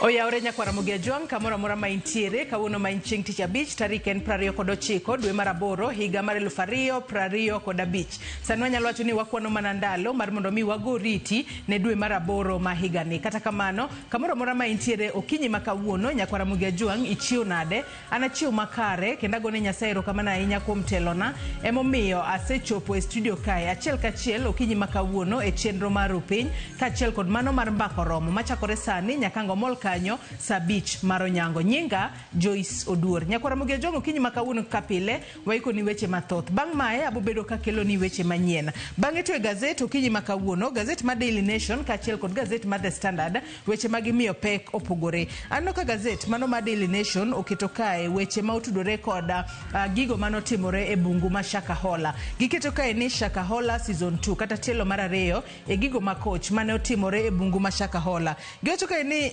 Oyawre nyakwar Ramogi Ajwang' kamoro amora ma intiere kawuono ma en chieng' tich abich tarik en 29 dwe mar aboro higa mar 2025. Sani wanyalo wacho ni wakwano mana ndalo mar mondo mi wago oriti ne dwe mar aboro ma higani. Kata kamano, kamoro amora ma intiere okinyi ma kawuono nyakwar Ramogi Ajwang' ichiew nade? An achiew makare kendo agone Nyasaye erokamano ahinya kuom telona. Emomiyo asechopo e studio kae achiel kachiel okinyi ma kawuono e chenro mar Rupiny kaachiel kod mano mar Mbaka Oromo machakore sani nyaka ang' omol kanyo saa abich mar onyango. Nyinga Joyce Oduor. Nyakwar Ramogi Ajwang' okinyi ma kawuono kaka pile waikoni weche mathoth. Bang' mae abobedo kakeloni weche manyien. Bang'e to e gazet okinyi ma kawuono, gazet mar Daily Nation kaachiel kod gazet mar The Standard weche ma gimiyo pek opogore. Aneno ka gazet mano mar Daily Nation oketo kae weche ma otudore kod gigo mane otimore e bungu ma Shakahola. Giketo kae ni Shakahola season 2 kata tielo mar ariyo e gigo ma koch mane otimore e bungu ma Shakahola. Giwacho kae ni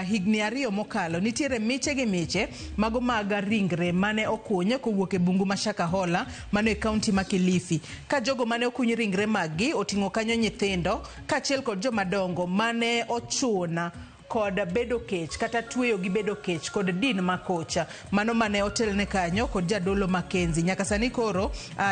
higni ariyo mokalo nitiere miche gi miche mago mag ringre mane okuny kowuok e bungu ma Shakahola mano e kaunti ma Kilifi. Ka jogo mane okuny ringre maggi oting'o kanyo nyithindo kaachiel kod jomadongo mane ochuna kod bedo kech kata tweyo gi bedo kech kod din ma kocha mano mane otelne kanyo kod jadolo Mackenzie. Nyaka sani koro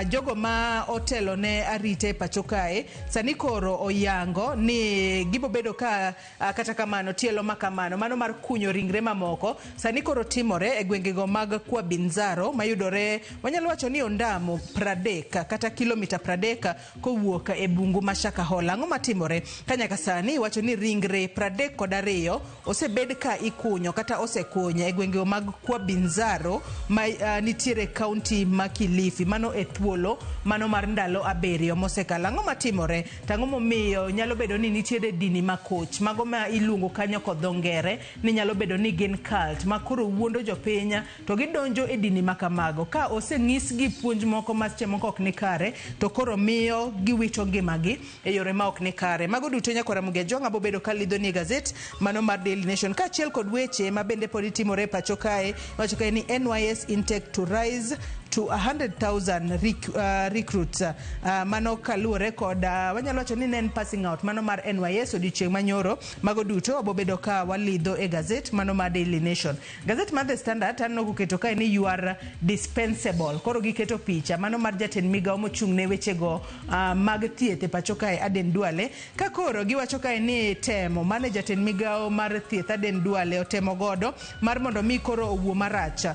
jogo ma otelo ne arita e pacho kae sani koro oyango ni gibobedo ka kata kamano tielo ma kamano mano mar kunyo ringre mamoko sani koro timore e gwengego mag Kwabinzaro mayudore wanyalo wacho ni ondamo 30 kata kilomita 30 kowuok e bungu ma Shakahola. Ang'o matimore ka nyaka sani iwacho ni ringre 32 osebed ka ikunyo kata osekuny e gwenge mag Kwabinzaro ma nitiere kaunti ma Kilifi, mano e thuolo mano mar ndalo abiriyo mosekalo. Ang'o matimore? To ang'o momiyo nyalo bedo ni nitiere dini ma koch mago ma iluongo kanyo kod dho ngere ni nyalo bedo ni gin cult ma koro wuondo jopiny to gidonjo e dini ma kamago ka oseng'isgi puonj moko ma seche moko ok ni kare to koro miyo giwito ngimagi e yore ma ok ni kare. Mago duto nyakwar Ramogi Ajwang' abobedo ka lidhoni e gazet mano mar Daily Nation kaachiel kod weche ma bende pod timore e pacho kae. Iwacho kae ni NYS intake to rise to 100,000 recruits. Mano kaluwore kod wanyalo wacho ni ne en passing out mano mar NYS odiochieng' manyoro. Mago duto wabobedo ka walidho e gazet mano mar Daily Nation. Gazet mar The Standard aneno koketo kae ni you are dispensable. Koro giketo picha mano mar jatend migawo mochung' ne wechego mag thieth e pacho kae Aden Duale. Ka koro giwacho kae ni temo mane jatend migawo mar thieth Aden Duale otemo godo mar mondo mi koro owuo marach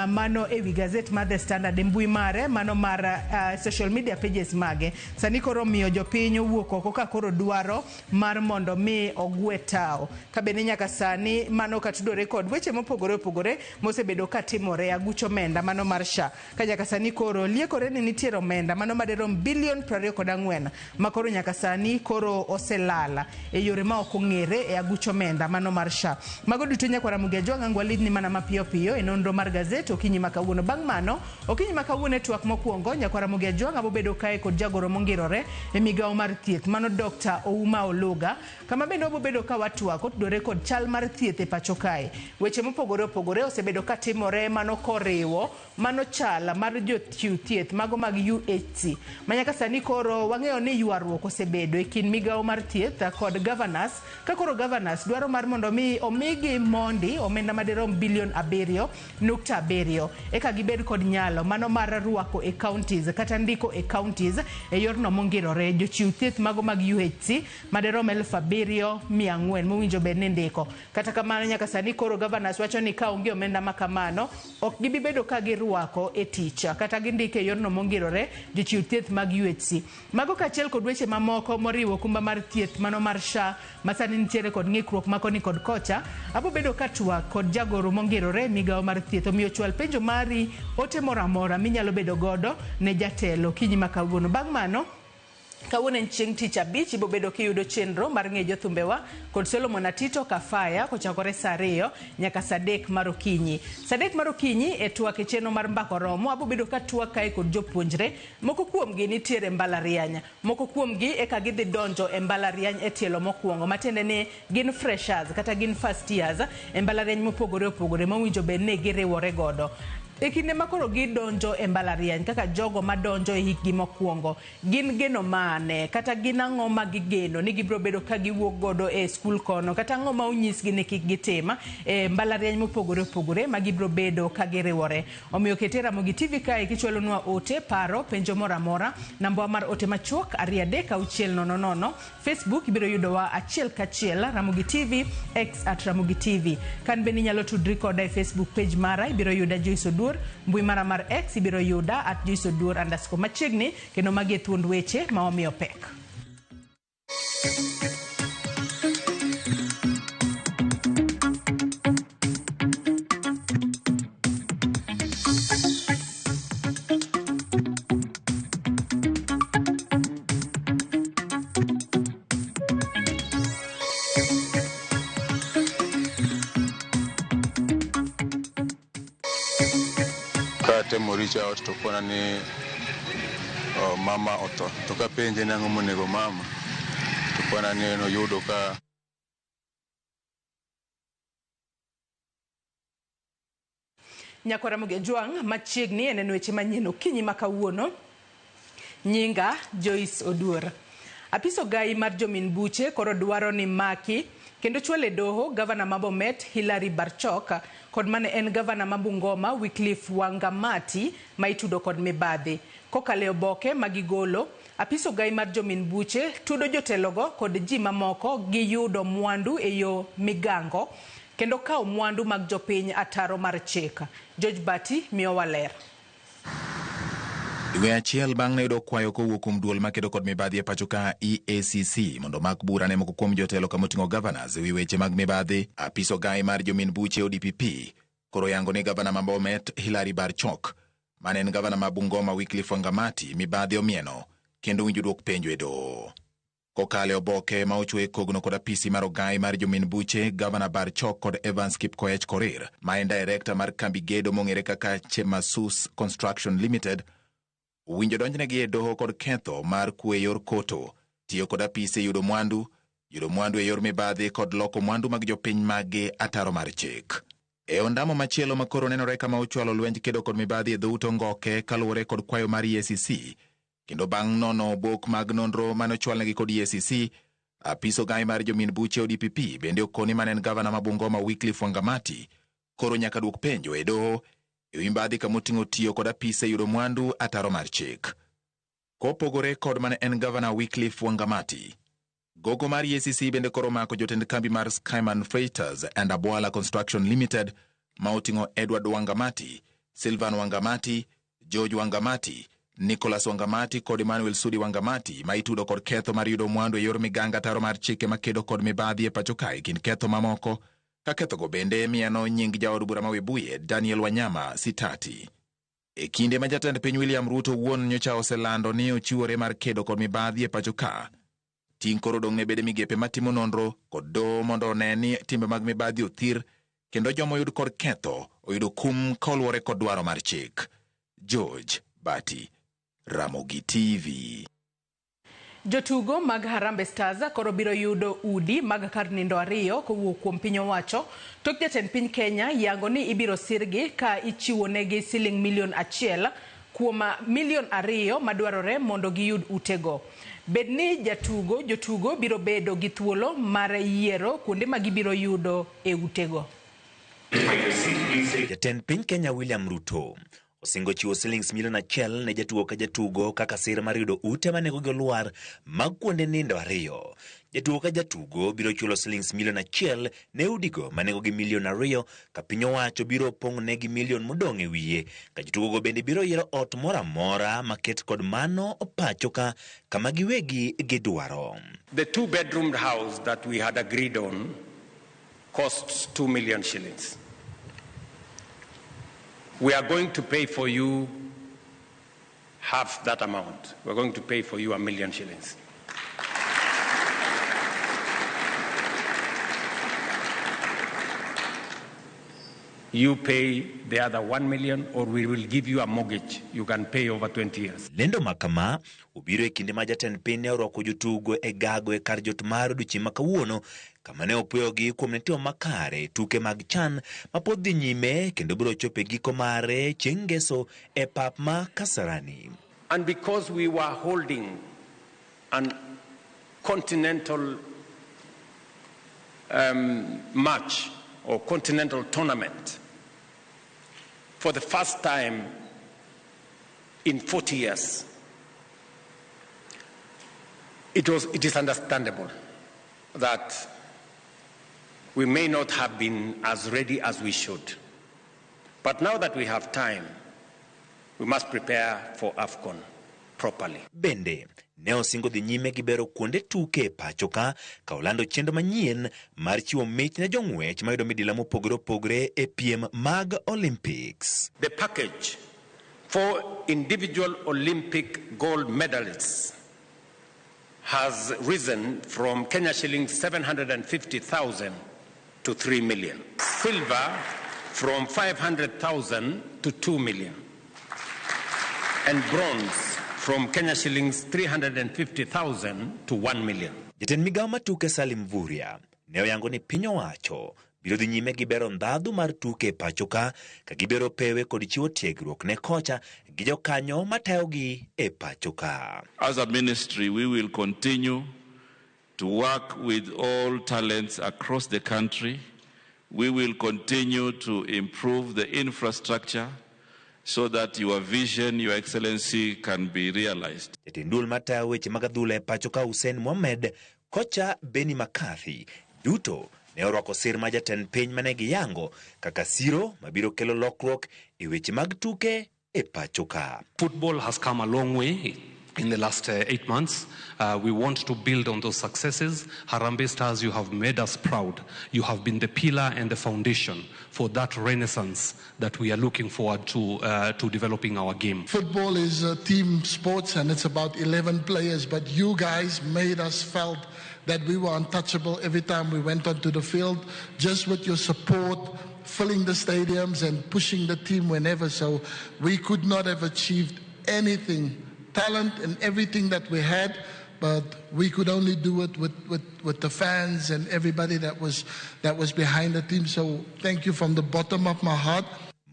mano e wi gazet mar The Standard e mbui mare mano mar social media pages mage. Sani koro miyo jopiny owuok oko ka koro dwaro mar mondo mi ogwe tawo. Ka bende nyaka sani mano katudore kod weche mopogore opogore mosebedo katimore aguch omenda mano mar SHA. Ka nyaka sani koro liekore ni nitiere omenda mano madirom bilion 24 ma koro nyaka sani koro oselala e yore ma ok ong'ere e aguch omenda mano mar SHA. Mago duto nyakwar Ramogi Ajwang' ang' walidhni mana mapiyo piyo e nonro mar gazet okinyi ma kawuono. Bang' mano okinyi ma kawuono e twak mokwongo nyakwar Ramogi Ajwang' abobedo kae kod jagoro mongirore e migawo mar thieth mano Dr. Ouma Oluga kama bende wabobedo ka watwak otudore kod chal mar thieth e pacho kae. Weche mopogore opogore osebedo katimore mano koriwo mano chal mar jochiw thieth mago mag UHC ma nyaka sani koro wang'eyo ni ywaruok osebedo e kind migawo mar thieth kod governors ka koro governors dwaro mar mondo mi omigi mondi omenda madirom bilion 7.7 eka gibed kod nyalo mano mar rwako e counties kata ndiko e counties e yorno mongirore jochiw thieth mago mag UHC madirom 7,400 mowinjo bed ni ndiko. Kata kamano nyaka sani koro governors wacho ni ka onge omenda ma kamano ok gibi bedo ka girwako e tich kata gindiko e yorno mongirore jochiw thieth mag UHC. Mago kaachiel kod weche mamoko moriwo okumba mar thieth mano mar SHA ma sani nitiere kod ng'ikruok ma koni kod kocha. Abo bedo ka twak kod jagoro mongirore e migawo mar thieth omiyo chwal penjo mari ote moro amora minyalo bedo godo ne jatelo okinyi ma kawuono. Bang' mano kawuono en chieng' tich abich ibo bedo kiyudo chenro mar ng'e jothumbewa kod Solomon Atito Kafaya kochakore saa 2 nyaka saa 3 mar okinyi. Saa 3 mar okinyi e twak e chenro mar Mbaka Oromo abo bedo ka twak kae kod jopuonjre moko kuomgi nitiere mbalariany moko kuomgi eka gidhi donjo e mbalariany e tielo mokwongo matiende ni gin freshers kata gin first years e mbalariany mopogore opogore mowinjo bed ni giriwore godo. E kinde ma koro gidonjo e mbalariany kaka jogo madonjo e hikgi mokwongo, gin geno mane kata gin ang'o ma gigeno ni gibiro bedo ka giwuok godo e skul kono, kata ang'o ma onyisgi ni kik gitim e mbalariany mopogore opogore ma gibiro bedo ka giriwore. Omiyo kete Ramogi TV kae kichwalonwa ote, paro, penjo moro amora. Namba mar ote machuok 23600. Facebook ibiro yudowa achiel kachiel Ramogi TV, X at Ramogi TV. Kan bende inyalo tudri koda e Facebook page mara, ibiro yuda Joyce Oduor. Mbui mara mar X ibiro yuda at Joyce Oduor underscore machiegni, kendo magi e thuond weche ma wamiyo pek. Katemo reach out to kona ni mama otho, to kapenje ni ang'o monego mama, to kona ni noyudo ka Nyakwa Ramogi Ojwang' machiegni e neno weche manyien okinyi ma kawuono. Nyinga Joyce Oduor. Apis ogai mar jomin buche koro dwaro ni maki kendo chwale doho gavana ma Bomet Hilary Barchok kod mane en gavana ma Bungoma Wycliffe Wangamati ma itudo kod mibadhi. Kokalo e oboke ma gigolo, apis ogai mar jomin buche tudo jotelogo kod ji mamoko gi yudo mwandu e yo migango kendo kawo mwandu mag jopiny ataro mar chik. George Bati miyowa ler. Dwe achiel bang' ne yudo kwayo kowuok kuom duol makedo kod mibadhi e pacho ka EACC mondo mak bura ne moko kuom jotelo kamoting'o governors ewi weche mag mibadhi, apis ogai mar jomin buche ODPP koro yango ni gavana ma Bomet Hilary Barchok mane en gavana ma Bungoma Wycliffe Wangamati mibadhi omieno kendo winjo duok penjo e doho. Kokalo e oboke ma ochwe kogno kod apisi mar ogai mar jomin buche, gavana Barchok kod Evans Kipkoech Korir ma en director mar kambi gedo mong'ere kaka Chemasus Construction Limited owinjo donjnegi e doho kod ketho mar kwe yor koto, tiyo kod apisi e yudo mwandu e yor mibadhi kod loko mwandu mag jopiny maggi ataro mar chik. E ondamo machielo ma koro nenore kama ochwalo lwenj kedo kod mibadhi e dhout Ongoke kaluwore kod kwayo mar EACC, kendo bang' nono obok mag nonro mane ochwalnegi kod EACC, apis ogai mar jomin buche ODPP bende okoni mane en gavana ma Bungoma Wycliffe Wangamati koro nyaka duok penjo e doho e wi mibadhi kamoting'o tiyo kod apise yudo mwandu ataro mar chik. Kopogore kod mane en gavana Wycliffe Wangamati, gogo mar EACC bende koro omako jotend kambi mar Skyman Freighters and Abwala Construction Limited ma oting'o Edward Wangamati, Sylvan Wangamati, George Wangamati, Nicholas Wangamati kod Emmanuel Sudi Wangamati ma itudo kod ketho mar yudo mwandu e yor miganga ataro mar chike makedo kod mibadhi e pacho kae kind ketho mamoko, ka kethogo bende mieno nying jaod bura ma Webuye Daniel Wanyama Sitati. E kinde ma jatend piny William Ruto wuon nyocha oselando ni ochiwore mar kedo kod mibadhi e pacho ka, ting' koro odong' ne bede migepe matimo nonro kod doho mondo one ni timbe mag mibadhi othir kendo joma oyud kod ketho oyudo kum kaluwore kod dwaro mar chik. George Bati, Ramogi TV. Jotugo mag Harambee Stars koro biro yudo udi mag kar nindo 2 kowuok kuom piny owacho tok jatend piny Kenya yango ni ibiro sirgi ka ichiwonegi siling milion 1 kuom milion 2 madwarore mondo giyud utego. Bed ni jotugo biro bedo gi thuolo mar yiero kuonde ma gibiro yudo e utego. Jatend piny Kenya William Ruto osingo chiwo silings milion 1 ne jatugo ka jatugo kaka sir mar yudo ute ma nengogi olwar mag kuonde nindo 2. Jatugo ka jatugo biro chulo silings milion 1 ne udigo ma nengogi milion 2 ka piny owacho biro pong'negi milion modong' e wiye, ka jotugogo bende biro yiero ot moro amora maket kod mano pacho ka kama giwegi gidwaro. The 2-bedroom house that we had agreed on costs 2 million shillings. We are going to pay for you half that amount. We're going to pay for you 1 million shillings. You pay the other 1 million or we will give you a mortgage you can pay over 20 years. Lendo makama obiro e kinde ma jatend piny ne orwako jotugo e gago e kar jot mar odiochieng' ma kawuono kama ne opuoyogi kuom ne timo makare tuke mag CHAN mapod dhi nyime kendo biro chopo e giko mare chieng' ngeso e pap ma Kasarani. And because we were holding an continental match or continental tournament for the first time in 40 years, it is understandable that we may not have been as ready as we should. But now that we have time, we must prepare for AFCON properly. Bende, ne osingo dhi nyime gi bero kuonde tuke e pacho ka ka olando chenro manyien mar chiwo mich ne jong'wech mayudo midila mopogore opogore e piem mag Olympics. The package for individual Olympic gold medalists has risen from Kenya shillings 750,000 to 3 million. Silver from 500,000 to 2 million. And bronze from Kenya shillings 350,000 to 1 million. Jatend migawo mar tuke Salim Mvurya ne oyango ni piny owacho biro dhi nyime gi bero ndhadhu mar tuke e pacho ka ka gibero pewe kod chiwo tiegruok ne kocha gi jokanyo matayogi e pacho ka. As a ministry, we will continue to work with all talents across the country. We will continue to improve the infrastructure so that your vision, Your Excellency, can be realized. Jatend duol matayo weche mag adhula e pacho ka Hussein Mohamed, kocha Benni McCarthy duto ne orwako sir ma jatend piny mane giyango kaka siro mabiro kelo lokruok e weche mag tuke e pacho ka. Football has come a long way in the last 8 months. We want to build on those successes. Harambee Stars, you have made us proud. You have been the pillar and the foundation for that renaissance that we are looking forward to developing our game. Football is a team sport and it's about 11 players, but you guys made us felt that we were untouchable every time we went onto the field, just with your support, filling the stadiums and pushing the team whenever. So we could not have achieved anything, talent and everything that we had, but we could only do it with the fans and everybody that was behind the team. So thank you from the bottom of my heart.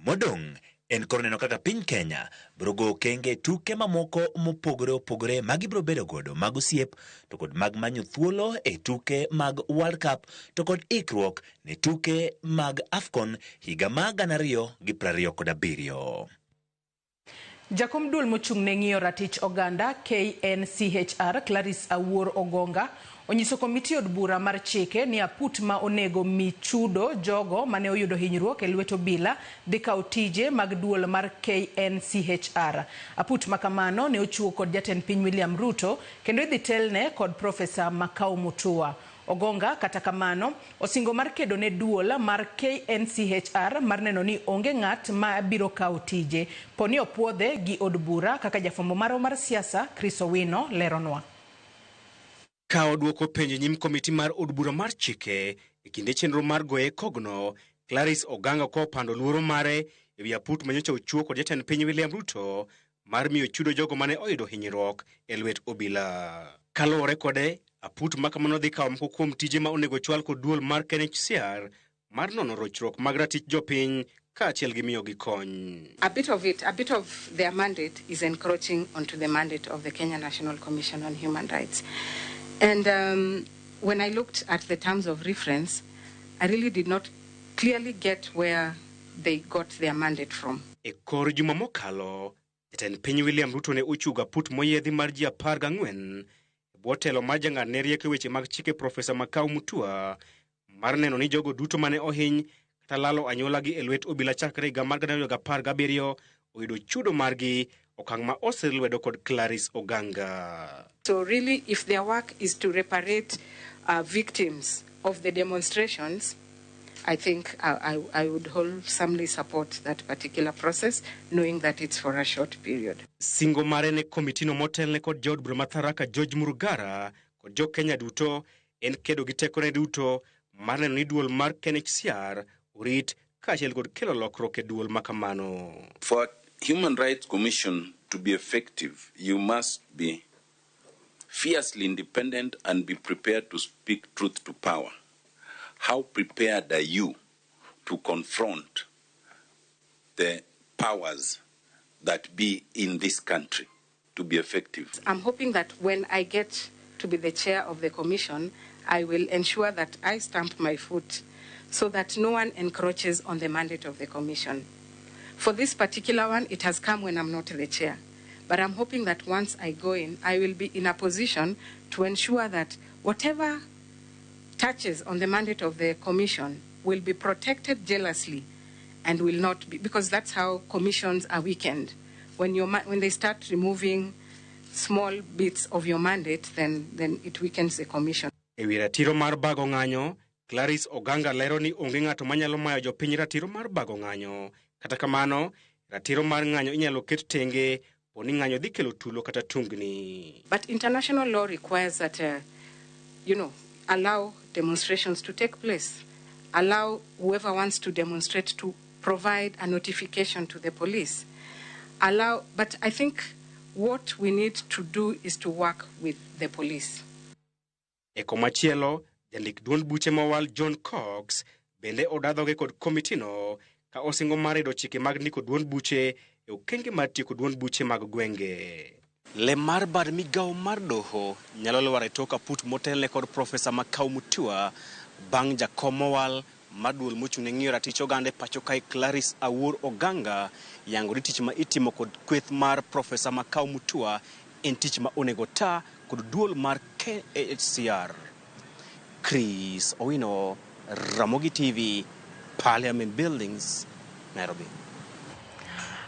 Modong en koro neno kaka piny Kenya biro go okenge tuke mamoko mopogore opogore ma gibiro bedo godo mag osiep to kod mag manyo thuolo e tuke mag World Cup to kod ikruok ne tuke mag AFCON higa mar 2027. Jakom duol mochung' ne ng'iyo ratich oganda KNCHR Clarice Awuor Ogonga onyiso komiti od bura mar chike ni aput ma onego mi chudo jogo mane oyudo hinyruok e lwet obila dhi kawo tije mag duol mar KNCHR. Aput ma kamano ne ochiwo kod jatend piny William Ruto kendo idhi telne kod Profesa Makau Mutua. Ogonga kata kamano osingo mar kedo ne duol mar KNCHR mar neno ni onge ng'at ma biro kawo tije poni opuodhe gi od bura kaka jafwambo marwa mar siasa Chris Owino leronwa. Ka odwoko penjo nyim komiti mar od bura mar chike e kinde chenro mar goye kogno, Clarice Oganga kopando luoro mare ewi aput manyocha ochuo kod jatend piny William Ruto mar miyo chudo jogo mane oyudo hinyruok e lwet obila. Kaluwore kode, aput ma kamano dhi kawo moko kuom tije ma onego chwal kod duol mar KNCHR mar nono rochruok mag ratich jopiny kaachiel gi miyogi kony. A bit of it, a bit of their mandate is encroaching onto the mandate of the Kenya National Commission on Human Rights. And when I looked at the terms of reference, I really did not clearly get where they got their mandate from. E kor juma mokalo, jatend piny William Ruto ne ochugo aput moyiedhi mar ji 14 bwo telo mar jang'adne rieko e weche mag chike Profesa Makau Mutua mar neno ni jogo duto mane ohiny kata lalo anyuolagi e lwet obila chakre higa mar 2017 oyudo chudo margi, okang' ma osir lwedo kod Clarice Oganga. So really, if their work is to reparate victims of the demonstrations, I think I would wholesomely support that particular process, knowing that it's for a short period. Singo mare ne komitino motelne kod jaod bura ma Tharaka George Murugara kod jo Kenya duto en kedo gi tekone duto mar neno ni duol mar KNCHR orit kaachiel kod kelo lokruok e duol ma kamano. For Human Rights Commission to be effective, you must be fiercely independent and be prepared to speak truth to power. How prepared are you to confront the powers that be in this country to be effective? I'm hoping that when I get to be the chair of the commission, I will ensure that I stamp my foot so that no one encroaches on the mandate of the commission. For this particular one, it has come when I'm not the chair. But I'm hoping that once I go in, I will be in a position to ensure that whatever touches on the mandate of the commission will be protected jealously and will not be, because that's how commissions are weakened. When they start removing small bits of your mandate, then it weakens the commission. E wi ratiro mar bago ng'anyo, Clarice Oganga lero ni onge ng'ato manyalo mayo jopiny ratiro mar bago ng'anyo. Kata kamano, ratiro mar ng'anyo inyalo ket tenge po ni ng'anyo dhi kelo tulo kata tungni. But international law requires that, allow demonstrations to take place. Allow whoever wants to demonstrate to provide a notification to the police. But I think what we need to do is to work with the police. E komachielo, jandik duond buche mowal John Cox bende odadhoge kod komitino ka osingo mar rido chike mag ndiko duond buche e okenge mar tieko duond buche mag gwenge. Le mar bad migawo mar doho nyalo lwar e tok aput motelne kod Profesa Makau Mutua bang' jakom mowal mar duol mochung' ne ng'iyo ratich oganda e pacho kae Clarice Awuor Oganga yango ni tich ma itimo kod kweth mar Profesa Makau Mutua en tich ma onego ta kod duol mar KHCR. Chris Owino, Ramogi TV, Parliament Buildings, Nairobi.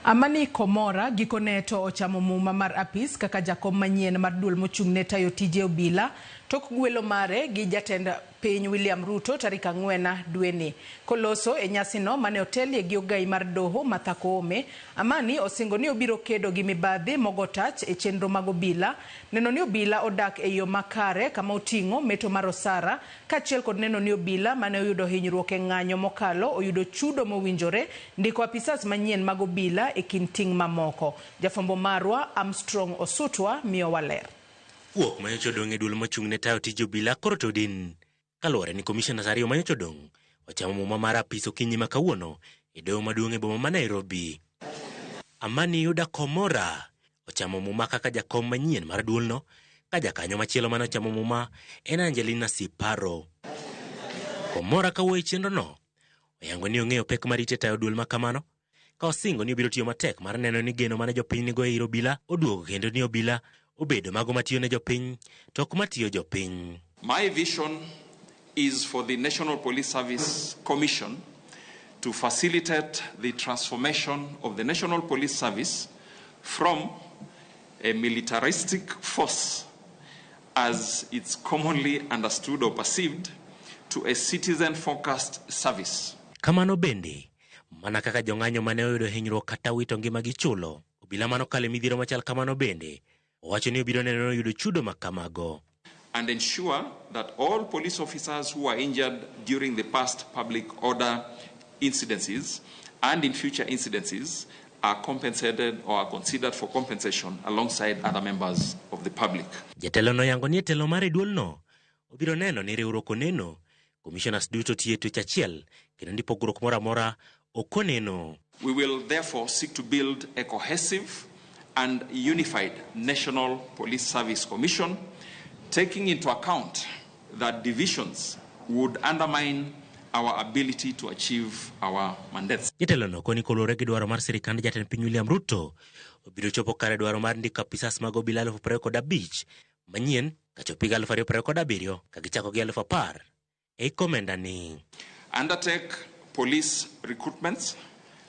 Amani Komora gikone to ochamo muma mar apis kaka jakom manyien mar duol mochung' ne tayo tije obila tok gwelo mare gi jatend piny William Ruto tarik 4 dweni. Koloso e nyasino mane otelie gi ogai mar doho Martha Koome, Amani osingo ni obiro kedo gi mibadhi mogo tach e chenro mag obila, neno ni obila odak e yo makare kama oting'o meto mar osara, kaachiel kod neno ni obila mane oyudo hinyruok e ng'anyo mokalo oyudo chudo mowinjore, ndiko apisas manyien mag obila e kind ting' mamoko. Jafwambo marwa Armstrong Osutwa miyowa ler. Wuok manyocha odong' e duol mochung' ne tayo tij obila koro to din. Kaluwore ni commissioners ariyo manyocha odong' ochamo muma mar apis okinyi ma kawuono e doho maduong' e boma ma Nairobi. Amani Yuda Komora ochamo muma kaka jakom manyien mar duolno, ka jakanyo machielo mane ochamo muma en Angelina Siparo. Komora kawuoyo e chenrono, oyango ni ong'eyo pek marite tayo duol ma kamano, ka osingo ni obiro tiyo matek mar neno ni geno mane jopiny nigo e ir obila oduogo kendo ni obila obedo mago matiyo ne jopiny to ok matiyo jopiny. My vision is for the National Police Service Commission to facilitate the transformation of the National Police Service from a militaristic force, as it's commonly understood or perceived, to a citizen-focused service. Kamano bende, mana kaka jong'anyo mane oyudo hinyruok kata wito ngimagi chulo, obila manokalo e midhiero machal kamano bende, owacho ni obiro neno ni oyudo chudo ma kamago. And ensure that all police officers who were injured during the past public order incidences and in future incidences are compensated or are considered for compensation alongside other members of the public. Jatelo noyango ni e telo mare duolno, obiro neno ni riwruok oneno, commissioners duto tiyo e twech achiel, kendo ni pogruok moro amora ok oneno. We will therefore seek to build a cohesive and unified National Police Service Commission, taking into account that divisions would undermine our ability to achieve our mandates. Jatelo no koni koluwore gi dwaro mar sirikand jatend piny William Ruto, obiro chopo kare dwaro mar ndiko apisas mag obila 25,000 manyien kachopo higa 2027 ka gichako gi 10,000 ei komenda ni. Undertake police recruitments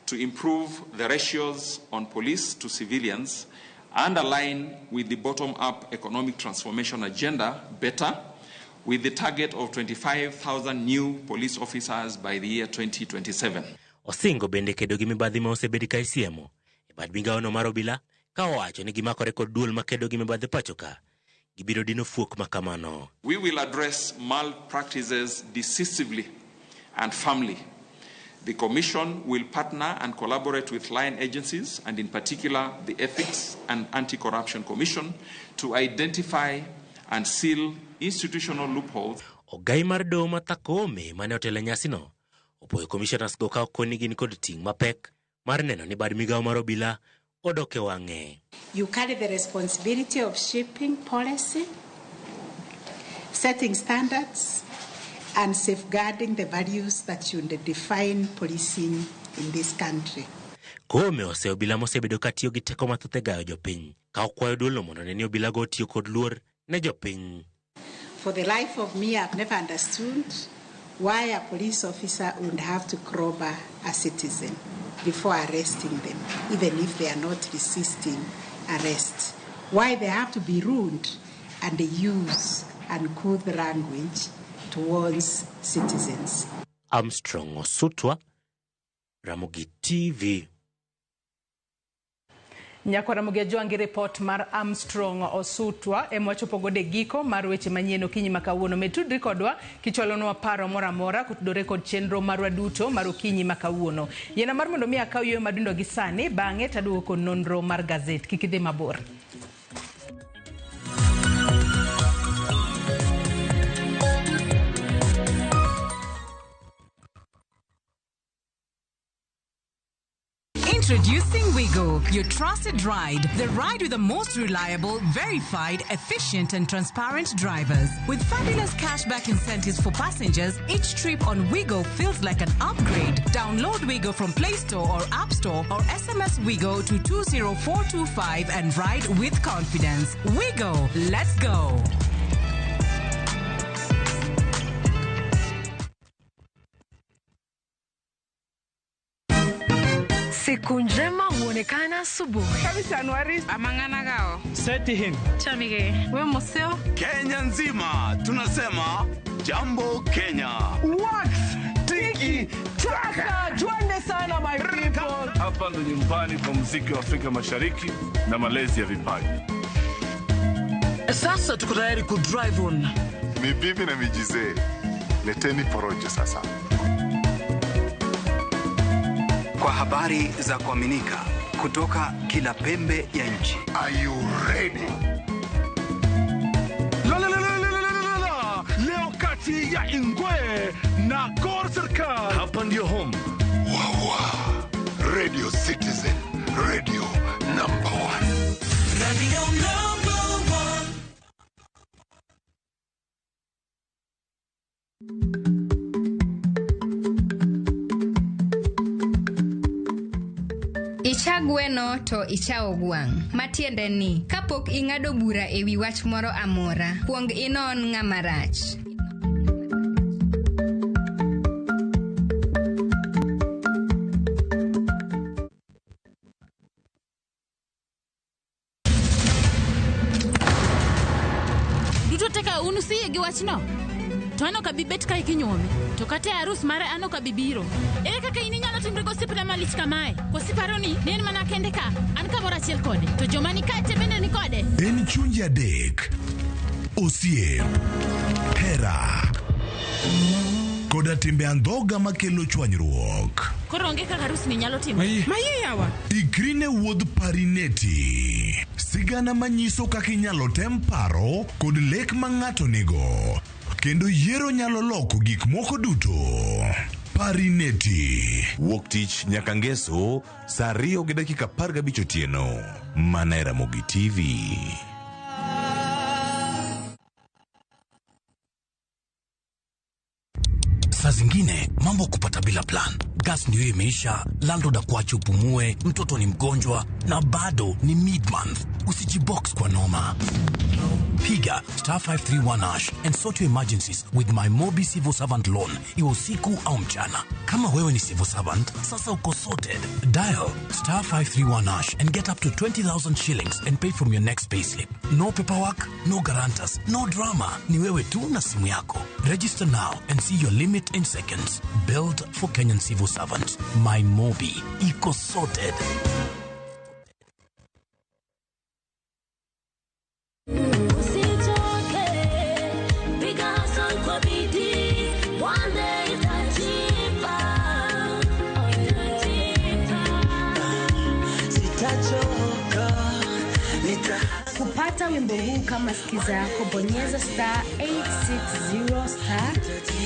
to improve the ratios on police to civilians and align with the bottom-up economic transformation agenda better, with the target of 25,000 new police officers by the year 2027. Osingo bende kedo gi mibadhi ma osebedi ka isiemo e bad migawono mar obila ka owacho ni gimakore kod duol makedo gi mibadhi pacho ka gibiro dino fuok ma kamano. We will address malpractices decisively and firmly. The Commission will partner and collaborate with line agencies, and in particular the Ethics and Anti-Corruption Commission, to identify and seal institutional loopholes. Ogai mar doho Martha Koome mane otelo e nyasino opuoyo commissioners go ka okoni gin kod ting' mapek mar neno ni bad migawo mar obila odok e wang'e. You carry the responsibility of shaping policy, setting standards, and safeguarding the values that should define policing in this country. Koome oseyo obila mosebedo ka tiyo gi teko mathoth e gayo jopiny ka okwayo duolno mondo ne ni obilago otiyo kod luor ne jopiny. For the life of me, I've never understood why a police officer would have to crowbar a citizen before arresting them, even if they are not resisting arrest. Why they have to be rude and use uncouth language towards citizens. Armstrong Osutwa, Ramogi TV. Nyakwa Ramogi Ajwang' gi ripot mar Armstrong Osutwa ema wachopo godo e giko mar weche manyien okinyi ma kawuono. Med tudri kodwa kichwalonwa paro moro amora kotudore kod chenro marwa duto mar okinyi ma kawuono. Yiena mar mondo mi akaw yueyo madundo gi sani, bang'e taduogo kod nonro mar gazet. Kik idhi mabor. Introducing Wigo, your trusted ride. The ride with the most reliable, verified, efficient, and transparent drivers. With fabulous cashback incentives for passengers, each trip on Wigo feels like an upgrade. Download Wigo from Play Store or App Store or SMS Wigo to 20425 and ride with confidence. Wigo, let's go. Siku njema huonekana asubuhi. Amang'ana Seti him. Chamige. We museo. Kenya nzima tunasema jambo Kenya. Wax tiki taka, twende sana my people. Hapa ndo nyumbani kwa muziki wa Afrika Mashariki na malezi ya vipaji. Sasa tuko tayari ku drive on. Ni bibi na mijizee, leteni porojo sasa. Kwa habari za kuaminika kutoka kila pembe ya nchi. Are you ready? La, la, la, la, la, la, la, la. Leo kati ya Ingwe na Gor Serikal. Hapa ndio home. Wawa. Radio Citizen, radio number one. Radio number one. Icha gweno to ichawo gwang'. Matiende ni, kapok ing'ado bura e wi wach moro amora, kuong inon ng'ama rach. Duto te ka un usiyie gi wachno? To an ok abi bet kae kinyuome. To kata e arus mare an ok abi biro. Ere kaka in inyalo timri gosiepna malich kamae? Koso iparo ni ne en mana kende ka? An kamoro achiel kode. To joma ni kae te bende ni kode. En chunje adek, osiep, hera, koda timbe andhoga makelo chwanyruok. Koro onge kaka arus ni nyalo timore. Maye yawa. Ikri ne wuodh Parineti. Sigana manyiso kaka inyalo tem paro kod lek ma ng'ato nigo. Kendo yiero nyalo loko gik moko duto. Parineti. Wuok tich nyaka ngeso saa 2:15 otieno. Mana e Ramogi TV. Saa zingine mambo kupata bila plan. Gas ndio imeisha, landlord akuache upumue, mtoto ni mgonjwa na bado ni mid-month. Usijibox kwa noma. Piga star 531 hash and sort your emergencies with my Mobi Civil Servant Loan, iwe usiku au mchana. Kama wewe ni civil servant, sasa uko sorted. Dial star 531 hash and get up to 20,000 shillings and pay from your next payslip. No paperwork, no guarantors, no drama. Ni wewe tu na simu yako. Register now and see your limit in seconds. Build for Kenyan civil servants. My Mobi. Iko sorted. Usichoke, piga hustle kwa bidii, one day itajipa, itajipa. Sitachoka, nita Kupata Kupata wimbo huu kama skiza yako, bonyeza star 860 star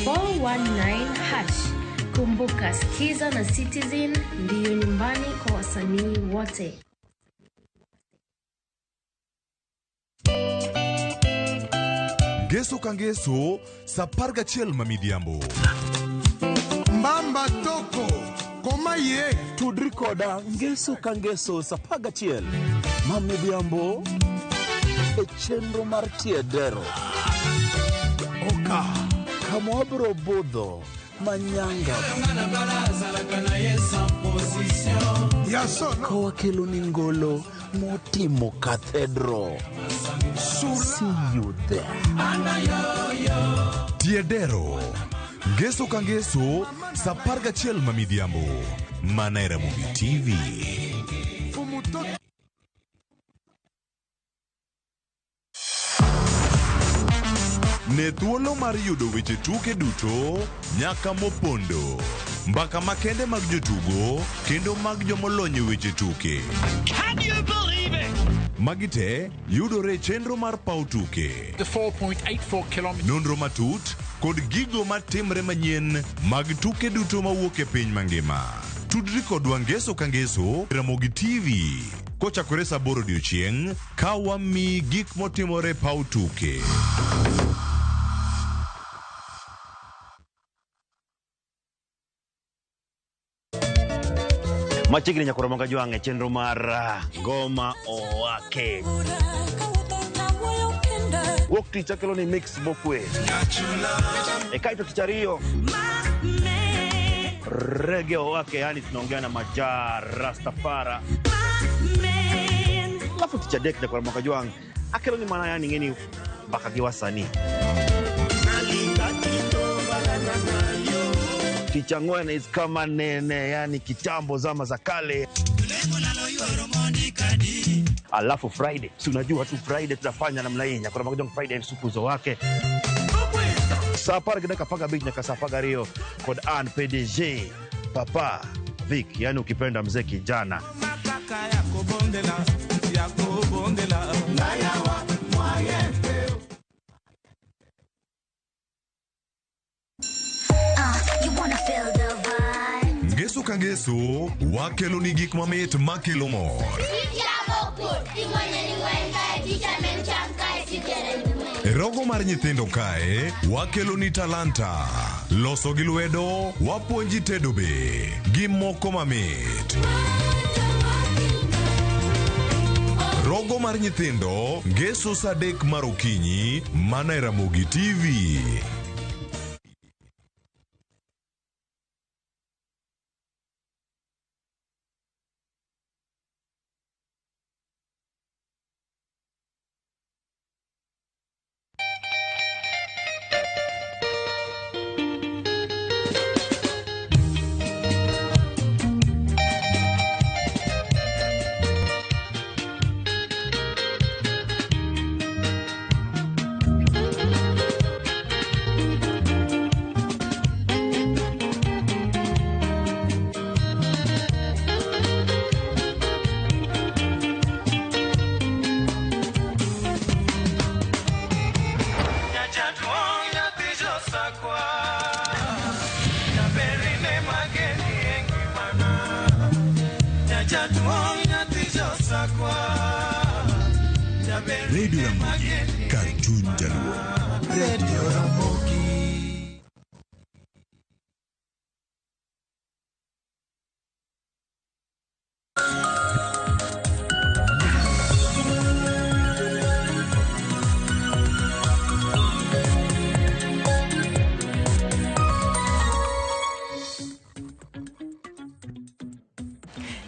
419 hash. Kumbuka, Skiza na Citizen ndiyo nyumbani kwa wasanii wote. Ngeso ka ngeso sa 11 ma midhiambo. Mbamba toko koma ye tudri koda ngeso ka ngeso sa 11 ma midhiambo e chenro mar tiedero oka kama wabiro budho manyanga kawakelo ni ngolo motimo cathedral. See you there. Tiedero ngeso ka ngeso sa 11 ma midhiambo mana e Ramogi TV. Ne thuolo mar yudo weche tuke duto nyaka mopondo, mbaka makende mag jotugo kendo mag jomolony e weche tuke. Can you believe it? Magi te yudore e chenro mar paw tuke. The 4.84 kilometers. Nonro matut kod gigo matimre manyien mag tuke duto mawuok e piny mangima. Tudri kodwa ngeso ka ngeso Ramogi TV kochakore saa 8 odiochieng' ka wamiyi gik motimore e paw tuke. Machiegni nyakoro moga jwang' e chenro mar Ngoma Owake. Wuok tich akelo ni mix mokwe. E kaito tich ariyo Reggae Owake, yani tunaongea na Majaa Rastafara. Alafu tich adek nyakoro moga jwang' akelo ni mana yani ng'eni mbaka gi wasanii. Tich ang'wen is kama nene, yani kitambo zama za kale. Alafu Friday, si unajua tu Friday tutafanya namna hii nyakoro moga jwang' Friday supuzo wake. Saa 10:15 nyaka saa 12 kod an PDG Papa Vic, yani ukipenda mzee kijana. You wanna feel the vibe. Ngeso ka ngeso wakelo ni gik mamit makelo mor. E rogo mar nyithindo kae wakelo ni talanta, loso gi lwedo, wapuonji tedo be gi moko mamit. Rogo mar nyithindo ngeso saa 3 mar okinyi mana e Ramogi TV. Radio Ramogi, kar chuny jaluo. Radio Ramogi.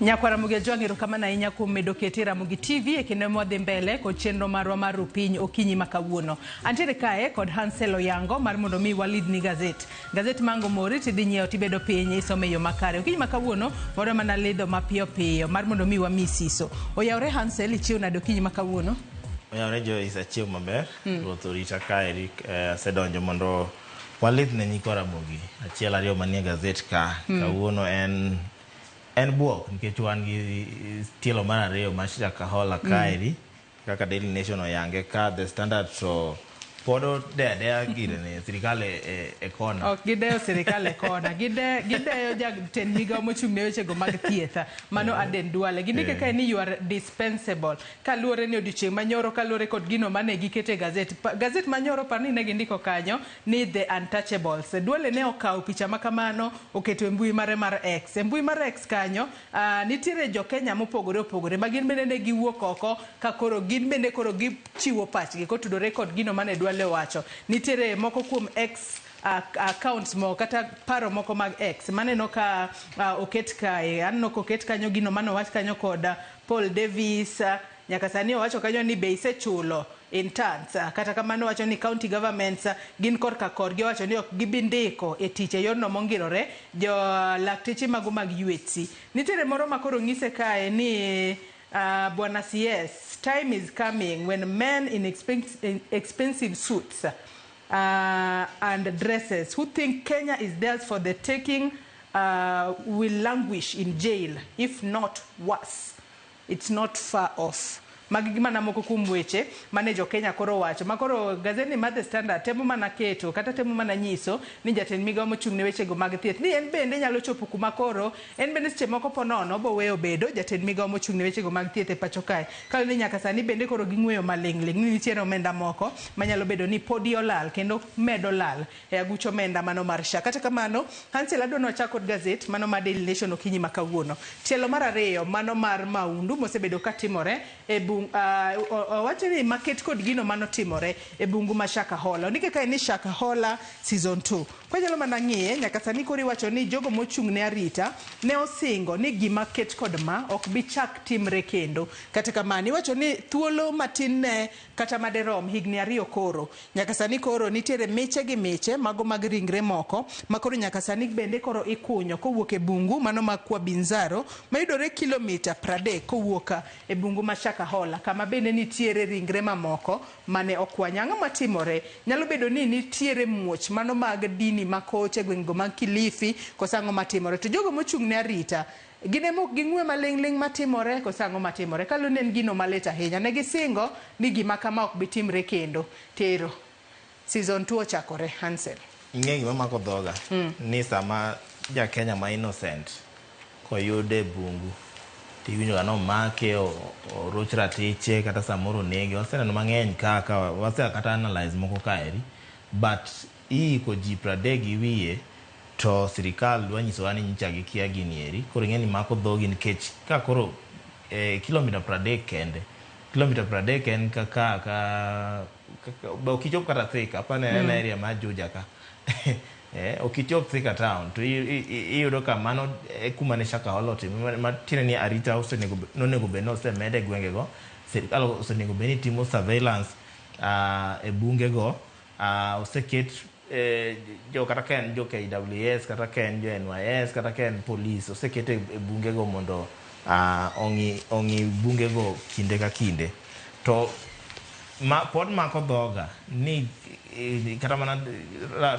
Nyakwa Ramogi Ajwang', erokamano ahinya kuom medo kete Ramogi TV e kinde mwadhi mbele kod chenro marwa mar Rupiny okinyi ma kawuono. Antiere kae kod Hansel Oyango mar mondo mi walidni gazet. Gazet mango mori tidhi nyiewo tibedo piny isome e yo makare. Okinyi ma kawuono wadwa mana lidho mapiyo piyo mar mondo mi wami siso. Oyawre Hansel, ichiew nade okinyi ma kawuono? Oyawre Joyce, achiew maber. Ruoth orita kaeri, asedonjo mondo walidhne nyikwa Ramogi. Achiel ariyo manie gazet ka. Kawuono en buok nikech wan gi tielo mar ariyo mar Shakahola kaeri. Kaka Daily Nation oyange ka The Standard to pod odeyo adeya girene sirikal e kona. Ok gideyo sirikal e kona, gideyo jatend migao mochung' ne wechego mag thieth, mano Aden Duale. Gindike kae ni you are dispensable. Kaluwore ni odiochieng' manyoro, kaluwore kod gino mane giketo e gazet. Gazet manyoro par ni ne gindiko kanyo ni the untouchables. Duale ne okawo picha ma kamano oketo e mbui mare mar X. E mbui mar X kanyo, nitiere jo Kenya mopogore opogore ma gin bende ne giwuok oko ka koro gin bende koro gichiwo pachgi kotudore kod gino mane Duale owacho. Nitiere moko kuom X accounts moko kata paro moko mag X maneno ka oket kae. Aneno ka oket kanyo gino mane owach kanyo kod Paul Davis. Nyaka sani owacho kanyo ni be isechulo interns. Kata kamano owacho ni county governments gin korka korgi, owacho ni ok gibi ndiko e tich e yorno mongirore jo lakteche mago mag UHC. Nitiere moro ma koro ng'ise kae ni Bwana CS, time is coming when men in expensive suits and dresses who think Kenya is theirs for the taking will languish in jail, if not worse. It's not far off. Magi gima mana moko kuom weche mane jo Kenya koro wacho. Ma koro gazeti mar The Standard temo mana keto kata temo mana nyiso ni jatend migao mochung' ne wechego mag thieth ni en bende nyalo chopo kuma koro en bende seche moko po nono boweyo bedo jatend migao mochung' ne wechego mag thieth e pacho kae. Kaluwore ni nyaka sani bende koro ging'weyo maling' ling' ni nitiere omenda moko manyalo bedo ni podi olal kendo medo lal e aguch omenda mano mar SHA. Kata kamano, Hansel adwa ni wachak kod gazet mano mar Daily Nation okinyi ma kawuono. Tielo mar ariyo mano mar maundu mosebedo katimore e owacho ni maket kod gino manotimore e bungu ma Shakahola. Ondike kae ni Shakahola season 2. Kwanyalo mana ng'iye nyaka sani koro iwacho ni jogo mochung' ne arita ne osingo ni gima ket kod ma ok bi chak timre kendo. Kata kamano iwacho ni thuolo matin ne kata maderom higni 2 koro. Nyaka sani koro nitiere miche gi miche mago mag ringre moko ma koro nyaka sani bende koro ikunyo kowuok e bungu mano mag Kwa-Binzaro mayudore kilomita 30 kowuok e bungu ma Shakahola kama bende nitiere ringre mamoko mane okwany. Ang'o matimore? Nyalo bedo ni nitiere muoch mano mag dini makoche gwengego mag Kilifi koso ang'o matimore? To jogo mochung' ne arita gin ema ok ging'we maling' ling' matimore koso ang'o matimore? Kaluwore ni en gino malit ahinya. Ne gisingo ni gima kama ok bi timre kendo. Tero season 2 ochakore. Hansel. Ing'e gima mako dhoga ni sama ja Kenya ma innocent koyude e bungu tiwinjo ga nomake oroch ratiche kata samoro onege. Waseneno mang'eny kaka wase kata analyze moko kaeri, but iiko ji 30 gi wiye to sirikal dwa nyisowa ni nyicha gikia gini eri. Koro ing'e ni mako dhogi nikech ka koro kilomita 30 kende, kilomita 30 en kaka ka ok ichop kata Thika, apani en area mar Juja ka. Ok ichop Thika town to iyudo ka mano kuma ne Shakahola otime, matiende ni arita nonego bed ni osemed e gwengego. Sirikal osenego bed ni timo surveillance e bungego, oseket jo kata ka en jo KWS kata ka en jo NYS kata ka en police oseket e bungego mondo ong'i bungego kinde ka kinde. To pod mako dhoga ni kata mana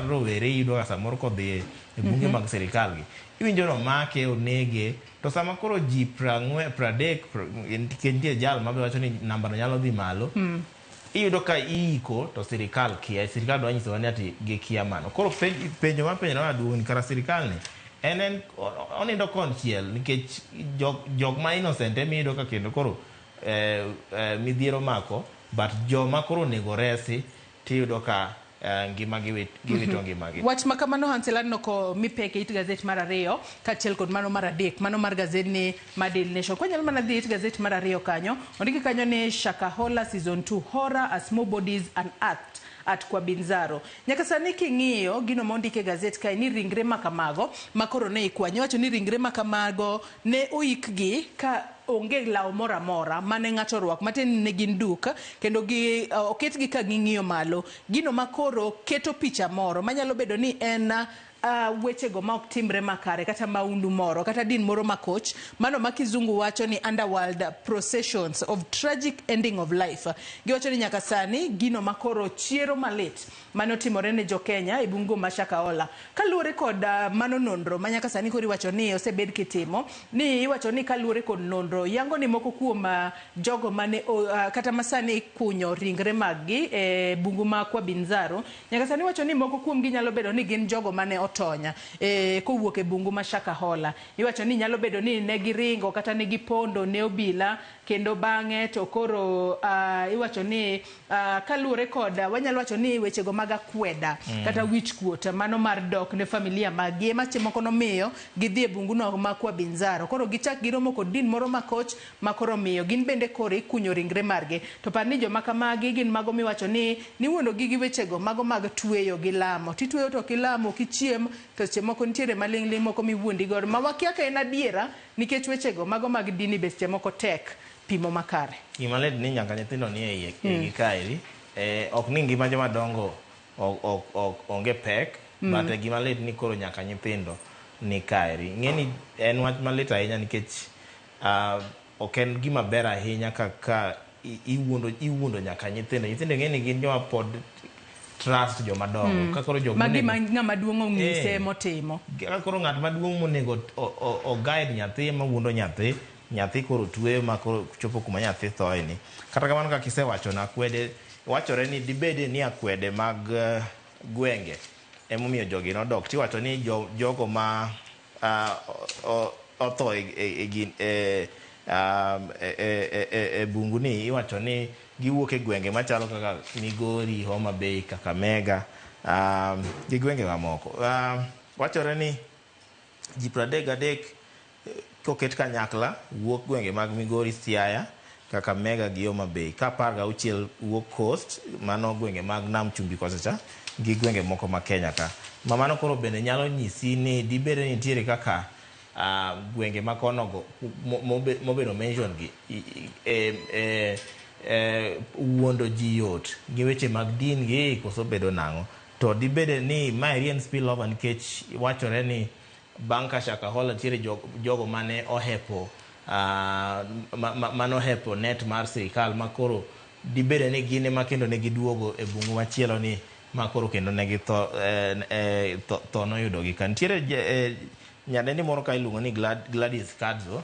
rowere iyudo ka samoro kodhi e bunge mag sirikal gi iwinjo ni omake onege, to sama koro ji 40 30 nikech nitie jal mabe wacho ni nambano nyalo dhi malo, iyudo ka iiko to sirikal kia. Sirikal dwa nyisowa ni ati gikia mano. Koro penjo mapenjore maduong' ni kara sirikal ni en onindo konchiel nikech jok ma innocent ema iyudo ka kendo koro midhiero mako, but joma koro onego resi tiyudo ka ngima giwito ngimagi. Wach ma kamano Hansel aneno ko mipeke it gazet mar 2 kaachiel kod mano mar 3 mano mar gazet ni mar Daily Nation. Kwanyalo mana dhi it gazet mar 2 kanyo, ondiki kanyo ni Shakahola season 2 horror as more bodies unearthed at Kwa-Binzaro. Nyaka sani king'iyo gino mondike gazet kae ni ringre makamago makoro ne ikwanyo, iwacho ni ringre makamago ne oikgi ka onge law moro amora mane ng'ato orwako, matiende ni ne gin duk kendo gi oketgi ka ging'iyo malo. Gino makoro keto picha moro manyalo bedo ni en Wechego ma ok timre makare kata maundu moro kata din moro makoch mano ma kizungu wacho ni underworld processions of tragic ending of life. Giwacho ni nyaka sani gino makoro chiero malit mane otimore ne jokenya e bungu ma Shakahola kaluwore kod mano nonro ma nyaka sani koro iwacho ni osebed kitimo ni iwacho ni kaluwore kod nonro yango ni moko kuom jogo mane kata masani ikunyo ringre mag-gi e bungu ma Kwa Binzaro nyaka sani iwacho ni moko kuomgi nyalo bedo ni gin jogo mane otonya kowuok e bungu ma Shakahola. Iwacho ni nyalo bedo ni ne giringo kata ne gipondo ne obila kendo bang'e to koro iwacho ni kaluwore kod wanyalo wacho ni wechego mag akweda kata wich kuot mano mar dok ne familia maggi ema seche moko nomiyo gidhi e bunguno ma Kwa Binzaro. Koro gichak giromo kod din moro makoch ma koro miyo gin bende koro ikunyo ringre margi. To par ni joma kamagi gin mago miwacho ni niwuondogi gi wechego mago mag tweyo gi lamo. Titweyo to ok ilamo, ok ichiem, to seche moko nitiere maling'ling' moko miwuondi godo ma wakia ka en adiera nikech wechego mago mag dini be seche moko tek pimo makare. Gima lit ni nyaka nyithindo ni e iye gi kaeri. Ok ni ngima joma dongo ok onge pek, but gima lit ni koro nyaka nyithindo ni kaeri. Ing'e ni en wach malit ahinya nikech ok en gima ber ahinya ka iwuondo nyaka nyithindo. Nyithindo ing'e ni gin joma pod trust joma dongo. Ka koro jok Magi ma ng'ama duong' ong'ise motimo. Ka koro ng'at maduong' monego o guide nyathi ema wuondo nyathi, nyathi koro tweyo ma koro chopo kuma nyathi thoe ni. Kata kamano kaka isewacho na akwede, wachore ni dibede ni akwede mag gwenge emomiyo jogi nodok. Tiwacho ni jogo ma otho e bungu ni iwacho ni giwuok e gwenge machalo kaka Migori, Homa Bay, Kakamega, gi gwenge mamoko. Wachore ni ji 33 koket kanyakla wuok gwenge mag Migori, Siaya, Kakamega gi Homa Bay. Ka 16 wuok Coast, mano gwenge mag Nam Chumbi kocha cha, gi gwenge moko ma Kenya ka. Ma mano koro bende nyalo nyisi ni dibede ni nitiere kaka gwenge ma konogo mobedo mention gi wuondo ji yot gi weche mag din gi koso bedo nang'o. To dibede ni maeri en spillover nikech wachore ni bang' ka Shakahola nitiere jogo mane ohepo manohepo net mar sirikal ma koro dibede ni gin ema kendo ne giduogo e bungu machielo ni ma koro kendo ne githo tho noyudogi ka. Nitiere nyadendi moro ka iluongo ni Gladys Kadzo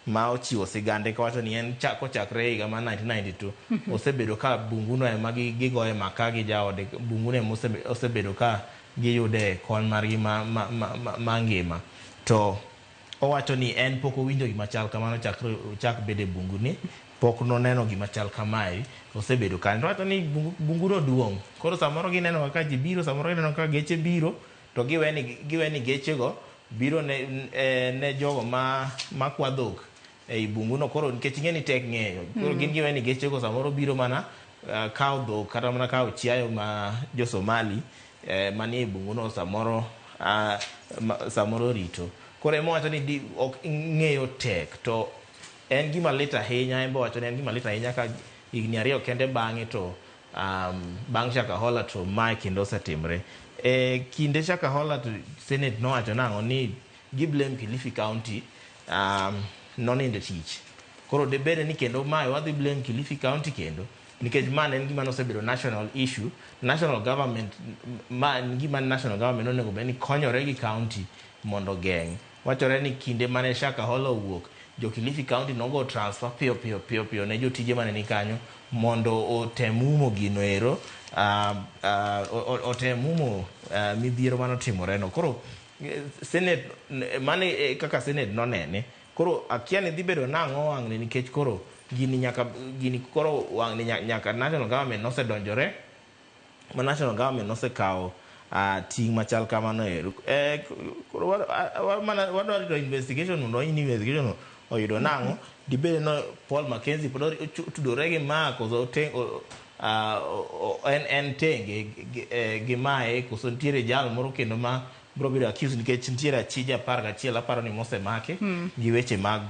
ma ochiwo sigande kawacho ni en kochakre higa mar 1992 osebedo ka bunguno ema gigoye maka gi jaode, bunguno ema osebedo ka giyude kony margi ma ngima. To owacho ni en pok owinjo gima chal kamano chakre ochak bedo e bunguni, pok noneno gima chal kamae, osebedo kanyo. To owacho ni bunguno duong', koro samoro gineno kaka ji biro, samoro gineno kaka geche biro, to giwe ni gechego biro ne jogo ma kwa dhok ei bunguno. Koro nikech ing'e ni tek ng'eyo, koro gin giwe ni gechego samoro biro mana kawo dhok kata mana kawo chiayo ma jo Somali manie e bunguno samoro rito. Koro ema owacho ni ok ng'eyo tek, to en gima lit ahinya. En be owacho ni en gima lit ahinya ka higni 2 kende bang'e to bang' Shakahola to mae kendo osetimre. Kinde Shakahola to Senate nowacho nang'o ni gi blame Kilifi County nonindo tich. Koro dibede ni kendo mae wadhi blame Kilifi County kendo nikech ma en gima nosebedo national issue. National government ma en gima national government onego bed ni konyore gi county mondo geng'. Wachore ni kinde mane Shakahola owuok, jo Kilifi County nogo transfer piyo piyo piyo piyo ne jotije mane ni kanyo mondo otem umo gino ero, otem umo midhiero manotimore no. Koro Senate mane kaka Senate nonene. Koro akia ni dhi bedo nang'o wang'ni nikech koro gini nyaka gini koro wang'ni nyaka national government nosedonjore, ma national government nosekawo ting' machal kamano ero. Koro wadwaro rito investigation mondo investigation oyudo nang'o. Dibede no Paul Mackenzie pod otudore gi ma koso en tenge gi mae koso nitiere jal moro kendo ma biro bedo accused nikech nitiere achije 11 aparo ni mosemaki gi weche mag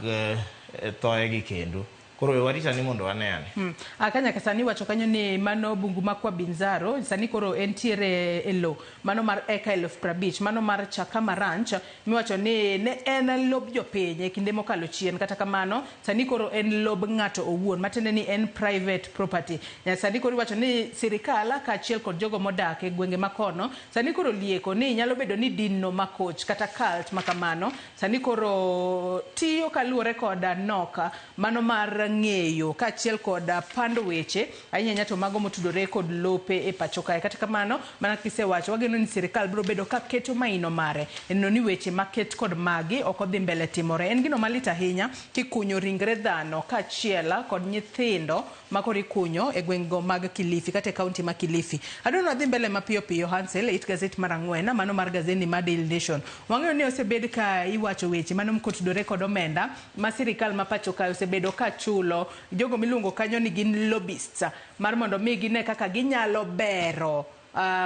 thoe gi kendo. Koro we warita ni mondo wane ane. Aka nyaka sani wacho kanyo ni mano bungu ma Kwa Binzaro sani koro entiere e lo mano mar eka 50,000 mano mar Chakama Ranch miwacho ni ne en lob jopiny e kinde mokalo chien. Kata kamano sani koro en lob ng'ato owuon, matiende ni en private property. Sani koro iwacho ni sirikal kaachiel kod jogo modak e gwenge makono sani koro lieko ni nyalo bedo ni din no makoch kata cult makamano sani koro tiyo kaluwore kod nok mano mar ng'eyo kaachiel kod pando weche ahinya ahinya to mago motudore kod lope e pacho kae. Kata kamano mana kisewacho, wageno ni sirikal biro bedo ka keto maino mare neno ni weche maket kod magi ok odhi mbele timore. En gino malit ahinya kikunyo ringre dhano kaachiel kod nyithindo makoro ikunyo e gwengego mag Kilifi kata e kaunti ma Kilifi. Adwaro wadhi mbele mapiyo piyo Hansel, it gazet mar 4 mano mar gazeti mar Daily Nation. Wang'eyo ni osebed ka iwacho weche mano kotudore kod omenda ma sirikal ma pacho kae osebedo ka chulo jogo miluongo kanyo ni gin lobbyists mar mondo mi gine kaka ginyalo bero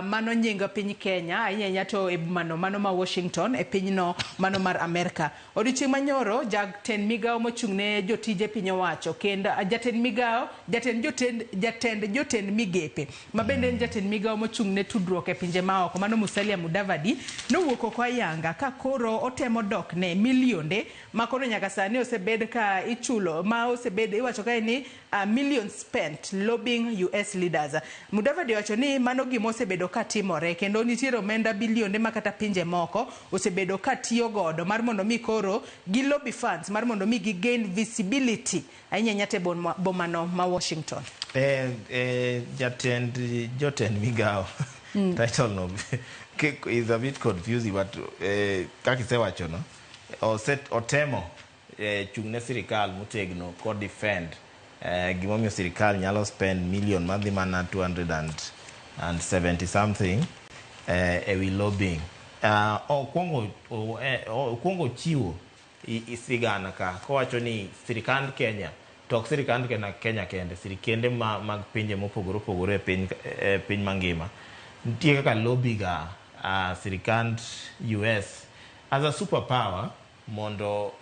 mano nying piny Kenya ahinya ahinya to e bomano mano ma Washington e pinyno mano mar Amerka. Odiochieng' manyoro jatend migao mochung' ne jotije piny owacho kendo jatend migao jatend jotend migepe ma bende en jatend migao mochung' ne tudruok e pinje maoko mano Musalia Mudavadi nowuok oko ayanga ka koro otemo dok ne milionde ma koro nyaka sani osebed ka ichulo ma osebed iwacho kae ni millions spent lobbying US leaders. Mudavadi owacho ni mano gima osebedo ka timore kendo nitiere omenda bilionde ma kata pinje moko osebedo ka tiyo godo mar mondo mi koro gi lobby funds mar mondo mi gi gain visibility ahinya ahinya te bomano ma Washington. Jatend jotend migao title no is a bit confusing, but kaka isewacho no otemo chung' ne sirikal motegno kod defend gimomiyo sirikal nyalo spend million madhi mana 270 something e wi lobbying. Okwongo chiwo sigana ka kowacho ni sirikand Kenya to ok sirikand Kenya kende, sirikende mag pinje mopogore opogore e piny mangima nitie kaka lobby ga sirikand US as a superpower mondo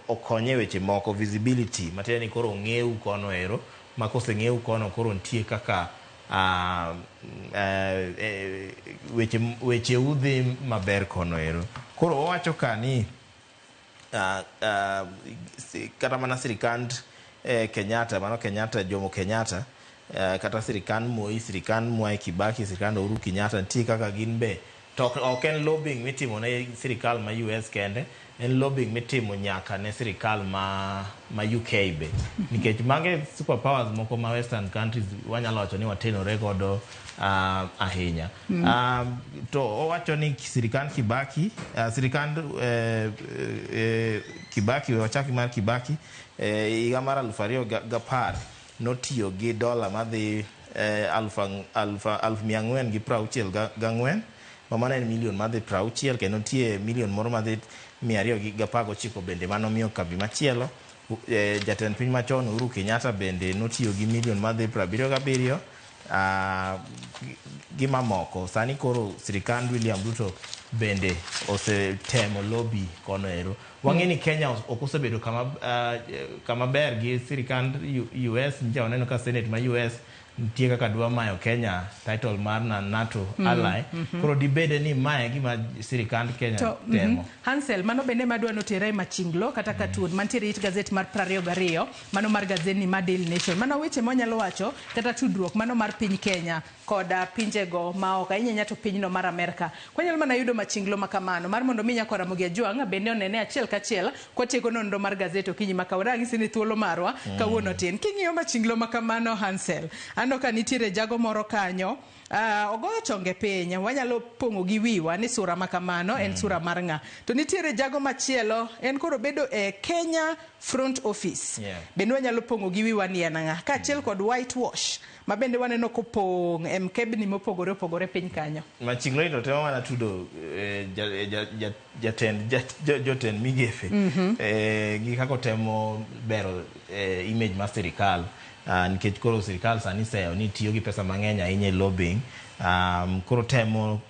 okonye weche moko visibility matiende ni koro ong'ew kono ero ma koseng'ew kono koro nitie kaka weche udhi maber kono ero. Koro owacho ka ni kata mana sirikand Kenyatta, mano Kenyatta, Jomo Kenyatta, kata sirikand Moi, sirikand Mwai Kibaki, sirikand Uhuru Kenyatta nitie kaka gin be to ok en lobbying mitimo ne sirikal ma US kende, en lobbying mitimo nyaka ne sirikal ma UK be, nikech mage superpowers moko ma western countries wanyalo wacho ni watenore godo ahinya. To owacho ni sirikand Kibaki, sirikand Kibaki, wachaki mar Kibaki higa mar 2010 notiyo gi dola madhi 464 mano en milion madhi 60, kendo nitie milion moro madhi 219 bende mano miyo kambi machielo. Jatend piny machon Uhuru Kenyatta bende notiyo gi milion madhi 77 gi mamoko. Sani koro sirikand William Ruto bende osetemo lobby kono ero. Wang'e ni Kenya ok osebedo kama ber gi sirikand US. Nja waneno ka Senate ma US nitie kaka dwa mayo Kenya title mar NATO ally. Koro dibede ni mae gima sirikand Kenya temo. Hansel, mano bende madwa notere machinglo kata katuon mantiere it gazet mar 22 mano mar gazeti mar Daily Nation. Mano weche mwanyalo wacho kata tudruok mano mar piny Kenya kod pinjego maoko ahinya ahinya to pinyno mar Amerka. Kwanyalo mana yudo machinglo makamano mar mondo mi nyako Ramogi Ajwang' bende onene achiel kachiel kwatieko nonro mar gazet okinyi ma kawuono. Ang'isi ni thuolo marwa kawuono tin. King'iyo machinglo makamano Hansel, aneno ka nitiere jago moro kanyo ogoyo chonge piny, wanyalo pong'o gi wiwa ni sura makamano en sura mar ng'a. To nitiere jago machielo en koro bedo e Kenya Front Office. Bende wanyalo pong'o gi wiwa ni en ng'a, kaachiel kod whitewash ma bende waneno kopong' e mkebni mopogore opogore piny kanyo. Machinglo ni to temo mana tudo jatend jotend migepe gi kaka otemo bero image mar sirikal. Nikech koro sirikal sani seyo ni tiyo gi pesa mang'eny ahinya e lobbying. Koro temo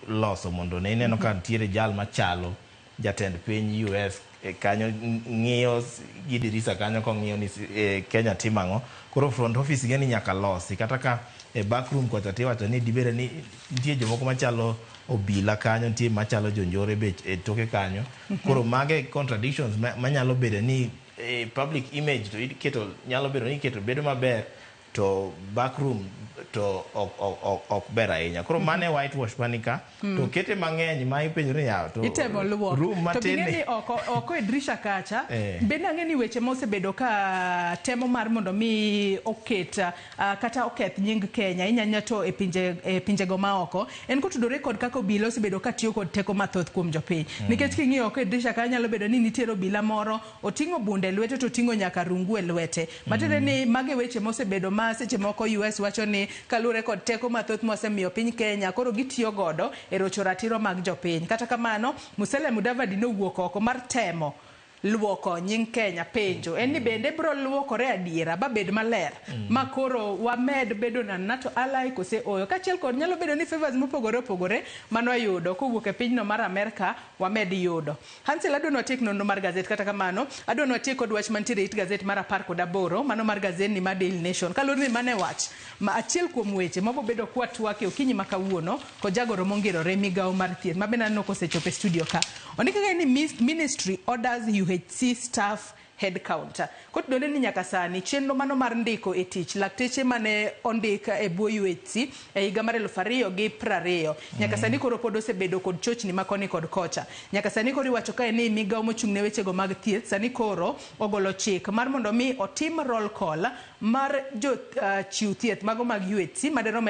loso mondo ne ineno ka nitiere jal machalo Jatend piny US kanyo ng'iyo gi dirisa kanyo kong'iyo ni Kenya timo ang'o. Koro front office ing'e ni nyaka losi kata ka e back room kocha tiwacho ni dibede ni nitie jomoko machalo obila kanyo, nitie machalo jonjore be e toke kanyo. Koro mage contradictions manyalo bedo ni public image to iketo nyalo bedo ni iketo bedo maber to back room to ok ber ahinya. Koro mane whitewash manika to kete mang'eny ma ipenjori ni yawa to itemo luok room to matin bing'e ni ni oko e dirisha kacha bende ang'e ni weche mosebedo ka temo mar mondo mi oket kata oketh nying Kenya inyanya to e pinjego ma oko en kotudore kod kaka obila osebedo ka tiyo kod teko mathoth kuom jopiny. Nikech king'iyo oko e dirisha ka nyalo bedo ni nitiere obila moro oting'o bunde e lwete to oting'o nyaka rungu e lwete. Matiende ni mage weche mosebedo ma seche moko US wacho ni kaluwore kod teko mathoth mosemiyo piny Kenya koro gitiyo godo e rocho ratiro mag jopiny. Kata kamano Musalia Mudavadi nowuok oko mar temo luoko nying Kenya. Penjo en ni bende bro luokore adiera ba bed maler ma koro wamed bedo na NATO ally kose oyo. Kaachiel kod nyalo bedo ni favors mopogore opogore mano wayudo kowuok e pinyno mar Amerka wamed yudo. Hansel, adwa ni watiek nonro mar gazet, kata kamano adwa ni watiek kod wach mantiere e it gazet mar 18 mano mar gazet ni mar Daily Nation. Kaluwore ni mane wach ma achiel kuom weche mabobedo kwatwake okinyi ma kawuono kod jagoro mongirore migawo mar thieth ma bende aneno kosechopo e studio ka. Ondike kae ni Ministry orders UHC staff head counter. Kotudore ni nyaka sani chenro mano mar ndiko e tich lakteche mane ondik e bwo UHC e higa mar 2020 nyaka sani koro pod osebedo kod chochni ma koni kod kocha. Nyaka sani koro iwacho kae ni migawo mochung' ne wechego mag thieth sani koro ogolo chik mar mondo mi otim roll call mar jo chiw thieth mago mag UHC maderom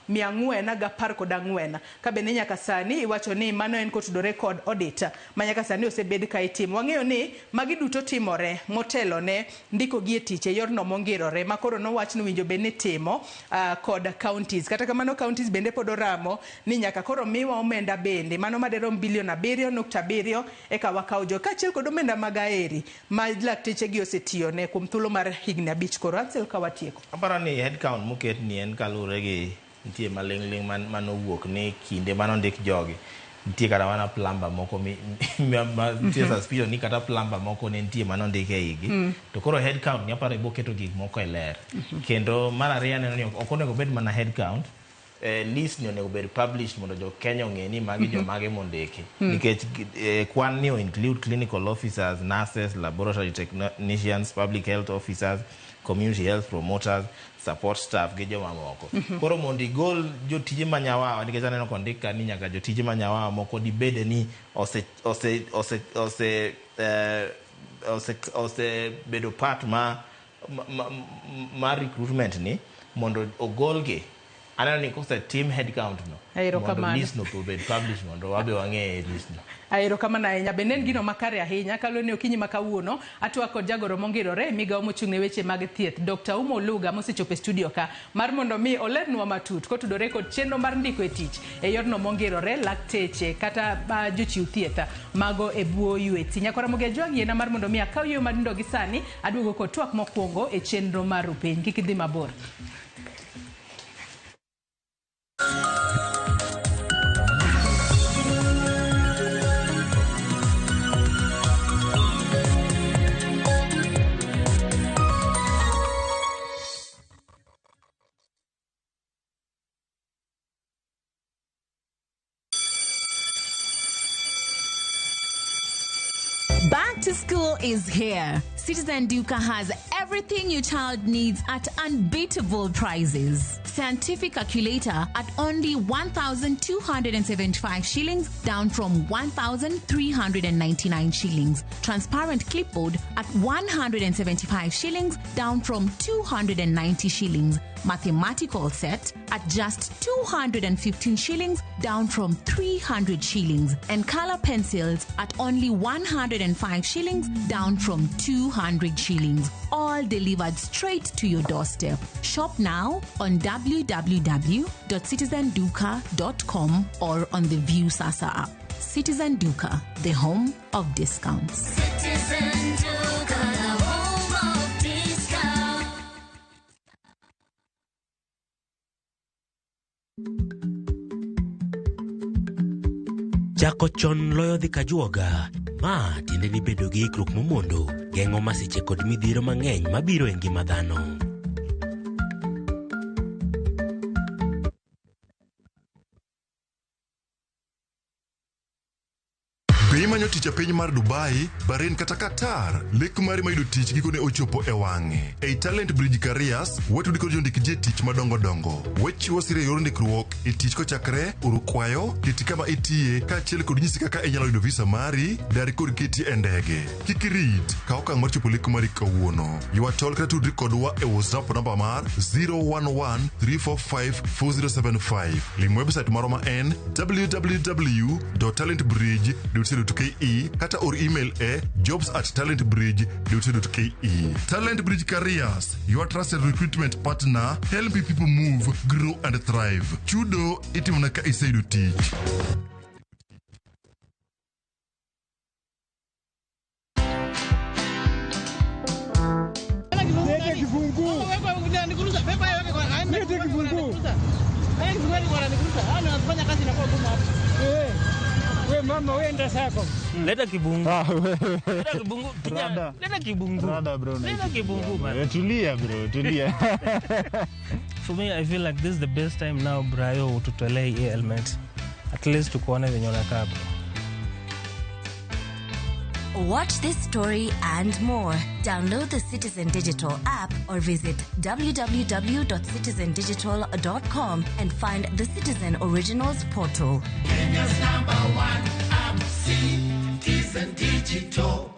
7414. Ka bende nyaka sani iwacho ni mano en kotudore kod audit ma nyaka sani osebed ka itimo. Wang'eyo ni magi duto timore motelo ne ndiko gi e tich e yorno mongirore ma koro nowach ni winjo bed ni timo kod counties. Kata kamano counties bende pod oramo ni nyaka koro miwa omenda bende mano maderom bilion 7.7 eka wakaw jo kaachiel kod omenda mag aeri ma lakteche gi osetiyone kuom thuolo mar higni 5 koro. Ansel, ka watieko. Aparo ni head count moket ni en kaluwore gi nitie maling'ling manowuok ni kinde manondik jogi nitie kata mana plumber moko ma nitie suspicion ni kata plumber moko ne nitie manondik e igi. To koro head count ni aparo ibo keto gik moko e ler. Kendo mar ariyo aneno ni ok onego bed mana head count, list ni onego bed published mondo jo Kenya ong'e ni magi jomage mondiki. Nikech kwan ni o include clinical officers, nurses, laboratory technicians, public health officers, community health promoters, support staff gi jomamoko. Koro mondo igol jotije manyawawa nikech aneno kondik ka ni nyaka jotije manyawawa moko dibede ni osebedo part ma recruitment ni mondo ogolgi. Aneno ni kosetim head count no mondo list no obed published mondo wabe wang'e list no. Erokamano ahinya. Bende en gino makare ahinya kaluwore ni okinyi ma kawuono atwak kod jagoro mongirore migawo mochung' ne weche mag thieth Dr. Umo Oluga mosechopo e studio ka mar mondo mi olernwa matut kotudore kod chenro mar ndiko e tich e yorno mongirore lakteche kata jochiw thieth mago e bwo UHC. Nyakora Ramogi Ajwang' yiena mar mondo mi akaw yo madindo gi sani aduogo kod twak mokwongo e chenro mar Rupiny. Kik idhi mabor. Back to school is here. Citizen Duka has everything your child needs at unbeatable prices. Scientific calculator at only 1,275 shillings, down from 1,399 shillings. Transparent clipboard at 175 shillings, down from 290 shillings. Mathematical set at just 215 shillings, down from 300 shillings. And color pencils at only 105 shillings, down from 200 shillings. All delivered straight to your doorstep. Shop now on www.citizenduka.com or on the Viusasa app. Citizen Duka, the home of discounts. Citizen Duka, the home of discounts. Chako chon loyo dhi kajuoga. Ma tiende ni bedo gi ikruok momondo geng'o masiche kod midhiero mang'eny mabiro e ngima dhano. Be imanyo tich e piny mar Dubai, Bahrain kata Qatar? Lek mari mar yudo tich gikone ochopo e wang'e. Ei Talent Bridge Careers, watudi kod jondik ji e tich madongo dongo. Wachiwo sir e yor ndikruok e tich kochakre oro kwayo, keti kama itiye, kaachiel kod nyisi kaka inyalo yudo visa mari, dar kod keti e ndege. Kik irit, kaw okang' mar chopo lek mari kawuono. Ywa tol kata tudri kodwa e WhatsApp namba mar 011 345 4075. Lim website marwa ma en www.talentbridge.co.ke kata or email e jobs at talentbridge.co.ke. Talent Bridge Careers, your trusted recruitment partner, helping people move, grow and thrive. Chudo itimona ka iseyudo tich. Lete kifunguu. Lete kifunguu. Eh, we mama we enda sako. Leta kibungu. Leta kibungu. Kijana, leta kibungu. Rada bro. Leta kibungu man. Tulia bro, tulia. For me I feel like this is the best time now Brayo ututolee hii helmet. At least tukuone venye unakaa bro. Watch this story and more. Download the Citizen Digital app or visit www.citizendigital.com and find the Citizen Originals portal. Kenya's number one app, Citizen Digital.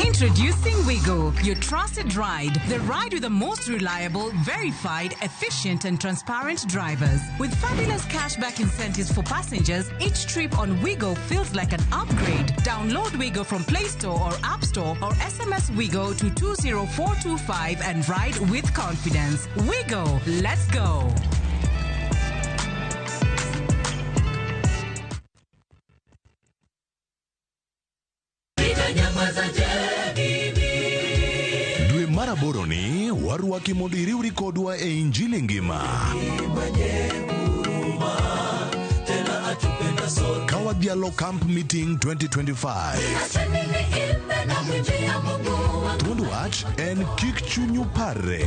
Introducing Wigo, your trusted ride. The ride with the most reliable, verified, efficient, and transparent drivers. With fabulous cashback incentives for passengers, each trip on Wigo feels like an upgrade. Download Wigo from Play Store or App Store or SMS Wigo to 20425 and ride with confidence. Wigo, let's go. Dwe mar aboro ni warwaki mondo iriwri kodwa e Injili ngima. Ka wadhialo Camp Meeting 2025. Thuond wach en kik chunyu parre.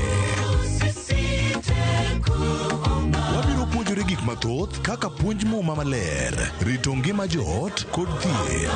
Wabiro puonjore gik mathoth kaka puonj muma maler, rito ngima joot kod thieth.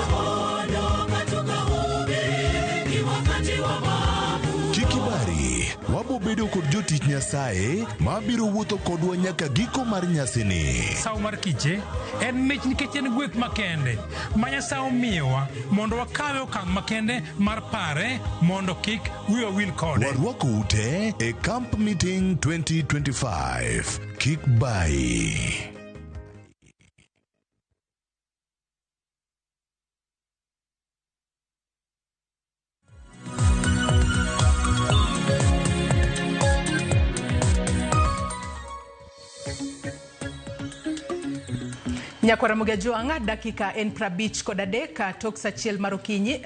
Kik ibari, wabo bedo kod jotich Nyasaye ma biro wuotho kodwa nyaka giko mar nyasini. Sawo mar kiche en mich nikech en gweth makende ma Nyasaye omiyowa mondo wakawe okang' makende mar pare mondo kik wiwa wil kode. Warwako ute e Camp Meeting 2025. Kik bayi. Nyakwara Mugejuanga dakika en 53 tok sa 1 mar okinyi,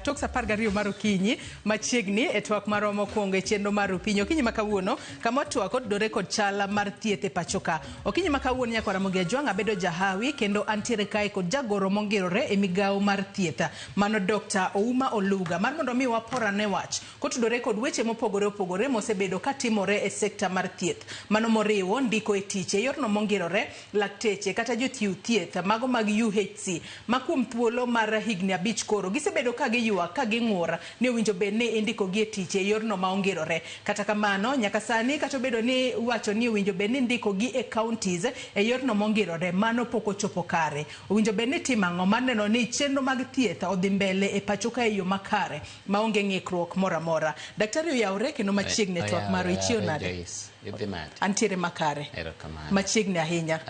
tok sa 12 mar okinyi machiegni e twak marwa mokwongo e chenro mar Opinyi. Okinyi ma kawuono kama twak otudore kod chal mar thieth e pacho ka. Okinyi ma kawuono Nyakwara Mugejuanga bedo jahawi kendo antiere kae kod jagoro mongirore e migawo mar thieth mano Dr. Ouma Oluga mar mondo mi waporane wach kotudore kod weche mopogore opogore mosebedo katimore e sekta mar thieth. Mano moriwo ndiko e tich e yorno mongirore lakteche kata jochiw thieth mago mag UHC ma kuom thuolo mar higni 5 koro gisebedo ka giywak ka ging'ur ni owinjo bed ni indiko gi e tich e yorno ma ongirore. Kata kamano nyaka sani kata obedo ni wacho ni owinjo bed ni indiko gi e counties e yorno mongirore mano pok ochopo kare. Owinjo bed ni timo ang'o mar neno ni chenro mag thieth odhi mbele e pacho ka e yo makare maonge ng'ikruok moro amora. Daktari oyawre kendo machiegni e twak marwa. Ichiew nade? Antiere makare. Machiegni ahinya.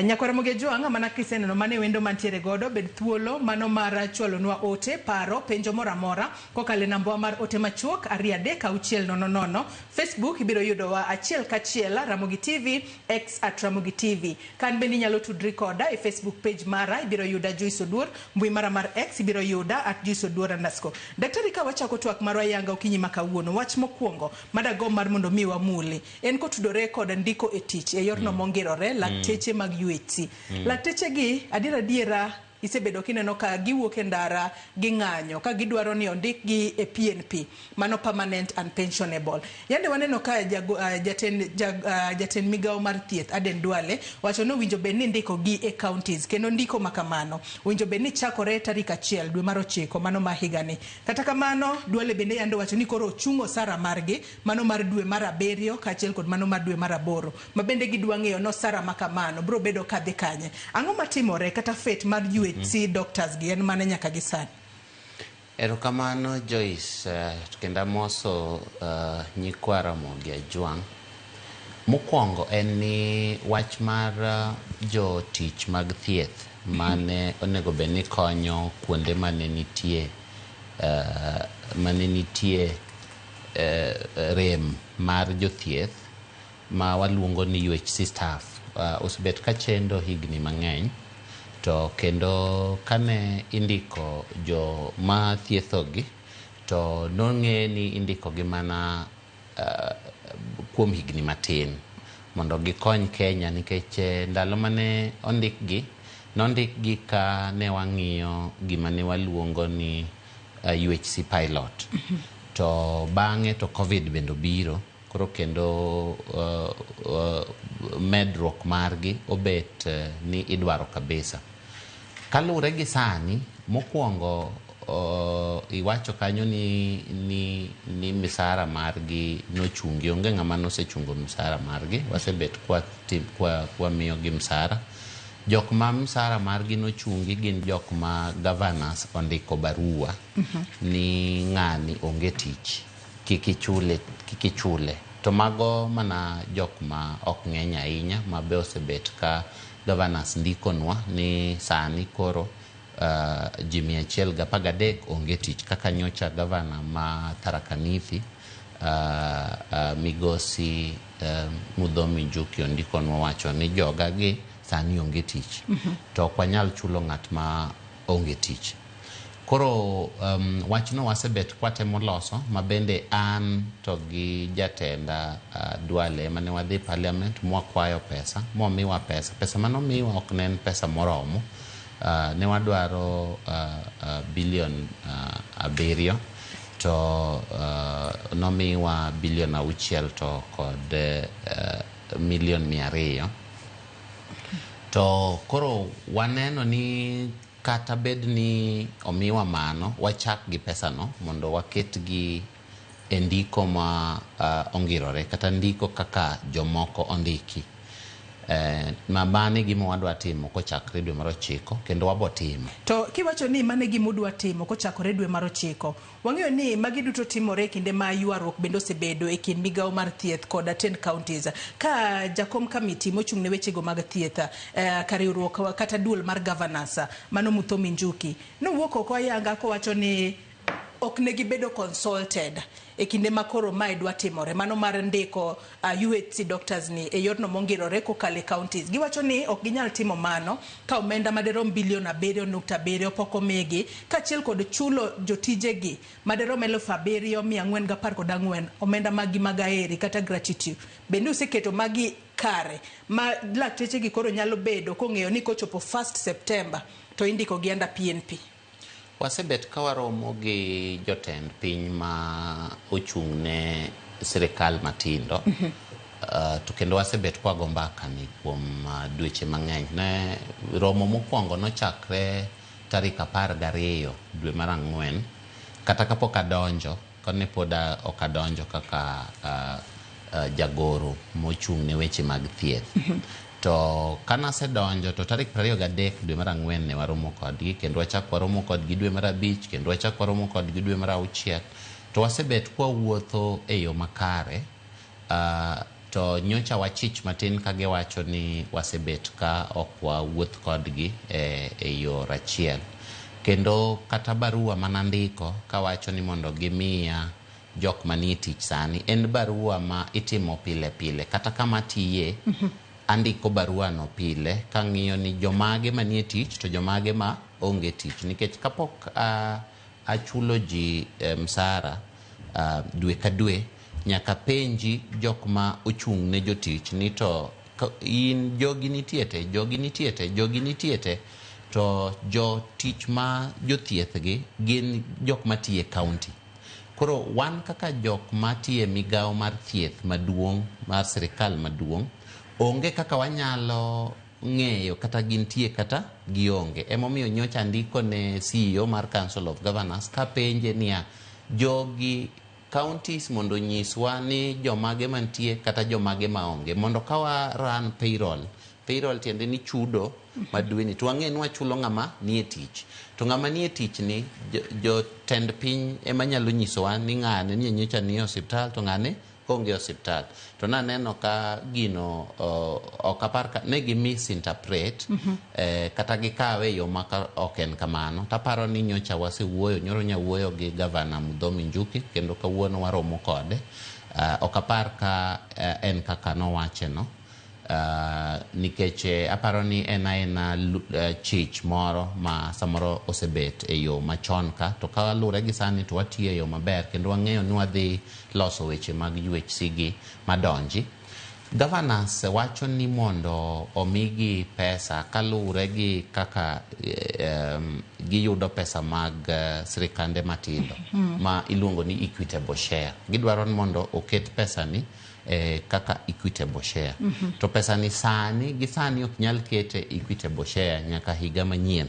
Nyakwara Mugejuanga mana kiseneno mane wendo mantiere godo bed thuolo mano mar chwalonwa ote paro penjo moro amora kokalo e nambwa mar ote machuok 236 00. Facebook ibiro yudowa achiel kachiel Ramogi TV, X at Ramogi TV. Kan bende inyalo tudri koda e Facebook page mara ibiro yuda Joyce Oduor, mbui mara mar X ibiro yuda at Joyce Oduor underscore. Daktari, ka wachako twak marwa yanga okinyi ma kawuono, wach mokwongo madago mar mondo mi wamul muli en kotudore kod ndiko e tich e yorno mongirore lakteche mag UHC. Lakteche gi adiera isebedo kineno ka giwuok e ndara ging'anyo ka gidwaro ni ondikgi e PNP, mano permanent and pensionable. Yande waneno ka jatend migawo mar thieth Aden Duale wacho ni owinjo bed ni ndiko gi e counties, kendo ndiko makamano owinjo bed ni chakore tarik 1 dwe mar 9 mano ma higani. Kata kamano Duale bende yande wacho ni koro ochungo osara margi mano mar dwe mar 7 kaachiel kod mano mar dwe mar 8 ma bende gidwa ng'eyo no osara makamano biro bedo kadhi kanye. Ang'o matimore kata fate mar UHC doctors gi en mane nyaka gi sani? Erokamano Joyce, kendo amoso nyikwa Ramogi Ajwang'. Mokwongo en ni wach mar jotich mag thieth mane onego bed ni konyo kuonde mane nitie rem mar jothieth ma waluongo ni UHC staff osebet ka chendo higni mang'eny. To kendo kane indiko jo ma thiethogi to nong'e ni indikogi mana kuom higni matin mondo gikony Kenya, nikech ndalo mane ondikgi nondikgi ka ne wang'iyo gima ne waluongo ni UHC pilot. To bang'e to COVID bende obiro, koro kendo medruok margi obet ni idwaro kabisa. Kaluwore gi sani, mokwongo iwacho kanyo ni misara margi nochungi, onge ng'ama nosechungo misara margi, wasebet kwa miyogi misara. Jok ma misara margi nochungi gin jok ma governors ondiko barua ni ng'ani onge tich, kik ichule. To mago mana jok ma ok ng'eny ahinya ma be osebet ka governors ndikonwa ni sani koro ji 113 onge tich, kaka nyocha governor ma Tharaka Nithi migosi Muthomi Njuki ondikonwa wacho ni joga gi sani onge tich. To ok wanyal chulo ng'at ma onge tich. Koro wachno wasebet kwatemo loso, ma bende an to gi jatenda Duale mane wadhi parliament mwakwayo pesa, momiwa pesa. Pesa manomiwa ok ne en pesa moromo. Ne wadwaro bilion 7 to nomiwa bilion 6 to kod milion 200. To koro waneno ni kata bed ni omiwa mano, wachak gi pesano mondo waket gi e ndiko ma ongirore, kata ndiko kaka jomoko ondiki. Ma mane gima wadwa timo kochakore dwe mar 9 kendo wabo timo. To kiwacho ni mane gima udwa timo kochakore dwe mar 9, wang'eyo ni magi duto timore e kinde ma ywaruok bende osebedo e kind migawo mar thieth kod 10 counties. Ka jakom kamiti mochung' ne wechego mag thieth ka riwruok kata duol mar governors mano Muthomi Njuki nowuok oko ayanga kowacho ni ok ne gibedo consulted e kinde ma koro mae dwa timore, mano mar ndiko UHC doctors ni e yorno mongirore kokalo e counties. Giwacho ni ok ginyal timo mano ka omenda maderom bilion 7.7 pok omigi, kaachiel kod chulo jotijegi maderom 7,414 omenda magi mag aeri kata gratuity. Bende useketo magi kare ma laktechegi koro nyalo bedo kong'eyo ni kochopo 1 September to indiko gi under PNP? Wasebet ka waromo gi jotend piny ma ochung' ne sirikal matindo. To kendo wasebet kwa go mbaka ni kuom dweche mang'eny. Ne romo mokwongo nochakre tarik 12 dwe mar 4, kata kapok adonjo, kane pod ok adonjo kaka jagoro mochung' ne weche mag thieth. To kanasedonjo to tarik 23 dwe mar 4 ne waromo kodgi, kendo wachak waromo kodgi dwe mar 5, kendo wachak waromo kodgi dwe mar 6. To wasebet kwa wuotho e yo makare. To nyocha wachich matin ka giwacho ni wasebet ka ok wawuoth kodgi e yo achiel. Kendo kata barua manandiko kawacho ni mondo gimiya jok manie tich sani, en barua ma itimo pile pile. Kata kama tiye, andiko barua no pile kang'iyo ni jomage manie tich to jomage ma onge tich, nikech kapok achulo ji msara dwe ka dwe, Nyaka penji jok ma ochung' ne jotich ni to in jogi nitie te, jogi nitie te, jogi nitie te, to jotich ma jothieth gi gin jok matiyo e county. Koro wan kaka jok matiyo e migawo mar thieth maduong' mar sirikal maduong', onge kaka wanyalo ng'eyo kata gintie kata gionge. Emomiyo nyocha andiko ne CEO mar Council of Governors kapenje niya, jogi counties mondo onyiswa ni jomage mantie kata jomage maonge, mondo ka wa run payroll, payroll tiende ni chudo ma dweni, to wang'e ni wachulo ng'ama nie tich, to ng'ama nie tich ni jotend piny ema nyalo nyisowa ni ng'ane ni nyocha nie osiptal to ng'ane onge osiptal. To naneno ka gino ok apar ka ne gi misinterpret, kata gikawe e yo ma ok en kamano. Taparo ni nyocha wasewuoyo, nyoro nyawuoyo gi Gavana Muthomi Njuki, kendo kawuono waromo kode. Ok apar ka en kaka nowache no, nikech aparo ni en aena chich moro ma samoro osebet e yo machon ka, to kaluwore gi sani to watiyo e yo maber, kendo wang'eyo ni wadhi loso weche mag UHC gi madonji. Governors wacho ni mondo omigi pesa kaluwore gi kaka giyudo pesa mag sirikande matindo ma iluongo ni equitable share. Gidwaro ni mondo oket pesa ni kaka equitable share. To pesa ni sani gi sani ok nyal kete equitable share nyaka higa manyien.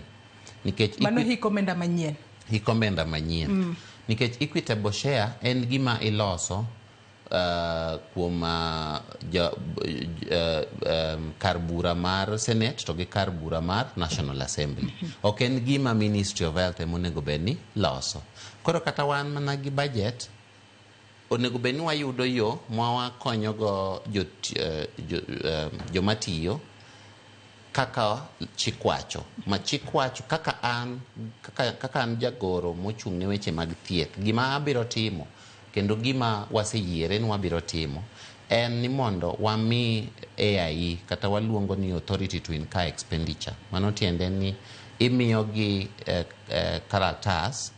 Nikech mano hik omenda manyien. Hik omenda manyien. Nikech equitable share en gima iloso kuom kar bura mar Senate to gi kar bura mar National Assembly. Ok en gima Ministry of Health ema onego bed ni loso. Koro kata wan mana gi budget, onego bed ni wayudo yo ma wakonyogo joma tiyo kaka chik wacho. Ma chik wacho kaka an jagoro mochung' ne weche mag thieth, gima abiro timo kendo gima waseyiere ni wabiro timo en ni mondo wami AIE kata waluongo ni Authority to Incur Expenditure. Mano tiende ni imiyogi karatas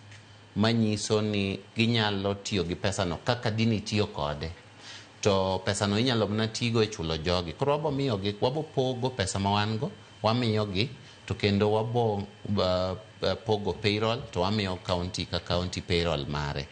manyiso ni ginyalo tiyo gi pesano kaka dini tiyo kode. To pesano inyalo mana tigo e chulo jogi. Koro wabo miyogi, wabo pogo pesa ma wan go, wamiyogi, to kendo wabo pogo payroll, to wamiyo county ka county payroll mare.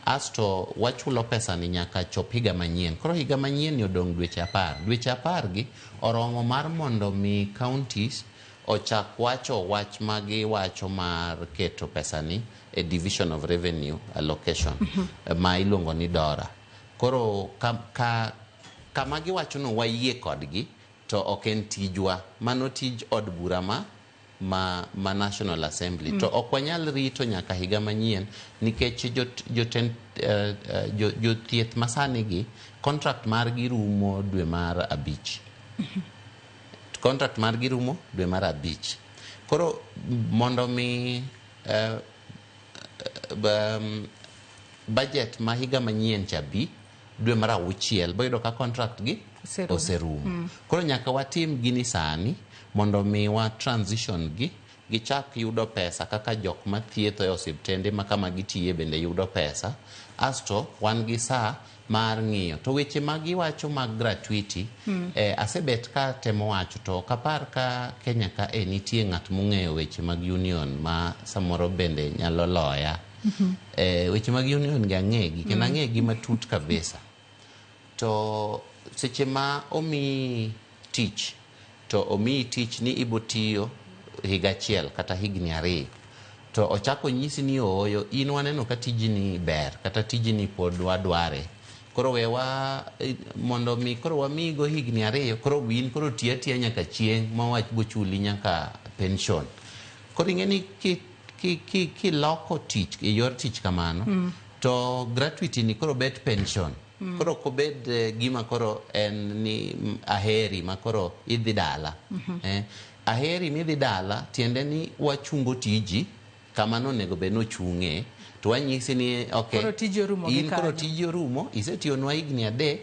Asto wachulo pesa ni nyaka chop higa manyien. Koro higa manyien ni odong' dweche 10. Dweche 10 gi oromo mar mondo mi counties ochak wacho wach magiwacho mar keto pesa ni e Division of Revenue Allocation ma iluongo ni DORA. Koro kama giwacho no wayie kodgi, to ok en tijwa. Mano tij od bura ma National Assembly. To ok wanyal rito nyaka higa manyien nikech jothieth masani gi contract margi rumo dwe mar 5. Contract margi rumo dwe mar 5. Koro mondo mi budget ma higa manyien cha bi dwe mar 6 boyudo ka contract gi oserumo. Koro nyaka watim gini sani mondo mi wa transition gi gichak yudo pesa kaka jok mathietho e osiptende ma kama gitiye bende yudo pesa. Asto wan gi saa mar ng'iyo. To weche ma giwacho mag gratuity, asebet ka temo wacho, to ok apar ka Kenya ka nitie ng'at mong'eyo weche mag union ma samoro bende nyalo loya. Weche mag union gi ang'egi, kendo ang'egi matut kabisa. To seche ma omiyi tich, to omiyi tich ni ibotiyo higa achiel kata higni 2, to ochako nyisi ni ooyo, in waneno ka tijni ber kata tijni pod wadware, koro wewa mondo mi koro wamigo higni 2, koro in koro tiya tiya nyaka chieng' ma wach bochuli nyaka pension. Koro ing'e ni kiloko tich e yor tich kamano, to gratuity ni koro bet pension. Koro ok obed gima koro en ni aheri ma koro idhi dala. Aheri midhi dala tiende ni wachungo tiji kama nonego bed nochung'e, to wanyisi ni okay, koro tiji orumo in koro tiji orumo, isetiyonwa higni 3,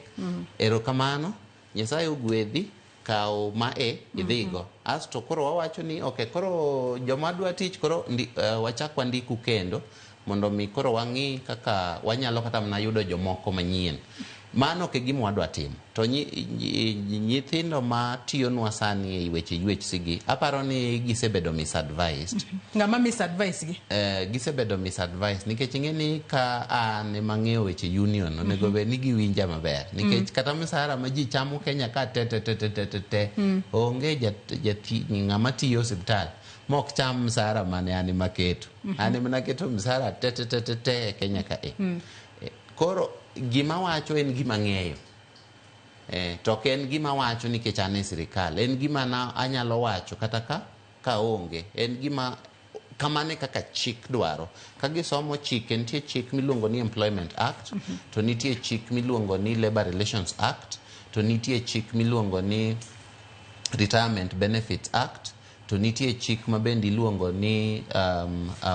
erokamano, Nyasaye ogwedhi, kaw ma idhigo. Asto koro wawacho ni okay, koro joma dwa tich koro wachak wandiku kendo mondo mi koro wang'i kaka wanyalo kata mana yudo jomoko manyien. Mano ok e gima wadwa timo. To nyithindo ma tiyonwa sani e weche UHC gi, aparo ni gisebedo misadvised. Ng'ama misadvise gi? Gisebedo misadvised nikech ing'e ni ka an ema ang'eyo weche union, onego bed ni giwinja maber. Nikech kata msahara ma ji chamo Kenya ka te te te te te te te, onge ng'ama tiyo osiptal mok cham msahara mane an ema aketo. An ema naketo msahara te te te te te e Kenya ka e. Koro gima wacho en gima ng'eyo. To ok en gima wacho nikech an e sirikal. En gima na anyalo wacho kata ka onge. En gima kamano e kaka chik dwaro. Ka gisomo chike, nitie chik miluongo ni Employment Act, to nitie chik miluongo ni Labor Relations Act, to nitie chik miluongo ni Retirement Benefits Act, to nitie chik ma bende iluongo ni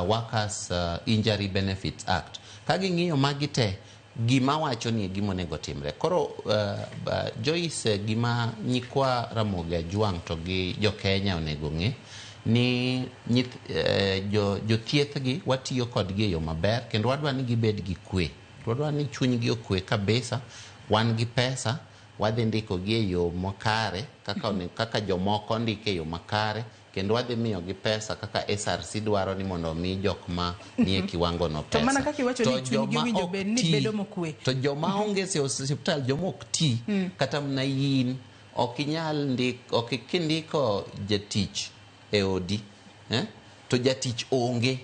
Workers Injury Benefits Act. Ka ging'iyo magi te, gima wacho ni e gima onego timre. Koro Joyce, gima nyikwa Ramogi Ajwang' to gi jo Kenya onego ng'e ni jothieth gi watiyo kodgi e yo maber kendo wadwa ni gibed gi kwe. Wadwa ni chunygi okwe kabisa, wan gi pesa, wadhi ndikogi e yo makare kaka jomoko ndike e yo makare, kendo wadhi miyogi pesa kaka SRC dwaro ni mondo omi jok ma nie kiwango no pesa. To mana kaka iwacho ni chunygi owinjo bed ni bedo mokwe. To joma onge e osiptal, joma ok ti, kata mana in ok inyal ok kindiko jatich e odi, to jatich onge,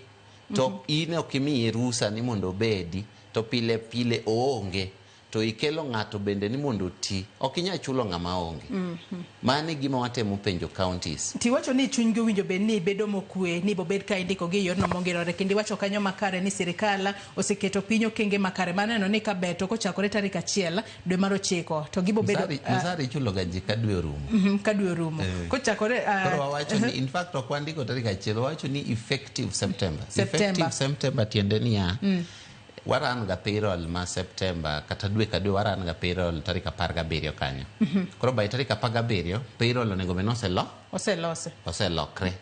to in ok imiye rusa ni mondo obedi, to pile pile oonge, to ikelo ng'ato bende ni mondo oti, ok inyal chulo ng'ama onge. Mano e gima watemo penjo counties. Tiwacho ni chunygi owinjo bed ni bedo mokwe, ni bobed ka indikogi e yorno mongirore, kendo iwacho kanyo makare ni sirikal oseketo piny okenge makare. Maneno ni kaber to kochakore tarik 1 dwe mar 9 to gibo bedo Msara ichulo ga ji ka dwe orumo. Ka dwe orumo. Kochakore koro wawacho ni in fact ok wandiko tarik 1, wawacho ni effective September. Effective September tiende niya, waran ga payroll ma September kata dwe ka dwe waran ga payroll tarik 17 kanyo. Koro by tarik 17 payroll onego bed ni oselose. Oselokre.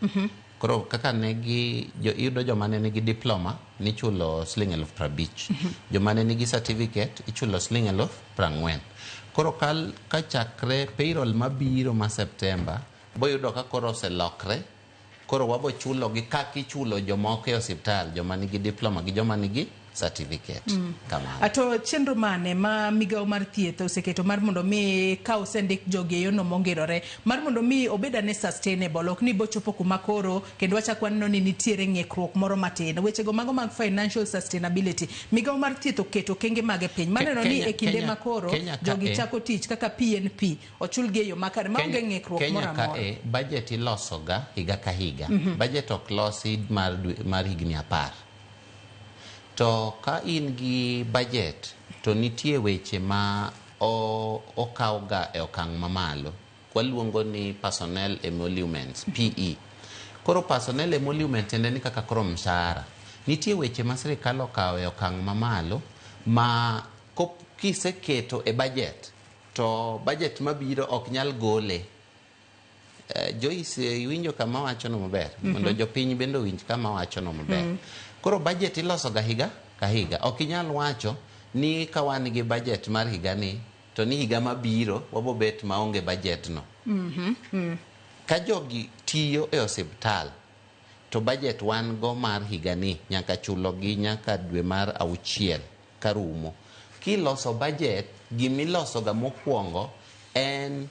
Koro kaka negi iyudo joma ne nigi diploma nichulo siling 50,000. Joma ne nigi certificate ichulo siling 40,000. Koro ka chakre payroll mabiro ma September boyudo ka koro oselokre. Koro wabo chulo gi kaka ichulo jomoko e osiptal, joma nigi diploma gi joma nigi certificate. Kamano. Ato chenro mane ma migawo mar thieth oseketo mar mondo mi ka osendik jogi e yorno mongirore, mar mondo mi obed ane sustainable, ok ni bochopo kuma koro kendo wachak waneno ni nitiere ng'ikruok moro matin. Wechego mago mag financial sustainability, migawo mar thieth oketo okenge mage piny. Maneno ni e kinde ma koro jogi chako tich kaka PNP ochulgi e yo makare maonge ng'ikruok moro amora. Kenya ka budget ilosoga higa ka higa. Budget ok losi mar higni 10. To ka in gi budget to nitie weche ma okawga e okang' mamalo. Waluongo ni personnel emoluments, PE. Koro personnel emolument tiende ni kaka koro mshahara. Nitie weche ma sirikal okawo e okang' mamalo ma kiseketo e budget to budget mabiro ok nyal gole. Joyce, iwinjo kama wachono maber? Mondo jopiny bende owinj kama wachono maber. Koro budget iloso ga higa ka higa. Ok inyal wacho ni ka wan gi budget mar higa ni to ni higa mabiro wabo bet maonge budget no. Ka jogi tiyo e osiptal to budget wan go mar higa ni nyaka chulogi nyaka dwe mar 6 karumo. Kiloso budget, gimiloso ga mokwongo en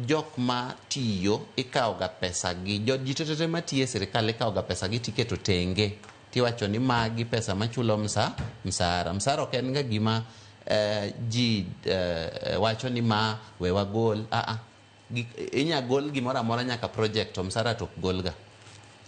jok ma tiyo ikawo ga pesa gi ji tete matiyo e sirikal ikawo ga pesa gi tiketo tenge. Tiwacho ni magi pesa machulo msahara. Msahara ok en ga gima ji wacho ni ma we wagol. Inya gol gimoro amora nyaka project to msahara to ok golga.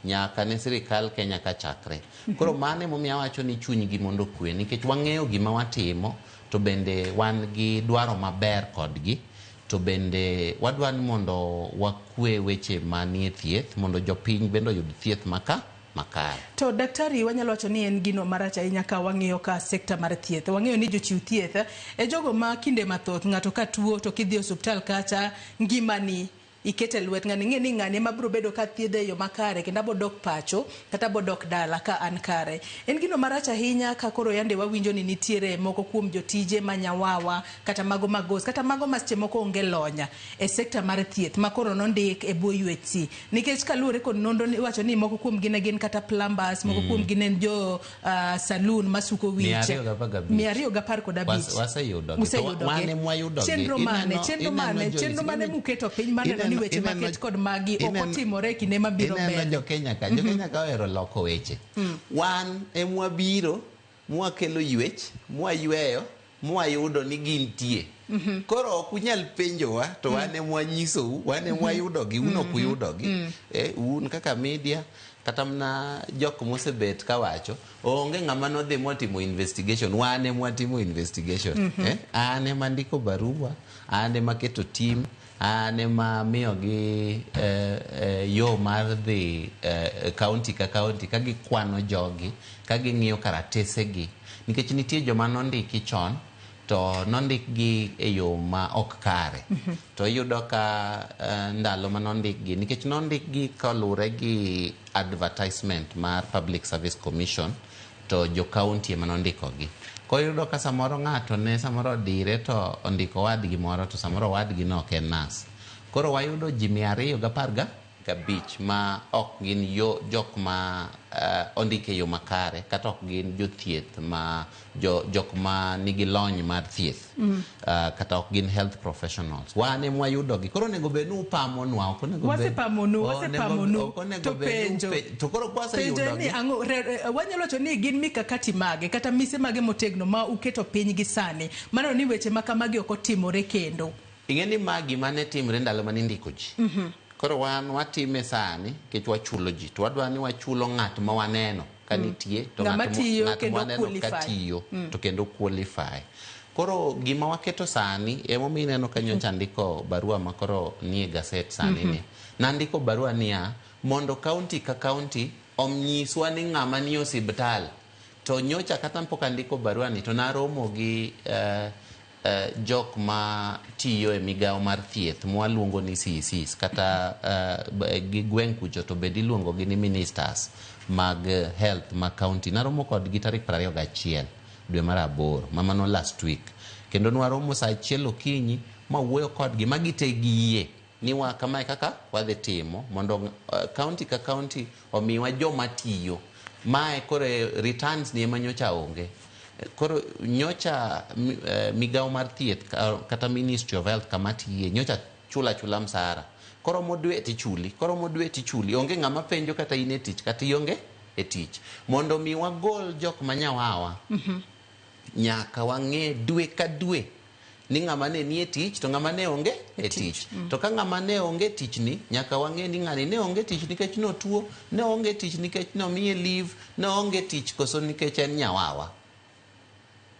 Nyaka ne sirikal Kenya ka chakre. Koro mano emomiyo awacho ni chunygi mondo okwe, nikech wang'eyo gima watimo to bende wan gi dwaro maber kodgi. To bende wadwa ni mondo wakwe weche manie thieth mondo jopiny bende oyud thieth makare. To daktari, wanyalo wacho ni en gino marach ahinya ka wang'iyo ka sekta mar thieth. Wang'eyo ni jochiw thieth e jogo ma kinde mathoth ng'ato ka tuo to kidhi e osiptal kacha ngimani Ikete lwet ng'ani, ing'e ni ng'ani ema biro bedo ka thiedhe e yo makare kendo abo dok pacho kata abo dok dala ka an kare. En gino marach ahinya ka koro yande wawinjo ni nitiere moko kuom jotije ma nyawawa kata mago magos kata mago ma seche moko onge lonya e sekta mar thieth ma koro nondik e bwo UHC. Nikech kaluwore kod nonro iwacho ni moko kuom gi ne gin kata plumbers, moko kuom gi ne en jo saloon masuko wich. 215. Waseyudogi. Useyudogi. Wan ema wayudogi. Chenro mane, chenro mane, chenro mane muketo piny maneno ni weche maket kod magi ok otimore e kinde mabiro Ineno mbele. jo Kenya ka, jo Kenya ka ohero loko weche. Wan emwabiro mwakelo ywech, mwayweyo, mwayudo ni gintie. Koro ok unyal penjowa to wan emwanyisou, wan emwayudogi, un ok uyudogi. Un kaka media kata mana jok mosebet kawacho onge ng'ama nodhi motimo investigation, wan emwatimo investigation. An ema ndiko barua, an ema keto team, an ema miyogi yo mar dhi county ka county ka gikwano jogi, ka ging'iyo karatesegi. Nikech nitie joma nondiki chon to nondikgi e yo ma ok kare. To iyudo ka ndalo ma nondikgi, nikech nondikgi kaluwore gi advertisement mar Public Service Commission, to jo county ema nondikogi. Koro iyudo ka samoro ng'ato ne samoro odire to ondiko owadgi moro to samoro owadgi no ok en nas. Koro wayudo ji 215 ma ok gin yo, jok ma ondik e yo makare kata ok gin jothieth ma jok ma nigi lony mar thieth. Kata ok gin health professionals. Wan ema wayudogi. Koro onego bed ni upamonwa, ok onego bed Wasepamonu, wasepamonu. ok onego To bed ni penjo. to koro Penjo en ni kwaseyudogi ang'o, wanyalo wacho ni gin mikakati mage kata mise mage motegno ma uketo piny gi sani maneno ni weche ma kamagi ok otimore kendo. Ing'e ni ma gima ne timre ndalo mane indiko ji. Koro wan watime sani nikech wachulo ji to wadwa ni wachulo ng'at ma waneno ka nitie to Ng'ama tiyo ng'at kendo mwaneno ka qualify. tiyo to kendo qualify. Koro gima waketo sani emomiyo ineno ka nyocha andiko barua ma koro nie gaset sani ni. Nandiko barua niya mondo county ka county onyiswa ni ng'ama nie osiptal. To nyocha kata pok andiko barua ni to naromo gi jok ma tiyo e migawo mar thieth mwaluongo ni CECs kata gi gweng' kucho to bende iluongo gi ni ministers mag health ma county. Naromo kodgi tarik 21 dwe mar 8 ma mano last week. Kendo nwaromo saa 1 okinyi ma wuoyo kodgi ma gite giyie ni wa kamae kaka wadhi timo mondo county ka county omiwa joma tiyo. Mae koro returns ni ema nyocha onge. Koro nyocha migawo mar thieth kata Ministry of Health kama tiye nyocha chula chula msara. Koromo dwe tichuli, koromo dwe tichuli. Onge ng'ama penjo kata in e tich kata ionge e tich. Mondo mi wagol jok manyawawa, nyaka wang'e dwe ka dwe ni ng'ama ne nie tich to ng'ama ne onge e tich. To ka ng'ama ne onge tich ni, nyaka wang'e ni ng'ani ne onge tich nikech notuo, ne onge tich nikech nomiye leave, ne onge tich koso nikech en nyawawa.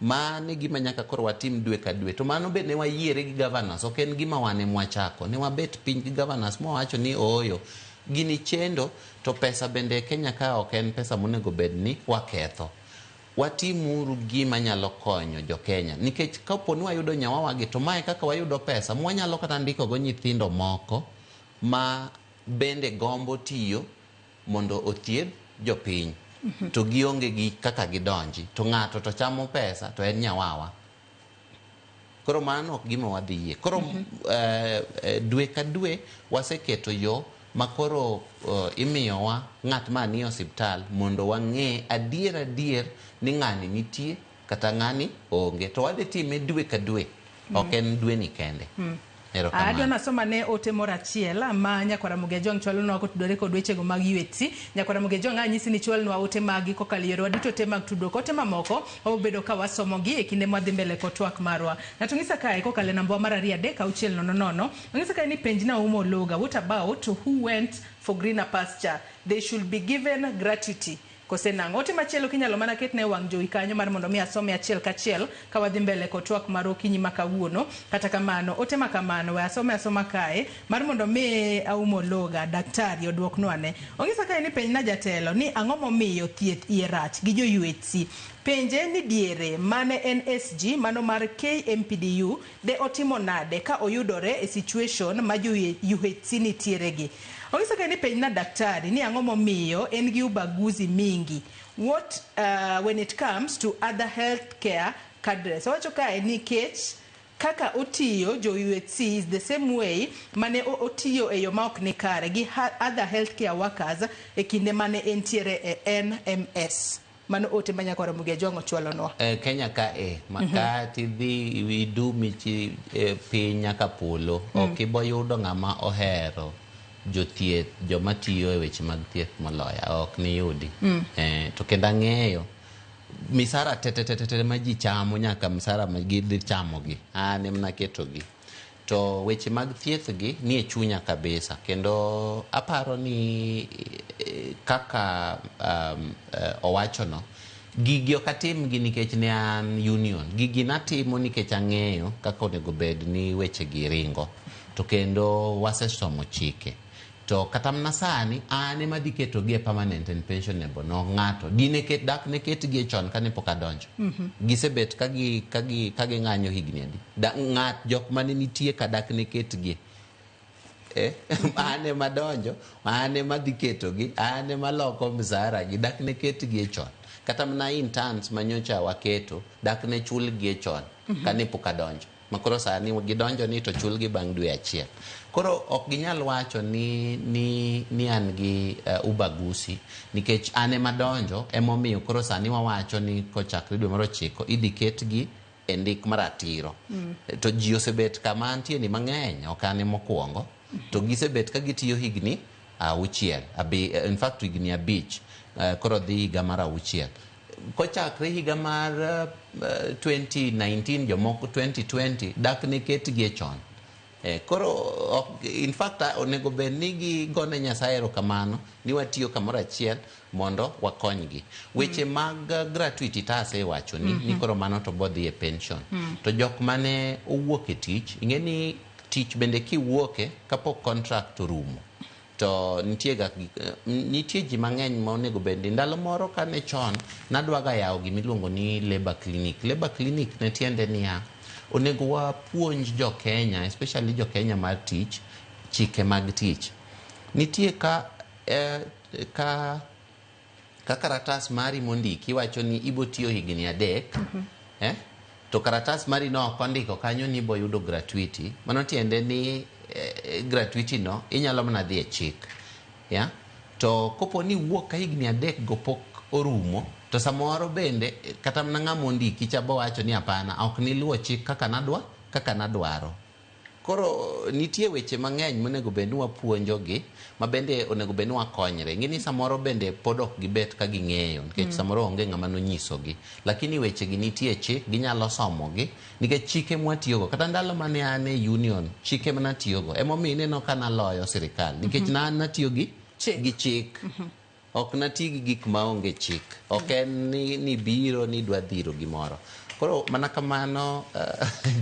Mano e gima nyaka koro watim dwe ka dwe. To mano be ne wayiere gi governors, ok en gima wan ema wachako. Ne wabet piny gi governors mwawacho ni ooyo, gini chendo to pesa bende e Kenya ka ok en pesa monego bed ni waketho. Watimuru gima nyalo konyo jo Kenya. Nikech kapo ni wayudo nyawawagi to mae kaka wayudo pesa mwanyalo kata ndiko go nyithindo moko ma bende gombo tiyo mondo othiedh jopiny. To gionge gi kaka gidonji. To ng'ato to chamo pesa to en nyawawa. Koro mano ok gima wadhi yie. Koro dwe ka dwe waseketo yo ma koro imiyowa ng'at ma nie osiptal mondo wang'e adier adier ni ng'ani nitie kata ng'ani onge. To wadhi time dwe ka dwe. Ok en dwe ni kende. Erokamano. Adwa nasoma ne ote moro achiel ma nyakwara Ramogi Ajwang' chwalonwa kotudore kod wechego mag UHC. Nyakwara Ramogi Ajwang' anyisi ni chwalnwa ote magi kokalo e yorewa duto te mag tudruok. Ote mamoko wabobedo ka wasomogi e kinde mwadhi mbele kod twak marwa. Ng'ato ng'isa kae kokalo e namba mar 2 3 6 0 0. Ong'isa kae ni penj Nauma Oluga, what about who went for greener pasture? They should be given gratuity. Kose nang'o? Ote machielo kinyalo mana ketne e wang' jowi kanyo mar mondo mi asome achiel kachiel ka wadhi mbele kod twak mar okinyi ma kawuono. Kata kamano, ote ma kamano we asome asoma kae mar mondo mi Auma Oluga, daktari oduoknwa ne. Ong'isa kae ni penj na jatelo ni ang'o momiyo thieth iye rach gi jo UHC. Penje ni diere mane en SG mano mar KMPDU de otimo nade ka oyudore e situation ma jo UHC nitiere gi. Ong'isa ka ni penj na daktari ni ang'o momiyo en gi ubaguzi mingi. What when it comes to other healthcare cadres. Owacho kae nikech kaka otiyo jo UHC is the same way mane otiyo e yo ma ok ni kare gi other healthcare workers e kinde mane entiere e NMS. Mano ote ma nyakwar Ramogi Ajwang' ochwalonwa. Kenya ka e ma ka tidhi idu michi piny nyaka polo ok ibo yudo ng'ama ohero jothieth, joma tiyo e weche mag thieth moloya ok niyudi. To kendo ang'eyo misara te te te te te ma ji chamo, nyaka misara ma gidhi chamogi an ema naketogi, to weche mag thieth gi nie chunya kabisa. Kendo aparo ni kaka owachono, gigi ok atimgi nikech ne an union, gigi natimo nikech ang'eyo kaka onego bed ni weche gi ringo, to kendo wasesomo chike. To kata mana sani an ema dhi ketogi e permanent and pensionable, no ng'ato dine ket dak ne ketgi e chon kane pok adonjo. Gisebet ka ging'anyo higni adi da, ng'at jok mane nitie ka dak ne ketgi an ema donjo, an ema dhi ketogi, an ema loko msara gi, dak ne ketgi e chon. Kata mana interns manyocha waketo dak ne chulgi e chon kane pok adonjo, makoro sani gidonjo ni to chulgi bang' dwe achiel. Koro ok ginyal wacho ni an gi ubaguzi nikech an ema donjo. Emomiyo koro sani wawacho ni kochakre dwe mar 9 idhi ketgi e ndik maratiro. To ji osebet kama antie ni mang'eny, ok an mokwongo, to gisebet ka gitiyo higni 6, in fact higni 5, koro dhi higa mar 6 kochakre higa mar 2019, jomoko 2020, dak ne ketgi e chon. Koro in fact onego bed ni gigone Nyasaye erokamano ni watiyo kamoro achiel mondo wakonygi. Weche mag gratuity to asewacho ni, ni koro mano to bodhi e pension. To jok mane owuok e tich, ing'e ni tich bende kiwuoke kapok contract orumo to nitie ga nitie ji mang'eny ma onego bed ni ndalo moro kane chon nadwaga yawo gimiluongo ni labor clinic. Labor clinic ne tiende niya, onego wapuonj jo Kenya, especially jo Kenya mar tich, chike mag tich. Nitie ka karatas mari mondiki wacho ni ibo tiyo higni 3, to karatas mari no ok ondiko kanyo ni ibo yudo gratuity, mano tiende ni gratuity no inyalo mana dhi e chik ya. To kopo ni wuok ka higni 3 go pok orumo, to samoro bende kata mana ng'ama ondiki cha bowacho ni hapana, ok niluwo chik kaka nadwaro. Koro nitie weche mang'eny monego bed ni wapuonjogi, ma bende onego bed ni wakonyre. Ing'e ni samoro bende pod ok gibet ka ging'eyo nikech samoro onge ng'ama nonyisogi, lakini wechegi nitie chik, ginyalo somogi nikech chike mwatiyogo. Kata ndalo mane an e union, chike manatiyogo emomiyo ineno ka naloyo sirikal nikech na an natiyo gi chik, ok nati gi gik maonge chik. Ok en ni biro ni dwa dhiro gimoro. Koro mana kamano,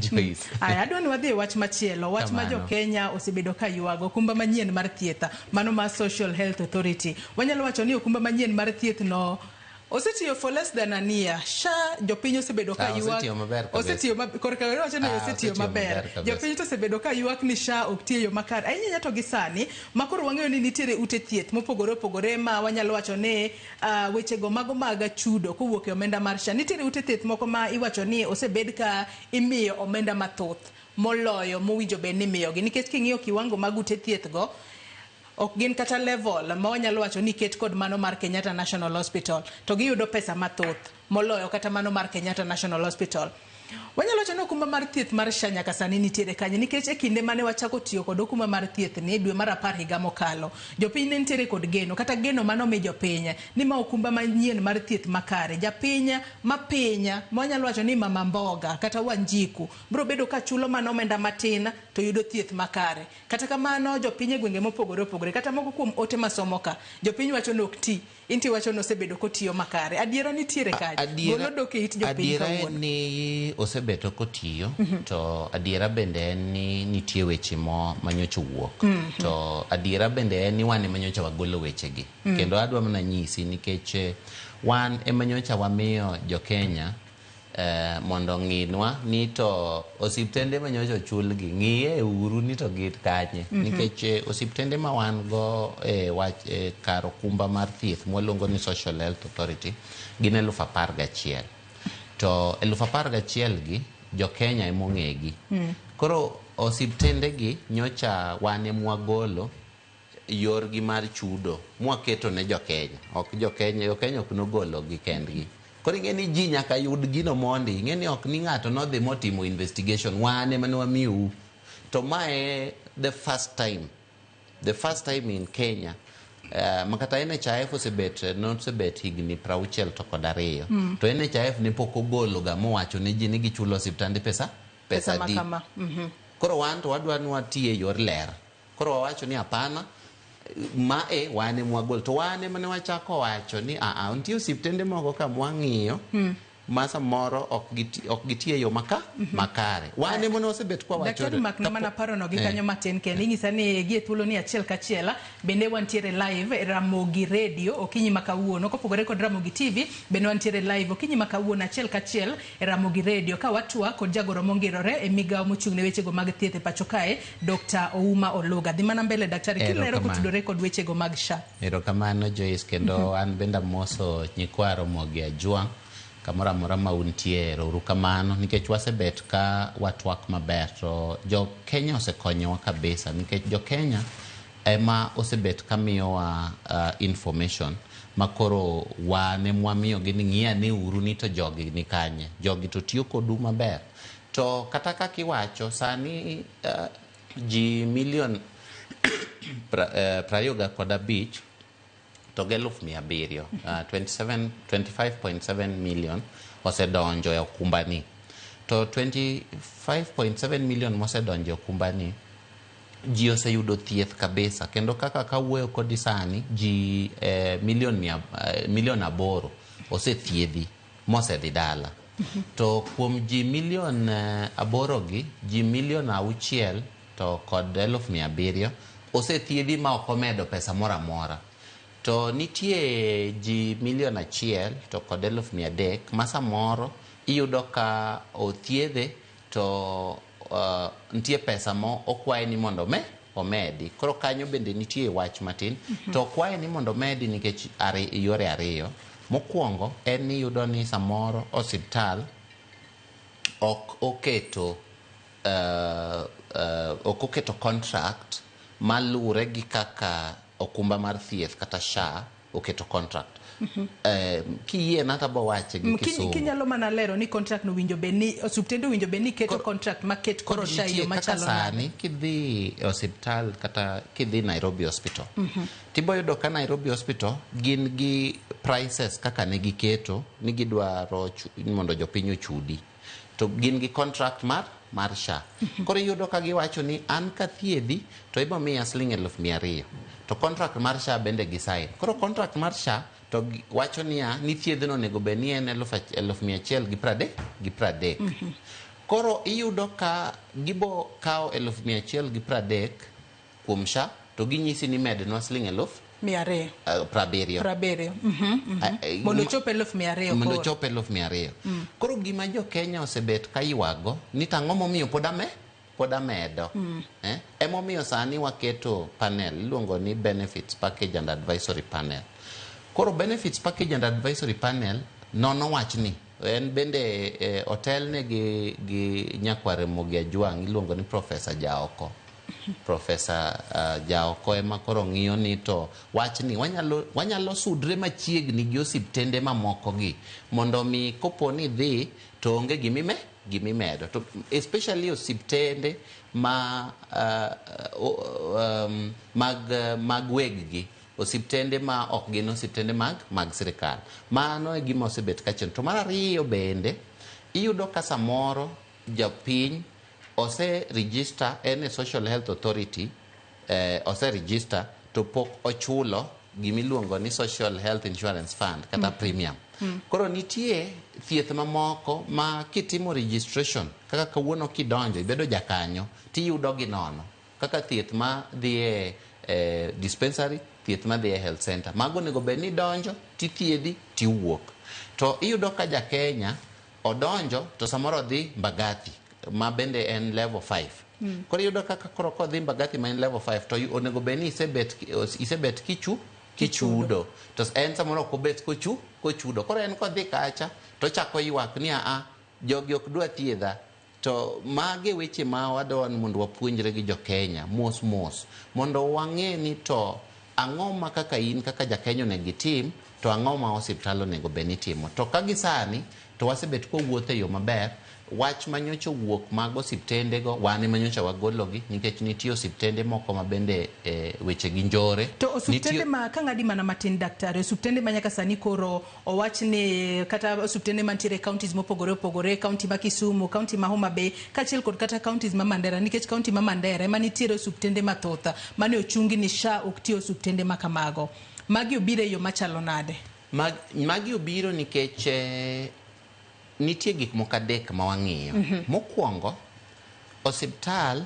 Joyce. Aya, adwa ni wadhi e wach machielo, wach ma Kamano. jo Kenya osebedo ka ywago, okumba manyien mar thieth, mano mar Social Health Authority. Wanyalo wacho ni okumba manyien mar thieth no osetiyo for less than a year. Sha jopiny osebedo ka ywak. Osetiyo maber kabisa. Osetiyo korka wacho ni osetiyo osetiyo maber. maber kabisa. Jopiny to osebedo ka ywak ni SHA ok tiyo e yo makare. Ahinya to gi sani, ma koro wang'eyo ni nitiere ute thieth mopogore opogore ma wanyalo wacho ni wechego mago mag chudo kowuok e omenda mar SHA. Nitiere ute thieth moko ma iwacho ni osebed ka imiyo omenda mathoth moloyo mowinjo bed ni imiyogi, nikech king'iyo kiwango mag ute thieth go ok gin kata level ma wanyalo wacho ni ket kod mano mar Kenyatta National Hospital, to giyudo pesa mathoth moloyo kata mano mar Kenyatta National Hospital. Wanyalo wacho ni okumba mar thieth mar SHA nyaka sani nitiere kanye? Nikech e kinde mane wachako tiyo kod okumba mar thieth ni dwe mar 10 higa mokalo, jopiny ne nitiere kod geno, kata geno manomi jopiny ni ma okumba manyien mar thieth makare, japiny mapiny ma wanyalo wacho ni mama mboga kata Wanjiku biro bedo ka chulo mana omenda matin to yudo thieth makare. Kata kamano jopiny e gwenge mopogore opogore, kata moko kuom ote masomo ka, jopiny wacho ni ok ti. Inti wacho ni osebedo kotiyo makare. Adiera nitiere kae. Golo dok e it jopiny Adiera en kawuono. ni osebedo kotiyo to adiera bende en ni nitie weche mo manyocha owuok to adiera bende en ni wan ema nyocha wagolo wechegi kendo adwa mana nyisi nikech wan ema nyocha wamiyo jo-Kenya mondo ong'inwa ni to osiptende ma nyocha ochulgi ng'iye uru ni to gin kanye nikech osiptende ma wan go e wach kar okumba mar thieth mwaluongo ni Social Health Authority gin 11,000 to 11,000 gi jo-Kenya ema ong'egi. Koro osiptende gi nyocha wan ema wagolo yorgi mar chudo mwaketo ne jo-Kenya, ok jo-Kenya, jo-Kenya ok nogolo gi kendgi. Koro ing'e ni ji nyaka yud gino mondi, ing'e ni ok ni ng'ato nodhi motimo investigation, wan ema ne wamiyou. To mae the first time, the first time in Kenya makata NHIF osebet nosebet higni 62 to NHIF ne pok ogolo ga mowacho ne ji ni gichulo osiptande pesa Pesa adi. makama. Koro wan to wadwa ni wati e yor ler. Koro wawacho ni hapana, mae wan ema wagol to wan ema ne wachako wacho ni aa nitie osiptende moko ka mwang'iyo ma samoro ok giti e yo makare. Wan ema ne wasebet kwa wacho Daktari makna mana parono gi kanyo matin kende inyisa ni gie thuolo ni achiel kachiel bende wantiere live e Ramogi Radio okinyi ma kawuono kopogore kod Ramogi TV bende wantiere live okinyi ma kawuono achiel kachiel e Ramogi Radio ka watwa kod jagoro mongirore e migawo mochung' ne wechego mag thieth e pacho kae Dr. Ouma Oluga. Dhi mana mbele daktari kilero Erokamano. kotudore kod wechego mag SHA. Erokamano Joyce, kendo an bende amoso nyikwa Ramogi Ajwang' kamoro amora ma untie, ero uru kamano nikech wasebet ka watwak maber to jo Kenya osekonyowa kabisa nikech jo Kenya ema osebet ka miyowa information makoro wan ema wamiyogi ni ng'i ane uru ni to jogi ni kanye, jogi to tiyo kodu maber. To kata kaka iwacho sani ji milion 25 to gi 700,000 27 25.7 million osedonjo e okumbani to 25.7 million mosedonjo e okumbani ji oseyudo thieth kabisa kendo kaka kawuoyo kodi sani ji milion 8 osethiedhi mosedhi dala. To kuom ji milion 8 gi ji milion 6 to kod 700,000 osethiedhi ma ok omedo pesa moro amora. To nitie ji milion 1 to kod 300,000 ma samoro iyudo ka othiedhe to nitie pesa mo okwaye ni mondo omedi. Koro kanyo bende nitie wach matin. To okwaye ni mondo omedi nikech yore ariyo. Mokwongo en ni iyudo ni samoro osiptal ok oketo contract malure gi kaka okumba mar thieth kata SHA oketo contract. Kiyie na to abo wache gi Kisungu. Kinyalo mana lero ni contract no winjo bed ni osiptende winjo bed ni keto contract maket kod SHA e yo Kaka machalo nade? Sani kidhi e osiptal kata kidhi Nairobi Hospital tibo yudo ka Nairobi Hospital gin gi prices kaka ne giketo ni gidwaro mondo jopiny ochudi to gin gi contract mar SHA. Koro iyudo ka giwacho ni an kathiedhi to ibo miya siling 200,000 to contract mar SHA bende gi sign. Koro contract mar SHA to wacho niya ni thiedhno onego bed ni en 130,000. Koro iyudo ka gibo kawo 130,000 kuom SHA to ginyisi ni mednwa siling 200,000 70. 70. Mondo ochop 200,000 mondo koro. ochop 200,000. Koro gima jo Kenya osebet ka ywago ni tang'o momiyo pod amedo. Emomiyo sani waketo panel iluongo ni Benefits Package and Advisory Panel. Koro Benefits Package and Advisory Panel nono wachni en bende otelne gi nyakwar Ramogi Ajwang' iluongo ni Professor Jaoko. Professor Jaoko ema koro ng'iyo ni to wachni wanyalo sudre machiegni gi osiptende mamoko gi mondo mi kopo ni dhi to onge gimimedo to especially osiptende ma mag weggi osiptende ma ok gin osiptende mag sirikal. Mano e gima osebet ka chien. To mar ariyo bende iyudo ka samoro japiny ose register en e Social Health Authority, ose register to pok ochulo gimiluongo ni Social Health Insurance Fund kata premium. Koro nitie thieth mamoko ma kitimo registration kaka kawuono kidonjo ibedo jakanyo tiyudo gi nono kaka thieth ma dhi e dispensary, thieth ma dhi e health center. Mago onego bed ni idonjo tithiedhi tiwuok. To iyudo ka ja Kenya odonjo to samoro odhi Mbagathi ma bende en level 5. Koro iyudo kaka koro kodhi Mbagathi ma en level 5 to onego bed ni isebet kichudo. To en samoro ok obet kochudo. Koro en kodhi kacha to ochako ywak ni a jogi ok dwa thiedha. To mage weche ma wadwa ni mondo wapuonjre gi jo Kenya mos mos mondo wang'e ni to ang'o ma kaka in kaka ja Kenya onego itim to ang'o ma osiptal onego bed ni timo. To ka gi sani to wasebet kwawuotho e yo maber. Wach manyocha owuok mag osiptende go wan ema nyocha wagologi nikech nitie osiptende moko ma bende weche gi njore. To osiptende ma kang'adi mana matin daktari, osiptende ma nyaka sani koro owach ni kata osiptende mantiere e counties mopogore opogore, county ma Kisumu, county ma Homa Bay, kaachiel kod kata counties ma Mandera, nikech county ma Mandera ema nitiere osiptende mathoth mane ochungi ni SHA ok ti osiptende ma kamago. Magi obiro e yo machalo nade? Magi obiro nikech nitie gik moko adek ma wang'iyo. Mokwongo, osiptal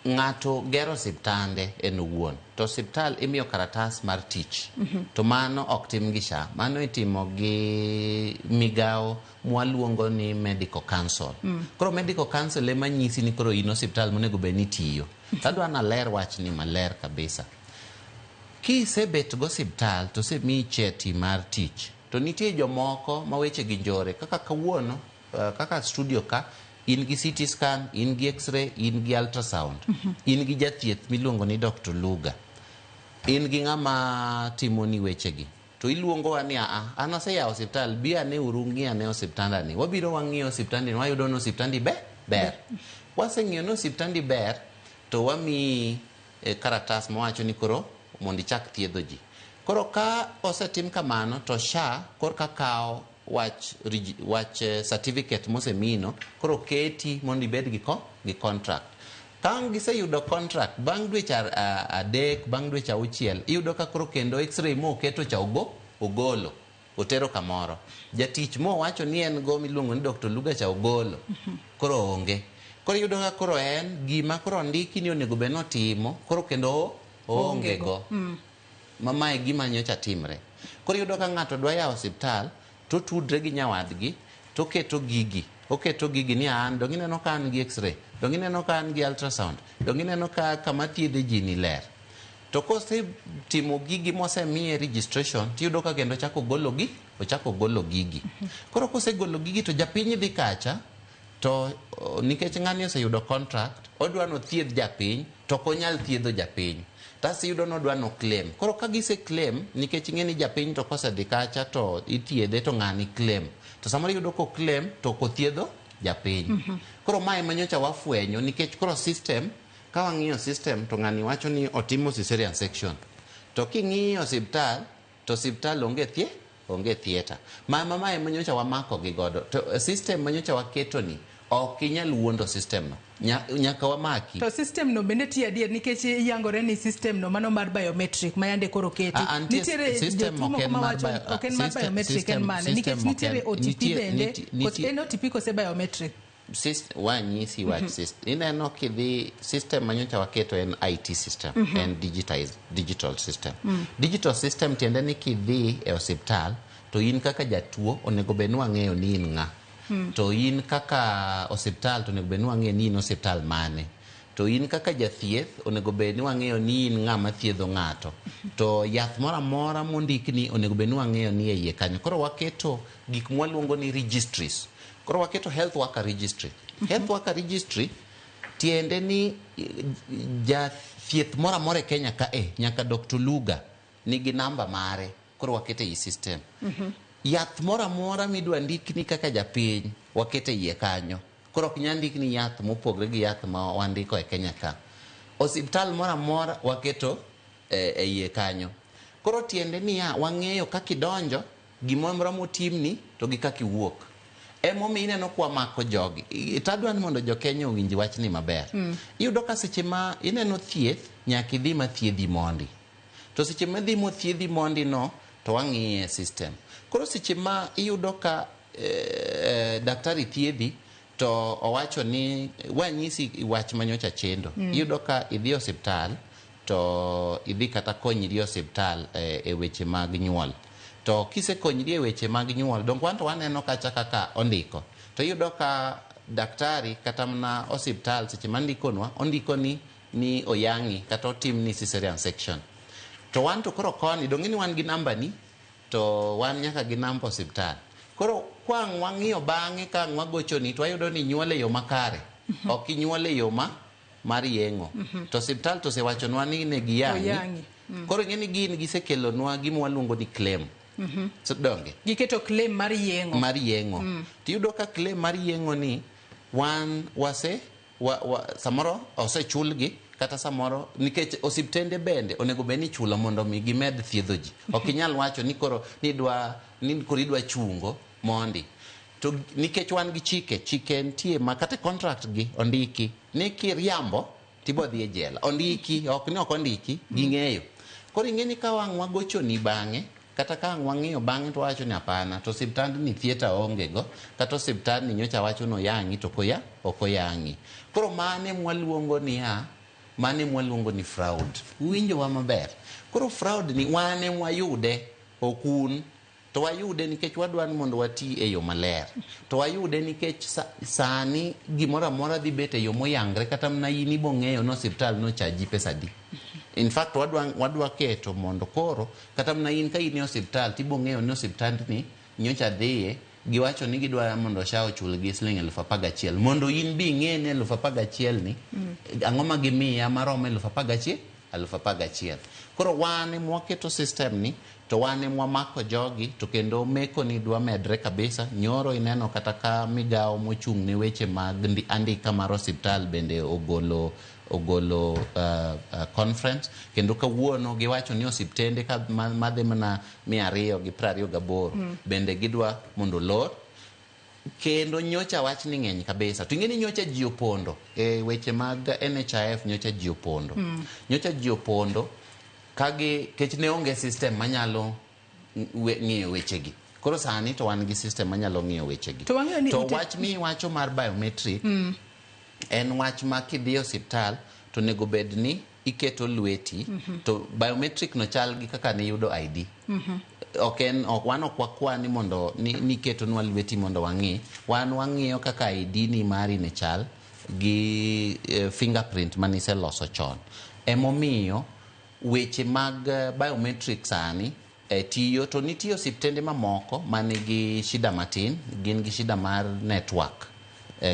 ng'ato gero osiptande en owuon, to osiptal imiyo karatas mar tich. To mano ok tim gi SHA, mano itimo gi migawo mwaluongo ni Medical Council. Koro Medical Council ema nyisi ni koro in osiptal monego bed ni itiyo. Tadwa naler wachni maler kabisa. Kisebet go osiptal to osemiyi cheti mar tich, to nitie jomoko ma weche gi njore kaka kawuono kaka studio ka in gi CT scan, in gi x-ray, in gi ultrasound, in gi jathieth miluongo ni Dr. Luga, in gi ng'ama timoni wechegi to iluongowa ni aa an aseyawo osiptal, bi ane uru ng'i ane osiptandani. Wabiro wang'iyo osiptandi wayudo ni osiptandi ber. Waseng'iyo ni osiptandi ber to wamiyi karatas mawacho ni koro mondo ichak thiedho ji. Koro ka osetim kamano to SHA korka kawo wach certificate mosemino koro keti mondo ibed gi contract. Ka giseyudo contract bang' dweche 3, bang' dweche 6, iyudo ka koro kendo x-ray moketo cha ogolo otero kamoro. Jatich mowacho ni en go miluongo ni Dr. Luga cha ogolo koro onge. Koro iyudo ka koro en gima koro ondiki ni onego bed notimo koro kendo oonge go. Mama e gima nyocha timre. Koro iyudo ka ng'ato dwa yawo osiptal to tudre gi nyawadgi to keto gigi. Oketo gigi ni an dong ineno ka an gi x-ray, dong ineno ka an gi ultrasound, dong ineno ka kama thiedhe ji ni ler. To kosetimo gigi mosemiye registration tiyudo ka kendo ochako golo gigi. Koro kosegolo gigi to japiny dhi kacha to nikech ng'ani oseyudo contract odwa nothiedh japiny to ok onyal thiedho japiny. Tas iyudo nodwa no claim. Koro ka gise claim nikech ing'e ni japiny to kosedhi kacha to ithiedhe to ng'ani claim. To samoro iyudo ko claim to ok othiedho japiny. Koro mae ema nyocha wafwenyo nikech koro system ka wang'iyo system to ng'ani wacho ni otimo cesarean section. To king'iyo osiptal to osiptal onge theatre. Ma ema nyocha wamako gi godo. To system ma nyocha waketo ni ok inyal wuondo system no. Nyaka wamaki. To system no bende tiyo adier nikech yangore ni system no mano mar biometric ma yande koro keti. Nitiere system ok en mar biometric en mane nikech nitiere OTP bende en OTP kose biometric. Wanyisi wach system. Ineno kidhi system manyocha waketo en IT system, en digitized digital system. Digital system tiende ni kidhi e osiptal to in kaka jatuo onego bed ni wang'eyo ni in ng'a. To in kaka osiptal to onego bed ni wang'eyo ni in osiptal mane. To in kaka jathieth onego bed ni wang'eyo ni in ng'ama thiedho ng'ato. To yath moro amora mondikni onego bed ni wang'eyo ni e iye kanyo. Koro waketo gik mwaluongo ni registries. Koro waketo health worker registry. Health worker registry tiende ni jathieth moro amora e Kenya ka nyaka Dr. Luga nigi namba mare. Koro wakete ei system. Yath moro amora midwa ndikni kaka japiny wakete iye kanyo. Koro ok nyal ndikni yath mopogre gi yath ma wandiko e Kenya ka. Osiptal moro amora waketo e iye kanyo. Koro tiende niya wang'eyo kaka idonjo, gimoro amora motimni to gi kaka iwuok. Emomiyo ineno kwa mako jogi. Tadwa ni mondo jo Kenya owinj wachni maber. Iyudo ka seche ma ineno thieth, nyaka idhi ma thiedhi mondi. To seche madhi mothiedhi mondi no to wang'iye e system. Koro seche ma iyudo ka daktari thiedhi to owacho ni wanyisi wach manyocha chendo. Iyudo ka idhi e osiptal to idhi kata konyri e osiptal e weche mag nyuol. To kisekonyri e weche mag nyuol, donge wan to waneno kacha kaka ondiko. To iyudo ka daktari kata mana osiptal seche mandikonwa, ondiko ni oyang'i kata otimni cesarean section. To wan to koro koni, donge ni wan gi namba ni, to wan nyaka gi namba osiptal. Koro kwang' wang'iyo bang'e ka ang' wagochoni to wayudo ni inyuol e yo makare. Ok inyuol e yo ma mar yeng'o. To osiptal to osewachonwa ni ne giyang'i. Oyang'i. Koro ing'e ni gin gisekelonwa gima waluongo ni claim. So, donge? Giketo claim mar yeng'o. Mar yeng'o. Tiyudo ka claim mar yeng'o ni wan wase wa, samoro osechulgi kata samoro nikech osiptende bende onego bed ni ichulo mondo mi gimed thiedho ji. Ok inyal wacho ni koro ni koro idwa chungo mondi. To nikech wan gi chike, chike nitie ma kata e contract gi ondiki ni kiriambo tibo dhi e jela. Ondiki, ok ni ok ondiki, ging'eyo. Koro ing'e ni ka wang' wagochoni bang'e, kata ka ang' wang'iyo bang'e to wawacho ni hapana, to osiptandni theatre onge go, kata osiptandni nyocha wacho ni oyang'i to ok oyang'i. Koro mane mwaluongo niya, mane mwaluongo ni fraud. Uwinjowa maber. Koro fraud ni wan emwayude, ok un. To wayude nikech wadwa ni mondo wati e yo maler. To wayude nikech sani gimoro amora dhi bet e yo moyangre kata mana in ibong'eyo ni osiptal nochaji pesa adi. In fact, wadwa keto mondo koro kata mana in ka in e osiptal tibong'eyo ni osiptandni nyocha dhiye giwacho ni gidwa mondo SHA ochulgi siling 11,000 mondo in bi ing'e ni 11,000 ni ang'o ma gimiya maromo 11,000 11,000. Koro wan ema waketo system ni to wan ema wamako jogi to kendo meko ni dwa medre kabisa. Nyoro ineno kata ka migawo mochung' ne weche mag andika mar osiptal bende ogolo conference kendo kawuono giwacho ni osiptende ka madhi mana 228 bende gidwa mondo olor. Kendo nyocha wach ni ng'eny kabisa. To ing'e ni nyocha ji opondo e weche mag NHIF nyocha ji opondo. Nyocha ji opondo kagi kech ne onge system manyalo ng'iyo wechegi. Koro sani to wan gi system manyalo ng'iyo wechegi. To wang'eyo ni To wach miwacho mar biometric en wach ma kidhi e osiptal to onego bed ni iketo lweti to biometric no chal gi kaka niyudo ID. Ok en ok wan ok wakwa ni mondo ni iketonwa lweti mondo wang'i. Wan wang'iyo kaka ID ni mari ne chal gi fingerprint maniseloso chon. Emomiyo weche mag biometric sani tiyo to nitie osiptende mamoko manigi shida matin, gin gi shida mar network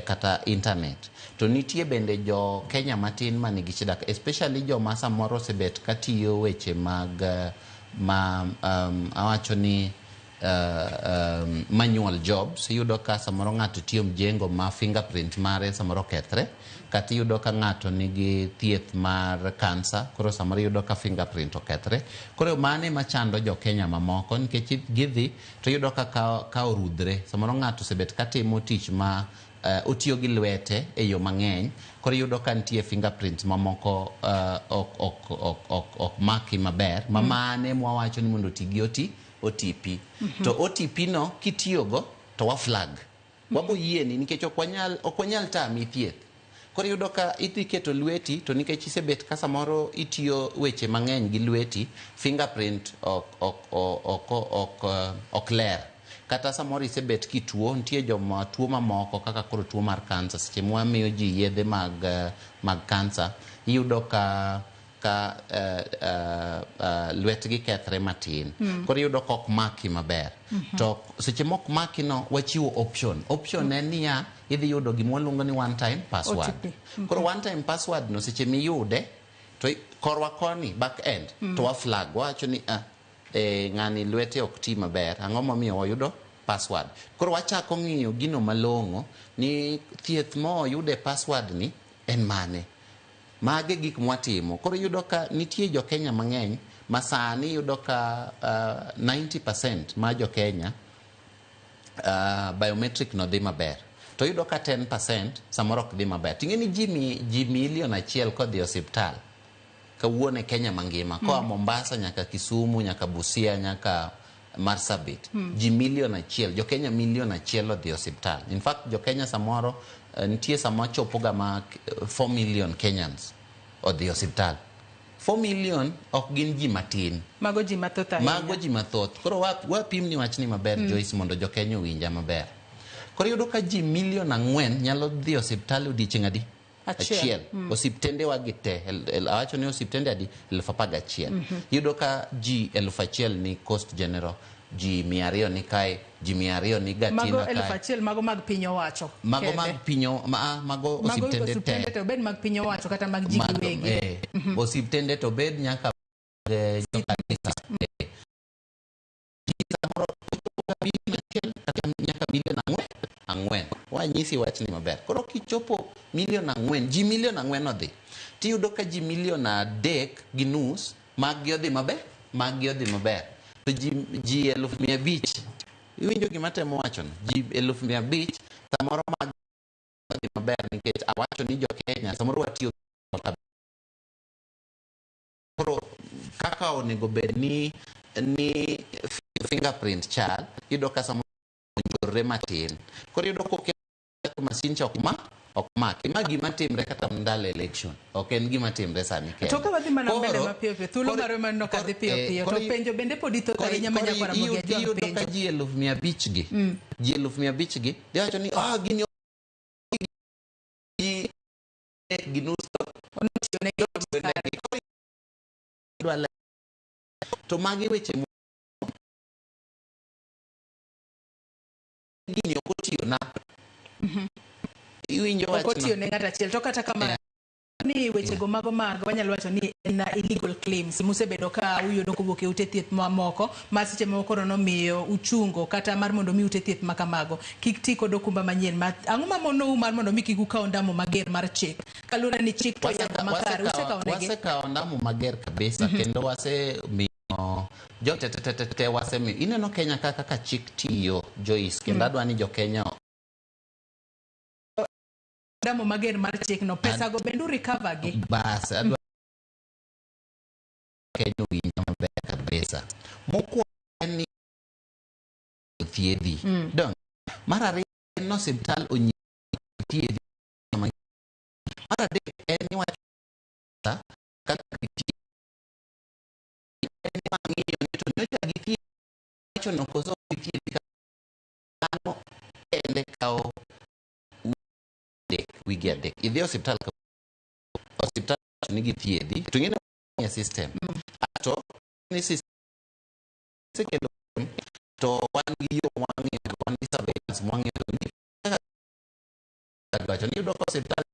kata internet. To nitie bende jo Kenya matin manigi shida, especially joma samoro osebet katiyo weche mag ma awacho ni manual jobs. Iyudo ka samoro ng'ato tiyo mjengo ma fingerprint mare samoro kethre, kata iyudo ka ng'ato nigi thieth mar kansa, koro samoro iyudo ka fingerprint okethre. Koro mano ema chando jo Kenya mamoko nikech gidhi to iyudo ka orudhre. Samoro ng'ato osebet katimo tich ma otiyo gi lwete e yo mang'eny, koro iyudo ka nitie fingerprints mamoko ok maki maber, ma mane mwawacho ni mondo oti gi OTP. To OTP no kitiyogo to wa flag. Wabo yieni nikech ok wanyal tami thieth. Koro iyudo ka idhi keto lweti to nikech isebet ka samoro itiyo weche mang'eny gi lweti, fingerprint ok ler. Kata samoro isebet kituo, nitie joma tuo mamoko kaka koro tuo mar kansa. Seche mwamiyo ji yedhe mag kansa, iyudo ka lwetgi kethre matin. Koro iyudo ka ok maki maber. To seche mok maki no, wachiwo option. Option en niya, idhi yudo gima waluongo ni one time password. OTP. Koro one time password no seche miyude, to korwa koni, back end, to wa flag. Wawacho ni ng'ani lwete ok ti maber, ang'o momiyo wayudo password. Koro wachako ng'iyo gino malong'o ni thieth moyude password ni en mane. Mage gik mwatimo. Koro iyudo ka nitie jo Kenya mang'eny ma sani iyudo ka 90% ma jo Kenya biometric no dhi maber. To iyudo ka 10% samoro ok dhi maber. Ting'e ni ji milion 1 kodhi e osiptal Kawuono e Kenya mangima, koa Mombasa nyaka Kisumu, nyaka Busia, nyaka Marsabit, ji 1 million, jo Kenya 1 million odhi e osiptal. In fact, jo Kenya samoro nitie sama chopoga ma 4 million Kenyans odhi e osiptal. 4 million ok gin ji matin. Mago ji mathoth ahinya. Mago ji mathoth. Koro wapim ni wachni maber, Joyce, mondo jo Kenya owinja maber. Koro iyudo ka ji 4 million nyalo dhi e osiptal odiochieng' adi? Achiel. Osiptende wa gi te, awacho ni osiptende adi? 11,000. Iyudo ka ji 1000 ni Coast General, ji 200 ni kae, ji 200 ni Gatina. Mago kae. 1000 mago mag piny owacho Mago kende. mag piny mago Mago osiptende osiptende te. te, obed mag piny owacho kata mag ji giwegi. Osiptende to bed nyaka mag jokanisa. Ji samoro ochopo ga 1 million kata nyaka million 4. Wanyisi wachni maber. Koro kichopo million 4, ji million 4 odhi, tiyudo ka ji 3.5 million maggi odhi maber, maggi odhi maber. To ji 500,000, iwinjo gima temo wachono? Ji 500,000 samoro mag odhi maber, nikech awacho ni jo Kenya samoro watiyo kaka koro kaka onego bed ni fingerprint chal. Iyudo ka samoro onjorre matin, koro iyudo koket masin cha ok maki. Ma gima timre kata ndalo election, ok en gima timre sani kende. To ka wadhi mana mbele mapiyo piyo, thuolo marwa maneno ka dhi piyo piyo, to penjo bende pod thoth ahinya ma nyakwara Ramogi Ajwang' iyudo ka penjo. ji 500,000 gi, ji 500,000 gi dhi wacho ni gini ji gi nus Onetiyonegi. Koro idwa to magi weche gini ok otiyo na. Iwinjo Ok wachno? otiyo ne ng'ato achiel. To kata kamano, ni wechego mago mag wanyalo wacho ni en illegal claims musebedo ka uyudo kowuok e ute thieth mamoko, ma seche moko koro nomiyo uchungo kata mar mondo mi ute thieth ma kamago kik ti kod okumba manyien. Ma ang'o mamonou mar mondo mi kik ukaw ondamo mager mar chik, kaluwore ni chik to yango makare usekawo negi? Wasekawo ondamo mager kabisa, kendo wasemiyo jo tetetetete, wasemiyo ineno Kenya ka kaka chik tiyo, Joyce, kendo adwa ni jo Kenya Ondamo mager mar chik no, pesa go bende urecover gi? Bas, adwa Kenya owinja maber kabisa. Mokwongo en ni othiedhi. Dong mar ariyo en ni osiptal onyisi thiedhi. Mar adek en ni wacho kaka githiedhi, en ni wang'iyo ni to nyocha githiedhi wacho no koso ok githiedhi. Mano kende kawo 3, wige 3. Idhi e osiptal ka osiptal wacho ni githiedhi, to ing'e ni e system ato ni system osekelo, to wan gi yo mwang'iyo, wan gi surveillance mwang'iyo kaka wacho ni iyudo ka osiptal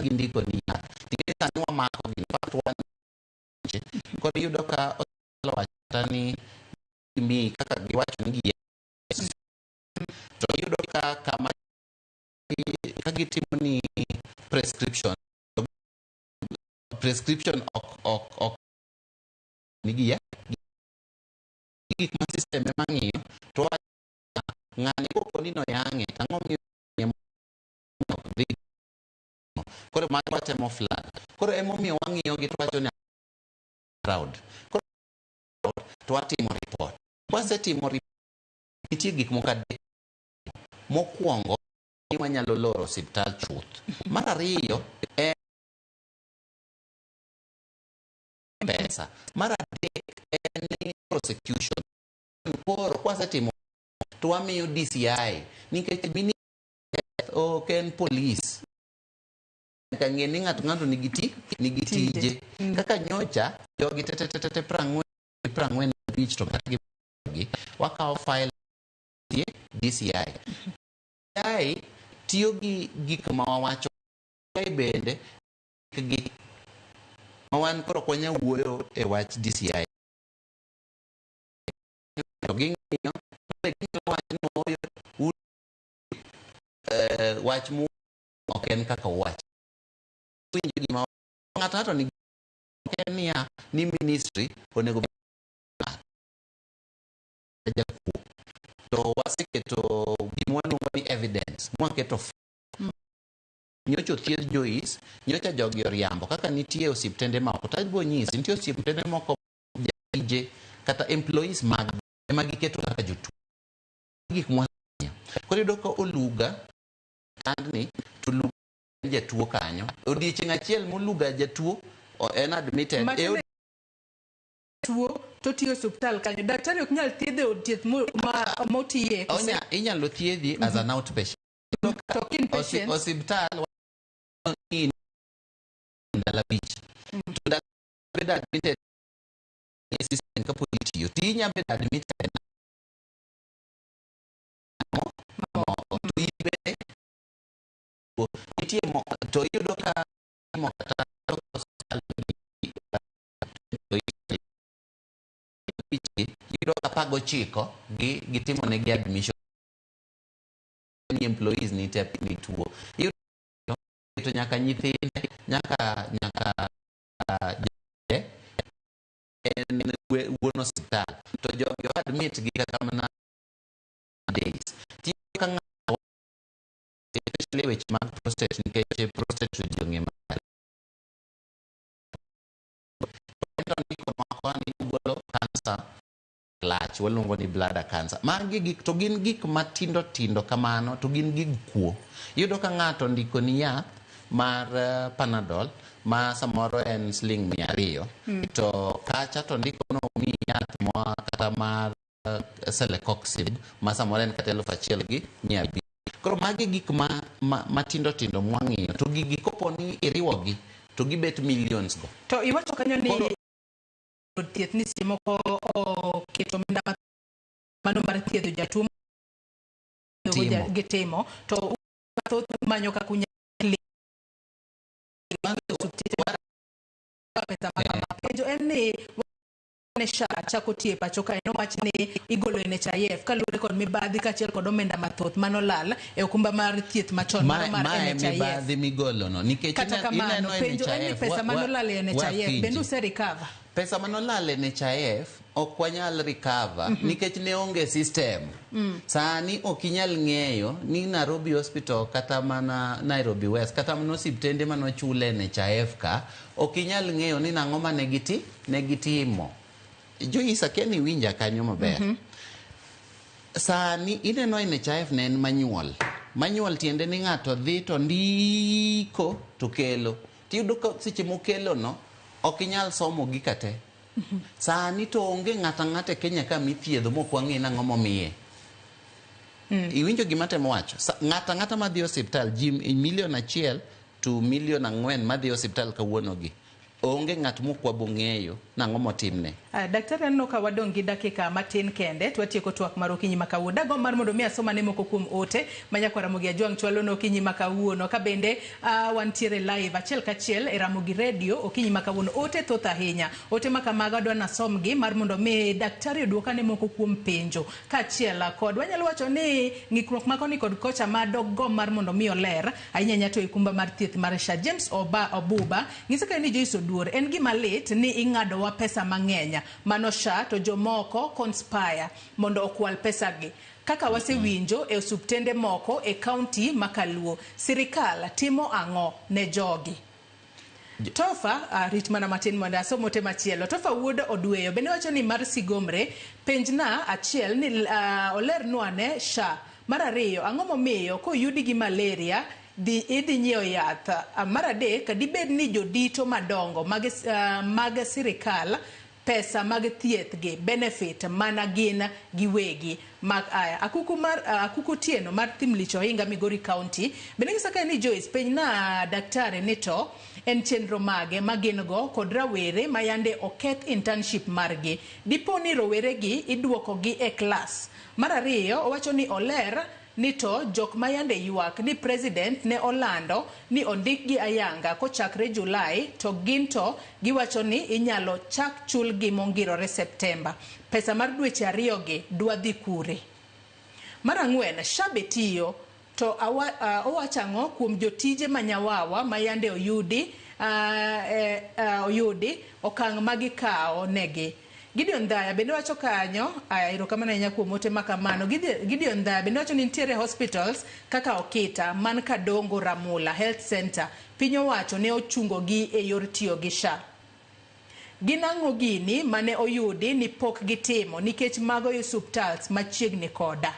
gindiko ni yath, ting'e sani wamako gi. In fact, wan koro iyudo ka osiptal owacho kata ni gimiyi kaka giwacho ni giye, to iyudo ka kama ka gitimo ni prescription, prescription ok nigi ya gik ma system ema ng'iyo, to wacho ng'ani kopo ni noyang'e, to ang'o miyo ok dhi? Koro mago watemo flag. Koro emomiyo wang'iyo gi to wacho ni proud. Koro to watimo report. Wasetimo report, nitie gik moko adek. Mokwongo ni wanyalo loro osiptal chuth. Mar ariyo en pesa. Mar adek en ni prosecution. Koro kwasetimo to wamiyo DCI, nikech ministry ok en police. Nyaka ng'e ni ng'ato ng'ato nigi tije. Kaka nyocha jogi tetetete 40, 45 to kata gi wakawo file DCI. DCI tiyo gi gik ma wawacho. DCI bende gi ma wan koro ok wanyal wuoyo e wach DCI. To ging'iyo, ginyalo wacho ni ooyo, wach mu ok en kaka uwacho. Winjo gima ng'ato ng'ato nigi, ok en niya ni ministry onego bed jakuo, to waseketo gima waluongo ni evidence mwaketo. Nyocha othiedh Joyce, nyocha jogi oriambo kaka nitie osiptende moko. To adwa nyisi, nitie osiptende moko jatije kata employees mag ema giketo kaka jotuo. Gik mwasenya. Koro iyudo ka oluga tandni to luga en jatuo kanyo. Odiechieng' achiel moluga jatuo en admitted. E Matiende tuo to tiyo e osiptal kanyo. Daktari ok nyal thiedhe e od thieth motiye. Onya, inyalo thiedhi as an outpatient. To ka inpatient. Osiptal ni ndalo 5. To ndalo bedo admitted e system kapod itiyo. To inya bedo admitted moko. To in bende nitie mo to iyudo ka mo kata osiptal iyudo ka 19 gi gitimo negi admission ni employees ni te ni tuo. Iyudo to nyaka nyithinde nyaka en wuon osiptal to jogi o admit gi kata mana days. Tiyudo ka ng'ato especially weche mag prostate nikech prostate to ji ong'e maber. To ndiko moko ni golo cancer lach waluongo ni bladder cancer. Magi gik to gin gik matindo tindo kamano to gin gig kuo. Iyudo ka ng'ato ndiko ni yath mar Panadol ma samoro en siling 200 to kacha to ndiko no mi yath moa kata mar celecoxib ma samoro en kata 1500. Koro magi gik ma matindo tindo mwang'iyo to gigi kopo ni iriwogi to gibet millions go. To iwacho kanyo ni od thieth ni seche moko oketo omenda mano mar thiedho jatuo gitimo to thoth manyo kaka unyalo pesa ma kama. Penjo en ni ne SHA chako tiyo e pacho kae nowach ni igolo NHIF kaluwore kod mibadhi kaachiel kod omenda mathoth manolal e okumba mar thieth machon mano mar NHIF. Mibadhi migolo no nikech kata kamano penjo en ni pesa manolal e NHIF bende use recover? Pesa manolal e NHIF ok wanyal recover nikech ne onge system. Sani ok inyal ng'eyo ni Nairobi Hospital kata mana Nairobi West kata mana osiptende manochule NHIF ka ok inyal ng'eyo ni nang'o mane gitimo. Joyce akia ni iwinja kanyo maber. Sani ineno NHIF ne en manual. Manual tiende ni ng'ato dhi to ndiko to kelo. Tiyudo ka seche mokelo no ok inyal somo gika te. Sani to onge ng'ato ang'ata e Kenya ka mithiedho mok wang'e nang'o momiye. Iwinjo gima temo wacho? Ng'ato ang'ata madhi e osiptal, ji 1 million to 4 million madhi e osiptal kawuono gi. Onge ng'at mok wabong'eyo nang'o motimne. Daktari aneno ka wadong' gi dakika matin kende to watieko twak mar okinyi ma kawuono. Dagomb mar mondo mi asomane moko kuom ote ma nyakwar Ramogi Ajwang' chwalo no okinyi ma kawuono. Ka bende wantiere live achiel kachiel e Ramogi Radio okinyi ma kawuono. Ote thoth ahinya. Ote ma kamago adwa nasomgi mar mondo mi daktari oduokane moko kuom penjo. Kaachiel kod wanyalo wacho ni ng'ikruok ma koni kod kocha ma dogomb mar mondo mi oler ahinya ahinya to e kumba mar thieth mar SHA. James Obuba nyiso ka ni Joyce Oduor en gima lit ni ing'adowa pesa mang'eny mano SHA to jomoko conspire mondo okwal pesa gi. Kaka wasewinjo e osuptende moko e kaunti ma Kaluo, sirikal timo ang'o ne jogi? Tofa, rit mana matin mondo asom ote machielo. Tofa wuod Odweyo bende wacho ni mar Sigomre, penjna achiel ni olernwa ne SHA. Mar ariyo, ang'o momiyo koyudi gi malaria idhi nyiewo yath? Mar adek, dibed ni jodito madongo mag sirikal pesa mag thieth gi benefit mana gin giwegi. Mag aya akuku mar akuku Tieno mar Thimlich Ohinga Migori County bende ng'isa kae ni Joyce penjna daktari ni to en chenro mage ma gin go kod rawere ma yande oketh internship margi. Dipo ni rowere gi iduoko gi e klas. Mar ariyo owacho ni oler ni to jok ma yande ywak ni president ne olando ni ondikgi ayanga kochakre Julai to gin to giwacho ni inyalo chak chulgi mongirore Septemba. Pesa mar dweche ariyo gi dwa dhi kure? Mar ang'wen, SHA be tiyo to owacho ang'o kuom jotije manyawawa ma yande oyudi okang' ma gikawo negi. Gideon Dhaya bende wacho kanyo, aya erokamano ahinya kuom ote ma kamano. Gideon Dhaya bende wacho ni nitiere hospitals kaka Okita man Kadongo Ramula Health Center, piny owacho ne ochungo gi e yor tiyo gi SHA. Gin ang'o gini mane oyudi ni pok gitimo nikech mago e osiptals machiegni koda?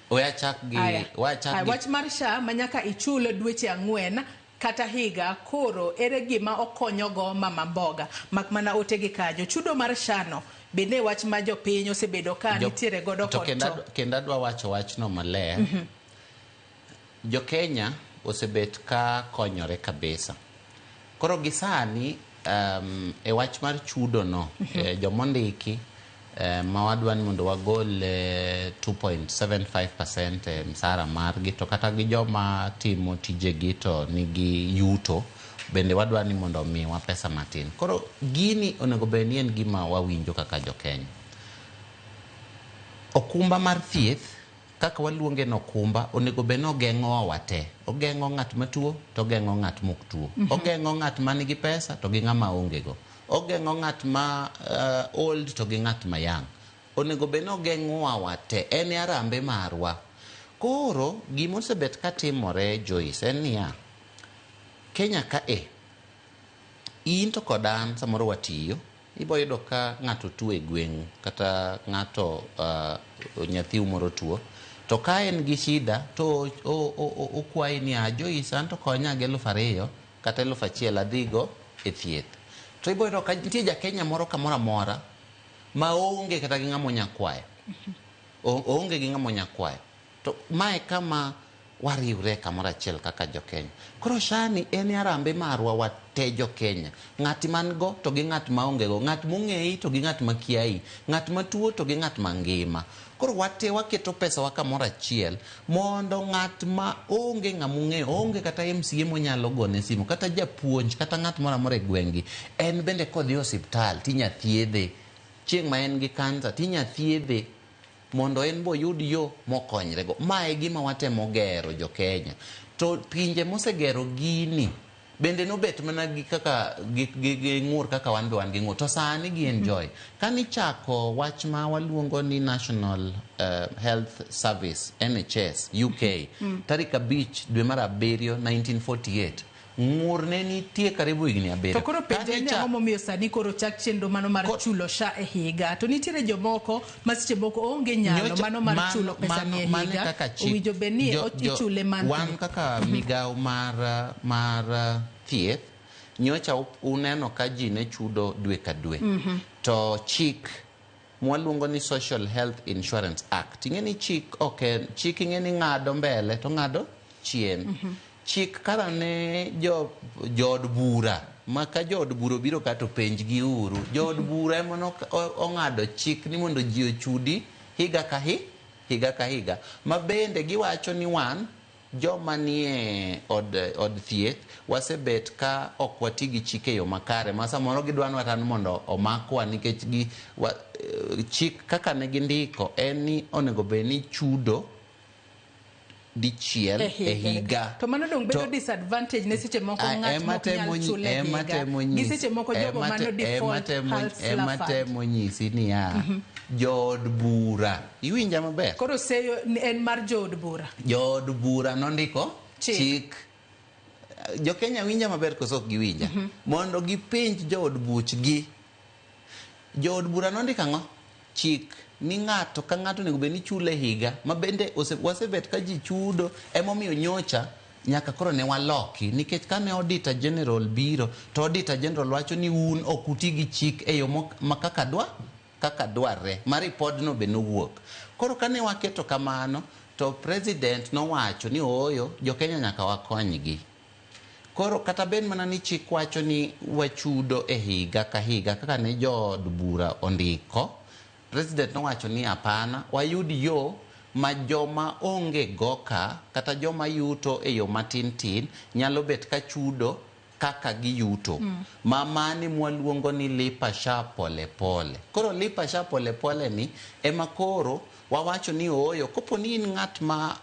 We achak gi Aya. we achak Aya, gi wach mar SHA ma nyaka ichul dweche 4 kata higa, koro ere gima okonyogo mama mboga? Mak mana ote gi kanyo. Chudo mar SHA no bende wach ma jopiny osebedo ka nitiere godo to kod kendo to. Kendo adwa wacho wachno maler. Jo-Kenya osebet ka konyore kabisa. Koro gi sani e wach mar chudo no, jomondiki ma wadwa ni mondo wagol 2.75% e msara margi, to kata gi joma timo tijegi to nigi yuto bende wadwa ni mondo omiwa pesa matin. Koro gini onego bed ni en gima wawinjo kaka jo-Kenya. Okumba mar thieth kaka waluonge ni okumba onego bed ni ogeng'owa wate. Ogeng'o ng'at matuo to ogeng'o ng'at mok tuo. Ogeng'o ng'at man gi pesa to gi ng'ama onge go. Ogeng'o ng'at ma old to gi ng'at ma young. Onego bed ni ogeng'owa wate. En e arambe marwa. Koro gima osebet ka timore Joyce en niya, Kenya ka e in to kod an samoro watiyo, ibo yudo ka ng'ato tuo e gweng'u kata ng'ato nyathiu moro tuo, to ka en gi shida to okwayi ni a Joyce an to konya gi 2000 kata 1000 adhigo e thieth. To ibo yudo ka nitie ja Kenya moro kamoro amora ma onge kata gi ng'ama onya kwayo. Oonge gi ng'ama onya kwayo. To mae kama wariwre kamoro achiel kaka jo-Kenya. Koro SHA ni en arambe marwa wate jo-Kenya. Ng'at man go to gi ng'at maonge go, ng'at mong'eyi to gi ng'at makiayi, ng'at matuo to gi ng'at mangima. Koro wate waketo pesa wa kamoro achiel mondo ng'at ma onge ng'ama ong'eyo, oonge kata MCA monyalo gone simu, kata japuonj, kata ng'at moro amora e gweng'gi, en bende kodhi e osiptal tinya thiedhe. Chieng' ma en gi kansa tinya thiedhe mondo en bo oyud yo mokonyrego. Ma e gima watemo gero jo-Kenya. To pinje mosegero gini bende nobet mana gi kaka gi ng'ur kaka wan be wan gi ng'ur. To sani gi enjoy. Kanichako wach ma waluongo ni National Health Service NHS UK tarik 5 dwe mar 7 1948 ng'ur ne nitie karibu higni 7. To koro penjo ni ang'o momiyo sani koro chak chenro mano mar chulo SHA e higa, to nitiere jomoko ma seche moko onge nyalo mano mar chulo pesa ni e higa, owinjo bed ni ichule monthly. Wan kaka migawo mar thieth nyocha uneno ka ji ne chudo dwe ka dwe. To chik mwaluongo ni Social Health Insurance Act, ing'e ni chik ok en chik, ing'e ni ng'ado mbele to ng'ado chien. Chik kara ne jood bura ma ka jood bura obiro ka to penj gi uru. Jood bura ema ong'ado chik ni mondo ji ochudi higa ka higa ka higa. Ma bende giwacho ni wan joma nie od thieth wasebet ka ok wati gi chik e yo makare ma samoro gidwa ni mondo omakwa nikech gi chik kaka ne gindiko en ni onego bed ni chudo dichiel e higa. To mano dong bedo disadvantage ne seche moko ng'at mok nyal chule e higa. Gi seche moko jogo mano default Hustler Ema Fund. temo nyisi niya, jood bura iwinja maber. Koro seyo en mar jood bura. Jood bura nondiko chik. Jo-Kenya winja maber koso ok giwinja? Mondo gipenj jood buchgi. Jood bura nondiko ang'o? Chik ni ng'ato ka ng'ato onego bed ni chule higa ma bende wasebet ka ji chudo, emomiyo nyocha nyaka koro ne waloki nikech kane Auditor General biro to Auditor General wacho ni un ok uti gi chik e yo ma kaka dwarre ma ripodno be nowuok. Koro kane waketo kamano to President nowacho ni ooyo, jo-Kenya nyaka wakonygi. Koro kata bed mana ni chik wacho ni wachudo e higa ka higa kaka ne jood bura ondiko, President nowacho ni hapana, wayud yo ma joma onge go ka kata joma yuto e yo matin tin nyalo bet ka chudo kaka giyuto. Ma mani mwaluongo ni lipa SHA pole pole. Koro lipa SHA pole pole ni ema koro wawacho ni ooyo, kopo ni in ng'at ma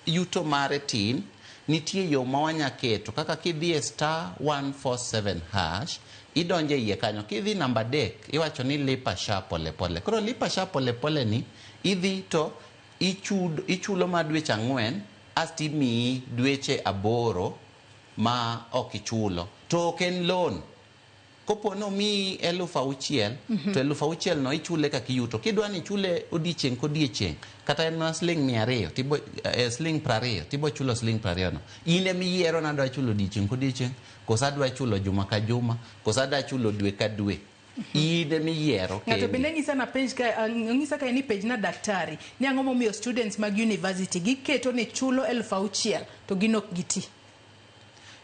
yuto mare tin Nitie yo ma wanya keto kaka kidhi e star 147 hash, idonjo e iye kanyo, kidhi namba 3 iwacho ni lipa SHA polepole. Koro lipa SHA polepole ni idhi to ichulo ma dweche 4 asto imiyi dweche 8 ma ok ichulo. To ok en loan. Kopo ni omiyi 6,000 to 6,000 no ichule kaka iyuto. Kidwa ni ichule odiechieng' kodiechieng', kata en mana siling 200, tibo siling 20, tibo chulo siling 20 no. In ema iyiero ni adwa chulo odiechieng' kodiechieng', koso adwa chulo juma ka juma, koso adwa chulo dwe ka dwe. In ema iyiero Ng'ato kendi. bende nyisa na penj ka nyisa ka ni penj na daktari ni ang'o momiyo students mag university giketo ni chulo 6,000 to gin ok giti.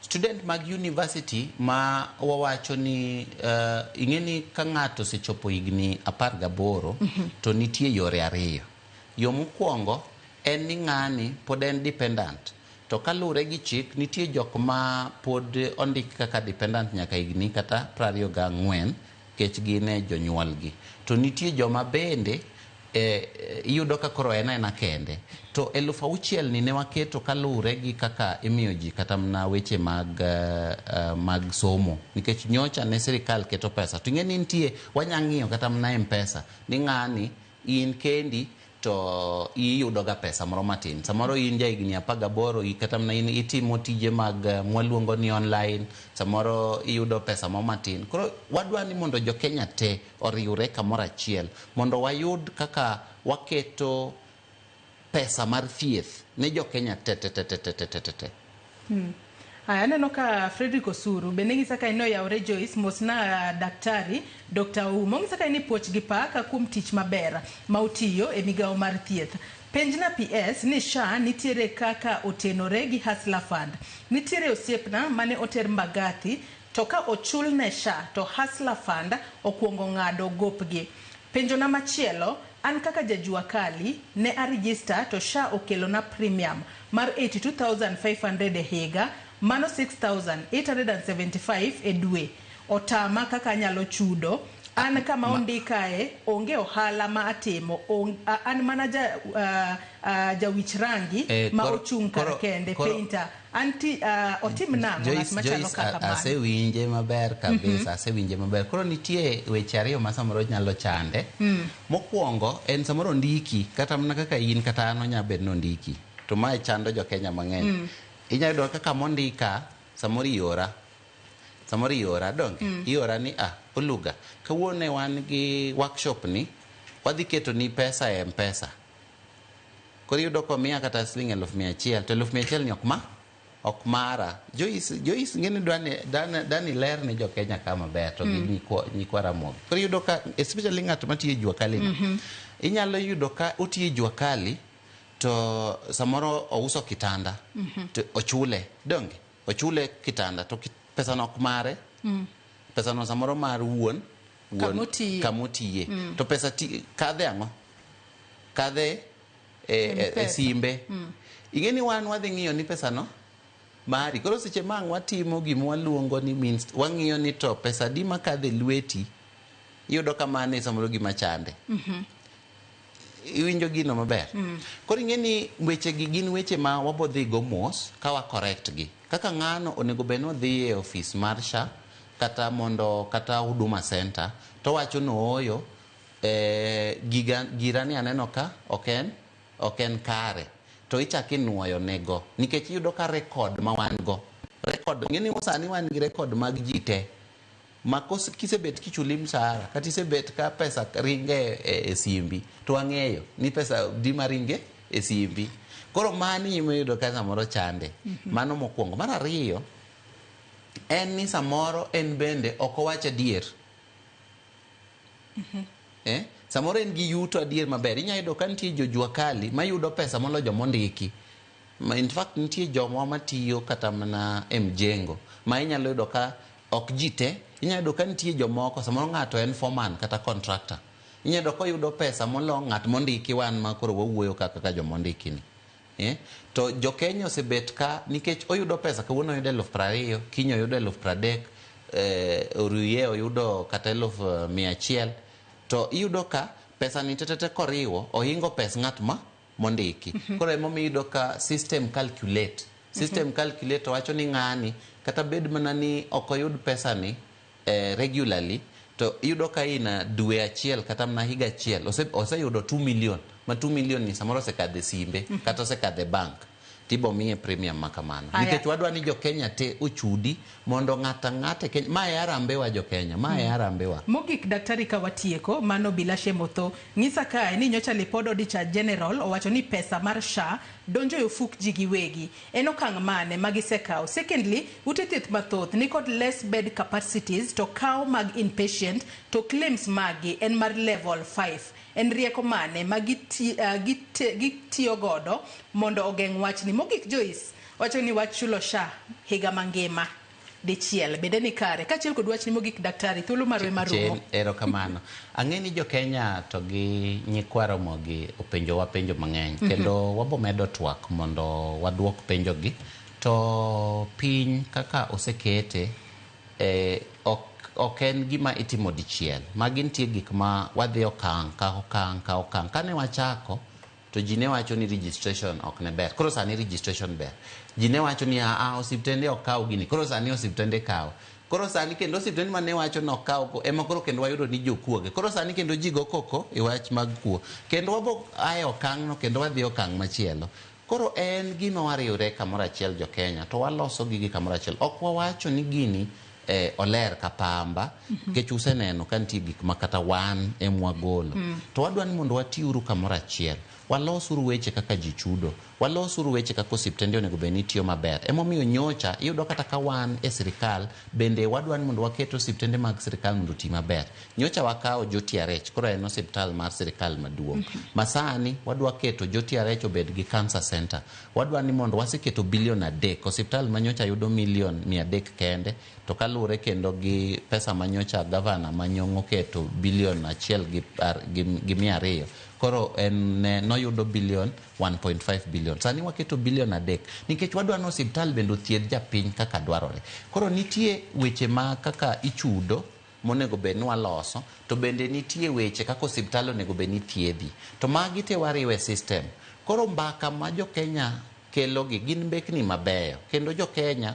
Student mag university ma wawacho ni ing'e ni ka ng'ato osechopo higni 18 to nitie yore ariyo. Yo mokwongo en ni ng'ani pod en dependent. To kaluwore gi chik, nitie jok ma pod ondik kaka dependent nyaka higni kata 24 nikech gin e jonyuolgi. To nitie joma bende iyudo ka koro en aena kende. To 6,000 ni ne waketo kaluwore gi kaka imiyo ji kata mana weche mag somo. Nikech nyocha ne sirikal keto pesa. To ing'e ni nitie, wanya ng'iyo kata mana M-Pesa ni ng'ani in kendi to iyudo ga pesa moro matin. Samoro in ja higni 18, kata mana in itimo tije mag mwaluongo ni online, samoro iyudo pesa moro matin. Koro wadwa ni mondo jo Kenya te oriwre kamoro achiel mondo wayud kaka waketo pesa mar thieth ne jo Kenya te te te te te te te te. Aya, aneno ka Frederick Osuru bende ng'isa ka en oyawre Joyce mosna daktari Dr. Ouma. Ong'isa ka en ni puoch gi pak kuom tich maber ma otiyo e migawo mar thieth. Penjna PS ni SHA nitiere kaka otenore gi Hustler Fund. Nitiere osiepna mane oter Mbagathi to ka ochulne SHA to Hustler Fund okuongo ng'ado gopgi. Penjona machielo, an kaka jajua kali ne arejista to SHA okelona premium mar 82,500 e higa, mano 6,875 e dwe. Otama kaka anyalo chudo. An kama ondikae onge ohala ma atimo, an mana jawich rangi ma ochung' kar kende, painter. Anti otim nang'o ng'at machalo kaka mano? Asewinje maber kabisa, asewinje maber. Koro nitie weche ariyo ma samoro nyalo chande. Mokwongo en samoro ondiki, kata mana kaka in kata an onya bedo ni ondiki. To mae chando jo Kenya mang'eny. Inyalo yudo kaka mondika samoro iora. Samoro iora donge? Iora ni Oluga. Kawuono wan gi workshop ni, wadhi keto ni pesa e M-Pesa. Koro iyudo komiya kata siling 100,000, to 100,000 ni ok mara. Joyce ng'eni dani ler ne jo Kenya ka maber to gi nyikwa Ramogi. Koro iyudo ka especially ng'at matiyo e jua kali ni. Inyalo yudo ka otiyo e jua kali to samoro ouso kitanda to ochule, donge? Ochule kitanda to pesa no ok mare. Pesa no samoro mar wuon kamotiye. To pesa kadhe ang'o? Kadhe e simbe. Ing'e ni wan wadhi ng'iyo ni pesa no mari. Koro seche ma ang' watimo gima waluongo ni means, wang'iyo ni to pesa di makadhe lweti, iyudo ka mano e samoro gima chande. Iwinjo gino maber. Koro ing'e ni weche gi gin weche ma wabodhi go mos ka wa correct gi. Kaka ng'ano onego bed ni odhi e ofis mar SHA kata mondo kata Huduma Center to wacho ni ooyo, gira ni aneno ka ok en kare. To ichako inuoyo nego nikech iyudo ka record ma wan go. Record, ing'e ni sani wan gi record mag ji te. Ma kisebet kichuli mshahara kata isebet ka pesa ringe e simbi to wang'eyo ni pesa di maringe e simbi. Koro mani iyudo ka samoro chande. Mano mokwongo. Mar ariyo en ni samoro en bende ok owach adier. Samoro en gi yuto adier maber. Inyalo yudo ka nitie jojua kali mayudo pesa moloyo jomondiki. In fact nitie jomwa matiyo kata mana e mjengo ma inyalo yudo ka ok ji te. Inyalo yudo ka nitie jomoko samoro ng'ato en foreman kata contractor. Inyalo yudo ka oyudo pesa molo ng'at mondiki wan ma koro wawuoyo kaka jomondiki ni. To jo Kenya osebet ka nikech oyudo pesa kawuono oyudo 20,000, kiny oyudo 30,000, oruye oyudo kata 100,000. To iyudo ka pesa ni tetete koriwo ohingo pes ng'at ma mondiki. Koro emomiyo iyudo ka system calculate. System calculate wacho ni ng'ani kata bed mana ni ok oyud pesa ni regularly, to iyudo ka ina dwe achiel kata mana higa achiel oseyudo 2 million, ma 2 million ni samoro osekadhe simbe kata osekadhe bank, tibo miye premium makamano. Nikech wadwa ni jo Kenya te ochudi mondo ng'ata ng'ate Kenya ma e arambewa jo Kenya ma e arambewa. Mogik daktari ka watieko mano Bilashe Motho ng'isa kae ni nyocha lipod Auditor General owacho ni pesa mar SHA donjo e ofuk ji giwegi. En okang' mane ma gisekawo? Secondly, ute thieth mathoth nikod less bed capacities to kaw mag inpatient to claims magi en mar level 5. En rieko mane ma gitiyo godo mondo ogeng' wachni? Mogik Joyce wacho ni wach chulo SHA higa mangima dichiel bende ni kare. Kaachiel kod wachni mogik daktari, thuolo marwe marumo. Erokamano. Ang'e ni jo Kenya to gi nyikwa Ramogi openjowa penjo mang'eny kendo wabo medo twak mondo waduok penjogi. To piny kaka osekete ok en gima itimo dichiel. Magi nitie gik ma wadhi okang' ka okang' ka okang'. Kane wachako to ji ne wacho ni registration ok ne ber. Koro sani registration ber. Ji ne wacho ni osiptende ok kaw gini. Koro sani osiptende kawo. Koro sani kendo osiptende mane wacho ni ok kaw ema koro kendo wayudo ni jokuoge. Koro sani kendo ji go koko e wach mag kuo. Kendo wabo ae okang' no kendo wadhi okang' machielo. Koro en gima wariwre kamoro achiel jo Kenya to waloso gigi kamoro achiel. Ok wawacho ni gini oler ka pamba nikech useneno ka nitie gik ma kata wan emwagolo. To wadwa ni mondo watiuru kamoro achiel. Walosuru weche kaka ji chudo, walosuru weche kaka osiptende onego bed ni tiyo maber. Emomiyo nyocha iyudo kata ka wan e sirikal bende wadwa ni mondo waket osiptende mag sirikal mondo oti maber. Nyocha wakawo JTRH, koro en osiptal mar sirikal maduong'. Ma sani wadwa keto JTRH obed gi cancer center. Wadwa ni mondo waseketo bilion 3, osiptal ma nyocha yudo milion 300 kende, to kaluwore kendo gi pesa ma nyocha gavana Manyong'o keto bilion 1.200. Koro en noyudo bilion 1.5 billion. Sani waketo bilion 3 nikech wadwa ni osiptal bende othiedh japiny kaka dwarore. Koro nitie weche ma kaka ichudo monego bed ni waloso, to bende nitie weche kaka osiptal onego bed ni thiedhi. To magi te wariwe system. Koro mbaka ma jo Kenya kelogi gin mbekni mabeyo. Kendo jo Kenya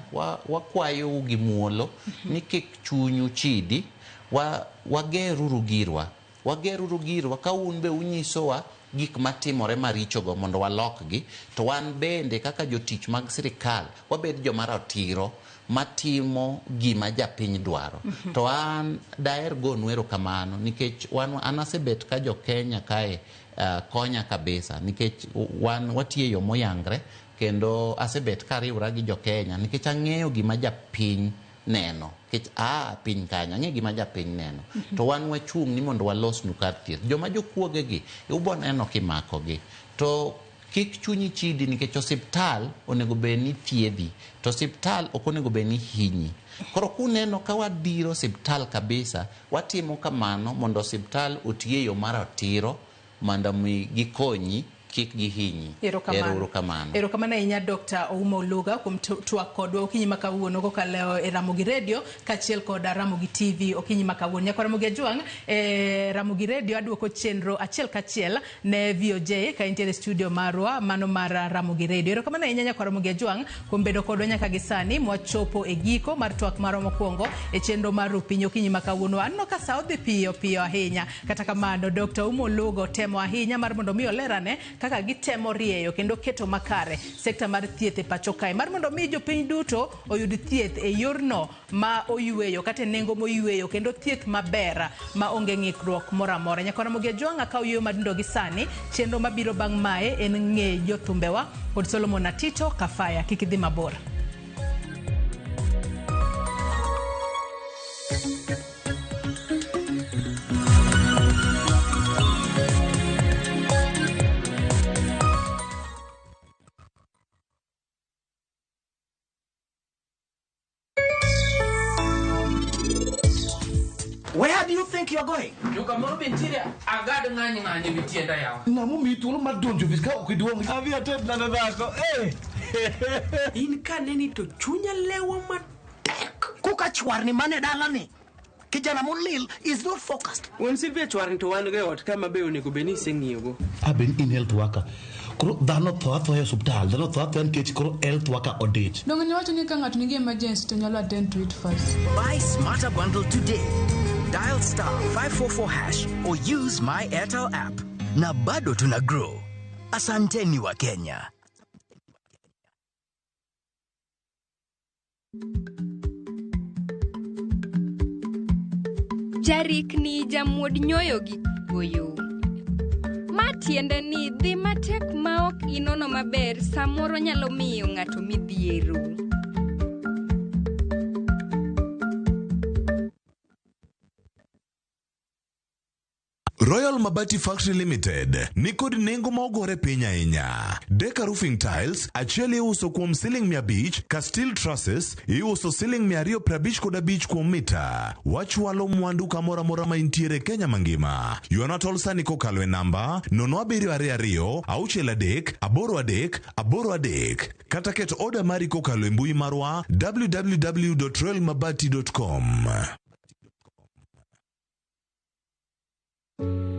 wakwayou gi muolo ni kik chunyu chidi, wageruru girwa. Wageruru girwa ka un be unyisowa gik matimore marichogo mondo walokgi, to wan bende kaka jotich mag sirikal wabed joma ratiro matimo gima japiny dwaro. To an daher gonu erokamano nikech an asebet ka jo Kenya kae konya kabisa nikech wan watiyo e yo moyangre kendo asebet kariwra gi jo Kenya nikech ang'eyo gima japiny neno. Nikech piny kanyo ang'e gima japiny neno. To wan wachung' ni mondo walosnu kar thieth. Joma jokuoge gi ubo neno kimakogi. To kik chunyi chidi nikech osiptal onego bed ni thiedhi, to osiptal ok onego bed ni hinyi. Koro kuneno ka wadiro osiptal kabisa, watimo kamano mondo osiptal oti e yo mar ratiro mondo mi gikonyi kik gihinyi. Erokamano. Erokamano ahinya Dr. Ouma Oluga kuom twak kodwa okinyi ma kawuono kokalo e Ramogi Radio kaachiel kod Ramogi TV okinyi ma kawuono. Nyakwa Ramogi Ajwang', e Ramogi Radio aduoko chenro achiel kachiel ne VOJ ka intiere studio marwa mano mar Ramogi Radio. Erokamano ahinya nyakwa Ramogi Ajwang' kuom bedo kodwa nyaka gi sani mwachopo e giko mar twak marwa mokwongo e chenro mar Rupiny okinyi ma kawuono. Aneno ka sa odhi piyo piyo ahinya. Kata kamano Dr. Ouma Oluga otemo ahinya mar mondo mi olerane kaka gitemo rieyo kendo keto makare sekta mar thieth e pacho kae mar mondo mi jopiny duto oyud thieth e yorno ma oyweyo kata e nengo moyweyo kendo thieth maber ma onge ng'ikruok moro amora. Nyakwa Ramogi Ajwang' akaw yueyo madundo gi sani. Chenro mabiro bang' mae en ng'e jothumbewa kod Solomon Atito Kafaya. Kik idhi mabor. Where do you think you're going? Jokamoro be nitiere agad ng'any ng'any ewi tienda yawa. Ng'ama omiyi thuolo mar donjo ofis ka ok iduong'. Adhi ated nade dhako. Eh! In kaneni to chunya lewo matek. Koka chwarni mane dalani. Kijana molil is not focused. Wan Sylvia chwarni to wan go e ot kama be onego bed ni iseng'iyogo. Aben in health worker. Koro dhano tho athoya e osuptal, dhano tho athoya nikech koro health worker odich. Donge niwacho ni ka ng'ato nigi emergency to nyalo attend to it first. Buy Smarter Bundle today. Dial star 544 hash or use my Airtel app. Na bado tuna grow. Asanteni wa Kenya. Jarikni jamuod nyoyo gi goyo. Ma tiende ni dhi matek maok inono maber samoro nyalo miyo ng'ato midhiero. Royal Mabati Factory Limited ni kod nengo ma ogore piny ahinya. Deka Roofing Tiles achiel iuso kuom siling 500 ka steel trusses iuso siling 255 kuom mita. Wachwalo mwandu kamoro amora ma intiere Kenya mangima. Ywana tol sani kokalo e namba 0722 63 83 83 kata ket oda mari kokalo e mbui marwa www.royalmabati.com.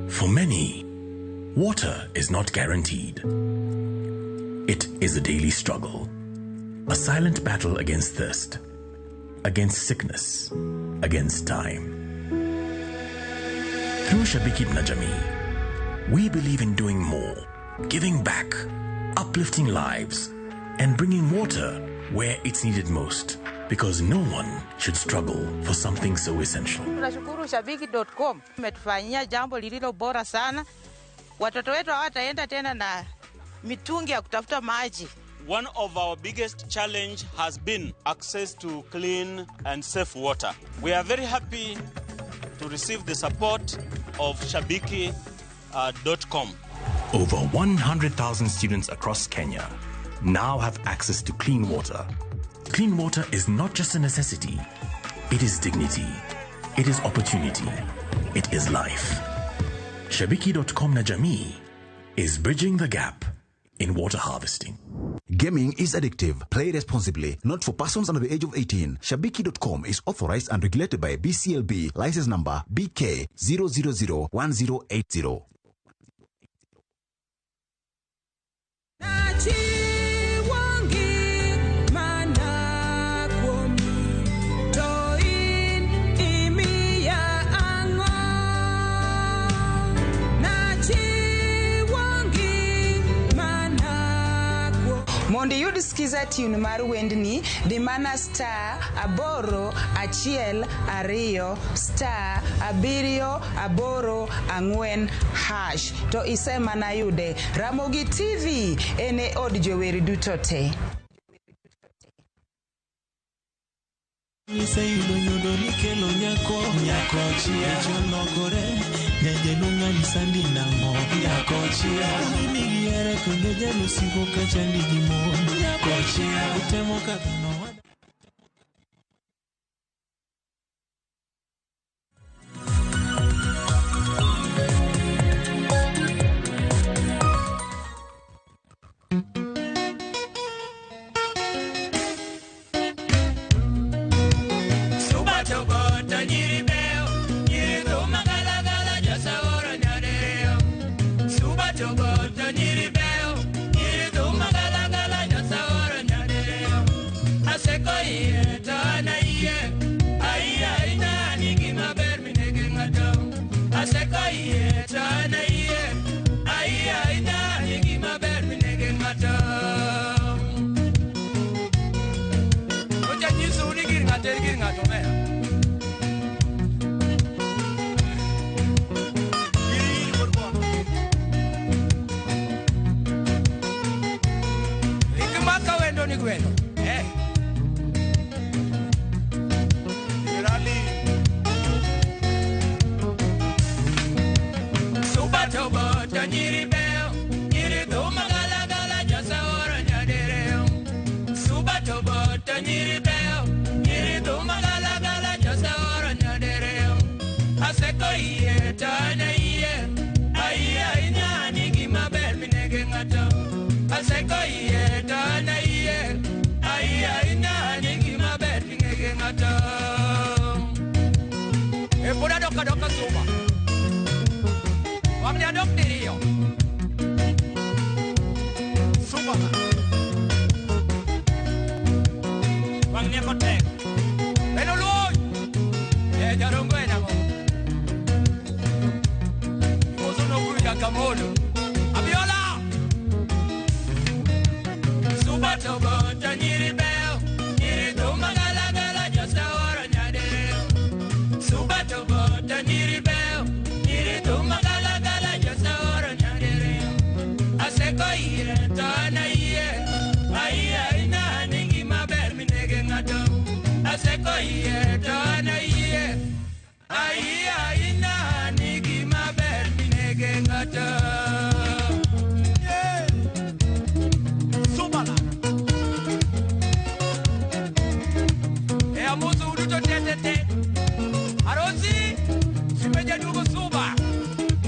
For many, water is not guaranteed. It is a daily struggle, a silent battle against thirst, against sickness, against time. Through Shabiki na Jamii, we believe in doing more, giving back, uplifting lives, and bringing water where it's needed most, because no one should struggle for something so essential. Tunashukuru Shabiki.com umetufanyia jambo lililo bora sana. Watoto wetu hawataenda tena na mitungi ya kutafuta maji. One of our biggest challenge has been access to clean and safe water. We are very happy to receive the support of Shabiki.com. Over 100,000 students across Kenya now have access to clean water. Clean water is not just a necessity, it is dignity, it is opportunity, it is life. Shabiki.com na Jamii is bridging the gap in water harvesting. Gaming is addictive. Play responsibly. Not for persons under the age of 18. Shabiki.com is authorized and regulated by BCLB. License number BK 0001080. Mondo iyud skiza tune mar wendni, di mana star 8 1 2 star 7 8 4 hash to isemana yude. Ramogi TV en e od jower duto te. Iseyudo nyodo nikelo nyako nyako chia cholokore nyajaluong'ani sandi nang'o nyako chia nigi hera kendo jalosiko kachandi gi mon nyako chia utemo kadho nowada. kotek. En oluony. E jarongo en ang'o? Imoso nokuru nyaka modo. Abiola! Suba togo to nyiri beyo, nyiri dhuma galagala josaoro nyadere. Suba togo to nyiri beyo, nyiri dhuma galagala josaoro nyadere. Aseko yie to an ayie, ayie ahinya ni gima ber minege ng'ato. Aseko yie to an ayie, ayie ahinya ni gima ber minege ng'ato. Yeah. Subala. E amoso uduto te te te. Arosi, simeja duogo suba.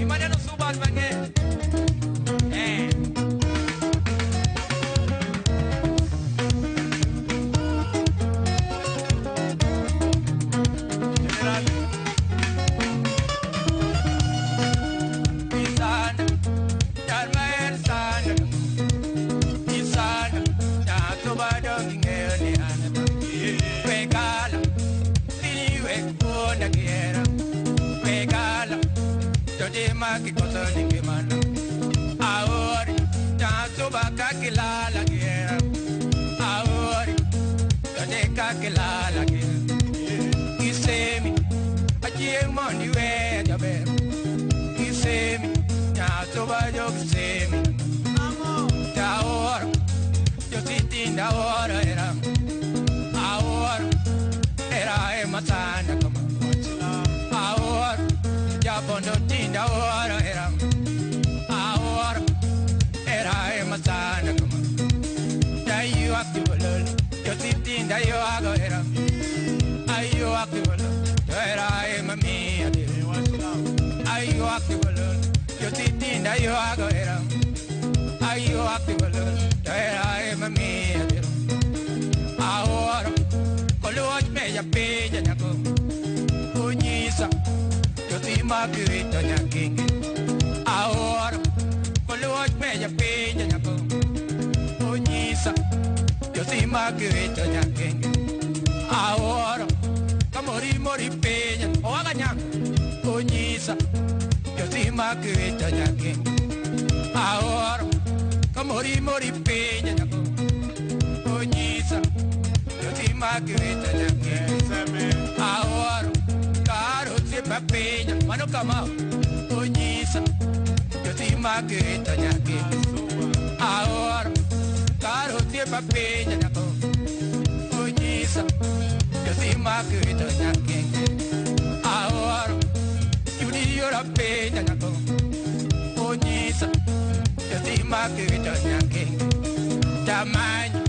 Imaneno suba mang'eny. Eh. General. Isana, nyar sana. Isana, nyatho badong ing'eyo ni an Wekala, lini wek wuonda gi hera. Wekala, to tima kikoso ni ngimana. Aori, nyatho ba kakilala gi hera. Aori, to de kakilala gi hera. Isemi, achieng' mondo iweya jaber. Isemi, nyatho ba jok semi. Taoro, jositinda oro era. Aoro, era ema sana kama. Aoro, jabondo tinda oro era. Aoro, era ema sana kama. Dayu akibolol, jositinda yo ago era. Ayo akibolol, era ema mia de. Ayo akibolol, jositinda yo ago era. Ayo akibolol, era ema mia de. Aoro, koluoch meja pija nyako. Unyisa, josima kirito nyakingi. Aoro, koluoch meja pija nyako. Unyisa, josima kirito nyakingi. Aoro, kamori mori pija, owaga nyako. Unyisa, josima kirito nyakingi. Aoro, kamori mori pija nyako. Unyisa, josima kirito nyakingi. Aoro, karo osiepa piny, mano kama. Onyisa, josima kirito nyakingi. Aoro, karo osiepa piny nyako. Onyisa, josima kirito nyakingi. Aoro, yudi yora piny nyako. Onyisa, josima kirito nyakingi. Tamanyo,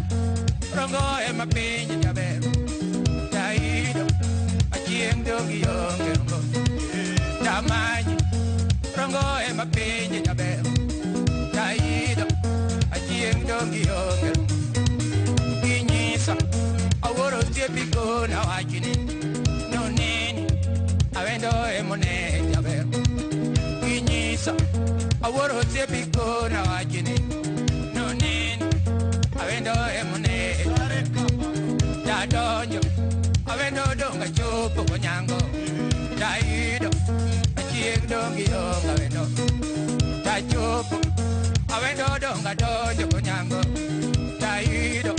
rongo ema piny jaber. Taido, achieng' dong ionge rongo. Tamanyo, rongo ema piny jaber. Taido, achieng' dong ionge rongo. Inyisa, awuoro osiepi kona wachni. Noneni, awendo emone jaber. Inyisa, awuoro osiepi kona wachni. Noneni, awendo emone. Tadonjo, awendo donga chopo konyango. Taido, achieng' dong ionge awendo. Tachopo, awendo donga donjo konyango. Taido,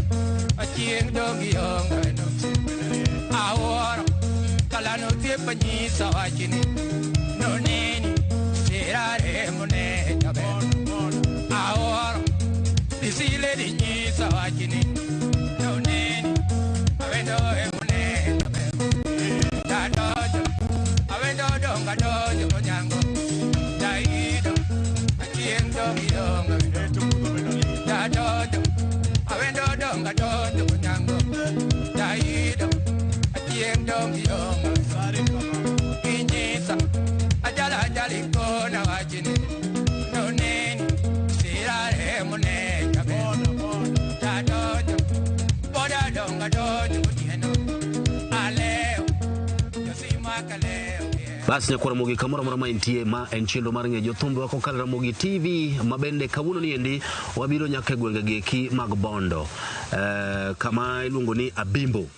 achieng' dong ionge awendo. Awuoro, kalano osiepa nyisa wachni. Noneni, sirare mone jaber. Awuoro, disile di nyisa wachni. Noneni, awendo emone jaber. Tadonjo, awendo donga donjo konyango. Taido, achieng' dong ionge awendo. Tadonjo, awendo donga donjo konyango. Taido, achieng' dong ionge awendo. Inyisa, ajala ajali kona wachni. Noneni, sirare mone jaber. Tadonjo, boda donga donjo otieno. Aleo, josima kaleo. Bas nyakwar Ramogi kamoro amora ma intie, ma en chenro mar ng'e jothumbe kokalo Ramogi TV, ma bende kawuono ni endi wabiro nyaka e gwenge gieki mag Bondo, kama iluongo ni Abimbo.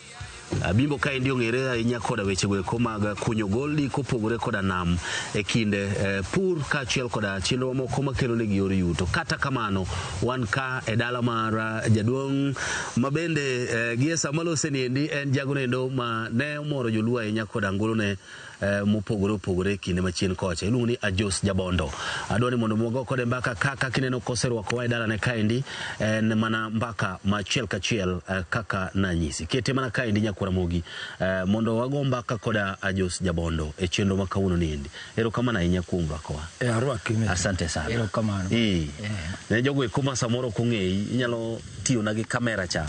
Abimbo kaendi ong'ere ahinya koda wechego eko mag kunyo goldi kopogore koda nam e kinde pur kaachiel koda chenro mamoko makelo negi yor yuto. Kata kamano, wan ka e dala mar jaduong' ma bende gie sama lose niendi en jagonoendo ma ne omoro joluo ahinya koda ngolone mopogore opogore e kinde machien kocha. Iluongo ni Ajos Jabondo. Adwa ni mondo wago kode mbaka kaka kineno koserwakowa e dalane kaendi en mana mbaka ma achiel kachiel kaka nanyisi. Kete mana kaendi nyakwar Ramogi mondo wago mbaka koda Ajos Jabondo e chenro ma kawuono niendi. Erokamano ahinya kuom rwakowa. Arwaki. Asante sana. Erokamano. Ne jogo eko ma samoro ok ong'eyi, inyalo tiyona gi kamera cha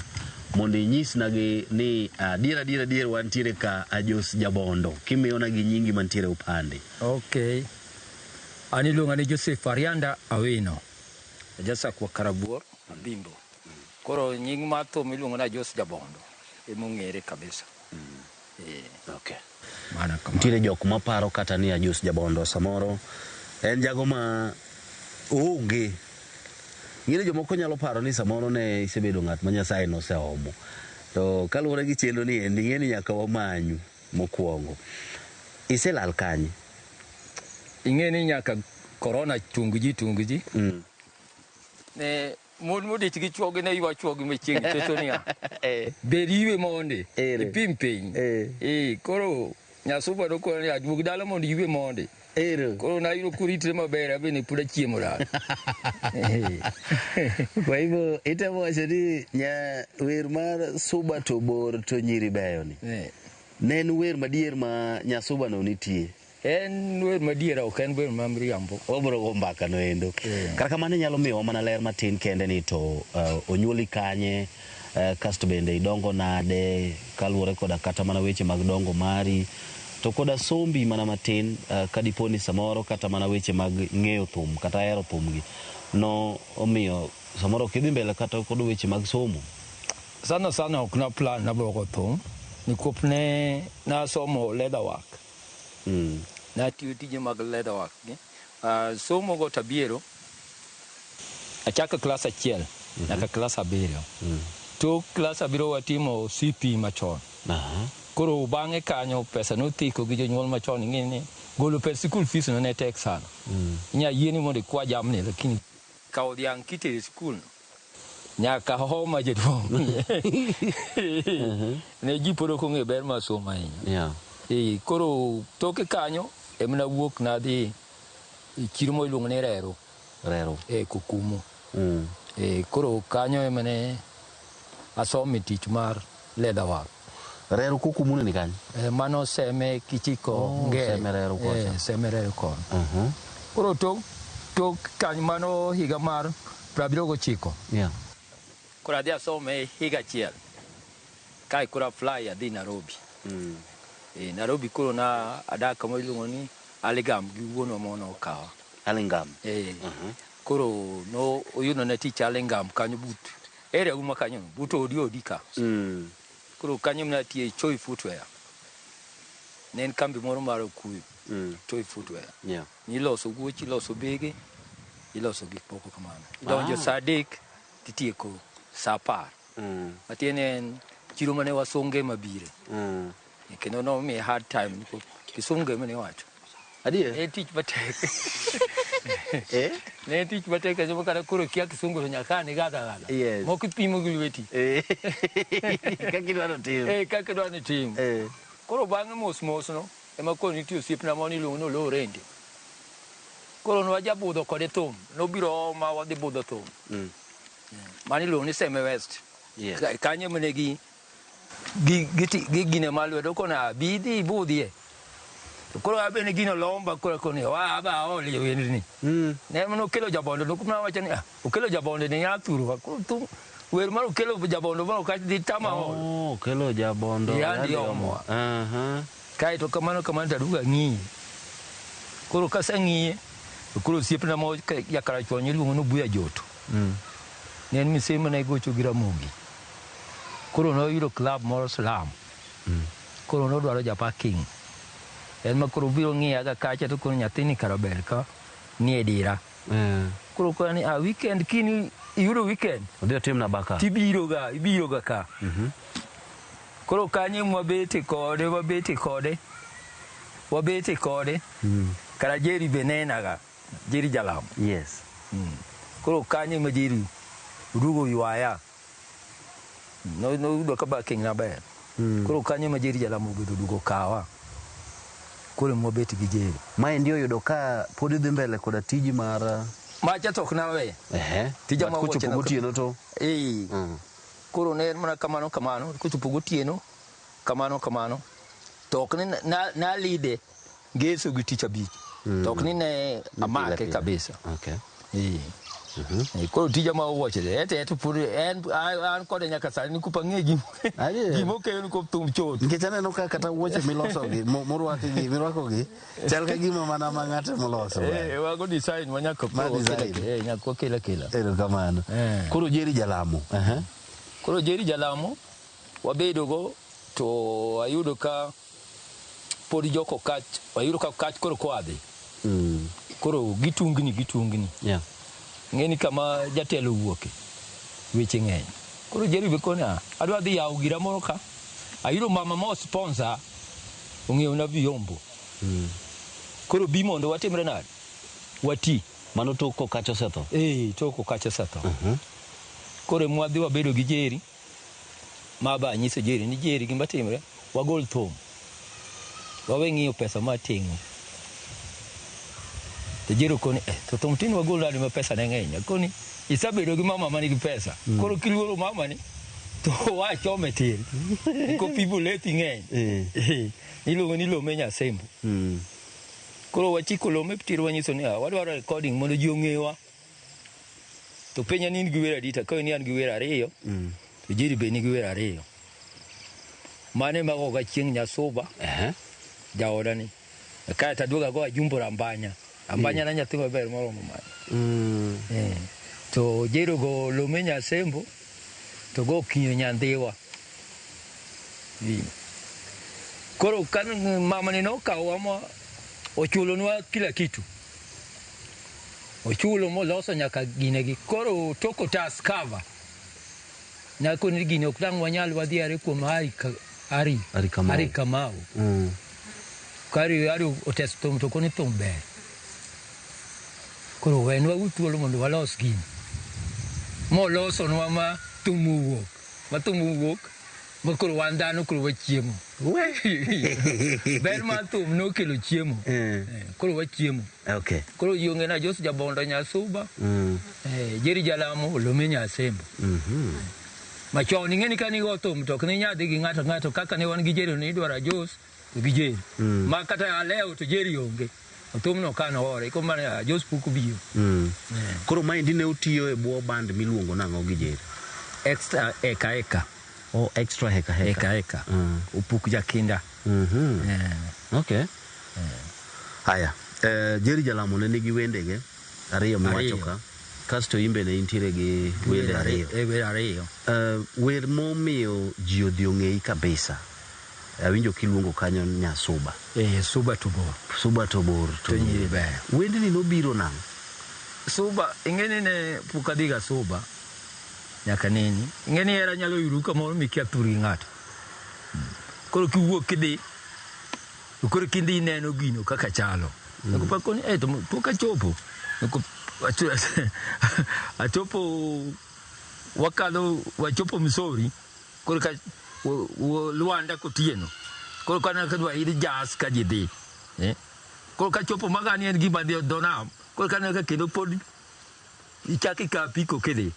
mondo inyisnagi ni adier adier adier wantiere ka Ajos Jabondo kimiyona gi nyingi mantiere upande. Okay. An iluonga ni Joseph Arianda Awino. Ajasakwa Karabuor, Abimbo. Koro nying mar thum iluongo ni Ajos Jabondo. Emong'ere kabisa. Okay. Mana kamano. Nitiere jok maparo kata ni Ajos Jabondo samoro en jago ma onge. Ng'eni jomoko nyalo paro ni samoro ne isebedo ng'at ma Nyasaye noseomo. To kaluwore gi chenro ni endi ing'e ni nyaka wamanyu mokwongo. Iselal kanye? Ing'e ni nyaka korona tung ji. Ne mon modich gi chuogi ne ywa chuogi machiegni to niya. Bed ywe mondi. Ipim piny. Koro Nyasuba nokona ni aduog dala mondo ywe mondi. Koro nayudo kuritre maber abende pod achiemo dala. Kwa hivyo itemo wacho ni nya wer mar suba to bor to nyiri beyo ni. Ne en wer madier ma Nyasuba no nitie. En wer madier ok en wer ma miriambo. Wabiro go mbaka no endo. Kata kamano inyalo miyowa mana ler matin kende ni to onyuoli kanye, kasto bende idongo nade kaluwore koda kata mana weche mag dongo mari to koda sombi mana matin kadipo ni samoro kata mana weche mag ng'eyo thum kata hero thum gi no omiyo samoro ok idhi mbele kata kod weche mag somo. Sana sana ok na plan nabiro go thum nikop ne nasomo leather work. Natiyo tije mag leather work gi. Somo go tabiero achako klas 1 nyaka klas 7. Tok klas 7 watimo CP machon. Koro bang'e kanyo pesa nothiko gi jonyuol machon ing'e ni golo pes sikul fees no ne tek sana. Inya yieni mondo ikwa jamni lakini kawo dhiang' kitero e sikul no nyaka homa jaduong'. Ne ji pod ok ong'eyo ber mar somo ahinya. Koro toke kanyo ema nawuok nadhi e chiro moro iluongo ni Rero. Rero. Kokumo. Koro kanyo ema ne asome tich mar leather work. Rero Kokumo ni kanye? Mano Seme kichiko Ngere. Seme Rero kocha. Seme Rero kono. Koro tok kanyo mano higa mar 79. Koro adhi asome higa achiel. Kae koro apply adhi Nairobi. Nairobi koro na adak kama iluongo ni Alingam gi wuonwa moro nokawa. Alingam. Koro no oyudo ne tich Alingam kanyo but area uma kanyo but odi ka. Koro kanyo mane Choi Footwear. Ne en kambi moro mar Okuyu. Choi Footwear. Niloso wuoche, iloso bege, iloso gik moko kamano. Idonjo saa 3 titieko saa 10. Matiende en chiro mane wasonge mabire. Kendo nomiye hard time nikop kisungu ema ne wacho. Adier? En tich matek. Ne en tich matek ahinya kata koro kia kisungu to nyaka an igadha gadha. Moko ipimo gi lweti. Kaka idwaro tim. Kaka idwaro ni tim. Koro bang'e mos mos no ema koro nitie osiepna moro niluongo ni Oloo Rende. Koro nwajabudho kode thum. Nobiro ma wadhi budho thum. Mano iluongo ni Seme West. Kanyo ema ne gi gine mar lwedo kona bi idhi ibudhie. To koro abende gino lomba koro koni wa aba aolie wendni. Ne nokelo Jabondo nowacho ni okelo Jabondo ni nyathuru. Koro thum wer mar okelo Jabondo ma ok dhi tama ol. Okelo Jabondo. Yandi omoa. Kaeto kamano kamano taduogo ang'iye. Koro kaseng'iye to koro osiepna moro jakarachuonyo iluongo ni Obuya Joto. Ne en mise mane gocho gi Ramogi. Koro noyudo club moro Slum. Koro nodwaro ja parking. En ma koro biro ng'iya ga kacha to koro nyathini kara ber ka nie dira. Koro koro ni weekend kini iyudo weekend. Odhi otim na baka. Tibiro ga, ibiro ga ka. Koro kanyo mwabete kode. Kara Jerry be nenaga, Jerry Jalamo. Yes. Koro kanyo ma Jerry oduogo ywaya. Noyudo ka backing na ber. Koro kanyo ma Jerry Jalamo obedo oduogo kawa. Koro mwabet gi Jerry. Maendi oyudo ka pod idhi mbele koda tiji mar Macha to ok nawe. Tija ma kochopo gotieno to. Koro ne en mana kamano kochopo gotieno kamano. To ok ni nalide ngeso gi tich abich. To ok ni ne amake kabisa. Okay. Koro tija ma owuoche ete pod en an kode nyaka sani nikup ang'e gimokeyo nikup thum chot. Nikech aneno ka kata wuoche milosogi morwakgi mirwakogi chal ka gima mana ma ng'ato moloso. Wago design ma nyaka nyaka wakela kela. Erokamano. Koro Jerry Jalamo. Koro Jerry Jalamo wabedogo to ayudo ka pod joko kach, ayudo ka kach koro koadhi. Koro gitungni. Yeah. Ng'eni kama jatelo wuoke weche ng'eny. Koro Jerry be koni adwa dhi yawo gira moro ka. Ayudo mama ma sponsor ong'iewona vyombo. Koro bi mondo watimre nade? Wati. Mano tok kokach osetho? Tok kokach osetho. Koro mwadhi wabedo gi Jerry. Ma ba anyiso Jerry ni Jerry gima timre wagol thum. Wawe ng'iyo pesa ma ting'o. To Jerry koni to thum tin wagol nade ma pesa ne ng'eny. Akoni isebedo gi mama manigi pesa. Koro kiluoro mama ni to wachome tir. Kopibo lethi ng'eny. Iluongo ni Lome Nyasembo. Koro wachiko Lome tir wanyiso ni wadwaro recording mondo ji ong'ewa. To penja ni in gi wer adi to akawe ni an gi wer ariyo. To Jerry be nigi wer ariyo. Mane magoga chieng' Nyasuba. Jaoda ni. Kaeto aduogo ago Ajumbo Rambanya. Ambanya na nyathi maber moromo mano. To Jerry go Lome Nyasembo to go Kinyo Nyandhiwa. Koro kan mama ni nokawa ma ochulonwa kila kitu. Ochulo moloso nyaka ginegi. Koro tok otas cover. Nakoni gini ok dang' wanyal wadhi are kuom Ari Kamau. Kari Ari otes thum to koni thum ber. Koro wenwa thuolo mondo walos gini. Molosonwa ma thum owuok. Ma thum owuok ma koro wan dhano koro wachiemo. Ber mar thum nokelo chiemo. Koro wachiemo. Okay. Koro ji ong'e na Jos Jabondo Nyasuba. Jerry Jalamo Lome Nyasembo. Machon ing'e ni kane igo thum to ok ne inyal dhi gi ng'ato kaka ne wan gi Jerry ne idwaro Jos to gi Jerry. Ma kata alewo to Jerry onge. Thumno kano ore ko mana Jos pok obiro. Koro maendi ne utiyo e bwo band miluongo nang'o gi Jerry? Extra Eka Eka. Oh, Extra Heka Heka. Eka Eka. Opuk Jakinda. Okay. Haya. Jerry Jalamo ne nigi wendege ariyo miwacho ka. Kasto in bende intiere gi wende ariyo. Wer ariyo. Wer momiyo ji odhi ong'eyi kabisa. Awinjo kiluongo kanyo Nyasuba. Suba to bor. Suba to bor. To nyiri ber. Wendni nobiro nang'o? Suba, ing'eni ne pok adhiga Suba. Nyaka neni. Ing'eni hera nyalo yudu kamoro mikia thur gi ng'ato. Koro kiwuok kidhi, koro kidhi ineno gino kaka chalo. Nakupakoni, to pok achopo. Achopo wakadho wachopo Misori. Koro ka Luanda kotieno. Koro kana kadwa idh jas ka ji dhi. Koro kachopo magani en gima dhi dho nam. Koro kaneno ka kendo pod ichako ikawo apiko kidhi.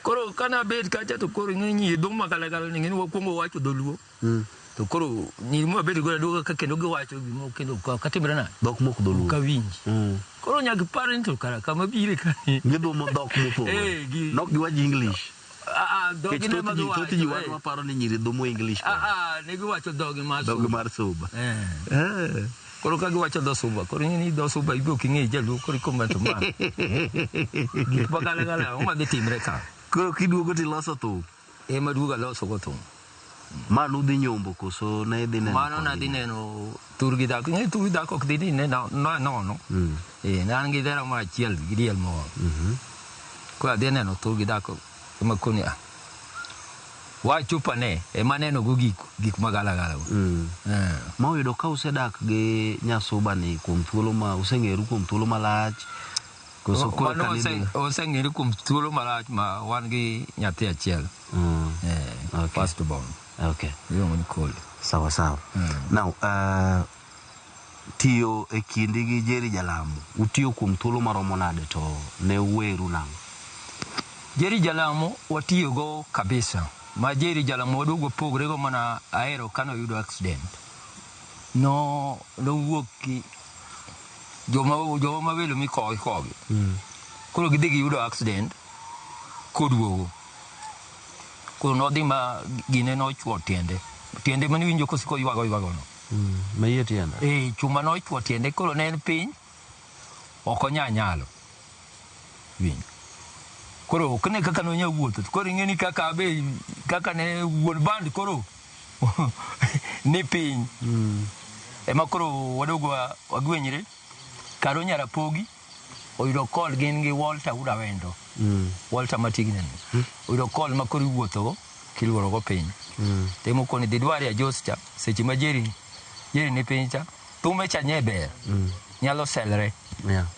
Koro kana bet kacha to koro ing'e nyiri dho magalagala ni ing'e ni wakwongo wacho dholuo. To koro nyiri mwabet go aduoga ka kendo giwacho gimo kendo katimre nade? Dhok mok dholuo. Ok awinji. Koro nyaka ipar ni to kara kama bire kani. Gidhumo dhok mopogore. Nok giwach English. Dhogi ne ma giwacho. Thoth ji wan waparo ni nyiri dhumo English. Ne giwacho dhogi mar Suba. Dhogi mar Suba. Koro ka giwacho dho Suba, koro ing'e ni dho Suba ibiro ok ing'e jaluo koro ikomba to ma. Gik magalagala ang'o madhi timre ka? Koro kiduogo tiloso thum. Ema duogo aloso go thum. Ma nudhi nyombo koso ne idhi neno? Mano nadhi neno thur gi dhako. Ing'e thur gi dhako ok dhi ni nono. Ne an gi dhera moro achiel gi diel moro. Koro adhi neno thur gi dhako ema koni Wa chupa ne ema neno go gik magalagala go. Ma oyudo ka usedak gi Nyasuba ni kuom thuolo ma useng'eru kuom thuolo malach koso koro Mano ka nidhi- oseng'ere kuom thuolo malach ma wan gi nyathi achiel. First born. Okay. Iluongo ni Koli. Sawa sawa. Now, tiyo e kindi gi Jerry Jalamo, utiyo kuom thuolo maromo nade to ne uweru nang'o? Jerry Jalamo watiyogo kabisa. Ma Jerry Jalamo waduogo pogre go mana ahero kane oyudo accident. No nowuok gi joma welo mikowo ikowogi. Koro gidhi giyudo accident koduogo. Koro nodhi ma gine nochuo tiende. Tiende mane iwinjo kosiko ywago ywago no. Ma iye tiende? Chuma nochuo tiende koro ne en piny ok onya nyalo. Winjo. Koro ok ne kaka nonya wuotho. Koro ing'e ni kaka abe kaka ne wuon band koro ni piny. Ema koro wadogo wagwenyre. Karo Nyarapogi oyudo call gin gi Walter Udawendo. Walter Matigni. Oyudo call ma koro iwuotho kiluoro go piny. Temo koni dhi dware Ajos cha seche ma Jerry ni piny cha thume cha nye ber. Nyalo selre.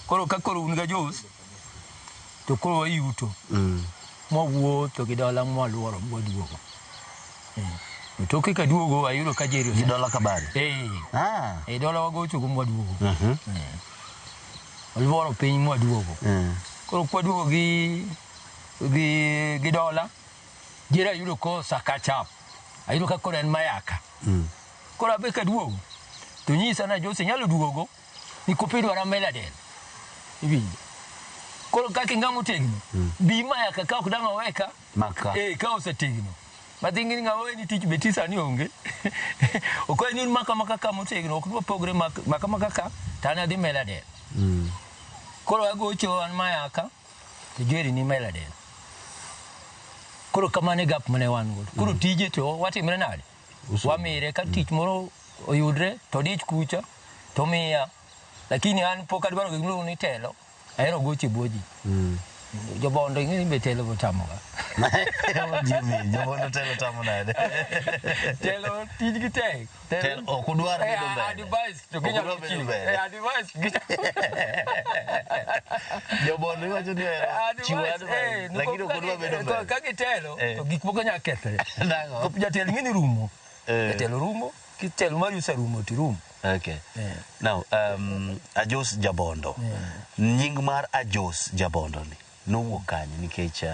Koro ka koro un ga Jos to koro wayuto. Mwawuotho gi dola mwaluoro mwaduogo. To toke kaduogo ayudo ka Jerry Gi dola Kabari? Eh. E dola wagocho go mwaduogo. Waluoro piny mwaduogo. Koro kwaduogo gi dola Jerry ayudo kosa catch up. Ayudo ka koro en Mayaka. Koro abe kaduogo to nyisa na Jose nyalo duogo nikop idwara Meladel. Iwinjo. Koro kaka ing'ama otegno, bi Mayaka ka ok dang' oweka. Maka. Ka osetegno. Madhi ng'ini ng'ama weni tich be ti sani onge. Ok ni maka maka ka motegno, ok dwa pogre maka maka ka, to an adhi Meladel. Koro agocho an Mayaka, to Jerry ni Meladel. Koro kamano e gap mane wan go. Koro tije to watimre nade? Wamire ka tich moro oyudre to dich kucha to miya. Lakini an pok adwaro gimiluongo ni telo. Ahero gocho e bwo ji. Jobondo ing'e ni be telo otamoga. Jimmy, jobondo telo tamo nade? Telo tijgi tek. Telo ok udwar bedo mbele. Advice to Ok ginyalo udwar bedo chiwo. mbele. Advice Jobondo iwacho ni ohero chiwo advice, lakini ok udwar bedo mbele. Ka gitelo to gik moko nyalo kethre. Nang'o? Kop jatelo ing'e ni rumo. Jatelo rumo, kitelo mari oserumo tirumo. Okay. Now, Ajos Jabondo. Nying mar Ajos Jabondo ni nowuok kanye nikech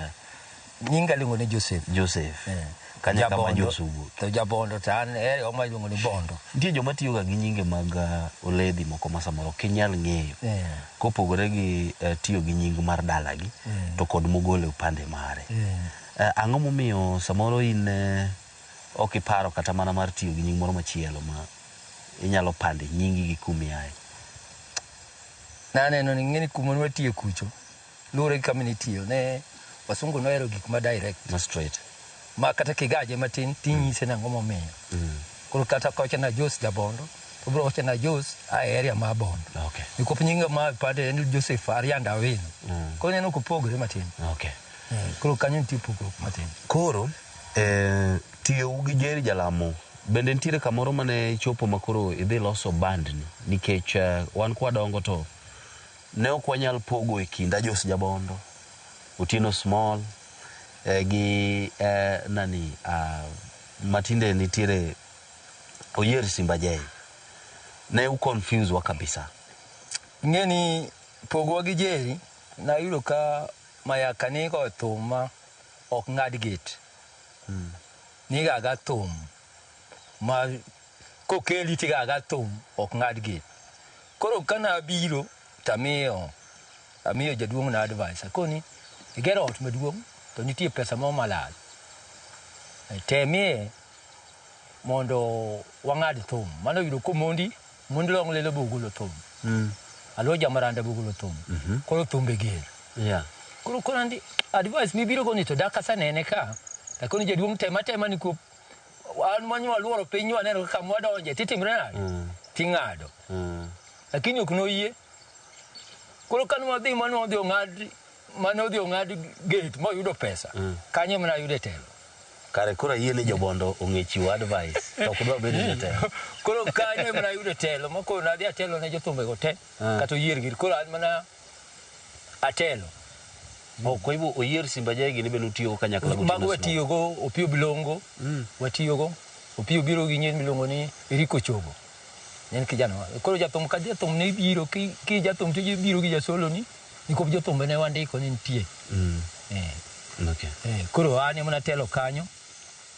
Nyinga iluongo ni Joseph. Joseph. Kanyo kama Jabondo. Jos owuok. To Jabondo to an ere oma iluongo ni Bondo. Nitie joma tiyoga gi nyinge mag oledhi moko ma samoro ok inyal ng'eyo. Kopogore gi tiyo gi nying mar dalagi to kod mogolo e upande mare. Ang'o momiyo samoro in ok iparo kata mana mar tiyo gi nying moro machielo ma inyalo pande nyingi gi kumiaye? Naneno ni ing'e ni kuma nwatiye kucho luwore gi kama nitiyo ne wasungu nohero gik ma direct. Ma straight. Ma kata kigaje matin tinyise nang'o momiyo. Koro kata kowacho na Jos Jabondo, to obiro wacho na Jos a e area ma Bondo. Okay. Nikop nyinga ma pande en Joseph Arianda Awino. Koro ineno kopogre matin. Okay. Koro kanyo nitie pogruok matin. Koro tiyou gi Jerry Jalamo bende nitiere kamoro mane ichopo ma koro idhi loso band ni nikech wan kwadongo to ne ok wanyal pogo e kind Ajos Jabondo, Otieno Small gi nani matinde nitiere Oyier Simba Jay. Ne u confuse wa kabisa. Ing'e ni pogwa gi Jerry nayudo ka Mayaka nigo thum ma ok ng'ad gate. Nigaga thum ma kokeli tigaga thum ok ng'ad gate. Koro kana biro tamiyo amiyo jaduong' na advice akoni igero ot maduong' to nitie pesa moro malal. Temie mondo wang'ad thum. Mano oyudo komondi, Mondi Long Lelo be ogolo thum. Aluo Jamaranda be ogolo thum. Koro thumbe ger. Koro andi advice mibiro go ni to dak asanene ka. Takoni jaduong' tema tema ni kuop an manyo waluoro piny waneno kaka mwadonje titimre nade? Ting'ado. Lakini ok noyie. Koro kane wadhi mane wadhi ong'ad mane odhi ong'ad gate moyudo pesa. Kanyo ema nayude telo. Kare koro ayie ni jobondo ong'e chiwo advice to ok odwa bedo jatelo. Koro kanyo ema nayudo telo ma koro nadhi atelo ne jothumbe go te. Kata oyier gir koro an mana atelo. Oh, kwa hivyo oyier Simba Jai gini bende utiyogo kanyakla gotieno Mago Small. watiyogo Opiyo Bilongo. Watiyogo Opiyo biro gi nyien miluongo ni Eriko Chogo. Ne en kijana wa. Koro jathum ka jathum ne biro ki jathum to biro gi jasolo ni nikop jothumbe ne wandiko ni nitie. Okay. Koro an ema natelo kanyo.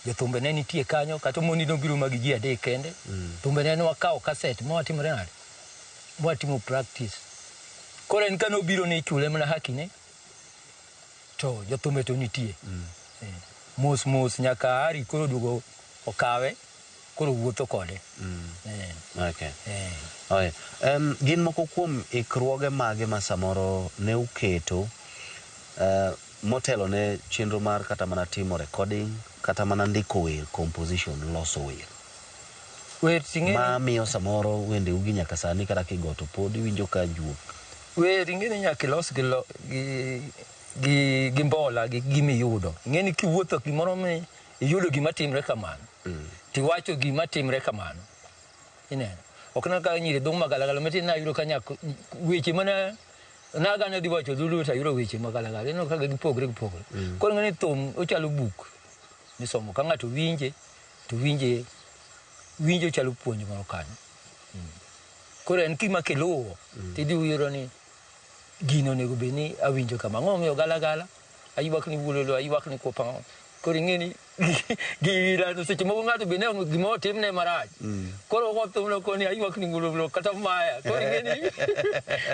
Jothumbe ne nitie kanyo kata Omondi nobiro ma gi ji adek kende. Thumbe ne wakawo kaset ma watimore nade? Mwatimo practice. Koro en kanobiro ne ichule mana haki ne to jothumbe to nitie. Mos mos nyaka Ari koro oduogo okawe koro wuotho kode. Okay. Okay. Gin moko kuom ikruoge mage ma samoro ne uketo motelo ne chenro mar kata mana timo recording kata mana ndiko wer, composition, loso wer? Wer ting'eni Ma miyo samoro wende ugi nyaka sani kata kigo to pod iwinjo ka juok. Wer ing'eni nyaka ilos gi mbola gi gimiyudo. Ing'eni kiwuotho gimoro mi iyudo gima timre kamano. Tiwacho gima timre kamano. Ineno. Ok na ka nyiri dhum magalagala matin nayudo ka nyako weche mana nagane dhi wacho dholuo to ayudo weche magalagala. Ineno kaka gipogre gipogre. Koro ing'eni thum ochalo buk misomo ka ng'ato winje to winje winjo chalo puonj moro kanyo. Koro en gima kiluwo tidhi yudo ni gino onego bed ni awinjo kama. Ang'o momiyo galagala? Aywak ni wuololo, aywak ni kuop ang'o. Koro ing'eni gilando seche moko ng'ato be ne gima otimne marach. Koro ogo thumno koni aywak ni wuololo kata maya. Koro ing'eni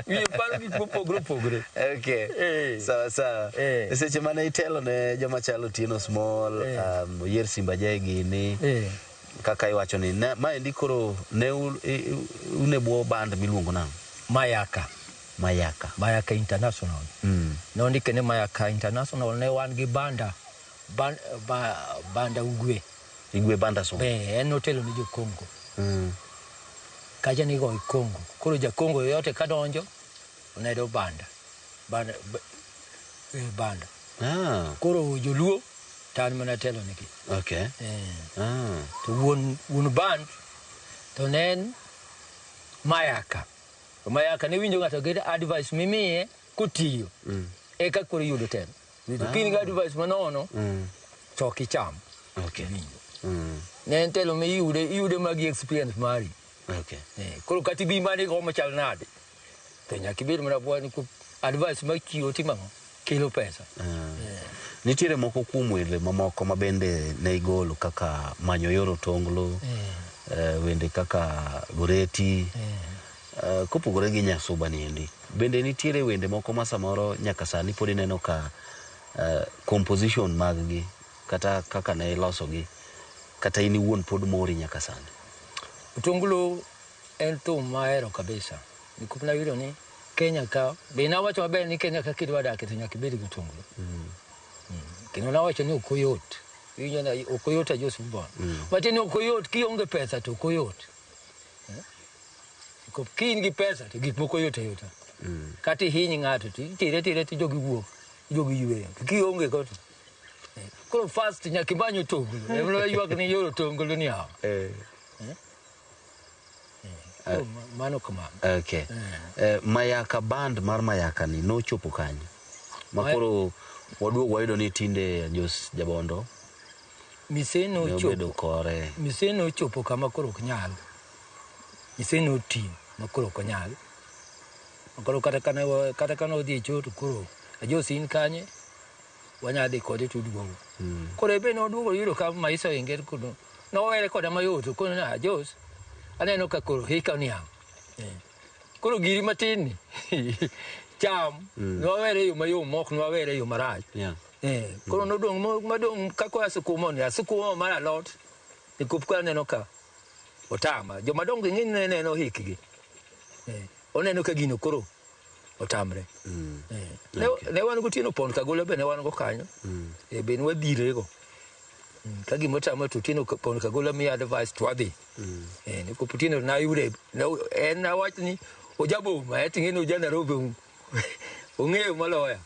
wiye paro gik mopogore opogore. Okay. Sawa sawa. Seche mane itelo ne joma chalo Otieno Small, Oyier Simba Jai gini, kaka iwacho ni maendi koro ne un e bwo band miluongo nang'o? Mayaka. Mayaka. Mayaka International. Nondike ni Mayaka International ne wan gi banda banda Ugwe. Igwe banda so. Be en notelo ne jo Congo. Kacha nigo e Congo. Koro ja Congo yoyote kadonjo onedo banda. Banda banda. Koro joluo to an mana telo negi. Okay. To wuon band to ne en Mayaka. To Mayaka ne winjo ng'ato gi advice mimiye kotiyo. Eka koro iyudo telo. Ka in gi advice manono to ok icham. Okay. Ne en telo miyude iyude magi experience mari. Okay. Koro kata ibi mana igo machal nade to nyaka ibed mana bwa ni advice machiwo timo ang'o? Kelo pesa. Nitiere moko kuom wende mamoko ma bende ne igolo kaka Manyo Yor Otonglo, wende kaka Goreti, kopogore gi Nyasuba niendi. Bende nitiere wende moko ma samoro nyaka sani pod ineno ka composition mag gi kata kaka ne ilosogi kata in iwuon pod mori nyaka sani. Otonglo en thum mahero kabisa. Nikop nayudo ni Kenya ka, be nawacho maber ni Kenya ka kidwa dak to nyaka ibed gi otonglo. Kendo nawacho ni ok oyot. Iwinjo na ok oyot a Joseph Bon. Matiende ni ok oyot kionge pesa to ok oyot. Nikop ka in gi pesa to gik moko yot ayota. Kata ihiny ng'ato to itere tere to jogi wuok, jogi yweyo. To kionge go to. Koro first nyaka imany otonglo. Ema ywak ni yor otonglo ni hawa. Koro mano kamano. Okay. Mayaka band mar Mayaka ni nochopo kanyo. Ma koro waduogo wayudo ni tinde Jos Jabondo Mise ne obedo kore. Mise nochopo kama koro ok nyal. Mise noti ma koro ok onyal. Koro kata kane wadhi e cho to koro Ajos in kanye wanya dhi kode to oduogo. Koro ebe noduogo yudo ka maisha oinge kono. Nowere koda mayot koro na Ajos aneno ka koro hika niang'. Koro giri matin ni cham nwawere e yo mayom mok nwawere e yo marach. Koro nodong' madong' kaka asukuma ni asukuma mar alot nikop ka aneno ka otama. Jomadongo ing'e ni neno hikgi. Oneno ka gino koro otamre. Ne wan gotieno pon Kagola be ne wan go kanyo. Be ne wadhire go. Ka gima otama to Otieno pon Kagola miya advice to wadhi. Nikop Otieno nayude en awach ni ojaboma eti ing'e ni oja Nairobi ong'eyo moloya.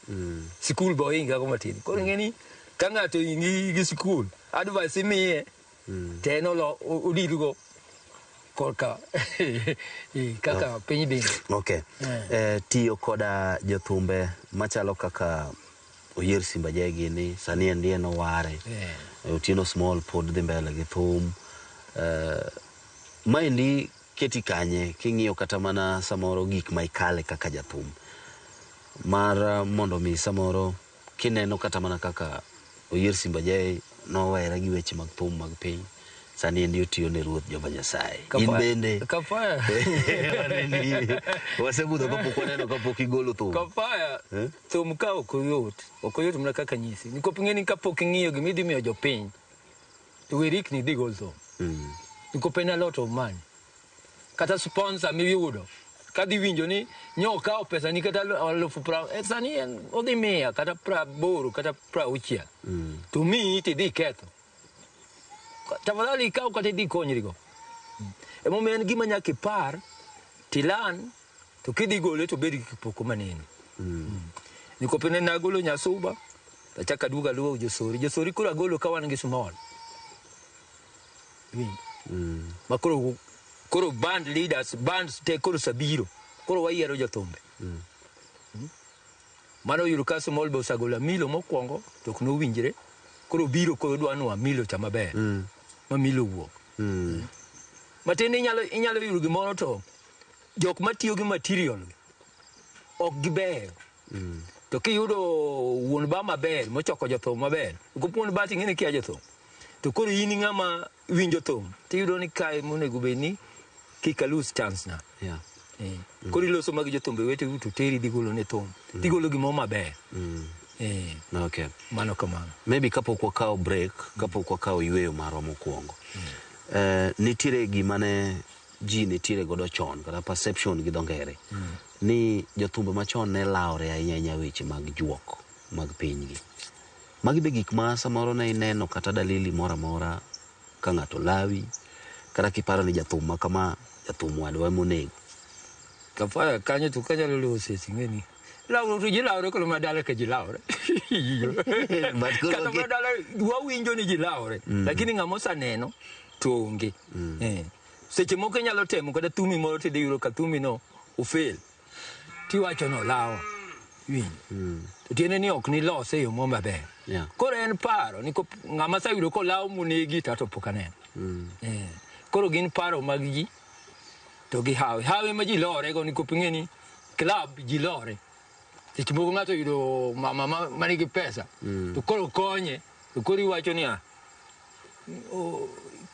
Sikul be ohinga go matin. Koro ing'e ni Ka ng'ato ingi gi sikul, advice imiye to en olo odilgo korka kaka piny dhi. Okay. Tiyo koda jothumbe machalo kaka Oyier Simba Jay ni sani endi en oware. Otieno Small pod dhi mbele gi thum. Maendi keti kanye king'iyo kata mana samoro gik ma ikale kaka jathum mar mondo mi samoro kineno kata mana kaka Oyier Simba Jay nowere gi weche mag thum mag piny, sani endi otiyo ne Ruoth Jehova Nyasaye. In bende Kafaya. Waneni wasebudho kapok waneno kapok igolo thum. Kafaya, thum ka ok oyot, ok oyot mana kaka nyisi. Nikop ing'e ni kapok ing'iyo gima idhi miyo jopiny, to we rikni idhi gol thum. Nikop en a lot of money. Kata sponsor miyudo, kadhi winjo ni nyo okawo pesa ni kata 20,000, sani en odhi 100 kata 80 kata 60. To miyi tidhi ketho. Tafadhali ikaw kata idhi konyrigo. Emomiyo en gima nyaka ipar, tilan, to kidhi gole to bed gi kipoko maneno. Nikop ne nagolo Nyasuba, tachako aduogo aluwo Josori. Josori koro agolo ka wan gi Small. Iwinjo? Ma koro band leaders, bands te koro sabiro. Koro wayiero jothumbe. Mano oyudo ka Small be osegolo Amilo mokwongo to ok nowinjre. Koro biro koro odwa ni Amilo cha maber. Ma Milo wuok. Matin inyalo yudo gimoro to jok matiyo gi material ok gibeyo. To kiyudo wuon ba maber mochoko jothum maber, ok wuon ba ting'e ni kia jothum. To koro in ng'ama winjo thum, tiyudo ni kae monego bed ni kik alose chance na. Koro iloso mag jothumbe weteu to teri dhi golo ne thum. Tigolo gimoro maber. Okay. Mano kamano. Maybe kapok wakawo break, kapok wakawo yweyo marwa mokwongo. Nitiere gima ne ji nitiere godo chon kata perception gi dho ngere ni jothumbe machon ne lawre ahinya ahinya weche mag juok mag pinygi. Magi be gik ma samoro ne ineno kata dalili moro amora ka ng'ato lawi kata kiparo ni jathum ma kama jathum wadwa emonego. Kafaya kanyo to kanyalo lose ing'eni. Lawruok to ji lawre koro mana dala ka ji lawre. But koro Kata mana dala wawinjo ni ji lawre. Lakini ng'ama osaneno to onge. Seche moko inyalo temo kata thumi moro tidhi yudo ka thumi no ofail. Tiwacho ni olawa. Iwinjo? To tiende ni ok nilose e yo moro maber. Koro en paro ni ng'ama aseyudo kolawo monegi to ato pok aneno. Koro gin paro mag ji to gi hawi. Hawi ma ji lore go nikop ing'e ni club ji lore. Seche moko ng'ato oyudo mama manigi pesa to koro konye to koro iwacho niya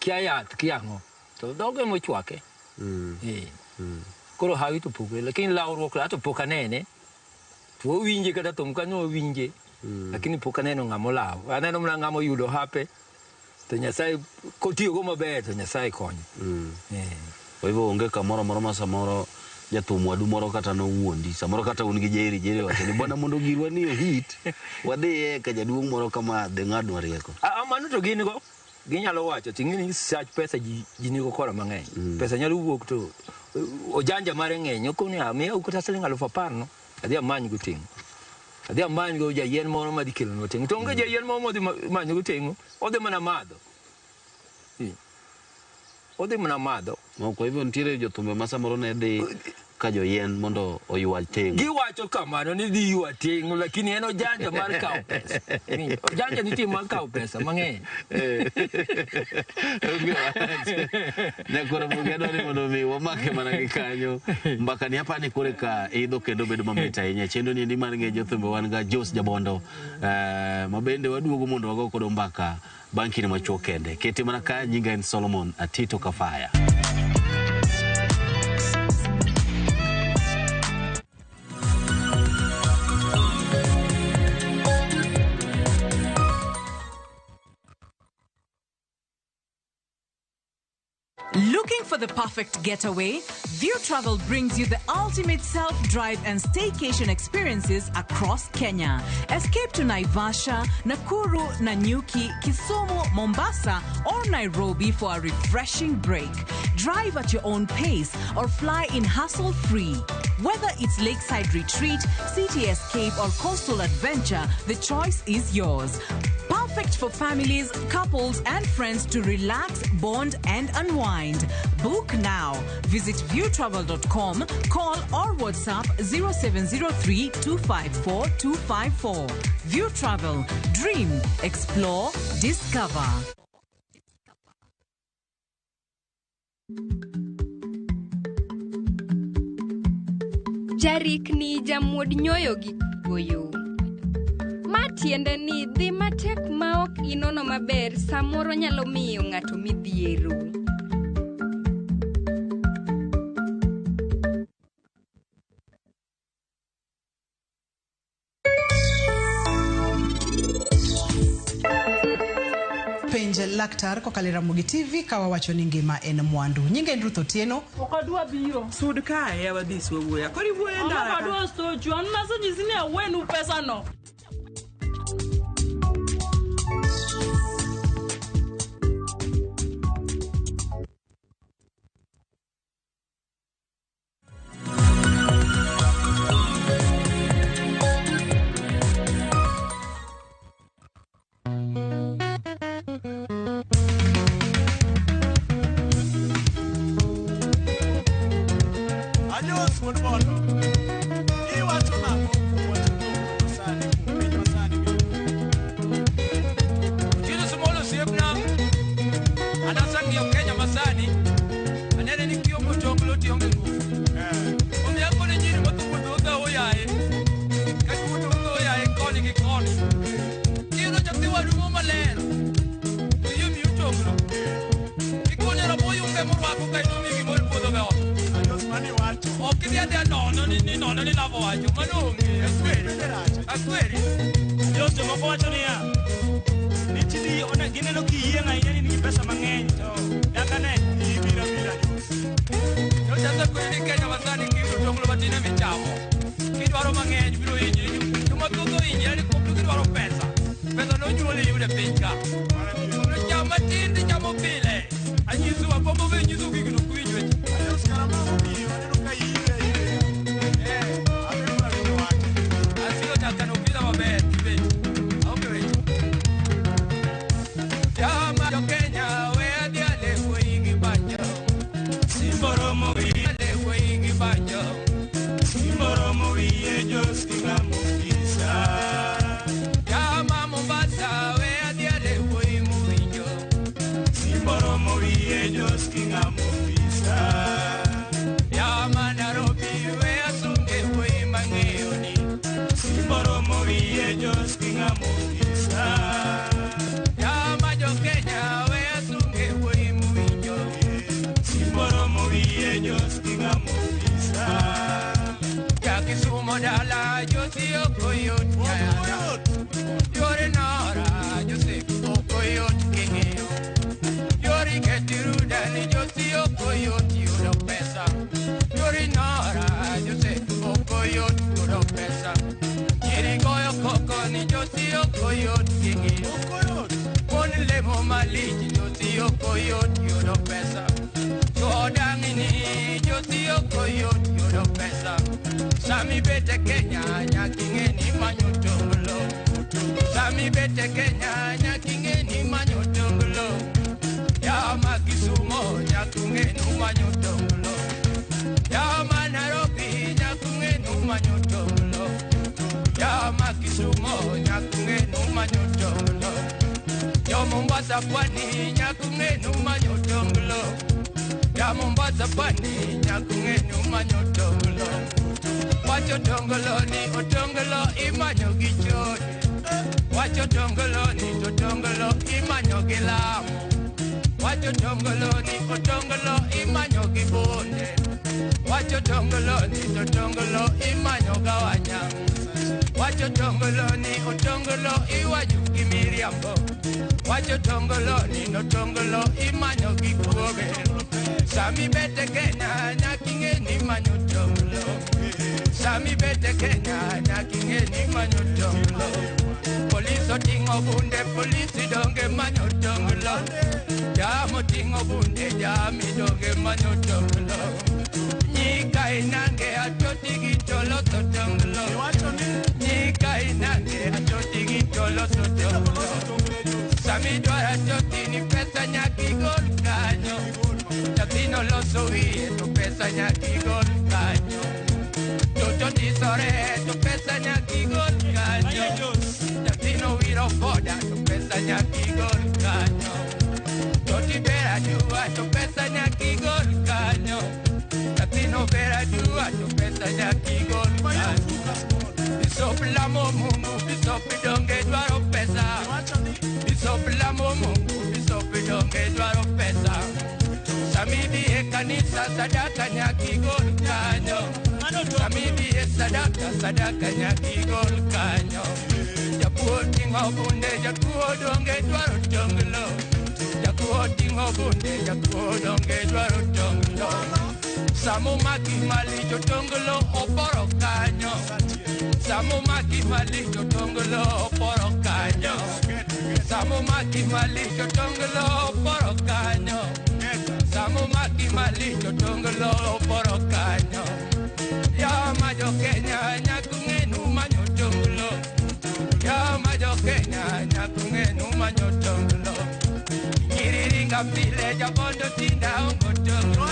kia yath kia ang'o to dhoge mochwake. Koro hawi to pogre lakini lawruok ato pok anene. To wawinje kata thum kanyo wawinje. Lakini pok aneno ng'ama olawo. Aneno mana ng'ama oyudo hape to Nyasaye kotiyogo maber to Nyasaye konyo. Kwa hivyo onge kamoro amora ma samoro jathum wadu moro kata nowuondi samoro kata un gi Jerry Jerry wacho ni bwana mondo girwa ni hit wadhiye ka jaduong' moro kama dhi ng'adnwa rieko. Mano to gin go ginyalo wacho ting'e ni sach pesa ji nigo kora mang'eny. Pesa nyalo wuok to ojanja mare ng'eny okoni miya kata siling 10,000 no adhi amany go ting'o. Adhi amany go jayien moro madhi kelonwa ting'o. To onge jayien moro modhi manyo go ting'o, odhi mana madho. Odhi mana madho. No, kwa hivyo nitiere jothumbe ma samoro ne dhi ka joyien mondo oywa teng'o. Giwacho kamano ni dhi ywa teng'o lakini en ojanja mar kawo pesa. Ojanja nitie mar kawo pesa mang'eny. Nyakoro Muge adwaro ni mondo mi wamake mana gi kanyo. Mbaka ni apani kore ka idho kendo bedo mamit ahinya. Chenro ni endi mar ng'e jothumbe wan ga Jos Jabondo ma bende waduogo mondo wago kodo mbaka bang' kinde machuok kende. Kete mana ka nyinga en Solomon Atito Kafaya. Looking for the perfect getaway? View Travel brings you the ultimate self-drive and staycation experiences across Kenya. Escape to Naivasha, Nakuru, Nanyuki, Kisumu, Mombasa, or Nairobi for a refreshing break. Drive at your own pace or fly in hassle-free. Whether it's lakeside retreat, city escape, or coastal adventure, the choice is yours. Perfect for families, couples, and friends to relax, bond, and unwind. Book now. Visit viewtravel.com, call or WhatsApp 0703 254 254. View Travel. Dream, explore, discover. Jarikni jamuod nyoyo gi goyo. Ma tiende ni dhi matek ma ok inono maber samoro nyalo miyo ng'ato midhiero. Penj laktar kokalo e Ramogi TV ka wawacho ni ngima en mwandu. Nyinga en Ruth Otieno. Ok adwa biro. Sud kae ya wadhi wuoya. Koro iwuoyo e ndara Ok adwa stochu. An nasenyisi ni awenu pesa no. Anyos wuod Bondo. Iwacho nang'o kuom wach otonglo masani kuom piny masani? Otieno Small osiepna, an aseng'iyo Kenya masani, anene ni kionge otonglo to ionge nguvu. Omiyo akone nyiri matho wuotho odhawo yaye, kata wuotho odhawo yaye koni gi koni. Kiyudo nyathi wadu moro maler, to iyie miyi otonglo. Ikunyo rabo yunge morwako kaeto omiyi gimoro ipuodho go e ot. Anyos mano iwacho. Ok idhi adhiya nono ni nono ni lavo wacho, mano onge, akweri. Akweri. Jos jomoko wacho niya, ni tidi gineno kiyieng' ahinya ni in gi pesa mang'eny to dakane Ibiro abira Anyos. Nyocha asekoni ni Kenya masani kiyudo otonglo matin ema ichamo. Kidwaro mang'eny biro hinyri. Joma thoth ohinyre ni kuom to gidwaro pesa. Pesa nonyuol iyudo e piny ka. Omiyo cham matin tichamo pile. Anyisou agombo be nyisou gigi to ok uwinj weche. Anyos kara ma omiyo aneno ka iyie ahinya. Abiro mana winjo wach. Asiro nyaka nopidha maber kibet. Aonge weche. Jama jo Kenya we adhi alego igi banjo. Simba romo wiye, Alego igi banjo. Simba romo wiye Jos gi ng'amo ofisa. Jama Mombasa we adhi alego imuwinjo. Simba romo wiye Jos gi ng'amo ofisa. Jama Nairobi we asunge wuoyi mang'eyo ni. Simba romo wiye Jos gi ng'amo ofisa. Jama jo Kenya we asunge wuoyi muwinjo. Simba romo wiye Jos gi ng'amo ofisa. Ja Kisumo dala Josi ok oyot nyayana. Yore nora Joseph ok oyot king'iyo. Yori ketiruda ni Josi ok oyot yudo pesa. Yori nora Joseph ok oyot yudo pesa. Nyiri goyo koko ni Josi ok oyot king'iyo. Mon lemo malich Josi ok oyot yudo pesa. Chwo dang'ni Josi ok oyot yudo pesa. Sami bete Kenya nyaka ing'e ni manyo otonglo. Sami bete Kenya nyaka ing'e ni manyo otonglo. Jama Kisumo nyaka ung'e ni umanyo otonglo. Jama Nairobi nyaka ung'e ni umanyo otonglo. Jama Kisumo nyaka ung'e ni umanyo otonglo. Jo Mombasa pwani nyaka ung'e ni umanyo otonglo. Ja Mombasa pwani nyaka ung'e ni umanyo otonglo. Wacho otonglo ni otonglo imanyo gi chode. Wacho otonglo ni otonglo imanyo gi lamo. Wacho otonglo ni otonglo imanyo gi bonde. Wacho otonglo ni otonglo imanyo gawanya. Wacho otonglo ni otonglo iwacho gi miriambo. Wacho otonglo ni otonglo imanyo gi kuoge. Sami bete Kenya nyaka ing'e ni imanyo otonglo. Sami bete Kenya nyaka ing'e ni imanyo otonglo. Polis oting'o bunde, polisi donge manyo otonglo. Jam oting'o bunde, jam idonge manyo otonglo. Nyika inange atoti gi toloso otonglo. Nyika inange atoti gi toloso otonglo. Nyathino loso wiye to pesa nyaka igol kanyo. Toto ndisore to pesa nyaka igol kanyo. Nyathino wiro boda to pesa nyaka igol kanyo. Toti ber aduwa to pesa nyaka igol kanyo. Nyathino ber aduwa to pesa nyaka igol kanyo. Bisop lamo Mungu, bisop donge dwaro pesa. Bisop lamo Mungu, bisop donge dwaro pesa. Samidi e kanisa sadaka nyaka igol kanyo. Samidi e sadaka, sadaka nyaka igol kanyo. Jakuo ting'o bunde, jakuo donge dwaro tonglo. Jakuo ting'o bunde, jakuo donge dwaro tonglo. Samo maki malicho tonglo oporo kanyo. Samo maki malicho tonglo oporo kanyo. Samo maki malicho tonglo oporo kanyo. Samo maki malicho tonglo oporo kanyo. Ya majo Kenya nyakung'enu manyo tonglo. Ya majo Kenya nyakung'enu manyo tonglo. Nyiriringa pile jabondo tinda ongo tonglo.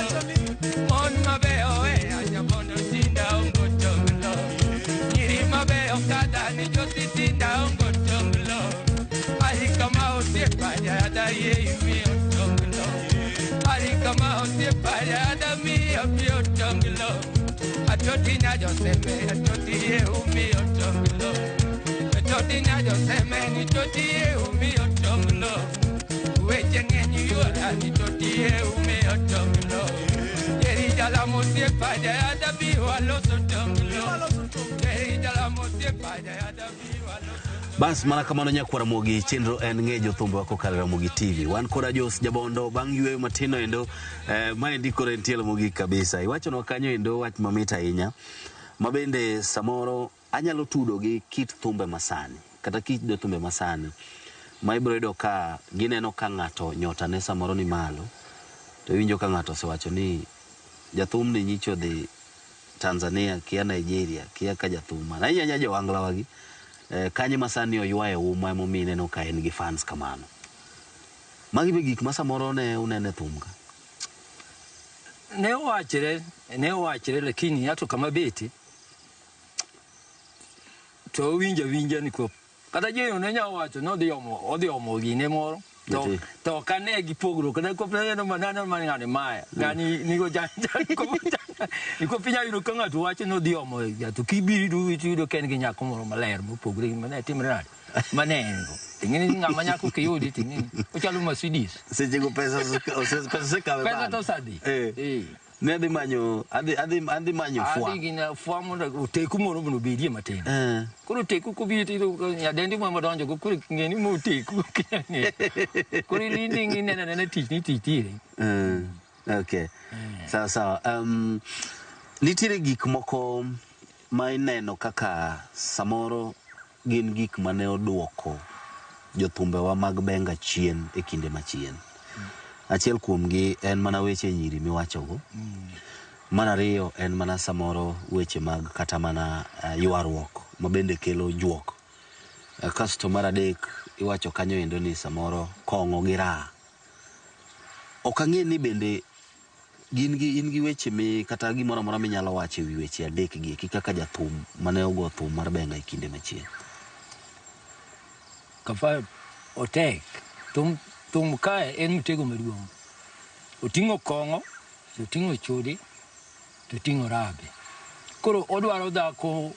Mon mabeyo ea jabondo tinda ongo tonglo. Nyiri mabeyo kada ni josi tinda ongo tonglo. Arika ma osiepa jayada ye imiyo tonglo. Arika ma osiepa jayada miyo miyo tonglo. Atoti nya joseme atoti ye umiyo tonglo. Atoti nya joseme ni toti ye umiyo tonglo. Weche ng'eny yuora ni toti ye umiyo tonglo. Jeri jalamo osiepa jayada bi waloso tonglo. Jeri jalamo osiepa jayada bi waloso. Bas mana kamano nyakwar Ramogi, chenro en ng'e jothumbe kokalo e Ramogi TV. Wan koda Jos Jabondo bang' yweyo matin endo, maendi koro en tielo mogik kabisa. Iwachonwa kanyo endo wach mamit ahinya, ma bende samoro anyalo tudo gi kit thumbe masani, kata kit jothumbe masani, ma ibiro yudo ka gineno ka ng'ato nyotane samoro ni malo, to iwinjo ka ng'ato osewacho ni jathumni nyicho dhi Tanzania, kia Nigeria, kia ka jathum man. Ahinya ahinya jo-Angla wagi. Kanye masani oywaye uma emomiyo ineno ka en gi fans kamano. Magi be gik ma samoro ne unene thum ka. Ne owachre lakini ato kama beti to winja winja ni ko kata jeno ne nya wacho no odhi omo gine moro to ok ane gi pogruok kata kop neno manano man ng'ani maya ng'ani nigo janja niko piny ayudo ka ng'ato wacho ni odhi omo to kibiro tiyudo ka en gi nyako moro maler mopogore gi mane timre nade mane en go ting'eni ng'ama nyako kiyudi ting'eni ochalo Mercedes sechego pesa osekawe pesa to osedhi. Ne adhi manyo adhi manyo fwa. Adhi gina fwa mondo oteku moro mondo obedie matin. Koro oteku kobiro tiyudo nyadendi moro modonjo go koro ng'eni mo oteku koro ilindi ineno anena tich ni tich tiere. Okay. Sawa sawa. Nitiere gik moko ma ineno kaka samoro gin gik mane oduoko jothumbewa mag benga chien e kinde machien. Achiel kuomgi en mana weche nyiri miwachogo. Mar ariyo en mana samoro weche mag kata mana ywaruok ma bende kelo juok. Kasto mar adek iwacho kanyo endo ni samoro kong'o gi raha. Ok ang'e ni bende in gi weche mi kata gimoro amora minyalo wacho ewi weche adek gi eki kaka jathum mane ogo thum mar benga e kinde machien. Kafa otek thum kae en mtego maduong'. Oting'o kong'o, to oting'o chode, to oting'o rabe. Koro odwaro dhako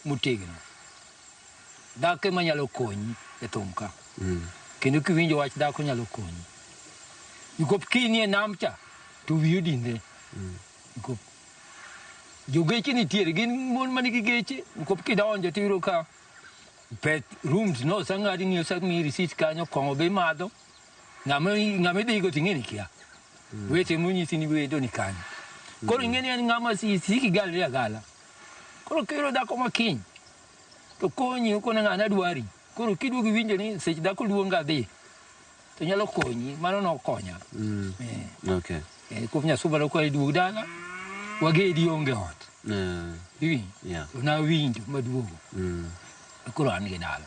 motegno. Dhako ema nyalo konyi e thum ka. Kendo kiwinjo wach dhako nyalo konyi. Nikop kinie nam cha, to wiyi odinre. Nikop jogeche nitiere, gin mon manigi geche. Nikop kidonjo tiyudo ka pet rooms no oseng'adi ni osemiyi receipt kanyo, kong'o be imadho. Ng'ama idhigo to ing'e ni kia. Weche monyisi ni wedo ni kanyo. Koro ing'e ni en ng'ama sik igalri agala. Koro kiyudo dhako makiny, to konyi okone ng'ane adwari. Koro kiduogo iwinjo ni seche dhako luonga adhi, to nyalo konyi, mano nokonya. Okay. Kuom Nyasuba nokwayo duog dala, wagedi onge ot. Iwinjo? Yeah. To nawinjo maduogo. Koro an gi dala.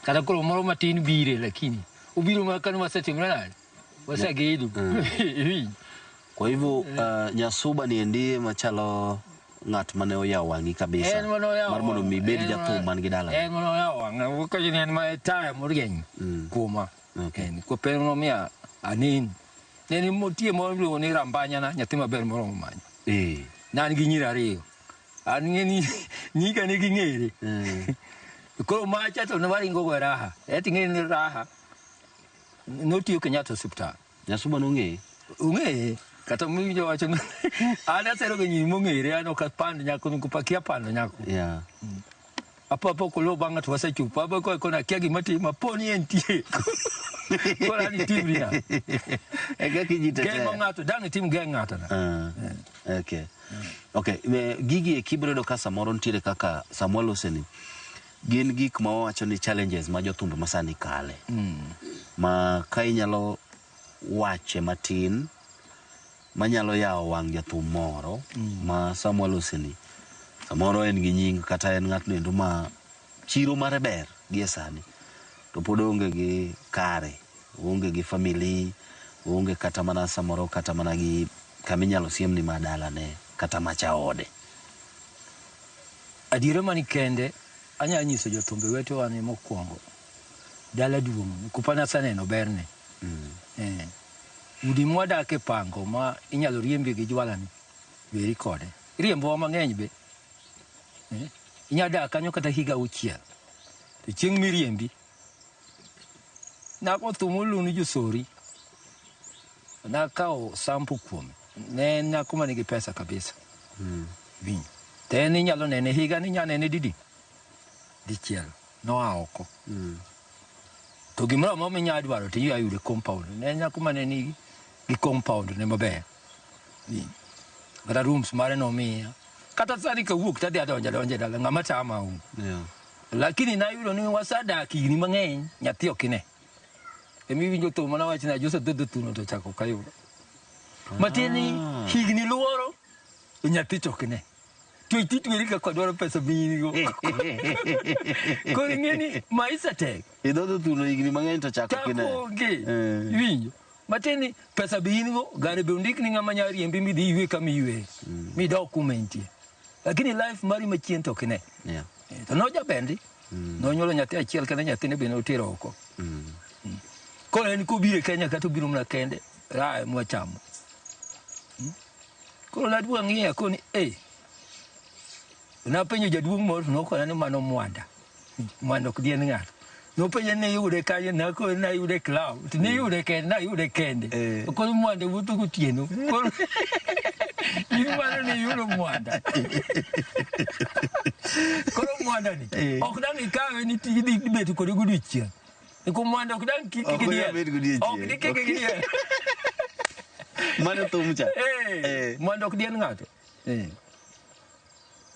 Kata koro moro matin bire lakini obiro mana kane wasetimre nade? Wasegedo. Iwinjo? Kwa hivyo Nyasuba ni endie machalo ng'at mane oyawo wang'i kabisa En mane oyawo mar mondo mi ibed en jathum man gi dala. En mane oyawo wang'a. Kajo ni en ma taya morieny kuoma. Okay. Nikop en nomiya anin. Ne ni nitie moro miluongo ni Rambanyana, nyathi maber moromo manyo. Ne an gi nyiri ariyo. An ng'e ni nyika nigi ng'ere. Koro macha to ne waringo go e raha. Eti ng'e ni raha notiyo Kenyatta Hospital. Nyasuba nong'eye? Ong'eye. Kata miwinjo wacho ni an asero ga nyiri mong'ere an ok apand nyako nikop akia pando nyako. Yeah. Apo apo koluwo bang'a to wasechopo. Apo ko kona akia gima timo apo ni entie. Koro an itimri na. E kaka ji tetea. Geng'o ng'ato, dang' itim geng' ng'ato na. Okay. Okay, gigi eki ibiro yudo ka samoro nitiere kaka samwa loseni gin gik ma wawacho ni challenges ma jothumbe masani kale. Ma ka inyalo wache matin manyalo yawo wang' jathum moro ma samwa loseni samoro en gi nying kata en ng'atno endo ma chiro mare ber gie sani to pod oonge gi kare, oonge gi family, oonge kata mana samoro kata mana gi kaminyalo siemni ma dalane kata macha ode. Adiera mani kende anyalo nyiso jothumbe wetewa ni mokwongo dala duong' nikop an aseneno berne. Udi mwadake pango ma inyalo riembi gi jwalani beri kode. Iriembowa mang'eny be. Inyalo dak kanyo kata higa 6. To chieng' miriembi nago thum moluong ni Josori. Nakawo sample kuome. Ne en nyako manigi pesa kabisa. Winjo. To en inyalo nene higa ni inyalo nene didi? Dichiel. Noa oko. To gimoro amora minyalo dwaro to inya yudo e compound. Ne en nyako mane nigi gi compound ne maber. Winjo. Kata rooms mare nomiya. Kata sani kawuok tadhi adonjo adonja e dala ng'ama tama onge. Lakini nayudo ni wasedak higni mang'eny nyathi ok ine. Emiwinjo thum mana wach ni Ajosa dhodho thuno to chako ok ayudo. Matiende ni higni luoro to nyathi to ok ine. To itweri kaka dwaro pesa miin go. Koro ing'e ni maisha tek. Idhodho thuno higni mang'eny to chako ok ine. Chako onge. Iwinjo? Matiende ni pesa be in go, gari be ondik ni ng'ama nyalo riembi midhi iywe kama iywe. Midog kuma intie. Lakini life mari machien to ok ine. To nojabendi. Nonyuolo nyathi achiel kende nyathine be notero oko. Koro en kobiro e Kenya kata obiro mana kende, raha ema wachamo. Koro naduogo ang'iye akoni Napenjo jaduong' moro to nokona ni mano Mwanda. Mwanda ok dien ng'ato. Nopenja ni iyude kanye, nakone nayude e club. To niyude kende, nayude kende. Koro Mwanda wuotho gotieno. Koro in mano niyudo Mwanda. Koro Mwanda ni ok dang' ikawe ni idhi bet kode godiochieng'. Kuom Mwanda ok dang' kike gi diel. Ok dikike gi diel. Mano thum cha. Mwanda ok dien ng'ato.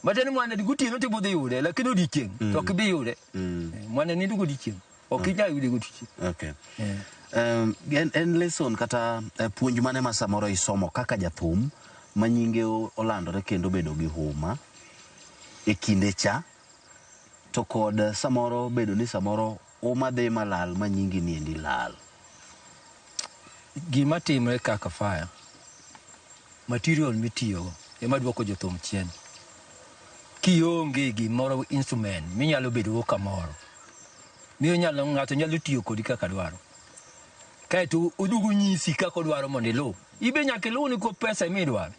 Matiende ni Mwanda gotieno to ibodhi yude, lakini odiochieng' to ok ibi yude. Mwanda nindo godiochieng'. Ok inyal yude godiochieng'. Okay. En lesson kata puonj mane ma samoro isomo kaka jathum ma nyinge olandore kendo bedo gi huma e kinde cha to kod samoro bedo ni samoro huma dhi malal ma nyingi ni endi lal. Gima timre kaka fire, material mitiyogo ema duoko jothum chien. Kionge gimoro instrument minyalo bedogo kamoro, miyo nyalo ng'ato nyalo tiyo kodi kaka dwaro. Kaeto oduogo nyisi kaka odwaro mondo iluw. Ibe nyaka iluw nikop pesa ema idwaro.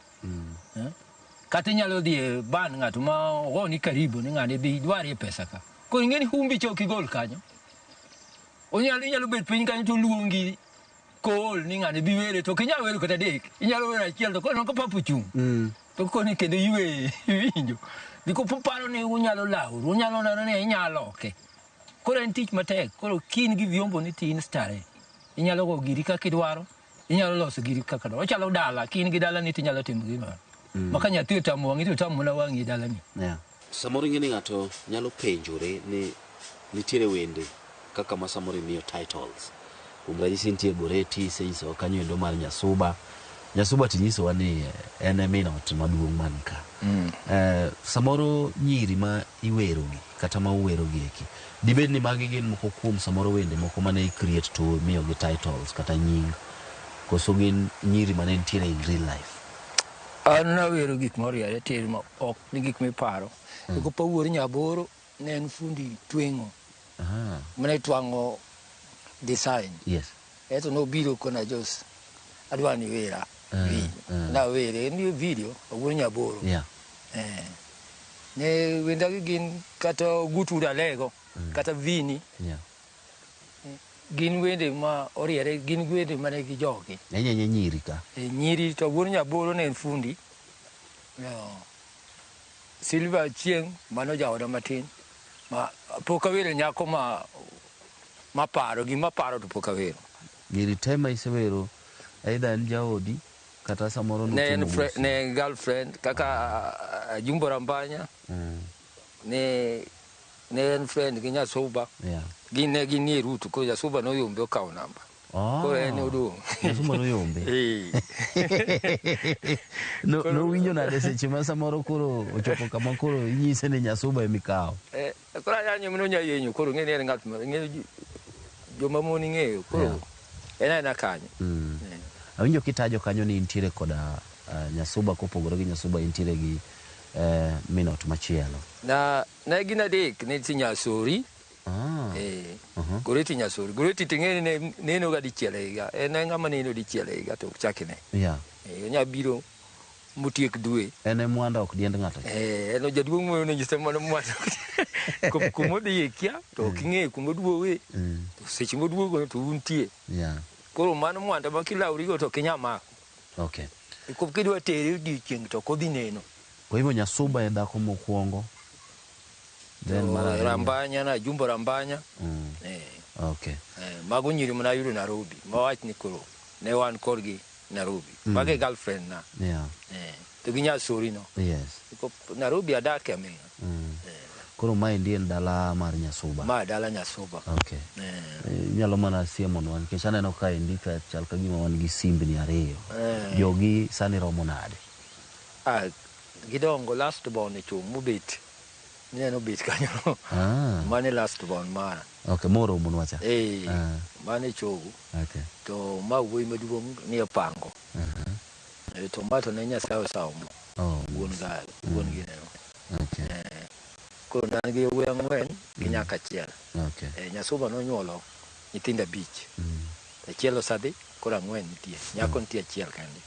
Kata inyalo dhi e ban ng'ato ma ogoni karibu ni ng'ani bi dwarie pesa ka. Koro ing'e ni humbi cha ok igol kanyo. Onyalo inyalo bet piny kanyo to oluongi kool ni ng'ani bi were to ok inyal wero kata adek. Inyalo wero achiel to koro ka pap ochung'. To koni kendo iyweye iwinjo. Nikop uparo ni unyalo lawru, unyalo neno ni inyalo loke. Koro en tich matek. Koro kin gi vyombo ni tin stare. Inyalo go giri kaka idwaro, inyalo loso giri kaka idwaro. Ochalo dala, kin gi dala ni tinyalo timo gimoro. Ma ka nyathi otamo wang'i to otamo mana wang'i e dalani. Samoro ing'e ni ng'ato nyalo penjore ni nitiere wende kaka ma samoro imiyo titles. Kuom ranyisi nitie Goreti, isenyisowa kanyo endo mar Nyasuba. Nyasuba tinyisowa ni en e min ot maduong' man ka. Samoro nyiri ma iwerogi kata ma uwerogi eki, dibed ni magi gin moko kuom samoro wende moko mane i create to miyogi titles kata nying Koso gin nyiri mane nitiere in real life? An nawero gik moriere tir ma ok ni gik miparo. Kopa wuor Nyaboro ne en fundi tweng'o. Mane twang'o design. Yes. Eto nobiro kona Jos, adwa ni wera. Nawere, en video, wuor Nyaboro. Yeah. Ne wendagi gin kata Ogutu Dalego, kata Vini. Yeah. Gin wende ma oriere, gin wende mane gi jogi. Enyenye nyiri ka. Nyiri to wuor Nyaboro ne en fundi. No. Silva Chieng' mano jaoda matin. Ma pok awero nyako ma maparo, gima paro to pok awero. Nyiri te ma isewero, either en jaodi kata samoro Ne en ne girlfriend kaka Jumbo Rambanya. Ne en friend gi Nyasuba. Yeah. Gin ne ginie rutu, koro Nyasuba noyombe okawo namba. Koro en odong'. Nyasuba noyombe. Nowinjo nade seche ma samoro koro ochopo kama koro inyise ni Nyasuba emikawo? Koro anyanyo mano nyayenyo, koro ng'e ni en ng'at ma ng'e joma mon ing'eyo, koro en aena kanyo. Awinjo kitajo kanyo ni intiere koda Nyasuba, kopogore gi Nyasuba intiere gi minot machielo. Na ne gin adek, ne nitie Nyasori. Goreti Nyasori. Goreti ting'e ni neno ga dichiel e higa. En ng'ama neno dichiel e higa to ok chak ine. Yeah. Onya biro motiek dwe. En e mwanda ok diend ng'ato. En jaduong' moyo ne nyise mana mwanda. Kumodhiye kia to ok ing'eyo kumoduoge. To seche moduogo to untie. Yeah. Koro mano mwanda ma kilawrigo to ok inyal mako. Okay. Kidwa tere odiochieng' to ok odhi neno. Kwa hivyo Nyasuba e dhako mokwongo. Then Rambanya na Jumbo Rambanya. Okay. Mago nyiri mana yudo Nairobi. Mawach ni koro ne wan korgi Nairobi. Mage girlfriend na. Yeah. To gi Nyasori no. Yes. Nairobi adak aming'a. Koro maendi en dala mar Nyasuba. Ma dala Nyasuba. Okay. Inyalo mana siemonwa nikech aneno kaendi ka chal ka gima wan gi simbni ariyo. Jogi sani romo nade? Gidongo last born e chung' mobet. Mineno bet kanyo. Mane last born mara. Okay, moromonwa cha. Mane chogo. Okay. To ma wuoyi maduong' nie pango. To ma to ne Nyasaye osaomo. Wuon gal, wuon gineno. Okay. Koro ne an gi yawuoyi ang'wen gi nyako achiel. Okay. Nyasuba nonyuolo nyithindo abich. Achiel osedhi, koro ang'wen nitie. Nyako nitie achiel kende.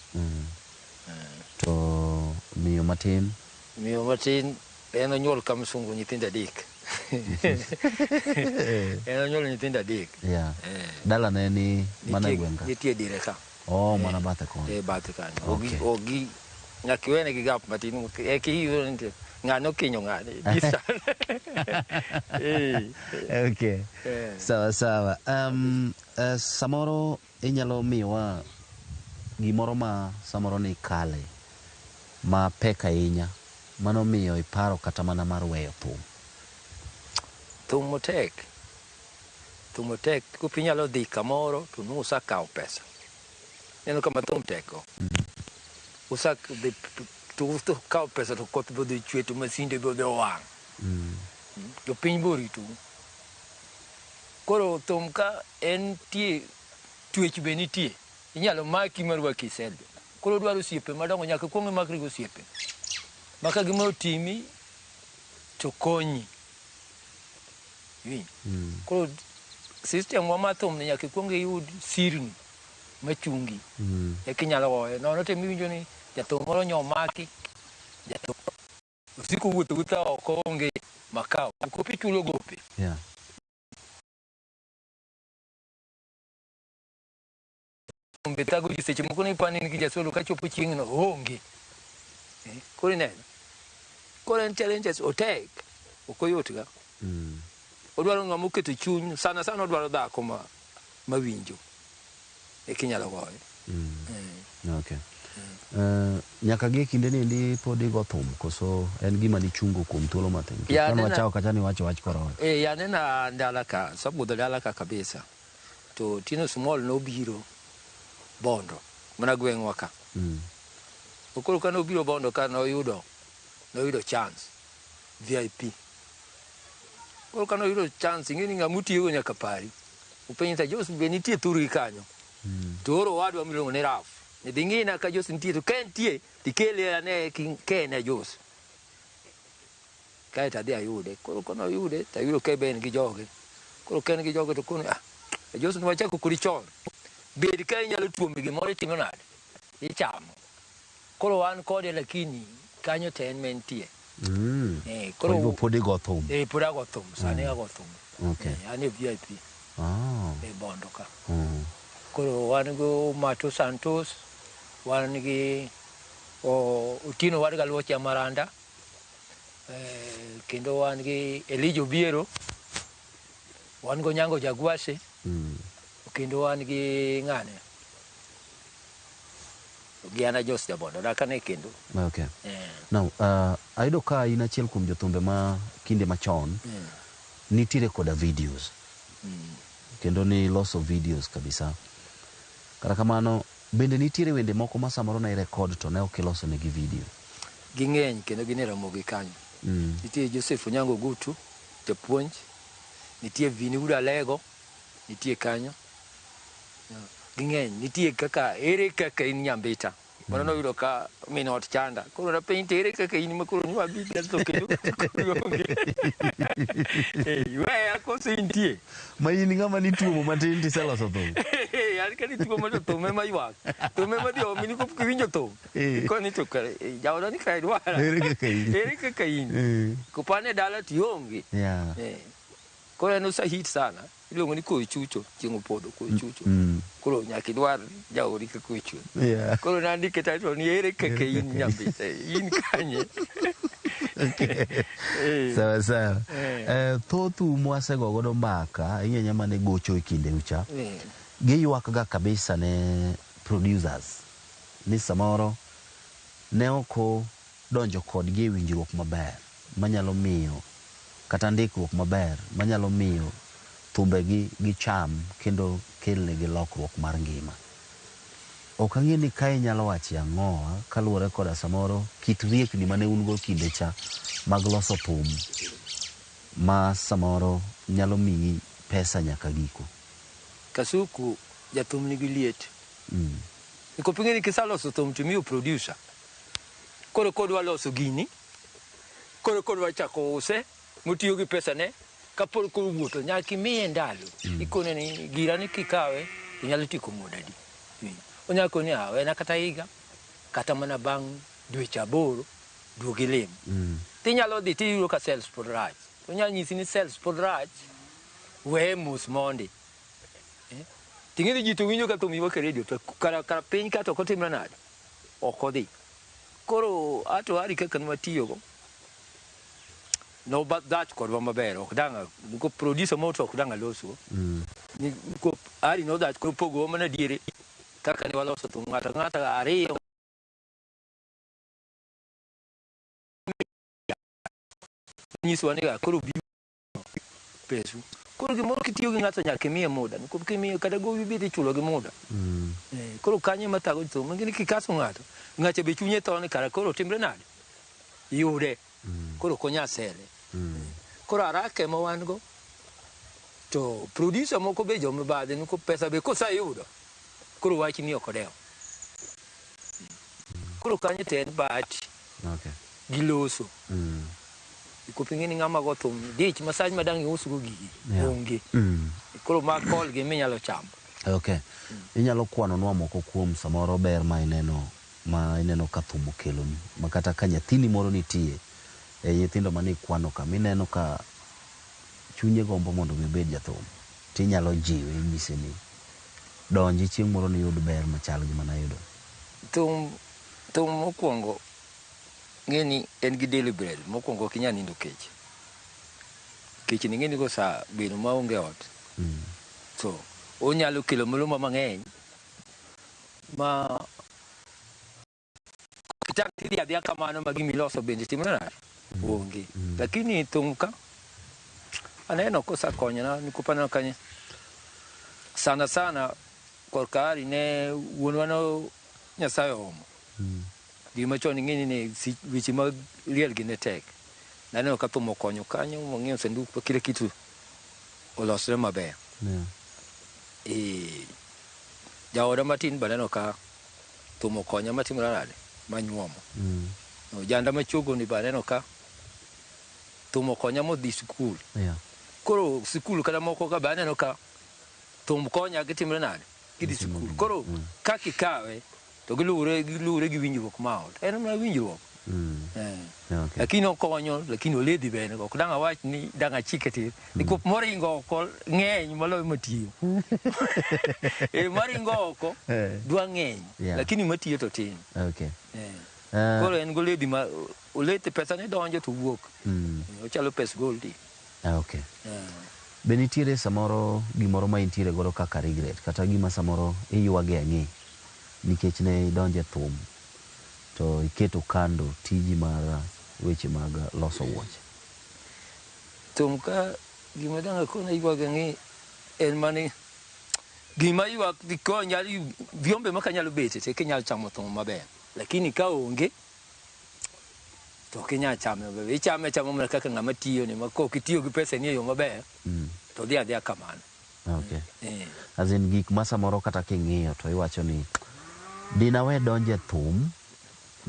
To miyo matin? Miyo matin en onyuol ka msungu nyithindo adek. En onyuolo nyithindo adek. Yeah. Dala ne ni mana e gweng' ka? Nitie dire ka. Oh, mana bathe koni. Bathe kanyo. Okay. Ogi nyaka iwene gi gap matin eka iyudo ni ng'ane okinyo ng'ane. Okay. Sawa sawa. Samoro inyalo miyowa gimoro ma samoro ni kale ma pek ahinya mano miyo iparo kata mana mar weyo thum. Thum otek. Thum otek. Kopi inyalo dhi kamoro to nusakawo pesa. Ineno kama thum teko. Usak dhi to kawo pesa to koth bodhi chwe to masinde bodhi owang'. Jopiny boritou. Koro thum ka en tie twech be nitie. Inyalo maki marwaki e sel. Koro odwaro osiepe madongo nyaka ikuong imakri gi osiepe. Ma ka gima otimi to konyi. Iwinjo? Koro system wa mar thum ni nyaka ikuong iyud sirni machungi. Eka inyalo goye. Nono to emiwinjo ni jathum moro nyo omaki, jathum osiko wuotho wuotha oko onge makao. Kopi chulo gope. Yeah. Be thago ji seche moko ni ipani in gi jasolo kachopo chieng'no oonge. Koro ineno. Koro en challenges otek. Ok oyot ga. Odwaro ng'ama oketo chuny, sana sana odwaro dhako ma mawinjo. Eka inyalo goye. Okay. Nyaka gi e kinde ni endi pod igo thum koso en gima nichungo kuom thuolo matin? Ya, Kane nena- wachako kacha ni iwacho wach korona. Ya nena dala ka, asebudho dala ka kabisa. To Tino Small nobiro Bondo, mana gweng'wa ka. To koro ka nobiro Bondo ka noyudo chance VIP. Koro ka noyudo chance, ing'e ni ng'ama otiyogo nyaka pari. Openje ta Jos be nitie thurgi kanyo. To oro owadwa miluongo ni Raf. Ni dhi ng'ina ka Jos nitie to ka entie tikele ane ka en e Jos. Kaeto adhi ayude. Koro kono ayude to ayudo ka be en gi joge. Koro ka en gi joge to koni ah Jos ne wachako kodi chon. Bed ka inyalo tuomi gimoro itimo nade? Ichamo. Koro wan kode lakini kanyo to en mentie. Koro kwa hivyo pod igo thum. Pod ago thum, sani ago thum. Okay. An e VIP. E Bondo ka. Koro wan go Mato Santos, wan gi Otieno wadga Luocha Maranda, kendo wan gi Elijo Biero, wan go Nyango Jagwase, kendo wan gi ng'ane. Gi an Jos Jabondo, dakane kendo. Okay. Now, ayudo ka in achiel kuom jothumbe ma kinde machon nitiere koda videos. Kendo ni loso videos kabisa. Kata kamano, bende nitiere wende moko ma samoro ne irekod to ne ok iloso negi video. Ging'eny kendo gin e Ramogi kanyo. Nitie Joseph Onyango Gutu, japuonj. Nitie Vini Wuod Alego, nitie kanyo. Ging'eny, nitie kaka ere kaka in Nyambita. Mano noyudo ka min ot chanda. Koro napenj to ere kaka in ma koro nwabi to kendo onge. Weya koso intie. Ma in ng'ama nituomo matin tiseloso thum. An ka nituomo to thum ema ywak. Thum ema dhi omi nikop kiwinjo thum. Koni to kare jaoda ni kae dwara. Ere kaka in. Ere kaka in. Kopane dala to ionge. Koro en osehit sana. Iluongo ni koyo chucho, chieng' opodho koyo chucho. Koro nyaka idwar jaodi ka koyo chucho. Koro nandike title ni ere kaka in Nyambita, in kanye. Sawa sawa. Thoth mwasego godo mbaka, ing'e mane gocho e kinde ucha. Giywak ga kabisa ne producers ni samoro ne ok donjo kodgi e winjruok maber manyalo miyo kata ndikruok maber manyalo miyo thumbegi gicham kendo kelnegi lokruok mar ngima. Ok ang'e ni kae inyalo wacho ang'owa kaluwore koda samoro kit riekni mane un go kinde cha mag loso thum ma samoro nyalo miyi pesa nyaka giko. Kasuku jathum nigi liet. Nikop ing'e ni kiseloso thum to imiyo producer. Koro kodwa loso gini, koro kodwa chako use, motiyo gi pesane, kapod koro wuotho nyaka imiye ndalo. Ikone ni gira ni kikawe to nyalo tieko muda adi. Onyalo koni ah wena kata higa, kata mana bang' dweche 8 duog ilim. Tinyalo dhi tiyudo ka sales pod rach. Onyalo nyisi ni sales pod rach, weye mos mondi. Ting'e ni ji to winjo ka thum ywak e redio to kara piny ka to ok otimre nade? Ok odhi. Koro ato ari kaka nwatiyogo, no dhach kodwa maber, ok dang' producer moro to ok dang' alosgo. Ari nodhach koro pogowa mana diere kaka ne waloso thum ng'ato ang'ata ariyo. Nyisowa ni koro bi pesu. Koro gimoro kitiyo gi ng'ato nyaka imiye muda, nikop kimiyo kata gowi bende ichulo gi muda. Koro kanyo ema thago thum, ing'e ni kikaso ng'ato, ng'acha be chunye tho ni kara koro timre nade? Yude. Koro ok onya sele. Koro haraka ema wan go. To producer moko be jomibadhi nikop pesa be koseyudo, koro wachni ok odewo. Koro kanyo to en bahati gi loso. Nikop ing'e ni ng'ama go thum dich masach ma dang' iusgo gigi onge. Koro ma call gi minyalo chamo. Okay. Inyalo kwanonwa moko kuom samoro ber ma ineno ka thum okeloni. Ma kata ka nyathini moro nitie e nyithindo mane ikwano ka mineno ka chunye gombo mondo mi obed jathum, tinyalo jiwe inyise ni donji chieng' moro niyud ber machal gi manayudo. Thum mokwongo ng'e ni en gi daily bread. Mokwongo ok inyal nindo kech. Kech ni ing'e ni kosebedo maonge ot. So onyalo kelo miluma mang'eny ma kitang' tidhi adhiya kamano ma gimiloso bende timre nade? Onge. Lakini thum ka aneno kosekonyona nikop aneno kanyo sana sana korka ari ne wuonwa no Nyasaye oomo. Gima chon ing'e ni weche mag liel gi ne tek. Naneno ka thum okonyo kanyo mong'iewo sanduk ma kila kitu olosre maber. Jaoda matin be aneno ka thum okonya matimore nade manyuomo. Janda machuogo ni be aneno ka thum okonya modhi sikul. Yeah. Koro sikul kata moko ka be aneno ka thum konya gitimre nade gidhi sikul. Koro kaka ikawe to giluwore gi winjruok ma ot. En mana winjruok. Okay. Lakini okonyo, lakini oledhi bende ok dang' awach ni dang' achike tir. Nikop moringo oko ng'eny moloyo matiyo. Moringo oko dwa ng'eny, lakini matiyo to tin. Okay. Koro en goledhi ma oledhi pesa ne donjo to wuok. Ochalo pes goldi. Okay. Be nitiere samoro gimoro ma intiere godo kaka regret kata gima samoro iywage ang'e nikech ne idonje thum to iketo kando tiji mar weche mag loso wuoche? Thum ka gima dang' akona ywage ang'e en mani gima ywak dikonya vyombe ma kanyalo bete te kinyalo chamo thum maber. Lakini ka onge to ok inyal chame maber. Ichame achama mana kaka ng'ama tiyo ni ma kok itiyo gi pesa ni e yo maber to dhi adhiya kamano. Okay. As in gik ma samoro kata king'iyo to iwacho ni dinawe donje thum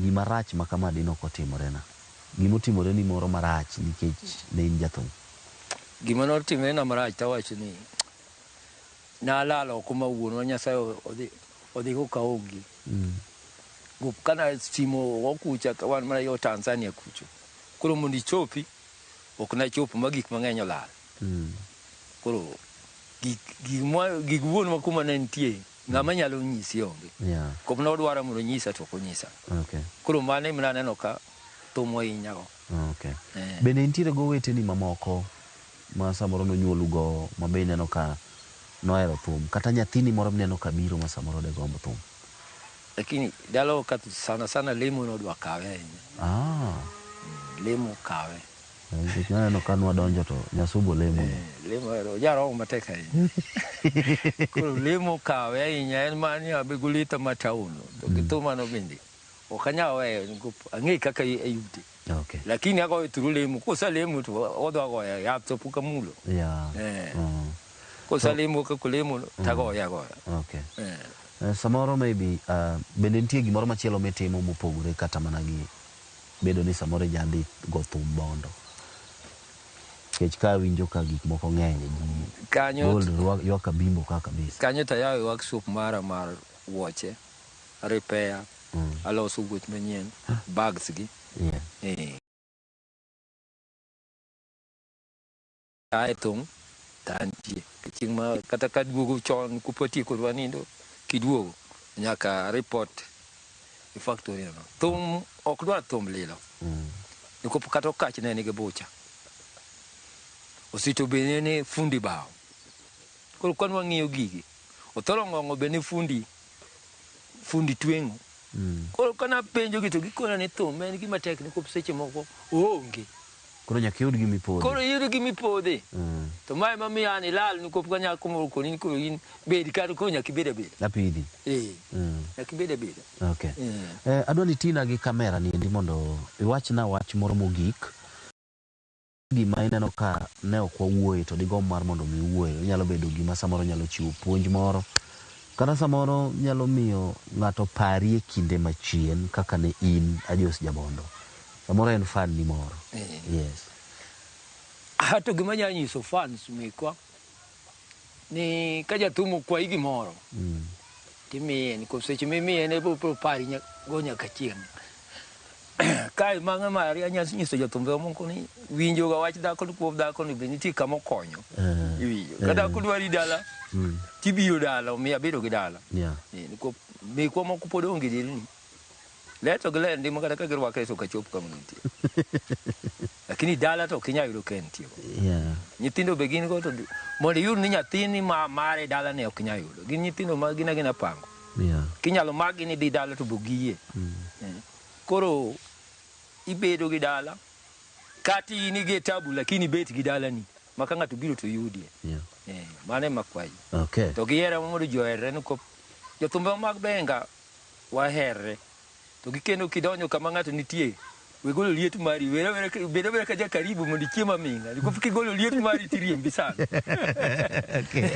gima rach ma kama dine ok otimorena. Gima otimore ni moro marach nikech ne in jathum. Gima notimorena marach tawacho ni nalalo oko ma wuonwa Nyasaye odhi go kaonge. Kana simo okucha wan mana yo Tanzania kucho. Koro mondo ichopi ok nachopo ma gik mang'eny olal. Koro gik wuonwa kuma ne nitie ng'ama nyalo nyisi onge. Kop nodwaro mondo onyisa to ok onyisa. Okay. Koro mano ema naneno ka thum ohinyago. Okay. Bende nitiere goweteni mamoko ma samoro nonyuolugo ma be ineno ka nohero thum kata nyathini moro mineno ka biro ma samoro de gombo thum? Lakini dalo ka sana sana lemo nodwa kawe ahinya. Lemo kawe. Nikech naneno ka nwadonjo to Nyasubo lemo. Lemo jaromo matek ahinya. Koro lemo kawe ahinya en mani abe golita ma town to gi thumano bende ok anyal weyo ang'e kaka ayude. Okay. Lakini agoyo through lemo kosalemo to odwa goya yath to pok amulo. Yeah. Kosalemo kaka olemo tagoye agoya. Okay. Samoro maybe bende nitie gimoro machielo mitimo mopogore kata mana gi bedo ni samoro ijadhi go thum bondo. Nikech ka awinjo ka gik moko ng'eny kanyo gold ywak abimbo ka kabisa. Kanyo to ayawo workshop mara mar wuoche, repair, aloso wuoch manyien, bags gi. Ae thum to antie. Chieng' ma kata ka duogo chon kopatieko kodwa nindo kiduogo nyaka report e factory no. Thum ok dwar thum lilo. Nikop kata okach ne nigi bucha. Osito be ne fundi bao. Koro ka wang'iyo gigi, Othoro Ng'ong'o be ne fundi tweng'o. Koro kana penjo gi to gikona ni thum en gima tek nikop seche moko oonge. Koro nyaka iyud gima ipodhe. Koro iyud gima ipodhe. To mae mamiyo an ilal nikop ka nyako moro koni ni koro in bed kar koro nyaka ibed abeda. Apidhi. Nyaka ibed abeda. Okay. Adwa ni tina gi kamera ni endi mondo iwachna wach moro mogik. Gima ineno ka ne ok wawuoye to digomb mar mondo mi iwuoye. Onyalo bedo gima samoro nyalo chiwo puonj moro. Kata samoro nyalo miyo ng'ato parie kinde machien kaka ne in Ajos Jabondo. Samoro en fan ni moro. Yes. To gima anyalo nyiso fans mekwa ni ka jathum okwayi gimoro timiye nikop seche mimiye ne biro pari go nyaka chieng'. Kae mang'e mari anyalo nyiso jothumbe moko ni winjo ga wach dhako kuom dhako ni be nitie kama okonyo. Iwinjo. Ka dhako dwari dala tibiro dala omiyo abedo gi dala. Nikop mekwa moko pod onge delni. Leto gi ler ndima kata ka girwakre to ok achop kama gintie. Lakini dala to ok inyal yudo ka entie. Nyithindo be gin go to mondo iyud ni nyathini ma mare dala ne ok inyal yudo. Gin nyithindo ma gin agina pango. Kinyalo magi ni dhi dala to be giyie. Koro ibedo gi dala kata in gi tabu lakini ibet gi dalani ma ka ng'ato biro to yudie. Mano ema kwayi. Okay. To gihera mondo ji oherre nikop jothumbe mag benga waherre. To gikendo kidonjo kama ng'ato nitie We golo liet mari, wera wera bed abeda ka jakaribu mondo ichiem aming'a. Nikop kigolo liet mari tiriembi sana. Okay.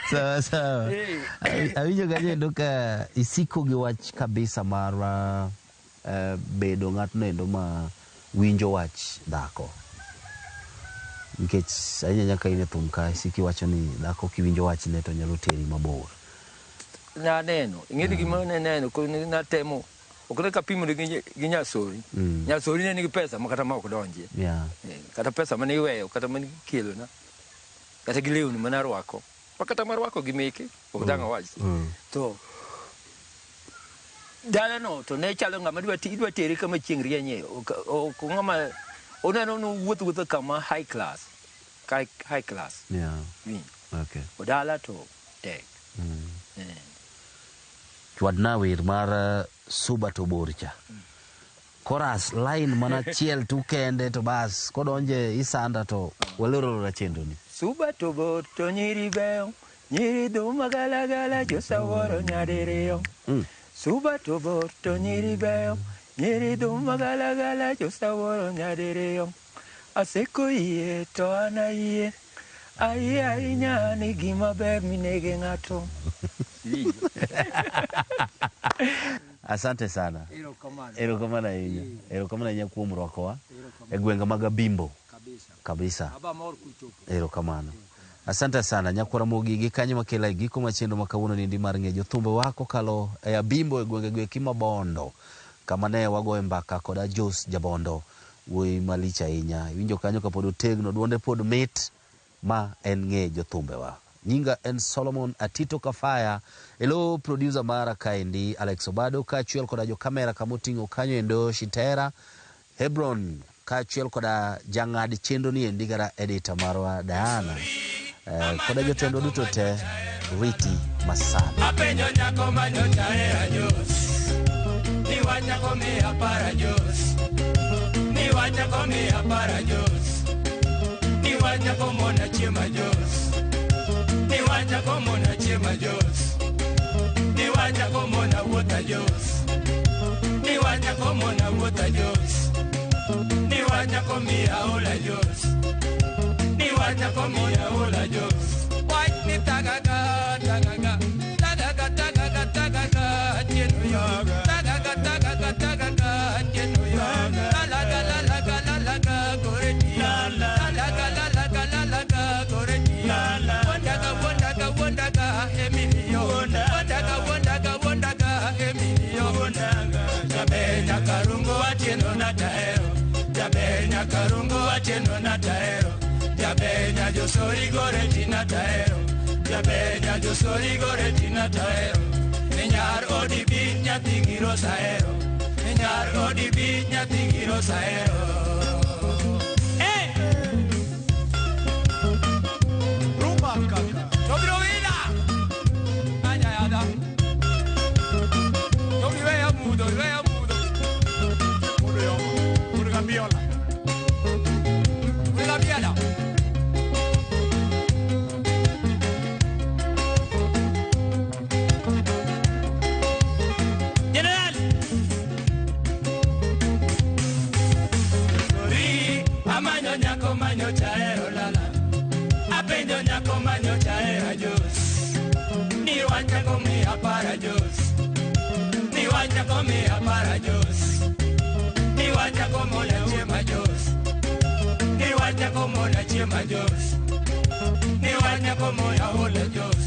Sawa sawa. Eh. Awinjo kanyo endo ka isiko gi wach kabisa mar bedo ng'atno endo ma winjo wach dhako. Nikech ahinya ahinya ka in e thum ka isiko iwacho ni dhako kiwinjo wachne to nyalo teri mabor. Naneno, ing'e ni gima naneno, koro natemo ok ne kapimo gi Nyasori. Nyasori ne nigi pesa ma kata ma ok donjie. Kata pesa mane iweyo, kata mane ikelona, kata gi lewni mane arwako. Ma kata marwako gi meke, ok dang' awach. To dalano to ne chalo ng'ama idwa idwa tere kama chieng' rienye. Ok ng'ama oneno ni owuotho wuotha kama high class. High class. Winjo. Dala to tek. Chwadna wer mar Suba to bor cha. Chorus line mana achiel tu kende to bas kodonje isanda to waloro lora chenro ni. Suba to bor to nyiri beyo, nyiri dhuma galagala josaworo nyadiriyo. Suba to bor to nyiri beyo, nyiri dhuma galagala josaworo nyadiriyo. Aseko yie to an ayie, ayie ahinya ni gima ber minege ng'ato. Asante sana. Erokamano. Erokamano ahinya. Erokamano ahinya kuom rwakowa e gwenge mag Abimbo. Kabisa. Kabisa. Aba mor kuchopo. Erokamano. Asante sana nyakwara Mogi gi kanyo makela e giko mar chenro ma kawuono niendi mar ng'e jothumbe wa kokalo e Abimbo e gwenge goeki ma Bondo kama ne wagoye mbaka kod Ajos Jabondo wuoyi malich ahinya. Iwinjo kanyo kapod otegno, duonde pod mit ma en ng'e jothumbe wa. Nyinga en Solomon Atito Kafaya. Elo producer mara kaendi Alex Obado kaachiel koda jo kamera kamoting'o kanyo endo Shitera Hebron kaachiel koda jang'ad chenro ni endi kata editor marwa Diana koda jotendwa duto te Riti Masani. Apenjo nyako manyocha e ajos, ni wach nyako miya para jos, ni wach nyako miya para jos, ni wach nyako mona chiemo jos, ni wach nyako mona chiemo jos, ni wach nyako mona wuotho jos, ni wach nyako mona wuotho jos, ni wach nyako miya ola jos, ni wach nyako miya ola jos. Wach ni tagaga, tagaga, tagaga, tagaga, tagaga, atieno yo. Tagaga, tagaga, tagaga, atieno yo. Lalaga, lalaga, lalaga, goreti yo. Lalaga, lalaga, lalaga, goreti yo. Wondaga, wondaga, wondaga, Emilio. Wondaga, wondaga, wondaga, Emilio. Jaber nyakarungu atieno natahero. Jaber nyakarungu atieno natahero. Jaber nyajosori goreti natahero. Jaber nyajosori goreti natahero. Ni nyar odi bi nyathi giro sahero. Ni nyar odi bi nyathi giro sahero. Rumba kaka. Tobiro wila. Anya yada. Tobi weya mudo, weya mudo. Mudo yo. Mudo gambiola. Mudo gambiola. General. Ri, amanyo nyako manyo chaero lala. Apenjo nyako manyo chaero jos. Ni wach nyako miya para jos. Ni wach nyako miya para jos. Ni wach nyako mona chiemo jos. Ni wach nyako mona chiemo jos. Ni wach nyako mona ola jos.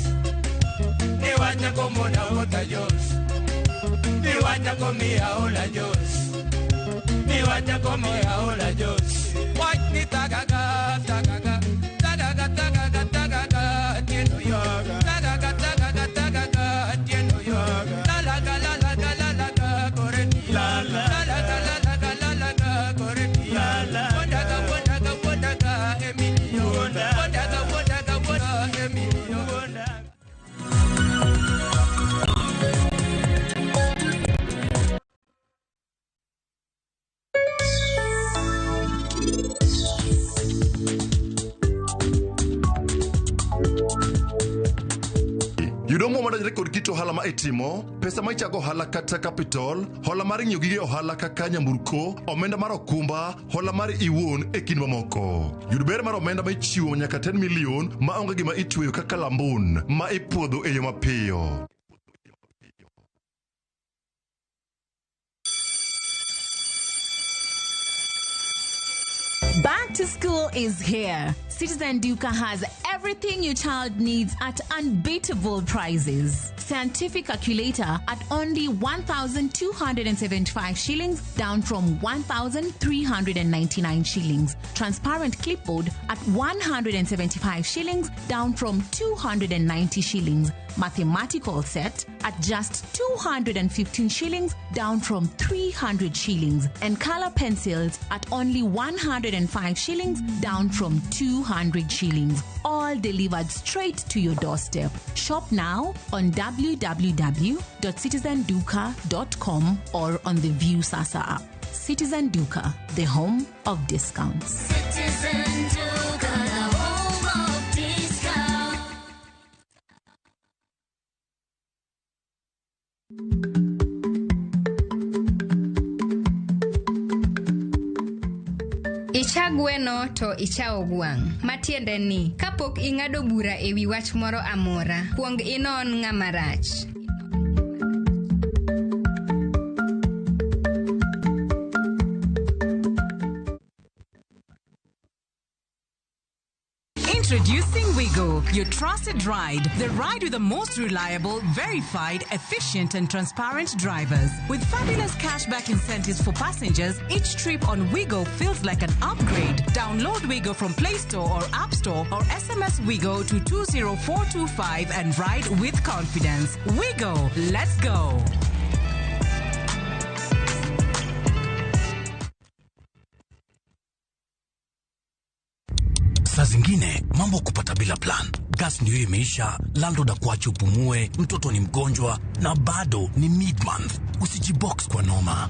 Ni wach nyako mona ota jos. Ni wach nyako miya ola jos. Ni wach nyako miya ola jos. Wach ni tagaga, tagaga, tagaga, tagaga, tagaga, atieno yo. Tagaga, tagaga, tagaga, atieno yo. Lalaga, lalaga, lalaga, goreti yo. Lalaga, lalaga, lalaga, goreti yo. Wondaga, wondaga, wondaga, Emilio. Wondaga, wondaga, wondaga, Emilio. Kaluwore kod kit ohala ma itimo, pesa ma ichago ohala kata capital, hola mar ng'iewo gige ohala kaka nyamburko, omenda mar okumba, hola mar iwuon e kind mamoko. Yud ber mar omenda ma ichiwo nyaka 10 million ma onge gima itweyo kaka lambun ma ipuodho e yo mapiyo. Back to school is here. Citizen Duka has everything your child needs at unbeatable prices. Scientific calculator at only 1,275 shillings, down from 1,399 shillings. Transparent clipboard at 175 shillings, down from 290 shillings. Mathematical set at just 215 shillings, down from 300 shillings. And color pencils at only 105 shillings, down from 200 shillings. All delivered straight to your doorstep. Shop now on www.citizenduka.com or on the View Sasa app. Citizen Duka, the home of discounts. Citizen Duka, the home of discount. Icha gweno to ichawo gwang'. Matiende ni, kapok ing'ado bura e wi wach moro amora, kuong inon ng'ama rach. Introducing Wigo, your trusted ride. The ride with the most reliable, verified, efficient, and transparent drivers. With fabulous cashback incentives for passengers, each trip on Wigo feels like an upgrade. Download Wigo from Play Store or App Store or SMS Wigo to 20425 and ride with confidence. Wigo, let's go. Saa zingine mambo kupata bila plan. Gas ndio imeisha, landlord akuache upumue, mtoto ni mgonjwa na bado ni mid month. Usijibox kwa noma.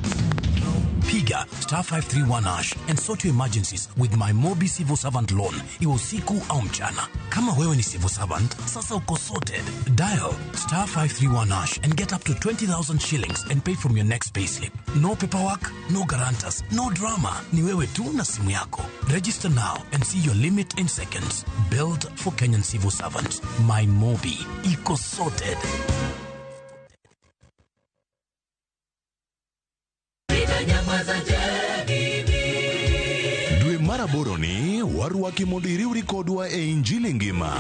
Piga star 531 hash and sort your emergencies with my Mobi Civil Servant Loan, iwe usiku au mchana. Kama wewe ni civil servant, sasa uko sorted. Dial star 531 hash and get up to 20,000 shillings and pay from your next payslip. No paperwork, no guarantors, no drama. Ni wewe tu na simu yako. Register now and see your limit in seconds. Built for Kenyan civil servants. My Mobi. Iko sorted. Dwe mar aboro ni warwaki mondo iriwri kodwa e Injili ngima.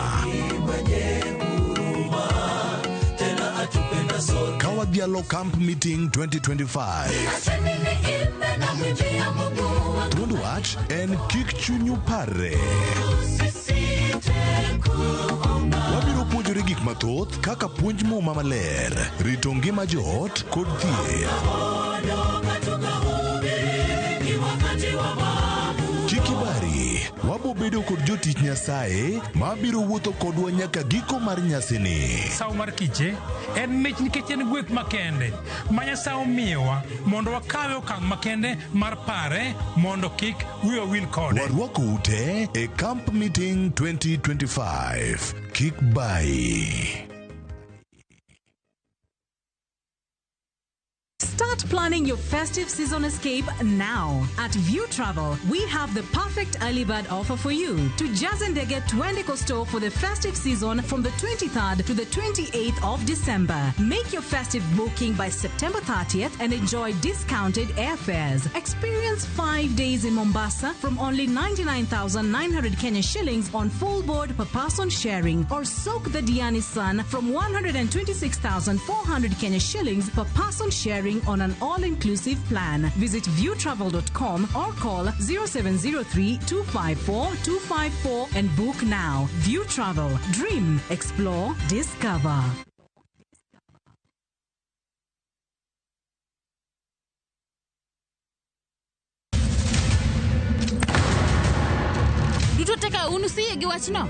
Ka wadhialo Camp Meeting 2025. Thuond wach en kik chunyu parre. Wabiro puonjore gik mathoth kaka puonj muma maler, rito ngima joot kod thieth. Kik ibari, wabo bedo kod jotich Nyasaye mabiro wuotho kodwa nyaka giko mar nyasini. Sawo mar kiche en mich nikech en gweth makende ma Nyasaye omiyowa mondo wakawe okang' makende mar pare mondo kik wiwa wil kode. Warwako ute e Camp Meeting 2025. Kik bayi. Start planning your festive season escape now. At View Travel, we have the perfect early bird offer for you. To Jazendege Twende Costo for the festive season from the 23rd to the 28th of December. Make your festive booking by September 30th and enjoy discounted airfares. Experience 5 days in Mombasa from only 99,900 Kenya shillings on full board per person sharing, or soak the Diani Sun from 126,400 Kenya shillings per person sharing on an all-inclusive plan. Visit viewtravel.com or call 0703 254 254 and book now. View Travel. Dream, explore, discover. Duto te ka un usiyie gi wachno?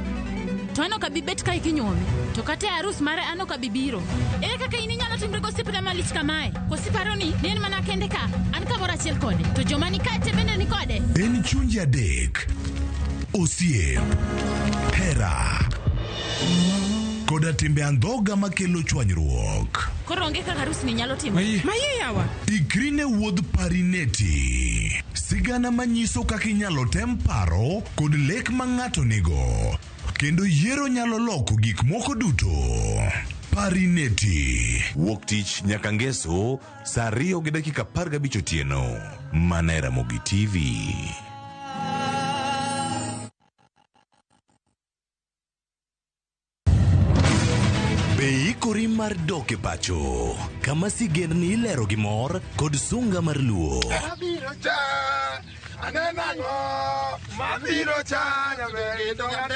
To an ok abi bet kae kinyuomi. To kata e arus mare an ok abi biro. Ere kaka in inyalo timri gosiepna malich kamae? Koso iparo ni ne en mana kende ka? An kamoro achiel kode. To joma ni kae te bende ni kode. En chunje adek. Osiep. Hera. koda timbe andhoga makelo chwanyruok. Koro onge kaka harus ni nyalo timo. Maye yawa. Ikri ne wuodh Parineti, sigana manyiso kaka inyalo tem paro kod lek ma ng'ato nigo, kendo yiero nyalo loko gik moko duto. Parineti. Wuok tich nyaka ngeso saa 2:15 otieno mana e Ramogi TV. Be ikori mar dok e pacho kama sigendni ilero gi mor kod sunga mar luo? Mabiro cha, aneno mabiro cha,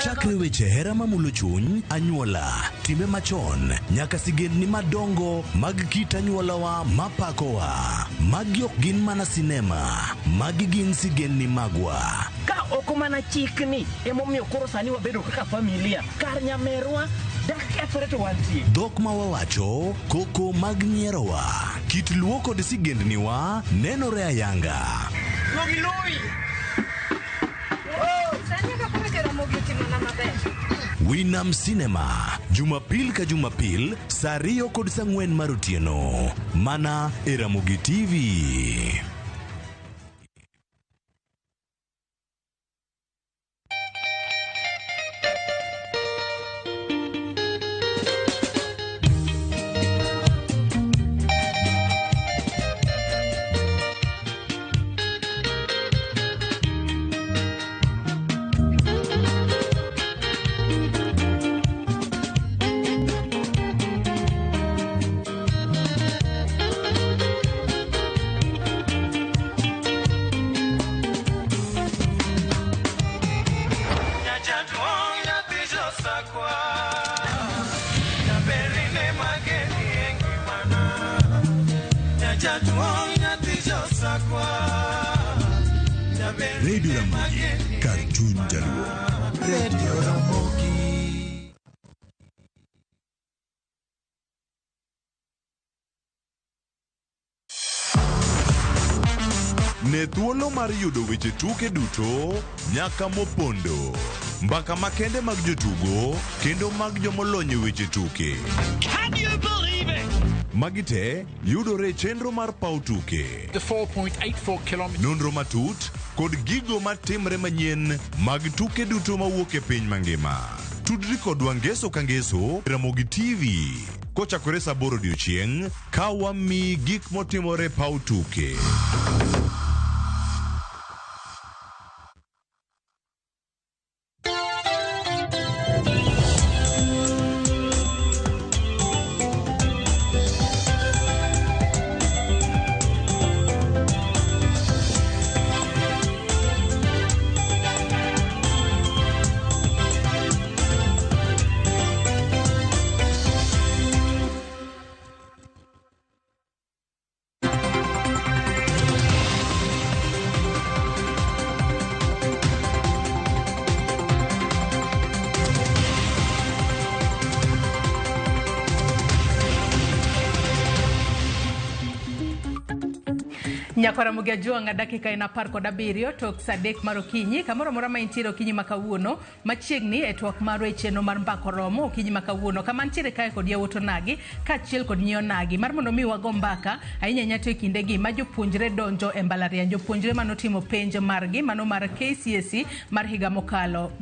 Chakre weche hera mamulo chuny, anyuola, timbe machon, nyaka sigendni madongo mag kit anyuolawa mapakowa. Magi ok gin mana sinema, magi gin sigendni magwa. Ka ok mana chikni emomiyo koro sani wabedo kaka familia kar nyamerwa dak kethore to wantie. Dhok ma wawacho, koko mag nyierowa, kit luo kod sigendniwa nenore ayanga. Winam Cinema, Jumapil ka Jumapil, saa 2 kod saa 4 mar otieno. Mana e Ramogi TV. Radio Ramogi, kar chuny Jaluo. Radio Ramogi. Ne thuolo mar yudo weche tuke duto nyaka mopondo. Mbaka makende mag jotugo kendo mag jomolony e weche tuke. Can you believe it? Magi te yudore e chenro mar paw tuke. The 4.84 kilometers. Nonro matut kod gigo matimre manyien mag tuke duto mawuok e piny mangima. Tudri kodwa ngeso ka ngeso Ramogi TV kochakore saa 8 odiochieng' ka wamiyi gik motimore e paw tuke. Nyakwara Ramogi Ajwang' dakika en 17 tok saa 3 mar okinyi kamoro amora ma intiere okinyi ma kawuono machiegni e twak marwa e chenro mar mbaka oromo okinyi ma kawuono kama ntiere kae kod yawuot onagi kaachiel kod nyi onagi mar mondo mi wago mbaka ahinya ahinya to e kindegi ma jopuonjre donjo e mbalariany jopuonjre manotimo penj margi mano mar KCSE mar higa mokalo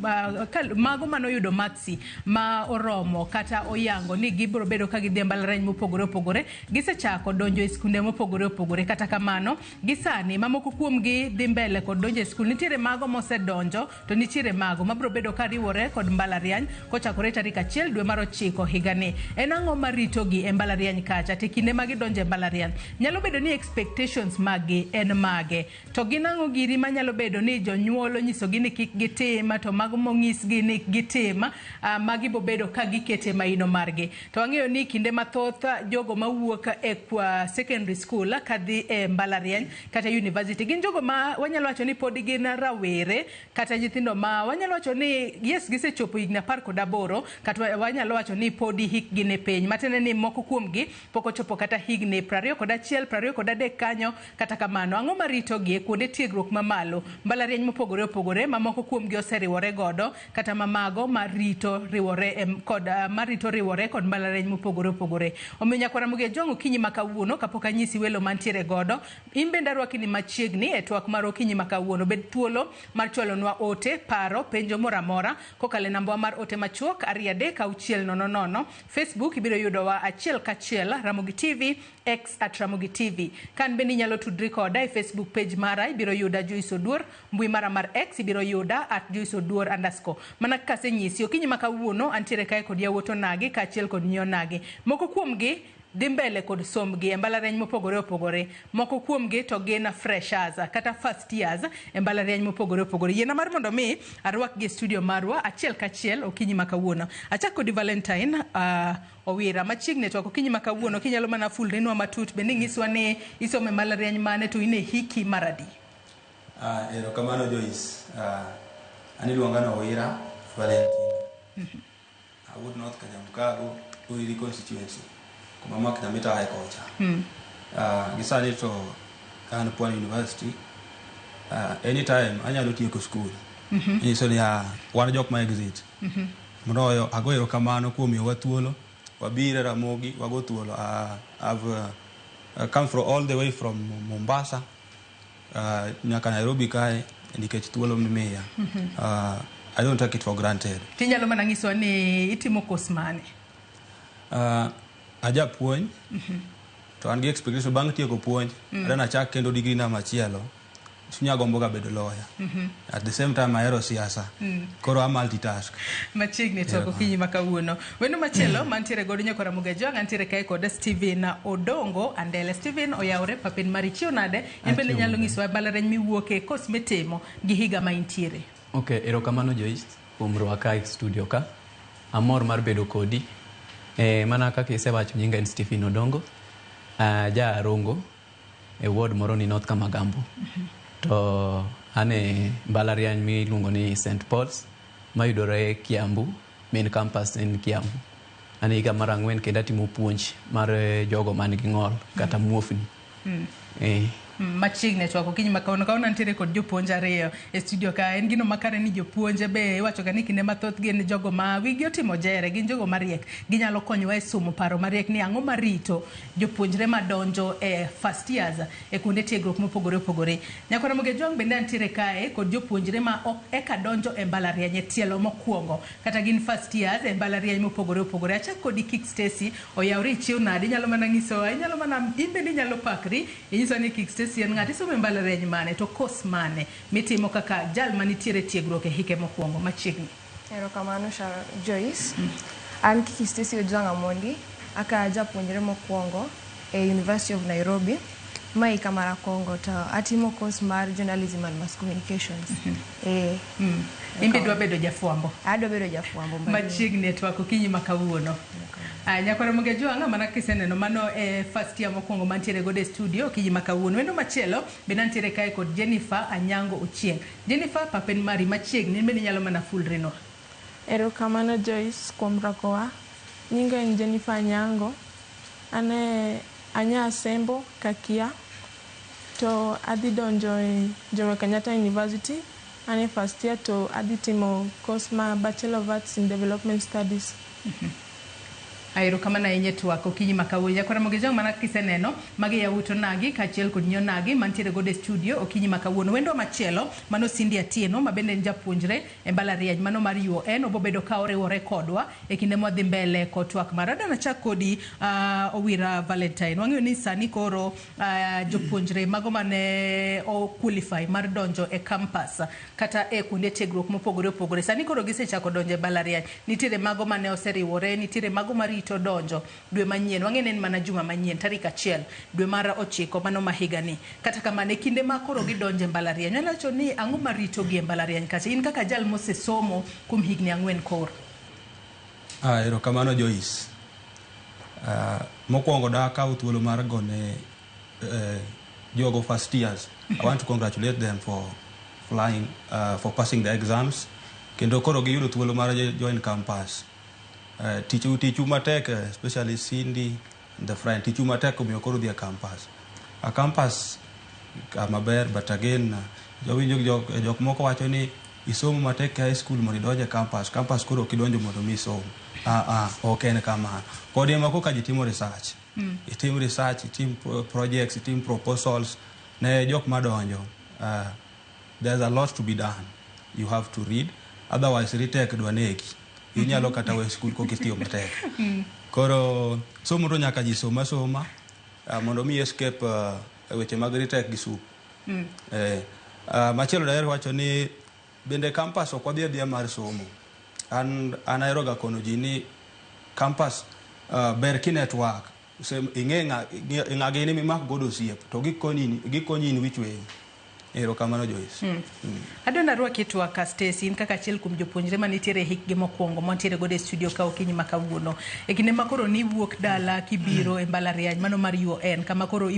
mago manoyudo maksi ma oromo kata oyango ni gibiro bedo ka gidhi e mbalariany mopogore opogore gisechako donjo e skunde mopogore opogore kata kamano gisani mamoko kuomgi dhi mbele kod donjo e skul nitiere mago mosedonjo to nitiere mago mabiro bedo ka riwore kod mbalariany kochakore tarik 1 dwe mar 9 higani. En ang'o maritogi e mbalariany kacha te kinde ma gidonjo e mbalariany nyalo bedo ni expectations maggi en mage to gin ang'o giri manyalo bedo ni jonyuol onyisogi ni kik gitim to mago monyisgi ni gitim magi bobedo ka gikete maino margi. To wang'eyo ni kinde mathoth jogo mawuok e kwa secondary school kadhi e mbalariany mbalariany kata university. Gin jogo ma wanyalo wacho ni pod gin rawere kata nyithindo ma wanyalo wacho ni yes gisechopo higni 18 kata wanyalo wacho ni podi hikgi ni piny. Matiende ni moko kuomgi pok ochopo kata higni 21, 23 kanyo. Kata kamano, ang'o maritogi e kuonde tiegruok mamalo, mbalariany mopogore opogore ma moko kuomgi oseriwore godo kata mamago marito riwore kod marito riwore kod mbalariany mopogore opogore. Omiyo nyakwara Ramogi Ojwang' okinyi ma kawuono kapok anyisi welo mantiere godo, in bende arwaki ni machiegni e twak mar okinyi ma kawuono. Bed thuolo mar chwalonwa ote, paro, penjo moro amora kokalo e namba mar ote machuok 2 3 6 0 0. Facebook ibiro yudowa achiel kachiel Ramogi TV, X at Ramogi TV. Kan bende inyalo tudri koda e Facebook page mara, ibiro yuda Joyce Oduor, mbui mara mar X ibiro yuda at Joyce Oduor underscore. Mana kaka asenyisi, okinyi ma kawuono antiere kae kod yawuot onagi kaachiel kod nyi onagi. Moko kuomgi dhi mbele kod sombgi e mbalariany mopogore opogore. Moko kuomgi to gin freshers kata first years e mbalariany mopogore opogore. Yiena mar mondo mi arwakgi e studio marwa achiel kachiel okinyi ma kawuono. Achak kodi Valentine Owira machiegni e twak okinyi ma kawuono, kinyalo mana fulrinwa matut bende inyiswa ni isomo e mbalariany mane to in e hiki mar adi? Erokamano Joyce. An iluonga ni Owira Valentine. Awuok North Kanyamkago, Uriri constituency. Kuma mak Nyamitae kocha. Gi sani to an Pwani University. Anytime anyalo tieko school. Nyiso ni wan jok ma exit. Moloyo ago erokamano kuom miyowa thuolo. Wabiro e Ramogi, wago thuolo. I've come from all the way from Mombasa nyaka Nairobi kae nikech thuolo mimiya. I don't take it for granted. Tinyalo mana nyiswa ni itimo course mane? Ajapuonj to an gi expectation bang' tieko puonj adwa nachak kendo degree na machielo. Chunya gombo ga bedo lawyer. At the same time ahero siasa. Koro a multitask. Machiegni twak okinyi ma kawuono. Wendo machielo mantiere godo nyakwa Ramogi Ojwang' antiere kae kod Steven Odongo Andele. Steven oyawre papen mari chiew nade? In bende inyalo nyisowa mbalariany miwuoke, course mitimo gi higa ma intiere. Ok, erokamano Joyce kuom rwaka e studio ka. Amor mar bedo kodi. Mana kaka isewacho nyinga en Stephen Odongo. Ja Rongo e ward moro ni North Kamagambo. To an e mbalariany miluongo ni St. Paul's mayudore Kiambu, main campus en Kiambu. An e higa mar 4 kendo atimo puonj mar jogo man gi ng'ol kata muofni. Machiegni e twak okinyi ma kawuono. Kawuono antiere kod jopuonj ariyo e studio ka. En gino makare ni jopuonje be iwacho ga ni kinde mathoth gin jogo ma wigi otimo jere, gin jogo mariek. Ginyalo konyowa e somo paro mariek ni ang'o marito jopuonjre madonjo e first years e kuonde tiegruok mopogore opogore. Nyakwara Ramogi Ojwang' bende antiere kae kod jopuonjre ma ok eka donjo e mbalariany e tielo mokwongo kata gin first years e mbalariany mopogore opogore. Achak kodi Kik Stacy, oyawre ichiew nade? Inyalo mana nyisowa, inyalo mana in bende inyalo pakri, inyisowa ni Kik Stacy en ng'at isomo e mbalariany mane to course mane mitimo kaka jal manitiere tiegruok e hike mokwongo machiegni. Erokamano Sharon Joyce. An Kiki Stacy Ojwang' Amondi, aka japuonjre mokwongo e University of Nairobi. Ma higa mar akongo to atimo course mar journalism and mass communications. In be idwa bedo jafwambo? Adwa bedo jafwambo. Machiegni e twak okinyi ma kawuono. Nyakwara Ramogi Ojwang' mana kiseneno mano e first year mokwongo mantiere godo e studio okinyi ma kawuono. Wendo machielo bende antiere kae kod Jennifer Anyango Ochieng'. Jennifer, papen mari machiegni, in bende inyalo mana fulrinwa. Erokamano Joyce kuom rwakowa. Nyinga en Jennifer Anyango. An e anya Asembo Kakia. To adhi donjo e Jomo Kenyatta University. An e first year to adhi timo course ma Bachelor of Arts in Development Studies. Erokamano ahinya e twak okinyi ma kawuono. Nyakwara Ramogi Ojwang' mana kiseneno magi yawuot onagi kaachiel kod nyi onagi mantiere godo e studio okinyi ma kawuono. Wendo machielo mano Cindy Atieno ma bende en japuonjre e mbalariany mano mar UoN obobedo ka oriwore kodwa e kinde mwadhi mbele kod twak mar. Adwa nachak kodi Owira Valentine. Wang'eyo ni sani koro jopuonjre mago mane o qualify mar donjo e campus kata e kuonde tiegruok mopogore opogore sani koro gisechako donjo e mbalariany. Nitiere mago mane oseriwore, nitiere mago marito donjo dwe manyien. Wang'e ni en mana juma manyien tarik 1 dwe mar 9 mano ma higani. Kata kamano e kinde ma koro gidonjo e mbalariany, wanyalo wacho ni ang'o maritogi e mbalariany kacha? In kaka jal mosesomo kuom higni 4 koro. Erokamano Joyce. Mokwongo dakaw thuolo mar gone Jogo first years, I want to congratulate them for flying, for passing the exams. Kendo koro giyudo thuolo mar join campus. Tichu matek, especially Cindy and the friend, tichu matek omiyo koro dhi e campus. A campus kama ber, but again, jowinjo jok moko wacho ni isomo matek e high school mondo idonj e campus. Campus koro ok idonjo mondo mi isom. Ah, ok en kamano. Kod ema koka ji timo research. Itim research, itim projects, itim proposals ne jok madonjo. There's a lot to be done. You have to read. Otherwise, retake dwa negi. Inyalo kata we school kok itiyo matek. Koro somo to nyaka ji som asoma mondo mi escape weche mag retake gi sup. Machielo daher wacho ni bende campus ok wadhi adhiya mar somo. An ahero ga kono ji ni campus ber ki network. Ing'e ng'a gini mimak godo osiep to gikonyi in which way. Erokamano Joyce. Adwa narwaki e twak ka Stacy, in kaka achiel kuom jopuonjre manitiere e hikgi mokwongo mantiere godo e studio ka okinyi ma kawuono. E kinde ma koro niwuok dala kibiro e mbalariany mano mar UoN kama koro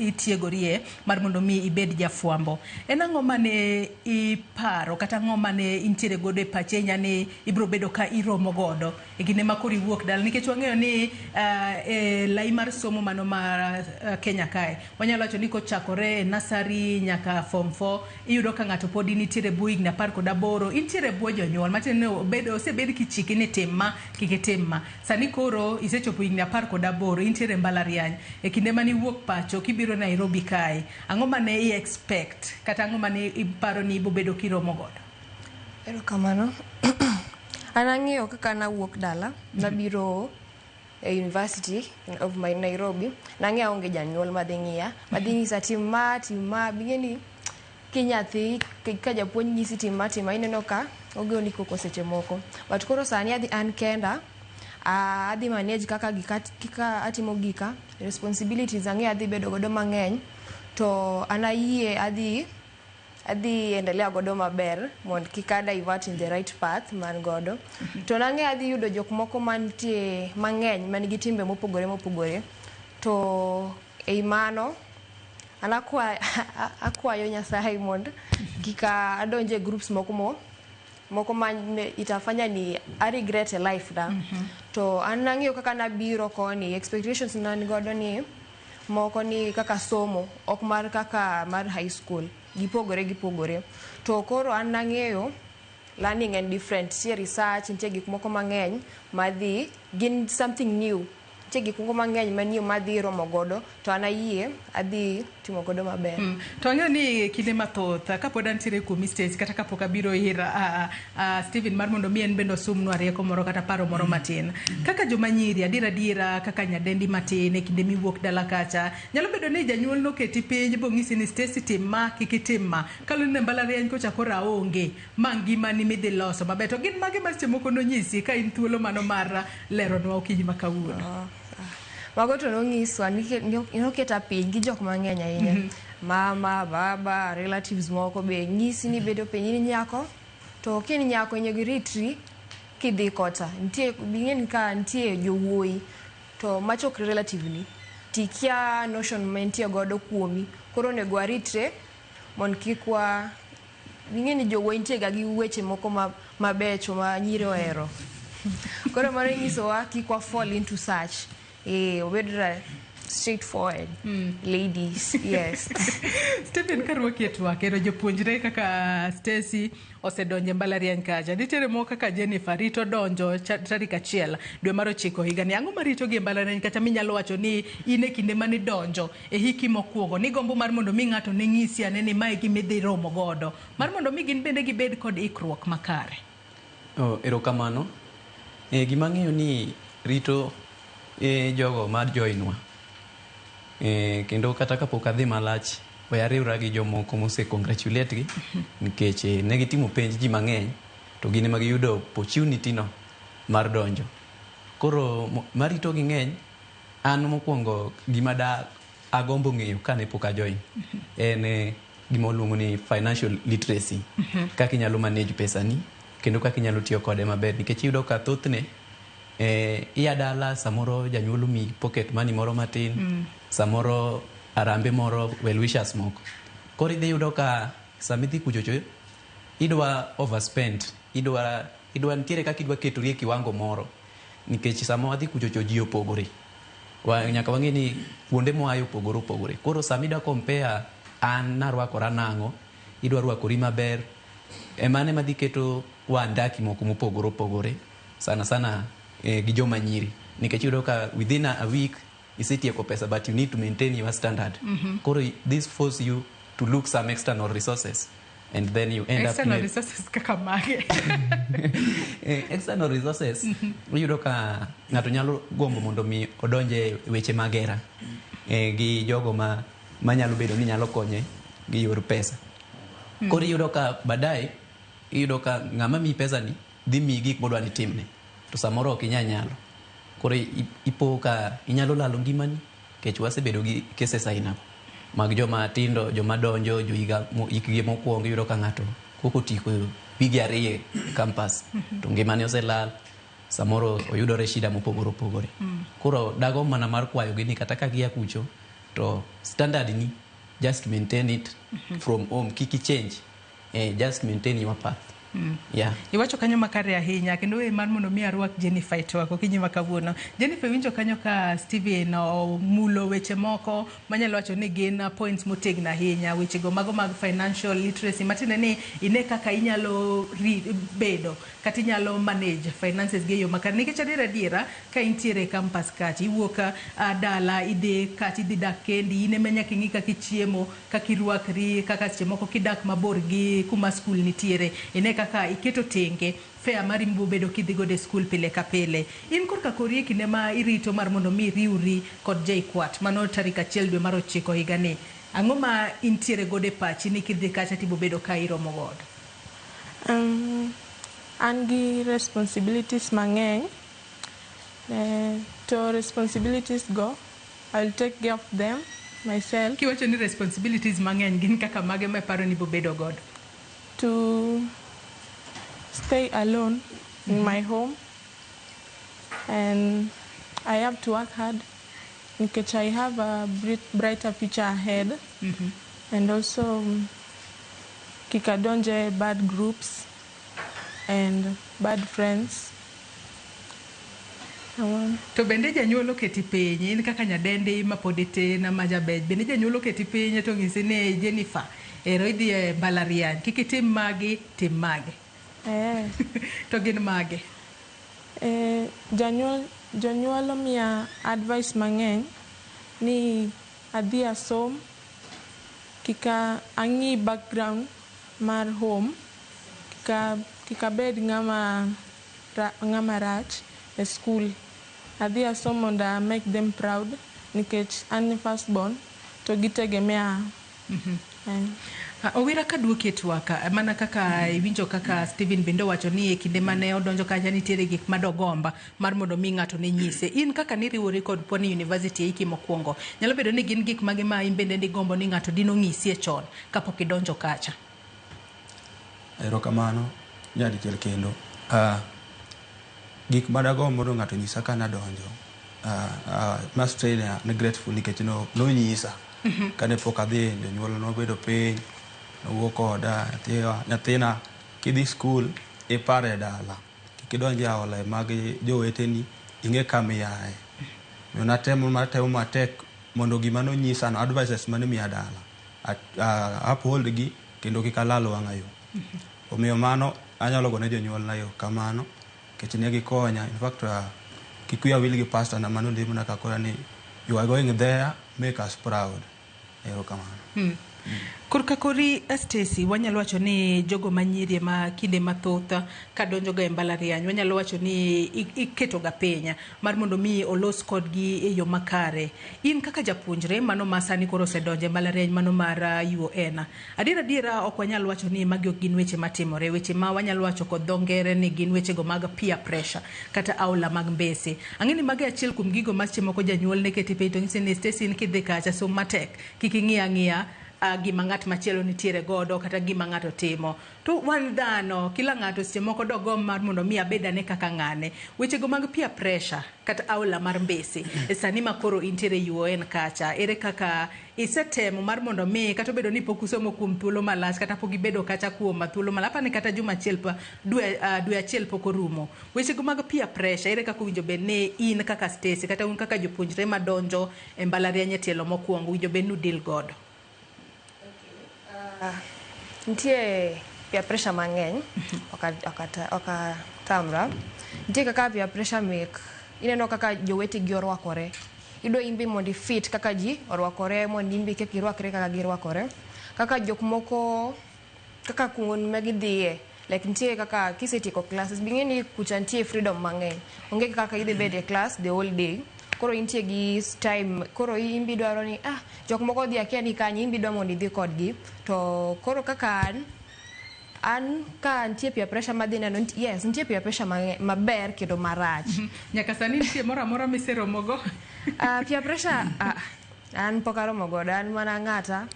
itiegorie mar mondo mi ibed jafwambo. En ang'o mane iparo kata ang'o mane intiere godo e pachi ahinya ni ibiro bedo ka iromo godo e kinde ma koro iwuok dala nikech wang'eyo ni e lai mar somo mano mar Kenya kae wanyalo wacho ni kochakore e nursery nyaka form 4 iyudo ka ng'ato podi nitiere bwo higni 18 intiere bwo jonyuol matiende ni osebed kichiki ni tim ma kik itim ma sani koro isechopo higni 18 intiere mbalariany e kinde mane iwuok pacho kibiro Nairobi kae ang'o mane i expect kata ang'o mane iparo ni ibobedo kiromo godo? Erokamano. An ang'eyo kaka nawuok dala, nabiro e University of Nairobi, nang'eyo aonge janyuol madhi ng'iya, madhi nyisa tim ma, tim ma, bing'e ni kinyathi ka japuonj nyisi tim ma, tim ma, ineno ka ogoni koko seche moko. But koro sani adhi an kenda, adhi manage kaka gika, kaka atimo gika, responsibilities ang'eyo adhi bedo godo mang'eny, to an ayie adhi endelea godo maber mondo kik a divert in the right path man godo. To nang'eyo adhi yudo jok moko mantie mang'eny man gi timbe mopogore mopogore. To ei mano an akwayo Nyasaye mondo kik adonje groups moko ma itafanya ni a regret e life da. To an nang'eyo kaka nabiro koni, expectations nan godo ni moko ni kaka somo ok mar kaka mar high school, gipogore. To koro an nang'eyo learning and different, nitie research, nitie gik moko mang'eny madhi, gin something new, nitie gik moko mang'eny manyien madhi romo godo, to an ayie adhi timo godo maber. To ang'eyo ni kinde mathoth kapod antiere kuomi Stacy kata kapok abiro ir Stephen mar mondo mi en bende osumnwa rieko moro kata paro moro matin. Kaka joma nyiri adiera kaka nyadendi matin e kinde miwuok dala kacha nyalo bedo ni janyuol noketi piny bong'isi ni Stacy tim ma kik itim ma kaluwore ni mbalariany kocha koro aonge ma ngimani midhi loso maber to gin mage ma seche moko nonyisi ka in thuolo mano mar leronwa okinyi ma kawuono? Mago to nonyiswa noketa piny gi jok mang'eny ahinya. Mama, baba, relatives moko be nyisi ni bedo piny in nyako, to ka in nyako onego iritri kidhi kocha. Nitie bing'e ka nitie jowuoyi to macho ok relative ni tikia notion ma entie godo kuomi. Koro onego waritre mondo kik wa ing'e ni jowuoyi nitie ga gi weche moko mabecho ma nyiri ohero. Koro mano nyisowa kik wa fall into such. Obed straightforward ladies, yes. Stephen karwaki e twak ero jopuonjre kaka Stacy osedonjo e mbalariany kacha nitiere moko kaka Jennifer rito donjo tarik 1 dwe mar 9 higani ang'o maritogi e mbalariany kacha minyalo wacho ni in e kinde manidonjo e hiki mokwongo nigombo mar mondo mi ng'ato ne ng'isi ane ni mae gima idhi romo godo mar mondo mi gin bende gibed kod ikruok makare? Erokamano. Gima ang'eyo ni rito jogo mar joinwa kendo kata kapok adhi malach we ariwra gi jomoko mose congratulate gi nikech ne gitimo penj ji mang'eny to gin ema giyudo opportunity no mar donjo. Koro marito gi ng'eny an mokwongo gima da agombo ng'eyo kane pok ajoin en gima waluongo ni financial literacy, kaka inyalo manage pesani kendo kaka inyalo tiyo kode maber nikech iyudo ka thothne iya dala samoro janyuol omiyi pocket money moro matin, samoro arambe moro, well wishers moko. Koro idhi yudo ka sama idhi kuchocho idwa overspend, idwa nitiere kaka idwa ketori e kiwango moro nikech sama wadhi kuchocho ji opogore. Nyaka wang'e ni kuonde moaye opogore opogore. Koro sama idwa compare an narwakora nang'o, idwa rwakori maber, emane madhi keto wandaki moko mopogore opogore sana sana gi joma nyiri nikech iyudo ka within a week isetieko pesa, but you need to maintain your standard. Koro this force you to look some external resources and then you end External up resources kaka mage? External resources, iyudo ka ng'ato nyalo gombo mondo mi odonje weche mag hera gi jogo ma manyalo bedo ni nyalo konye gi yor pesa. Koro iyudo ka baadaye iyudo ka ng'ama miyi pesa ni dhi miyi gik modwa ni timne to samoro ok inyal nyalo. Koro ipo ka inyalo lalo ngimani nikech wasebedo gi cases ainago mag joma tindo, joma donjo johiga hikgi mokwongo. Iyudo ka ng'ato kok otieko wige 2 e campus to ngimane oselal, samoro oyudore shida mopogore opogore. Koro dago mana mar kwayogi ni kata ka gia kucho to standard ni just maintain it from home, kik i change, just maintain your path. Yeah. Iwacho kanyo makare ahinya kendo we mar mondo mi arwak Jennifer e twak okinyi ma kawuono. Jennifer, iwinjo kanyo ka Steven omulo weche moko manyalo wacho ni gin points motegno ahinya, wechego mago mag financial literacy, matiende ni ine kaka inyalo bedo kata inyalo manage finances gi e yo makare, nikech adiera adiera ka intiere e campus kacha iwuok dala idhi kacha idhi dak kendi, in ema nyaka ing'i kaka ichiemo, kaka irwakri, kaka seche moko kidak mabor gi kuma skul nitiere, ine kaka iketo tenge fare mari mibobedo kidhi godo e skul pile ka pile. In korka kori e kinde ma irito mar mondo mi iriwri kod JKUAT mano tarik 1 dwe mar 9 higani, ang'o ma intiere godo e pachi ni kidhi kacha tibobedo ka iromo godo? An gi responsibilities mang'eny, to responsibilities go I'll take care of them myself. Kiwacho ni responsibilities mang'eny, gin kaka mage ma iparo ni ibobedo godo? To stay alone in my home, and I have to work hard nikech I have a brighter future ahead. And also kik adonje bad groups and bad friends. Kamano. To bende janyuol oketi piny, in kaka nyadendi ma pod itin ma jaber, bende janyuol oketi piny to ng'isi ni Jennifer, ero idhi e mbalariany, kik itim magi, tim magi? Eh. To gin mage? Janyuol omiya advice mang'eny ni adhi asom, kik ang'i background mar home, kik abed ng'ama rach e skul. Adhi asom mondo I make them proud nikech an first born to gitegemea. Owira, kaduoki e twak, mana kaka iwinjo kaka Steven bende owacho ni e kinde mane odonjo kacha nitiere gik madogomba mar mondo mi ng'ato ne nyise. In kaka niriwori kod Pwani University e hiki mokwongo, nyalo bedo ni gin gik mage ma in bende nigombo ni ng'ato dino ng'isi e chon kapok idonjo kacha? Erokamano nyadichiel kendo. Gik madagombo mondo ng'ato nyisa ka nadonjo, must say ni grateful nikech nonyisa kane pok adhi. Jonyuol nobedo piny, nowuo koda, "Nyathina, kidhi skul ipar e dala, kik idonj e aola mag joweteni, ing'e kama iaye." Omiyo natemo matemo matek mondo gima nonyisa no, advices mane miya dala, uphold gi kendo kik alal wang'a yo. Omiyo mano anyalo gone jonyuolna erokamano nikech ne gikonya. In fact, kik wiya wil gi pastor na manolimo kakora ni, "You are going there, make us proud." Erokamano. Korka kori Stacy, wanyalo wacho ni jogo manyiri ma kinde mathoth kadonjo ga e mbalariany, wanyalo wacho ni iketo ga piny mar mondo mi olos kodgi e yo makare. In kaka japuonjre mano ma sani koro osedonjo e mbalariany mano mar UoN, adiera adiera ok wanyal wacho ni magi ok gin weche matimore, weche ma wanyalo wacho kod dho ngere ni gin wechego mag peer pressure kata aola mag mbese. Ang'e ni magi achiel kuom gigo ma seche moko janyuol ne keti piny to ng'isi ni Stacy, in kidhi kacha som matek, kik ing'i ang'iya. gima ng'at machielo nitiere godo kata gima ng'ato timo. To wan dhano, kila ng'ato seche moko dogom mar mondo mi abed ane kaka ng'ane. Wechego mag peer pressure kata aola mar mbese e sani ma koro intiere UoN kacha, ere kaka isetemo mar mondo mi kata obedo ni pok usomo kuom thuolo malach kata pok ibedo kacha kuom thuolo malach, apani kata juma achiel pa dwe achiel pok orumo. Wechego mag peer pressure, ere kaka owinjo bed ni in kaka Stacy kata un kaka jopuonjre madonjo e mbalariany e tielo mokwongo owinjo bed ni udil godo? Nitie peer pressure mang'eny, okatamra. Nitie kaka peer pressure mek ineno kaka jowetegi orwakore. Idwa inbe mondo i-fit kaka ji orwakore, mondo inbe kik irwakre kaka girwakore. Kaka jok moko, kaka kuond ma gidhiye, like nitie kaka kisetieko classes, bing'e ni kucha nitie freedom mang'eny. Onge kaka idhi bedo e class the whole day. Koro intie gi time, koro inbe idwaro ni jok moko dhi akia ni kanye, inbe idwa mondo idhi kodgi. To koro kaka an ka nitie peer pressure madhi neno, yes, nitie peer pressure maber kendo marach. Nyaka sani nitie moro amora miseromogo? Peer pressure, an pok aromo godo, an mana ng'ata,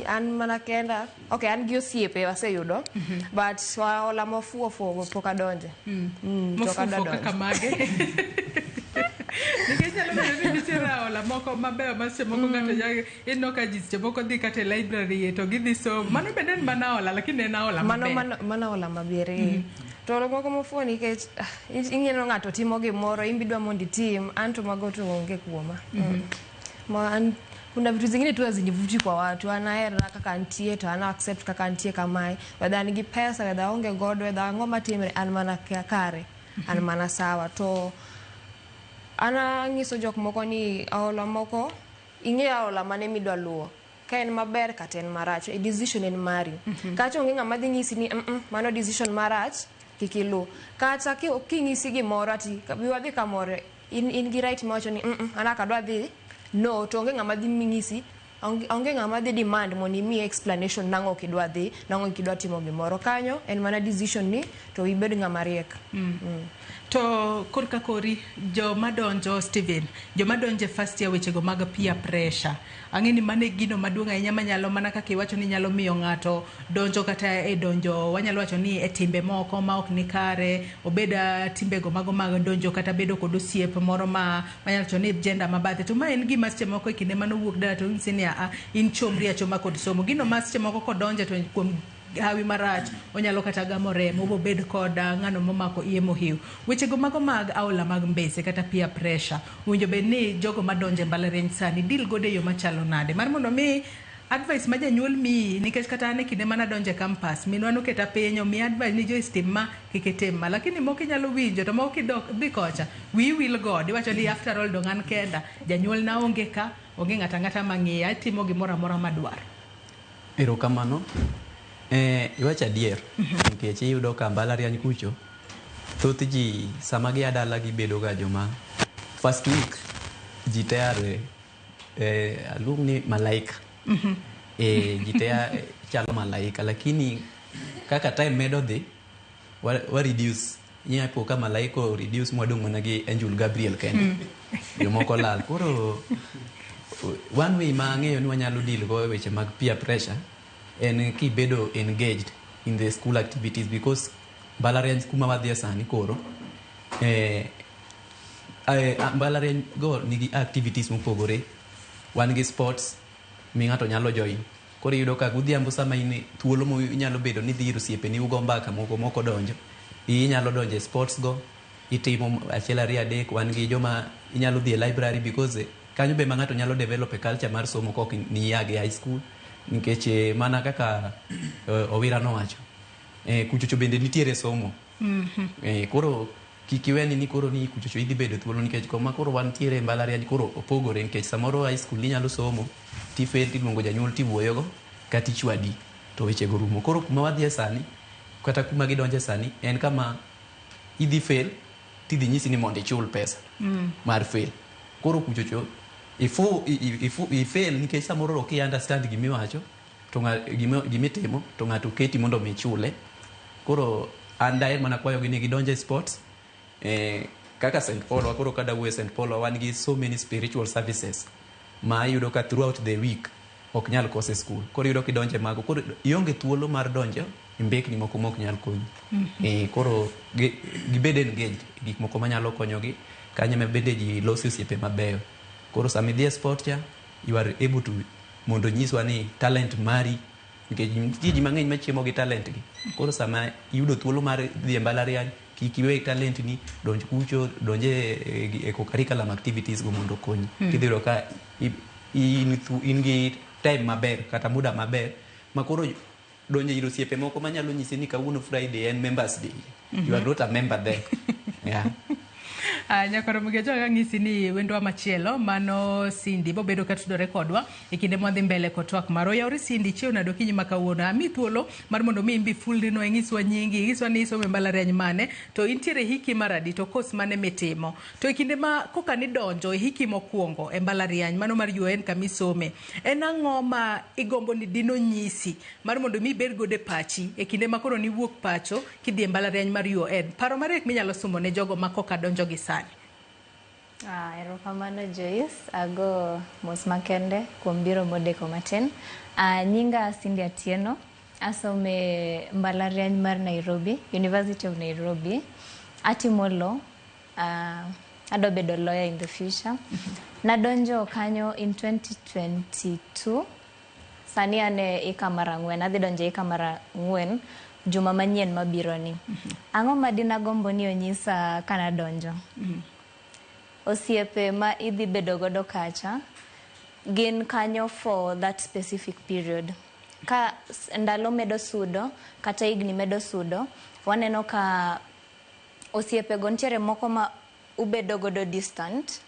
an mana kenda. Okay, an gi osiepe waseyudo, but hola mofuwo fuwo pok adonje. Mofuwo kaka mage? Nikech nyalo bedo ni nitiere aola moko mabeyo ma seche moko ng'ato nyalo ineno ka ji seche moko dhi kata e library to gidhi somo. Mano bende en mana aola, lakini en aola maber. Mano aola maber. To moko mofuwo nikech ing'eno ng'ato timo gimoro, in be idwa mondo itim, an to mago to onge kuoma. Kuna vitu zingine tu hazinivuti kwa watu. An ahera kaka antie to an accept kaka antie kamae. Whether an gi pesa, whether aonge godo, whether ang'o matimre, an mana kare, an mana sawa. To an ang'iso jok moko ni aola moko, ing'e aola mane midwa luwo. Ka en maber kata en marach, e decision en mari. Kata onge ng'ama dhi nyisi ni mano decision marach, kik iluw. Kata king'isi gimoro ati bi wadhi kamoro, in gi right mawacho ni an ok adwa dhi, no, to onge ng'ama dhi ng'isi, onge ng'ama dhi demand mondo imiye explanation nang'o ok idwa dhi, nang'o ok idwa timo gimoro. Kanyo en mana decision ni to ibed ng'ama riek. To korka kori, joma donjo, Steven, joma donjo e first year wechego mag peer pressure, ang'e ni mano e gino maduong' ahinya manyalo mana kaka iwacho ni nyalo miyo ng'ato donjo kata e donjo, wanyalo wacho ni e timbe moko ma ok ni kare, obed timbego mago mag donjo kata bedo kod osiep moro ma wanyalo wacho ni gender mabathe. To ma en gima seche moko e kinde manowuok dala to onyisi ni in chomri achoma kod somo. Gino ma seche moko kodonje to kuom hawi marach onyalo kata gamo remo bobed kod ng'ano momako iye mohiu. Wechego mago mag aola mag mbese kata peer pressure owinjo bed ni jogo madonjo e mbalariany sani deal godo e yo machalo nade mar mondo mi advice ma janyuol miyi, nikech kata an e kinde mana donjo e campus minwa noketa piny omiya advice ni Joyce tim ma kik itim ma, lakini moko inyalo winjo to moko kidok dhi kocha wiyi wil godo iwacho ni after all dong an kenda, janyuol na onge ka, onge ng'ata ang'ata mang'iya, atimo gimoro amora madwaro. Erokamano. Iwacho adier, nikech iyudo ka mbalariany kucho thoth ji sama gia dala gibedo ga joma first week ji te are aluong ni malaika. Ji te chalo malaika, lakini kaka time medo dhi wa reduce, inya po ka malaika o reduce mwadong' mana gi Angel Gabriel kende. Jomoko lal. Koro one way ma ang'eyo ni wanyalo deal go e weche mag peer pressure en kibedo engaged in the school activities, because mbalariany kuma wadhiye sani koro mbalariany go nigi activities mopogore. Wan gi sports mi ng'ato nyalo join. Koro iyudo ka godhiambo sama in thuolo mo inyalo bedo ni idhi ir osiepeni ugo mbaka moko moko donjo, inyalo donjo e sports go, itimo achiel ariyo adek. Wan gi joma inyalo dhi e library, because kanyo be ma ng'ato nyalo develop e culture mar somo kok niya gi high school, nikech mana kaka Owira nowacho, kuchocho bende nitiere somo. Koro kik iweni ni koro ni kuchocho idhi bedo thuolo, nikech koma koro wantiere e mbalariany koro opogore, nikech samoro high school inyalo somo tifail tiluongo janyuol tiwuoyogo kata ichwadi to wechego rumo. Koro kuma wadhiye sani kata kuma gidonje sani en kama idhi fail tidhi nyisi ni mondo ichul pesa mar fail. Koro kuchocho ifail nikech samoro ok i understand gimiwacho to gimitimo to ng'ato keti mondo mi ichule. Koro an daher mana kwayogi ni gidonje sports. Kaka St. Paul wa koro kada wuoyo St. Paul wan gi so many spiritual services ma iyudo ka throughout the week ok nyal kose skul. Koro iyudo kidonjo e mago, koro ionge thuolo mar donjo e mbekni moko ma ok nyal konyi. Koro gibed engaged e gik moko manyalo konyogi kanyo ema bende ji loso osiepe mabeyo. Koro sama idhi e sport cha, you are able to mondo nyiswa ni talent mari, nikech nitie ji mang'eny machiemo gi talent gi. Koro sama iyudo thuolo mar dhi e mbalariany, kik iwe talent ni, donj kucho, donj e co-curriculum activities go mondo okonyi. Tidhi yudo ka in gi time maber kata muda maber ma koro donjo ir osiepe moko manyalo nyisi ni kawuono Friday en members day. You are not a member there. Yeah. Nyakoro Mugejo ang'isi ni wendwa machielo mano Cindy bobedo ka tudore kodwa e kinde mwadhi mbele kod twak marwa. Oyawre Cindy, chiew nade okinyi ma kawuono? Ami thuolo mar mondo mi imbi fulni no ing'iswa nyingi, ing'iswa ni isomo e mbalariany mane, to intiere hiki mar adi, to course mane mitimo. To e kinde ma koka nidonjo e hiki mokwongo e mbalariany mano mar UoN kamisome, en ang'o ma igombo ni dino nyisi mar mondo mi ibed godo e pachi e kinde ma koro niwuok pacho kidhi e mbalariany mar UoN? Paro mariek minyalo sumo ne jogo ma koka donjo gi sani. Erokamano Joyce, ago mos makende kuom biro modeko matin. Nyinga Cindy Atieno, asome mbalariany mar Nairobi, University of Nairobi. Atimo law, adwa bedo lawyer in the future. Nadonjo kanyo in 2022. Sani an e hika mar 4, adhi donjo e hika mar 4 juma manyien mabiro ni. Ang'o ma dinagombo ni onyisa kanadonjo? Osiepe ma idhi bedo godo kacha gin kanyo for that specific period. Ka ndalo medo sudo kata higni medo sudo, waneno ka osiepe go nitiere moko ma ubedo godo distant,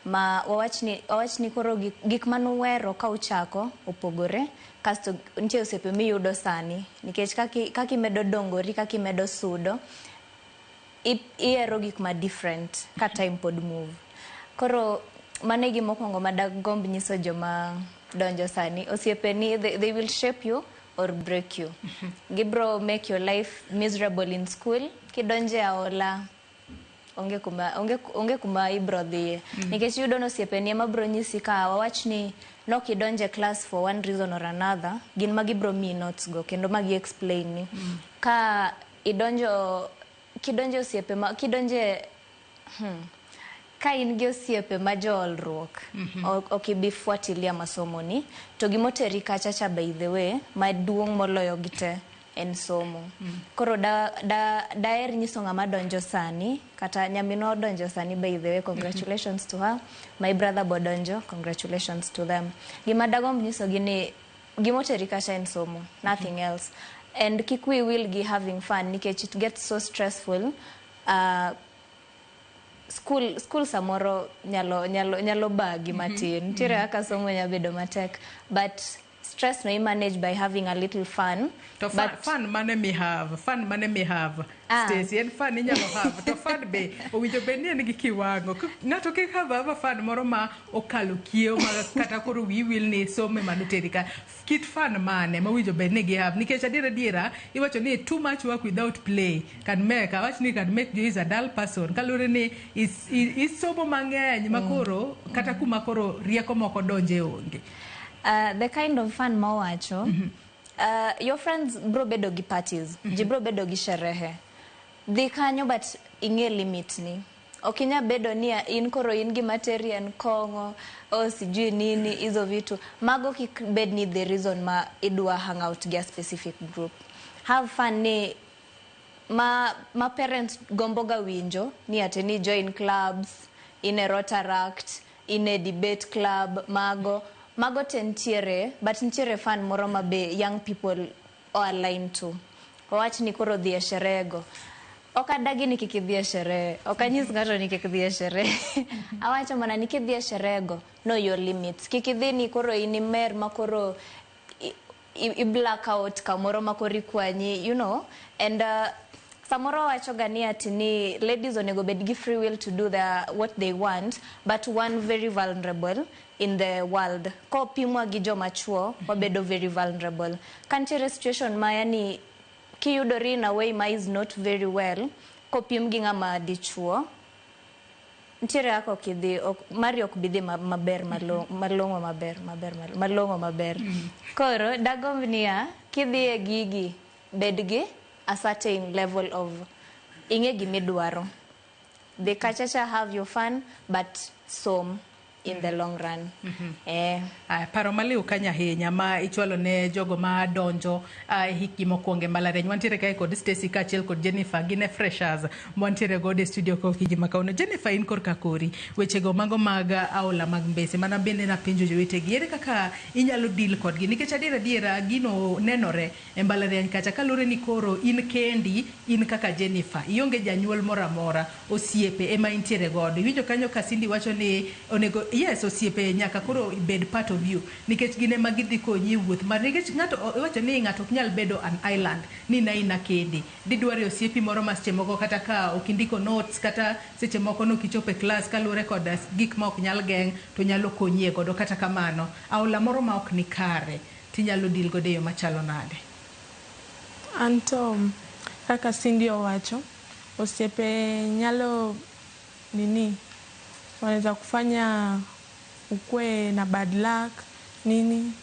ma wawach ni koro gik manuwero ka uchako opogore. Kasto nitie osiepe miyudo sani nikech kaka imedo dongori, kaka imedo sudo, ihero gik ma different ka time pod move. Koro mano e gima mokwongo ma dagomb nyiso joma donjo sani. Osiepeni, they will shape you or break you. Gibro make your life miserable in school. Kidonje aola, onge kuma ibro dhiye. Nikech iyudo ni osiepeni ema bro nyisi ka wawach ni nokidonje class for one reason or another, gin ma gibro miyi notes go kendo ma gi explain ni. Ka idonjo kidonje osiepe ma kidonje ka in gi osiepe ma joolruok, ok ibi fuatilia masomoni to gimoteri kacha cha, by the way, maduong' moloyo gi te en somo. Koro da, da, daher nyiso ng'ama donjo sani, kata nyaminwa odonjo sani, by the way, congratulations to her. My brother bodonjo, congratulations to them. Gima dagomb nyisogi ni gimoteri kacha en somo, nothing else, and kik wi wil gi having fun nikech it gets so stressful. School samoro nyalo bagi matin. Nitiere kaka somo nyalo bedo matek, but stress no i manage by having a little fun. To fun, But fun mane mi have, fun mane mi have? Stacy, en fun inyalo have, to fun be owinjo bed ni en gi kiwango. Ng'ato kik have ava fun moro ma okalo kiewo ma kata koro wiyi wil ni somo ema noteri ka. Kit fun mane ma owinjo bed ni gi have? Nikech adiera iwacho ni too much work without play can make, awach ni can make you is a dull person. Kaluwore ni isomo mang'eny ma koro kata kuma koro rieko moko donje onge. The kind of fun mawacho, your friends bro bedo gi parties, ji bro bedo gi sherehe, dhi kanyo, but ing'e limit ni. Ok inya bedo ni in koro in gima teri en kong'o o sijui nini, hizo vitu mago kik bed ni the reason ma idwa hang out gi a specific group. Have fun ni ma parents gombo ga winjo ni ate ni join clubs, in e Rotaract, in e debate club, mago te ntiere, but ntiere fun moro ma be young people o align to. Wawach ni koro dhi e sherehe go, ok adagi ni kik idhi e sherehe, ok anyis ng'ato ni kik dhi e sherehe. Awacho mana ni kidhi e sherehe go, know your limits. Kik idhi ni koro in imer ma koro i black out kamoro ma koro ikwanyi. And samoro wacho ga ni ati ni ladies onego bed gi free will to do what they want, but one very vulnerable in the world. Kopimwa gi joma chuo, wabedo very vulnerable ka nitiere situation ma yani kiyudori in a way ma is not very well kopim gi ng'ama dichuo. Nitiere kaka ok idhi, ok, mari ok bi dhi maber malong'o maber, maber, malong'o maber. Koro, dagomb niya, kidhi e gigi, bed gi a certain level of ing'e gimidwaro. Dhi kacha cha, have your fun, but som in the long run. Aya, paro maliw kanyo ahinya ma ichwalo ne jogo ma donjo e hikgi mokwongo e mbalariany. Wantiere kae kod Stacy kaachiel kod Jennifer, gin e freshers mwantiere godo e studio ka okinyi ma kawuono. Jennifer, in korka kori, wechego mago mag aola mag mbese, mana bende napenjo jowetegi, ere kaka inyalo deal kodgi? Nikech adier adiera gino nenore e mbalariany kacha kaluwore ni koro in kendi, in kaka Jennifer, ionge janyuol moro amora, osiepe ema intiere godo. Iwinjo kanyo ka Cindy wacho ni onego, yes, osiepe nyaka koro bed part of you, nikech gin ema gidhi konyi e wuoth mar, nikech ng'ato iwacho ni ng'ato ok nyal bedo an island, ni in aina kendi. Didware osiepi moro ma seche moko kata ka ok indiko notes, kata seche moko nok ichopo e klas kaluwore kod gik ma ok nyal geng', to nyalo konyi e godo. Kata kamano, aola moro ma ok ni kare, tinyalo deal godo e yo machalo nade? Anto kaka Cindy owacho, osiepe nyalo nini, wanaweza kufanya ukwe na bad luck nini.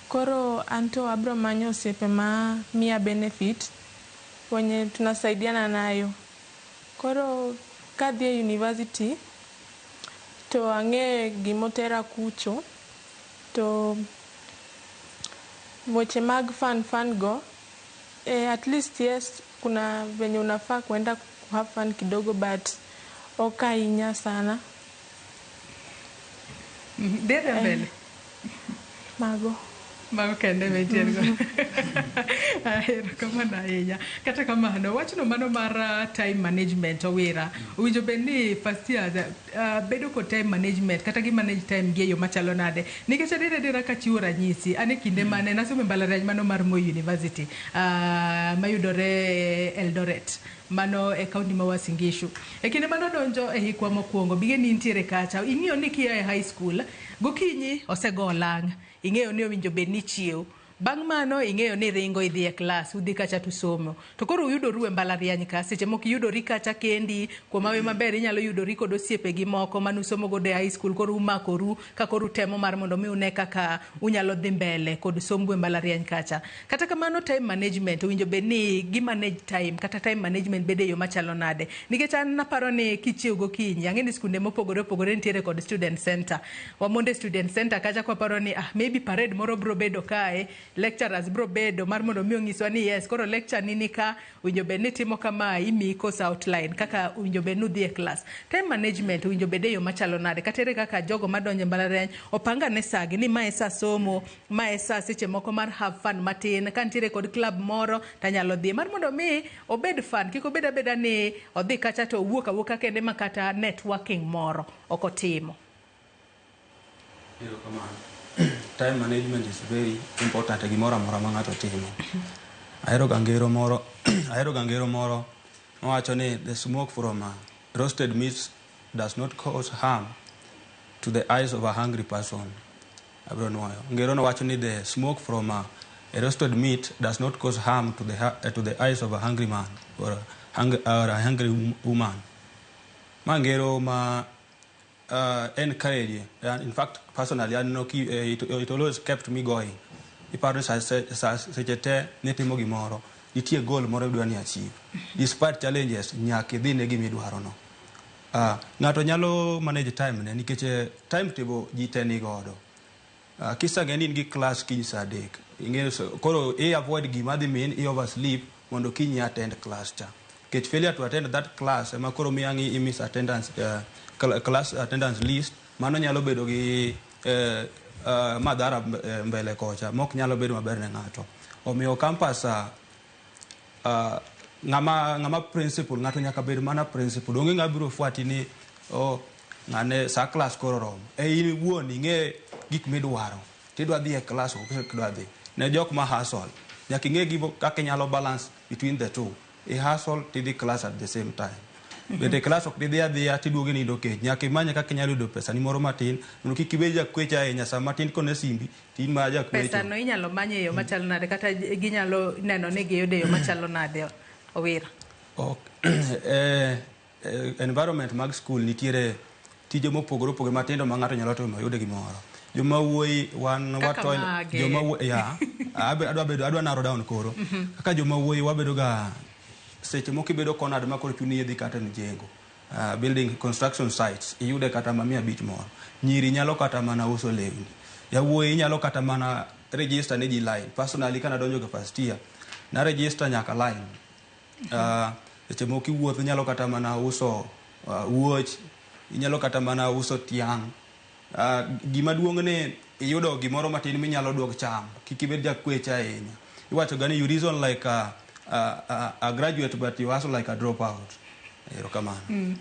Koro anto abro manyo osiepe ma miya benefit wenye tunasaidiana nayo. Koro kadhi e university to ang'e gimotera kucho, to weche mag fun fun go at least yes, kuna venye unafaa kuenda ku have fun kidogo, but ok ahinya sana. Dhi mbele. Mago. Mago kende mentiere go. Erokamano ahinya. Kata kamano, wachno mano mar time management Owira. Owinjo bed ni first years bedo kod time management kata gi manage time gi e yo machalo nade. Nikech adier adiera kachiwo ranyisi, an e kinde mane nasomo e mbalariany mano mar Moi University mayudore Eldoret. Mano e kaunti ma Uasin Gishu. E kinde mane odonjo e hikwa mokwongo, bige ni intiere kacha, ing'iyo ni kia e high school, gokinyi osego olang', ing'eyo ni owinjo bed ni chiew. Bang' mano ing'eyo ni ringo idhi e klas, udhi kacha tusomo. To koro uyudoru e mbalariany ka, seche moko iyudori kacha kendi, kuom hawi maber inyalo yudori kod osiepegi moko manusomo godo e high school, koro umakoru ka koro utemo mar mondo mi une kaka unyalo dhi mbele kod sombu e mbalariany kacha. Kata kamano time management owinjo bed ni gi manage time, kata time management bede e yo machalo nade. Nikech an naparo ni kichiew gokinyi, ang'e ni skunde mopogore opogore nitiere kod student center. Wamondo e student center kacha kwaparo ni maybe parade moro bro bedo kae, lecturers bro bedo mar mondo mi onyiswa ni yes, koro lecture ni ni ka, owinjo bed ni timo kama, imiyi course outline kaka owinjo bed ni udhi e class. Time management owinjo bed e yo machalo nade, kata ere kaka jogo madonjo e mbalariany opangane sagi ni mae sa somo, mae sa seche moko mar have fun matin, ka nitiere kod club moro tanyalo dhi mar mondo mi obed fun, kik obed abeda ni odhi kacha to owuok awuoka kende ma kata networking moro ok otimo. Erokamano. Time management is very important e gimoro amora ma ng'ato timo. Ahero ga ngero moro, ahero ga ngero moro mawacho ni the smoke from a roasted meat does not cause harm to the eyes of a hungry person. Abiro nuoyo. Ngero no wacho ni the smoke from a roasted meat does not cause harm to the eyes of a hungry man or a hungry woman. Ma ngero ma encourage. In fact, personally, I know it always kept me going. Iparo seche te nitimo gimoro, nitie goal moro idwa ni achieve. Despite challenges, nyaka idhi ne gima idwaro no. Ng'ato nyalo manage time ne nikech timetable ji te ni godo. Kisang'e ni in gi class kiny saa 3, ing'eyo koro i avoid gima dhi min i oversleep mondo kiny i attend class cha. Nikech failure to attend that class ema koro miyo ang' i miss attendance, class attendance list, mano nyalo bedo gi madhara mbele kocha mok nyalo bedo maber ne ng'ato. Omiyo campus ng'ama principal, ng'ato nyaka bed mana principal. Onge ng'ama biro fuati ni oh, ng'ane sa class koro romo. E in iwuon ing'e gik midwaro. Tidwa dhi e class ok idwa dhi. Ne jok ma hustle, nyaka ing'e gigo kaka inyalo balance between the two. I hustle tidhi class at the same time. Bende class ok didhi adhiya tiduogo nindo kech. Nyaka imany kaka inyalo yudo pesa ni moro matin mondo kik ibed jakwecho ahinya. Sama tin kone simbi to in mana jakwecho. Pesa no inyalo many e yo machalo nade kata ginyalo neno ni giyudo e yo machalo nade Owira? Environment mag school nitiere tije mopogore opogore matindo ma ng'ato nyalo timo mayude gimoro. Joma wuoyi wan Kaka watoil mage? joma wuoyi ya adwa bedo adwa narrow down koro. Kaka joma wuoyi wabedo ga seche moko ibedo cornered ma koro chuni idhi kata e mjengo. Building construction sites iyude kata ma 500 moro. Nyiri nyalo kata mana uso lewni. Yawuoyi nyalo kata mana register ne ji line. Personally kana donjo ga first year na register nyaka line. Seche moko iwuotho inyalo kata mana uso wuoch, inyalo kata mana uso tiang'. Gima duong' ni iyudo gimoro matin minyalo duok cham. Kik ibed jakweche ahinya. Iwacho ga ni you reason like a graduate but you hustle like a dropout. Erokamano.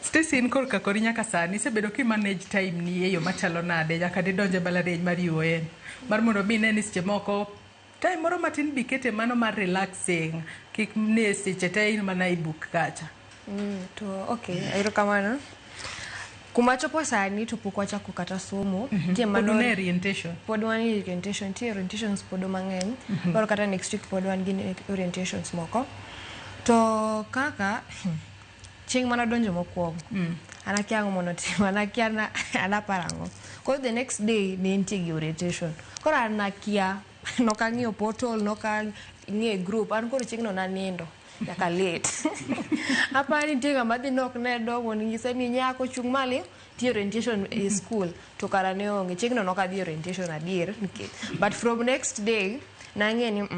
Stacy, in korka kori nyaka sani isebedo ki manage time ni e yo machalo nade nyaka nidonje mbalariany mar UoN mar mondo mi ine ni seche moko time moro matin bi kete mano mar relaxing kik ni seche te in mana e book kacha. To okay, erokamano. Kuma chopo sani to pok wachako kata somo. Nitie Pod mano un e orientation. Pod wan e orientation, nitie orientations pod mang'eny. Koro kata next week pod wan gi orientations moko. To kaka chieng' mana donjo mokwongo. An akia ang'o mondo otim, an akia an aparo ang'o. Koro the next day ne nitie gi orientation. Koro an akia, nok ang'iyo portal, nok ang'iyo e group, an koro chieng'no nanindo nyaka late. Aparo ni nitie ng'ama dhi nok ne dogo nyise ni nyako chung' malo nitie orientation e school to kara ne onge. Chieng'no nok adhi orientation adier nikech but from next day nang'e ni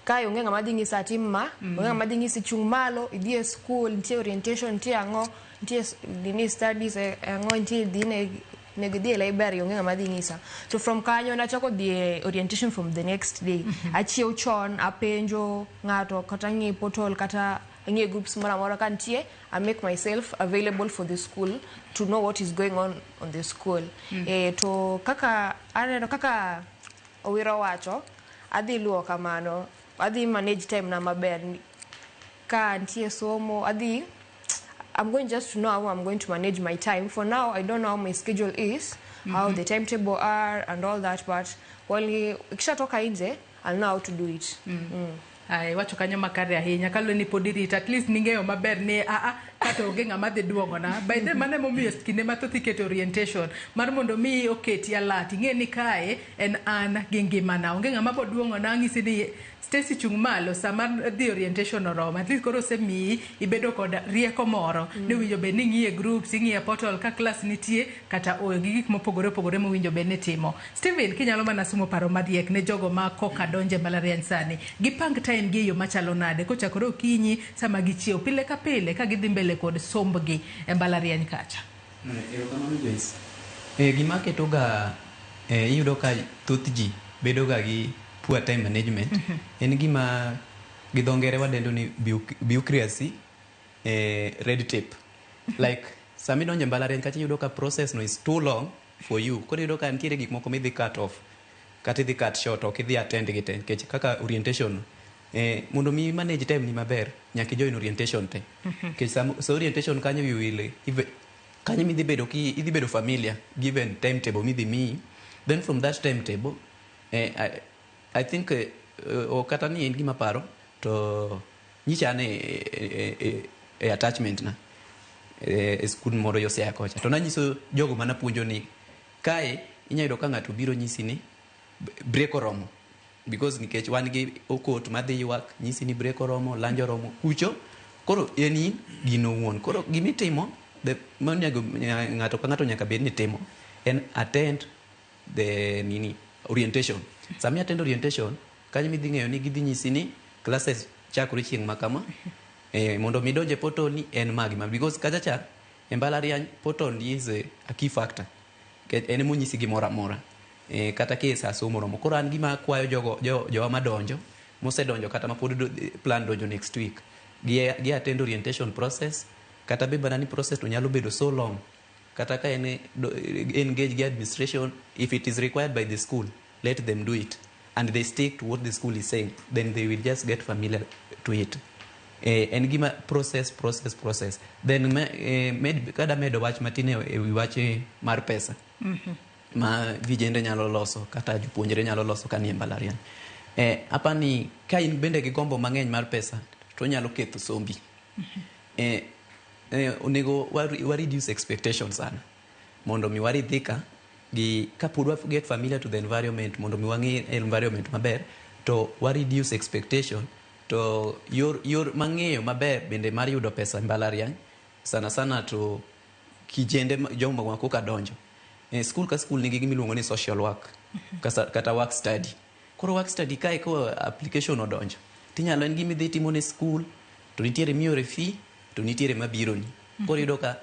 kae onge ng'ama dhi nyisa atim ma, onge ng'ama dhi nyisi chung' malo idhi e school nitie orientation nitie ang'o nitie nini studies ang'o nitie dhi ne onego idhi e library onge ng'ama dhi nyisa. To from kanyo nachako dhi e orientation from the next day. Achiew chon apenjo ng'ato kata ang'i portal kata ang'i e groups moro amora ka nitie I make myself available for the school to know what is going on the school. To kaka aneno kaka Owiro wacho adhi luwo kamano adhi manage time na maber ka nitie somo adhi I'm going just to know how I'm going to manage my time. For now, I don't know how my schedule is, how the timetable are and all that, but while ikishatoka nje, I'll know how to do it. Ai, wacho kanyo makare ahinya kaluwore ni pod irito at least ning'eyo maber ni aa kata onge ng'ama dhi duong'ona by the mano emomiyo kinde mathoth iketo orientation mar mondo mi oketi alert ing'e ni kae en an gi ngimana onge ng'ama bo duong'ona ng'isi ni Stacy chung' malo sama dhi orientation oromo at least koro osemiyi ibedo kod rieko moro ni owinjo bed ni ing'iye groups ing'iye portal ka class nitie kata oyo gi gik mopogore opogore mowinjo bed ni timo. Steven kinyalo mana sumo paro mariek ne jogo ma koka donje mbalariany sani gipang time gi e yo machalo nade kochakore okinyi sama gichiew pile ka pile ka gidhi mbele kod sombgi e mbalariany kacha. Erokamano Joyce. Gima keto ga iyudo ka thoth ji bedo ga gi poor time management en gima gi dho ngere wadendo ni bureaucracy, red tape. Like sama idonjo e mbalariany kacha iyudo ka process no is too long for you. Koro iyudo ka nitiere gik moko midhi cut off kata idhi cut short ok idhi attend gi te nikech kaka orientation mondo mi manage time ni maber nyaka i join orientation te. Nikech sa orientation kanyo you will kanyo midhi bedo ki idhi bedo familiar given timetable midhi miyi then from that timetable I think ok kata ni en gima paro to nyicha ane e attachment na e skul moro yo Siaya kocha to nanyiso jogo manapuonjo ni kae inya yudo ka ng'ato biro nyisi ni break oromo because nikech wan gi okot madhi ywak nyisi ni break oromo lunch oromo kucho koro en in gino wuon koro gimitimo monego ng'ato ka ng'ato nyaka bed ni timo en attend the nini orientation. Sama attend orientation kanyo midhi ng'eyo ni gidhi nyisi ni classes chakore chieng' ma kama mondo mi donje portal ni en magi ma because kacha cha e mbalariany portal is a key factor en emonyisi gimoro amora kata ka e sa somo oromo. Koro an gima akwayo jogo jowa madonjo mosedonjo kata mapod plan donjo next week gi attend orientation process kata be mana ni process to nyalo bedo so long kata ka en engage gi administration if it is required by the school let them do it and they stick to what the school is saying then they will just get familiar to it. En gima process process process then kada medo wach matin e wi wach mar pesa ma vijende nyalo loso kata jopuonjre nyalo loso ka nie mbalariany. Apani ka in bende gi gombo mang'eny mar pesa to onyalo ketho sombi. Onego wa reduce expectations sana mondo mi waridhika gi kapod wa get familiar to the environment, mondo mi wang'e environment maber, to wa reduce expectation. To yor mang'eyo maber bende mar yudo pesa e mbalariany sana sana to kijende joma ma koka donjo e skul ka skul nigi gimiluongo ni social work kata work study. Koro work study kae ko application odonjo, tinyalo en gima idhi timo ne skul, to nitiere miore fee, to nitiere mabironi. Koro iyudo ka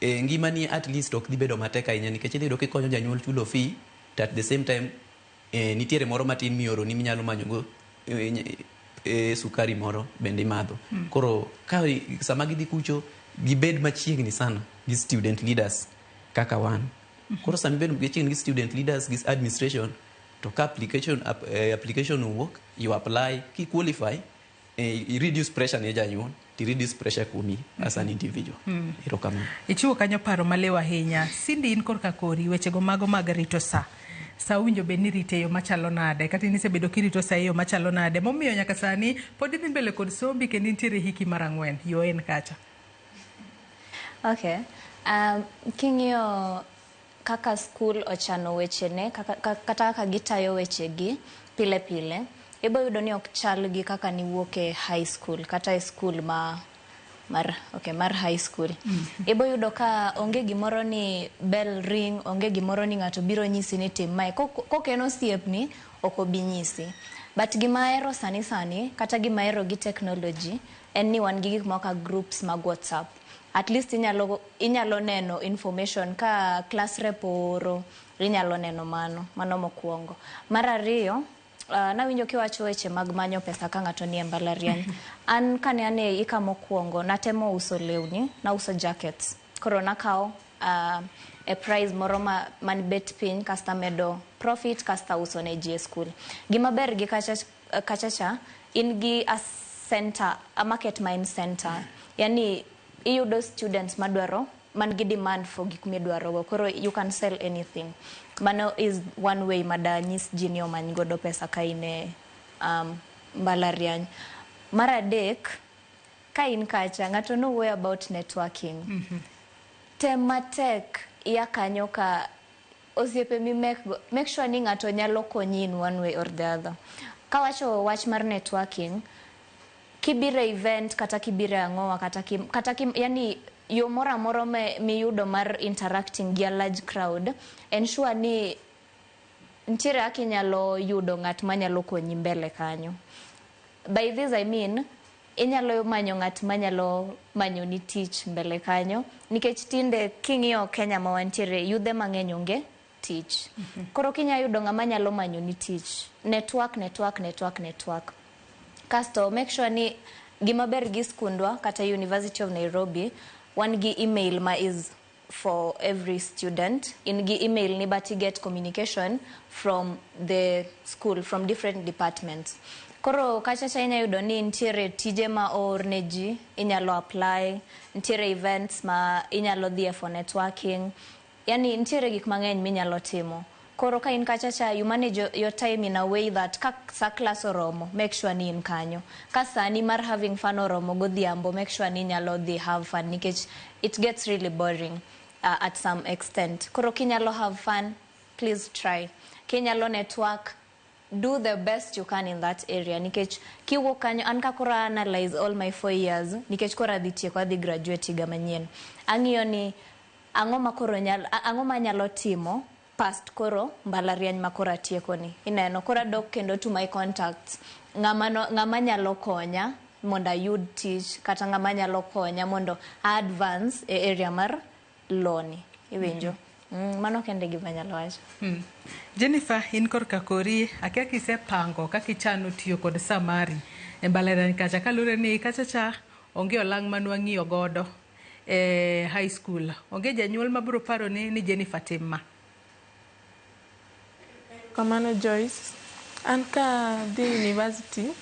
ngimani at least ok dhi bedo matek ahinya, nikech idhi yudo kikonyo janyuol chulo fee, to at the same time nitiere moro matin mioroni minyalo manyogo sukari moro bende imadho. Koro ka sama gidhi kucho, gibed machiegni sana gi student leaders kaka wan. Koro sama ibedo machiegni gi student leaders gi administration, to ka application owuok, you apply, ki qualify, i reduce pressure ne janyuol, to reduce pressure kuomi as an individual. Erokamano. Ichiwo kanyo paro maliw ahinya. Cindy, in korka kori, wechego mago mag rito sa. Sa owinjo bed ni irite e yo machalo nade? Kata in isebedo kirito sa e yo machalo nade? Momiyo nyaka sani pod idhi mbele kod sombi kendo intiere hiki mar 4. Yo en kacha. Okay. King'iyo kaka skul ochano wechene, kata kaka gitayo wechegi pile pile, ibo yudo ni ok chal gi kaka niwuok e high school kata e skul ma mar, okay, mar high school. Ibo yudo ka onge gimoro ni bell ring, onge gimoro ni ng'ato biro nyisi ni tim mae. Kok en osiepni, ok obi nyisi. But gima ahero sani sani, kata gima ahero gi technology, en ni wan gi gik moko kaka groups mag WhatsApp. At least inyalo neno information ka class rep ooro, inyalo neno mano mokwongo. Mar ariyo, nawinjo kiwacho weche mag manyo pesa ka ng'ato nie mbalariany. An kane an e hika mokwongo, natemo uso lewni, nauso jackets. Koro nakawo e price moro man bet piny, kasto amedo profit, kasto auso ne ji e skul. Gima ber gi kacha cha, in gi a center, a market ma en center. Yani iyudo students madwaro, man gi demand for gik midwaro go. Koro you can sell anything. Mano is one way madanyis ji ni omany godo pesa ka in e mbalariany. Mar adek, ka in kacha, ng'ato nowuoyo about networking. Tem matek iya kanyo ka osiepe mimekgo, make sure ni ng'ato nyalo konyi in one way or the other. Kawacho wach mar networking, kibiro e event kata kibiro e ang'owa kata kim, yani yo moro amora miyudo mar interacting gi a large crowd, ensure ni nitiere kaka inyalo yudo ng'at manyalo konyi mbele kanyo. By this I mean, inyalo manyo ng'at manyalo manyoni tich mbele kanyo, nikech tinde king'iyo Kenya ma wantiere, yudhe mang'eny onge tich. Koro kinya yudo ng'ama nyalo manyoni tich, network, network, network, network. Kasto make sure ni gima ber gi skundwa kata University of Nairobi, wan gi email ma is for every student. In gi email ni, but you get communication from the school, from different departments. Koro kacha cha inya yudo ni nitiere tije ma oor ne ji, inyalo apply, nitiere events ma inyalo dhie for networking. Yani nitiere gik mang'eny minyalo timo. Koro ka in kacha cha, you manage your time in a way that ka sa class oromo, make sure ni in kanyo. Ka sani mar having fun oromo godhiambo, make sure ni inyalo dhi have fun, nikech it gets really boring at some extent. Koro kinyalo have fun, please try. Kinyalo network, do the best you can in that area, nikech kiwuok kanyo, an ka koro analyze all my 4 years, nikech koro adhi tieko, adhi graduate higa manyien, ang'iyo ni ang'o ma koro ang'o ma anyalo timo past koro mbalariany ma koro atieko ni. Ineno koro adok kendo to my contacts, ng'ama no, ng'ama nyalo konya mondo ayud tich, kata ng'ama nyalo konya mondo a advance e area mar law ni, iwinjo? Mano kende gima anyalo wacho. Jennifer, in korka kori, akia kisepango kaka ichano tiyo kod sa mari e mbalariany kacha, kaluwore ni kacha cha onge olang' manwang'iyo godo e high school. Onge janyuol mabiro paro ni Jennifer tim ma. Kamano Joyce, an ka dhi university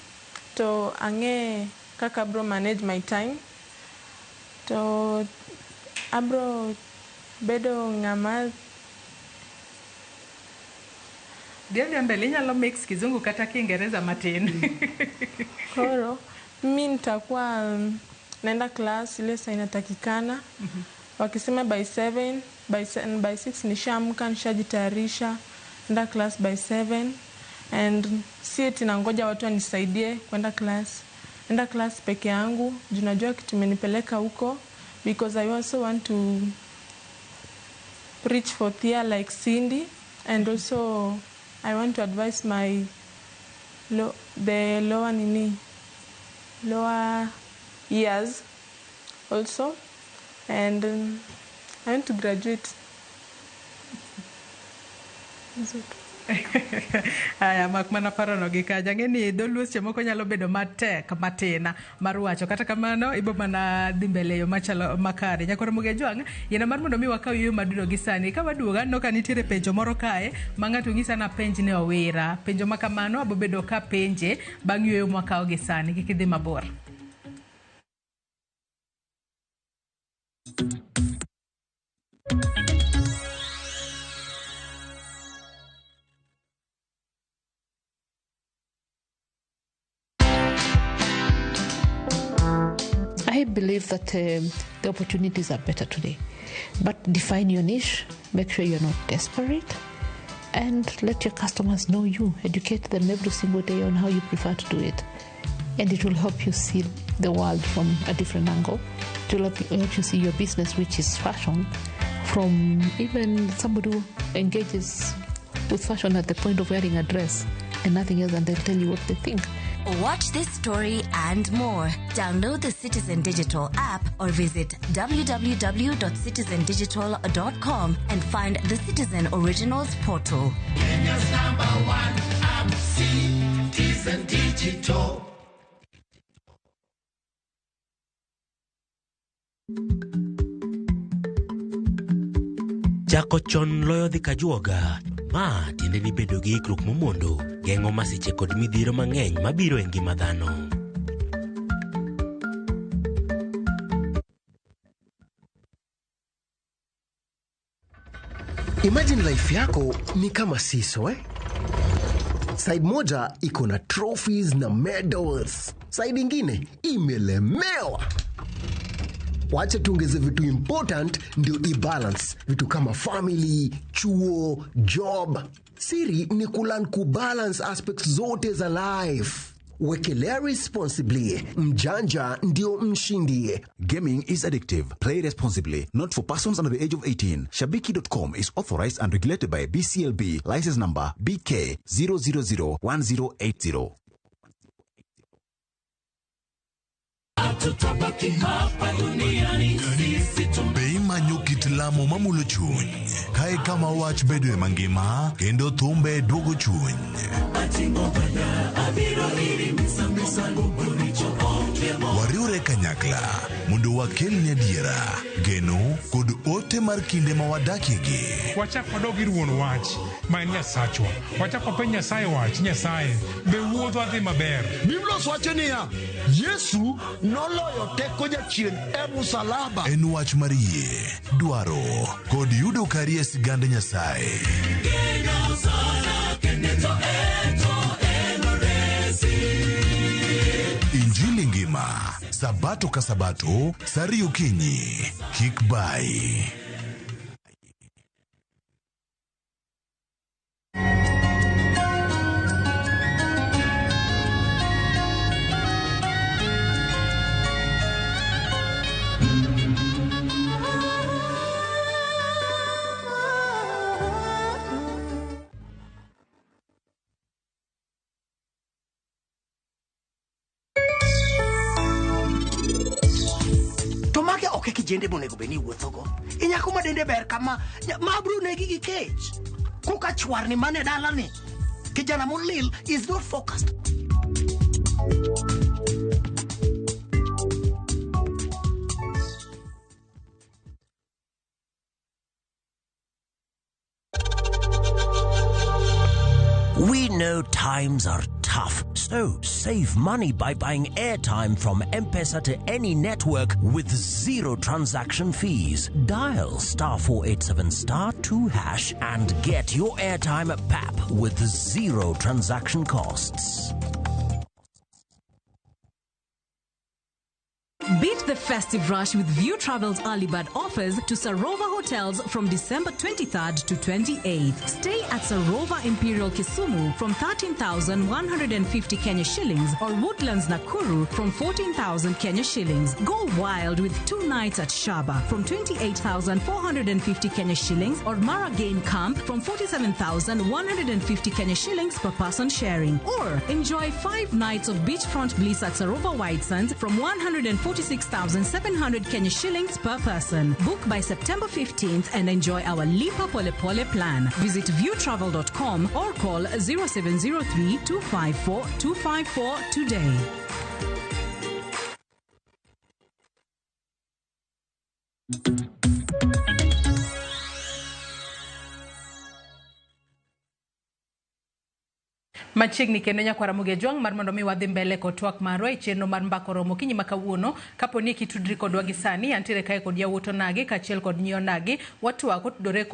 to ang'e kaka abro manage my time, to abro bedo ng'ama Dhi adhiya mbele, inyalo mix kizungu kata kiingereza matin. Koro mi nitakuwa Naenda class ile saa inatakikana. Wakisema by 7, by 6 nishaamka, nishajitayarisha, naenda class by 7 and si eti nangoja watu wanisaidie kwenda class. Naenda class peke yangu, juu najua kitu imenipeleka huko because I also want to reach fourth year like Cindy, and also I want to advise my the lower lower years also, and I want to graduate. Aya, mak mana parono gi kacha. Ang'e ni dholuo seche moko nyalo bedo matek matin mar wacho. Kata kamano, ibo mana dhi mbele e yo machalo makare. Nyakoro Ramogi Ajwang', yiena mar mondo mi wakaw yueyo madudo gi sani. Ka waduogo, aneno ka nitiere penjo moro kae ma ng'ato nyisa ni apenj ne Owira. Penjo ma kamano abo bedo ka penje bang' yueyo mwakawo gi sani. Kik idhi mabor. I believe that the opportunities are better today. But define your niche, make sure you're not desperate, and let your customers know you. Educate them every single day on how you prefer to do it. And it will help you see the world from a different angle. It will help you see your business, which is fashion, from even somebody who engages with fashion at the point of wearing a dress and nothing else, and they'll tell you what they think. Watch this story and more. Download the Citizen Digital app or visit www.citizendigital.com and find the Citizen Originals portal. Kenya's number one app, Citizen Digital. Chako chon loyo dhi kajuoga. Ma tiende ni bedo gi ikruok momondo geng'o masiche kod midhiero mang'eny mabiro e ngima dhano. Imagine life yako ni kama seesaw, eh? Side moja iko na trophies na medals, side ingine imelemewa. Wacha tuongeze vitu important ndio ibalance, vitu kama family, chuo, job. Siri ni kulearn kubalance aspects zote za life. Wekelea responsibly. Mjanja ndio mshindi. Gaming is addictive. Play responsibly. Not for persons under the age of 18. Shabiki.com is authorized and regulated by BCLB. License number BK 0001080. Hatutabaki hapa duniani sisi. Be imanyo kit lamo mamulo chuny kae kama wach bedoe mangima kendo thumbe duogo chuny. Wariwre kanyakla mondo wakelni adiera, geno kod ote mar kinde ma wadakiegi. Wachak wadog ir wuon wach ma en Nyasachwa. Wachak wapenj Nyasaye wach, Nyasaye be wuodhwa dhi maber. Biblos wacho niya, Yesu noloyo teko jachien e musalaba. En wach mar yie, dwaro kod yudo kari e sigand Nyasaye. Injili ngima, Sabato ka Sabato, saa 2 okinyi. Kik bai. To mage ok e kijende monego bed ni iwuothogo. Inyako ma dende ber kama, ma bro negi gi kech. Koka chwarni mane dalani. Kijana molil is not focused. We know times are tough, so save money by buying airtime from M-Pesa to any network with zero transaction fees. Dial *487*2# and get your airtime at PAP with zero transaction costs. Be Hit the festive rush with View Travel's early bird offers to Sarova Hotels from December 23rd to 28th. Stay at Sarova Imperial Kisumu from 13,150 Kenya shillings or Woodlands Nakuru from 14,000 Kenya shillings. Go wild with 2 nights at Shaba from 28,450 Kenya shillings or Mara Game Camp from 47,150 Kenya shillings per person sharing. Or enjoy 5 nights of beachfront bliss at Sarova White Sands from 146,700 Kenya shillings per person. Book by September 15th and enjoy our Lipa Pole Pole plan. Visit viewtravel.com or call 0703 254 254 today. Machiegni kendo nyakwara Ramogi Ajwang' mar mondo mi wadhi mbele kod twak marwa e chenro mar Mbaka Oromo okinyi ma kawuono. Kapo ni kitudri kodwa gi sani, antiere kae kod yawuot onagi kaachiel kod nyi onagi. Watwak kotudore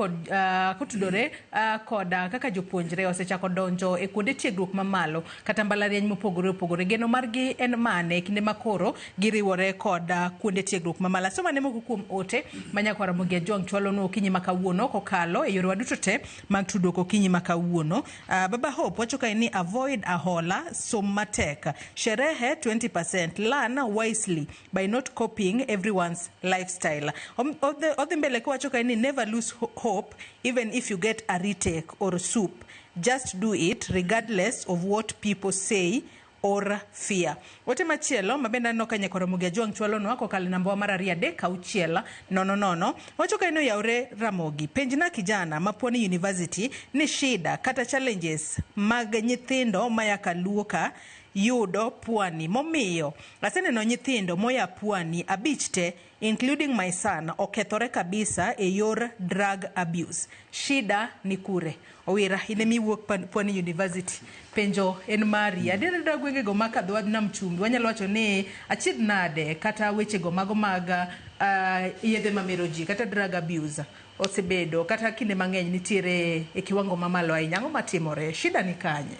kod kaka jopuonjre osechako donjo e kuonde tiegruok mamalo kata mbalariany mopogore opogore. Geno margi en mane e kinde makoro giriwore kod kuonde tiegruok mamalo. Asoma ne moko kuom ote ma nyakwara Ramogi Ajwang' chwalonwa okinyi ma kawuono kokalo e yorewa duto te mag tudruok okinyi ma kawuono. Baba Hope wacho kae ni avoid ahola, som matek, sherehe 20%, learn wisely by not copying everyone's lifestyle. Odhi mbele kowacho kae ni never lose hope even if you get a retake or soup. Just do it regardless of what people say or fear. Ote machielo mabende aneno ka nyakwar Ramogi Ajwang' chwalonwa kokalo e namba mar 2 3 6 0 0. Wacho ka eno yaure Ramogi, penjna kijana ma Pwani University ni shida kata challenges mag nyithindo maya Kaluo ka yudo Pwani. Momiyo aseneno nyithindo moya Pwani 5 te including my son okethore kabisa e yor drug abuse. Shida ni kure? Owira, ine miwuok Pwani University, penjo en mari. Adier gwengego makadho wadh nam chumbi wanyalo wacho ni achiedh nade kata wechego mago mag yedhe mamero ji kata drug abuse osebedo kata kinde mang'eny nitiere e kiwango mamalo ahinya. Ang'o matimore? Shida ni kanye?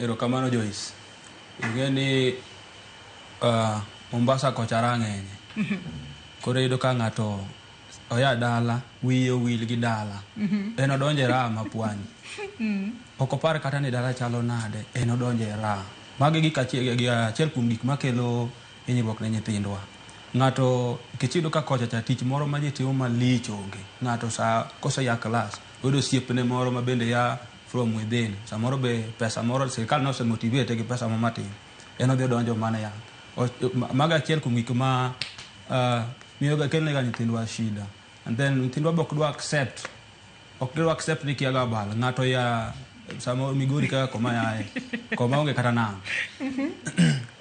Erokamano Joyce. Ing'e ni Mombasa kocha rang'eny. Koro iyudo ka ng'ato oya dala, wiye owil gi dala. En odonjo e raha ma Pwani. Ok opar kata ni dala chalo nade, en odonjo e raha. Magi gik achiel kuom gik makelo hinyruok ne nyithindwa. Ng'ato nikech iyudo ka kocha cha tich moro ma ji timo malich onge. Ng'ato sa koseya klas, oyudo osiepne moro ma bende ya from within. Samoro be pesa moro sirikal nosemotivate gi pesa moro matin. En odhi odonjo mana yath. Mago achiel kuom gik ma miyoga kelonega nyithindwa shida. And then nyithindwa be ok dwa accept. Ok gidwa accept ni kia ga abal. Ng'ato ya samoro Migori kaka koma yae. Koma onge kata nam.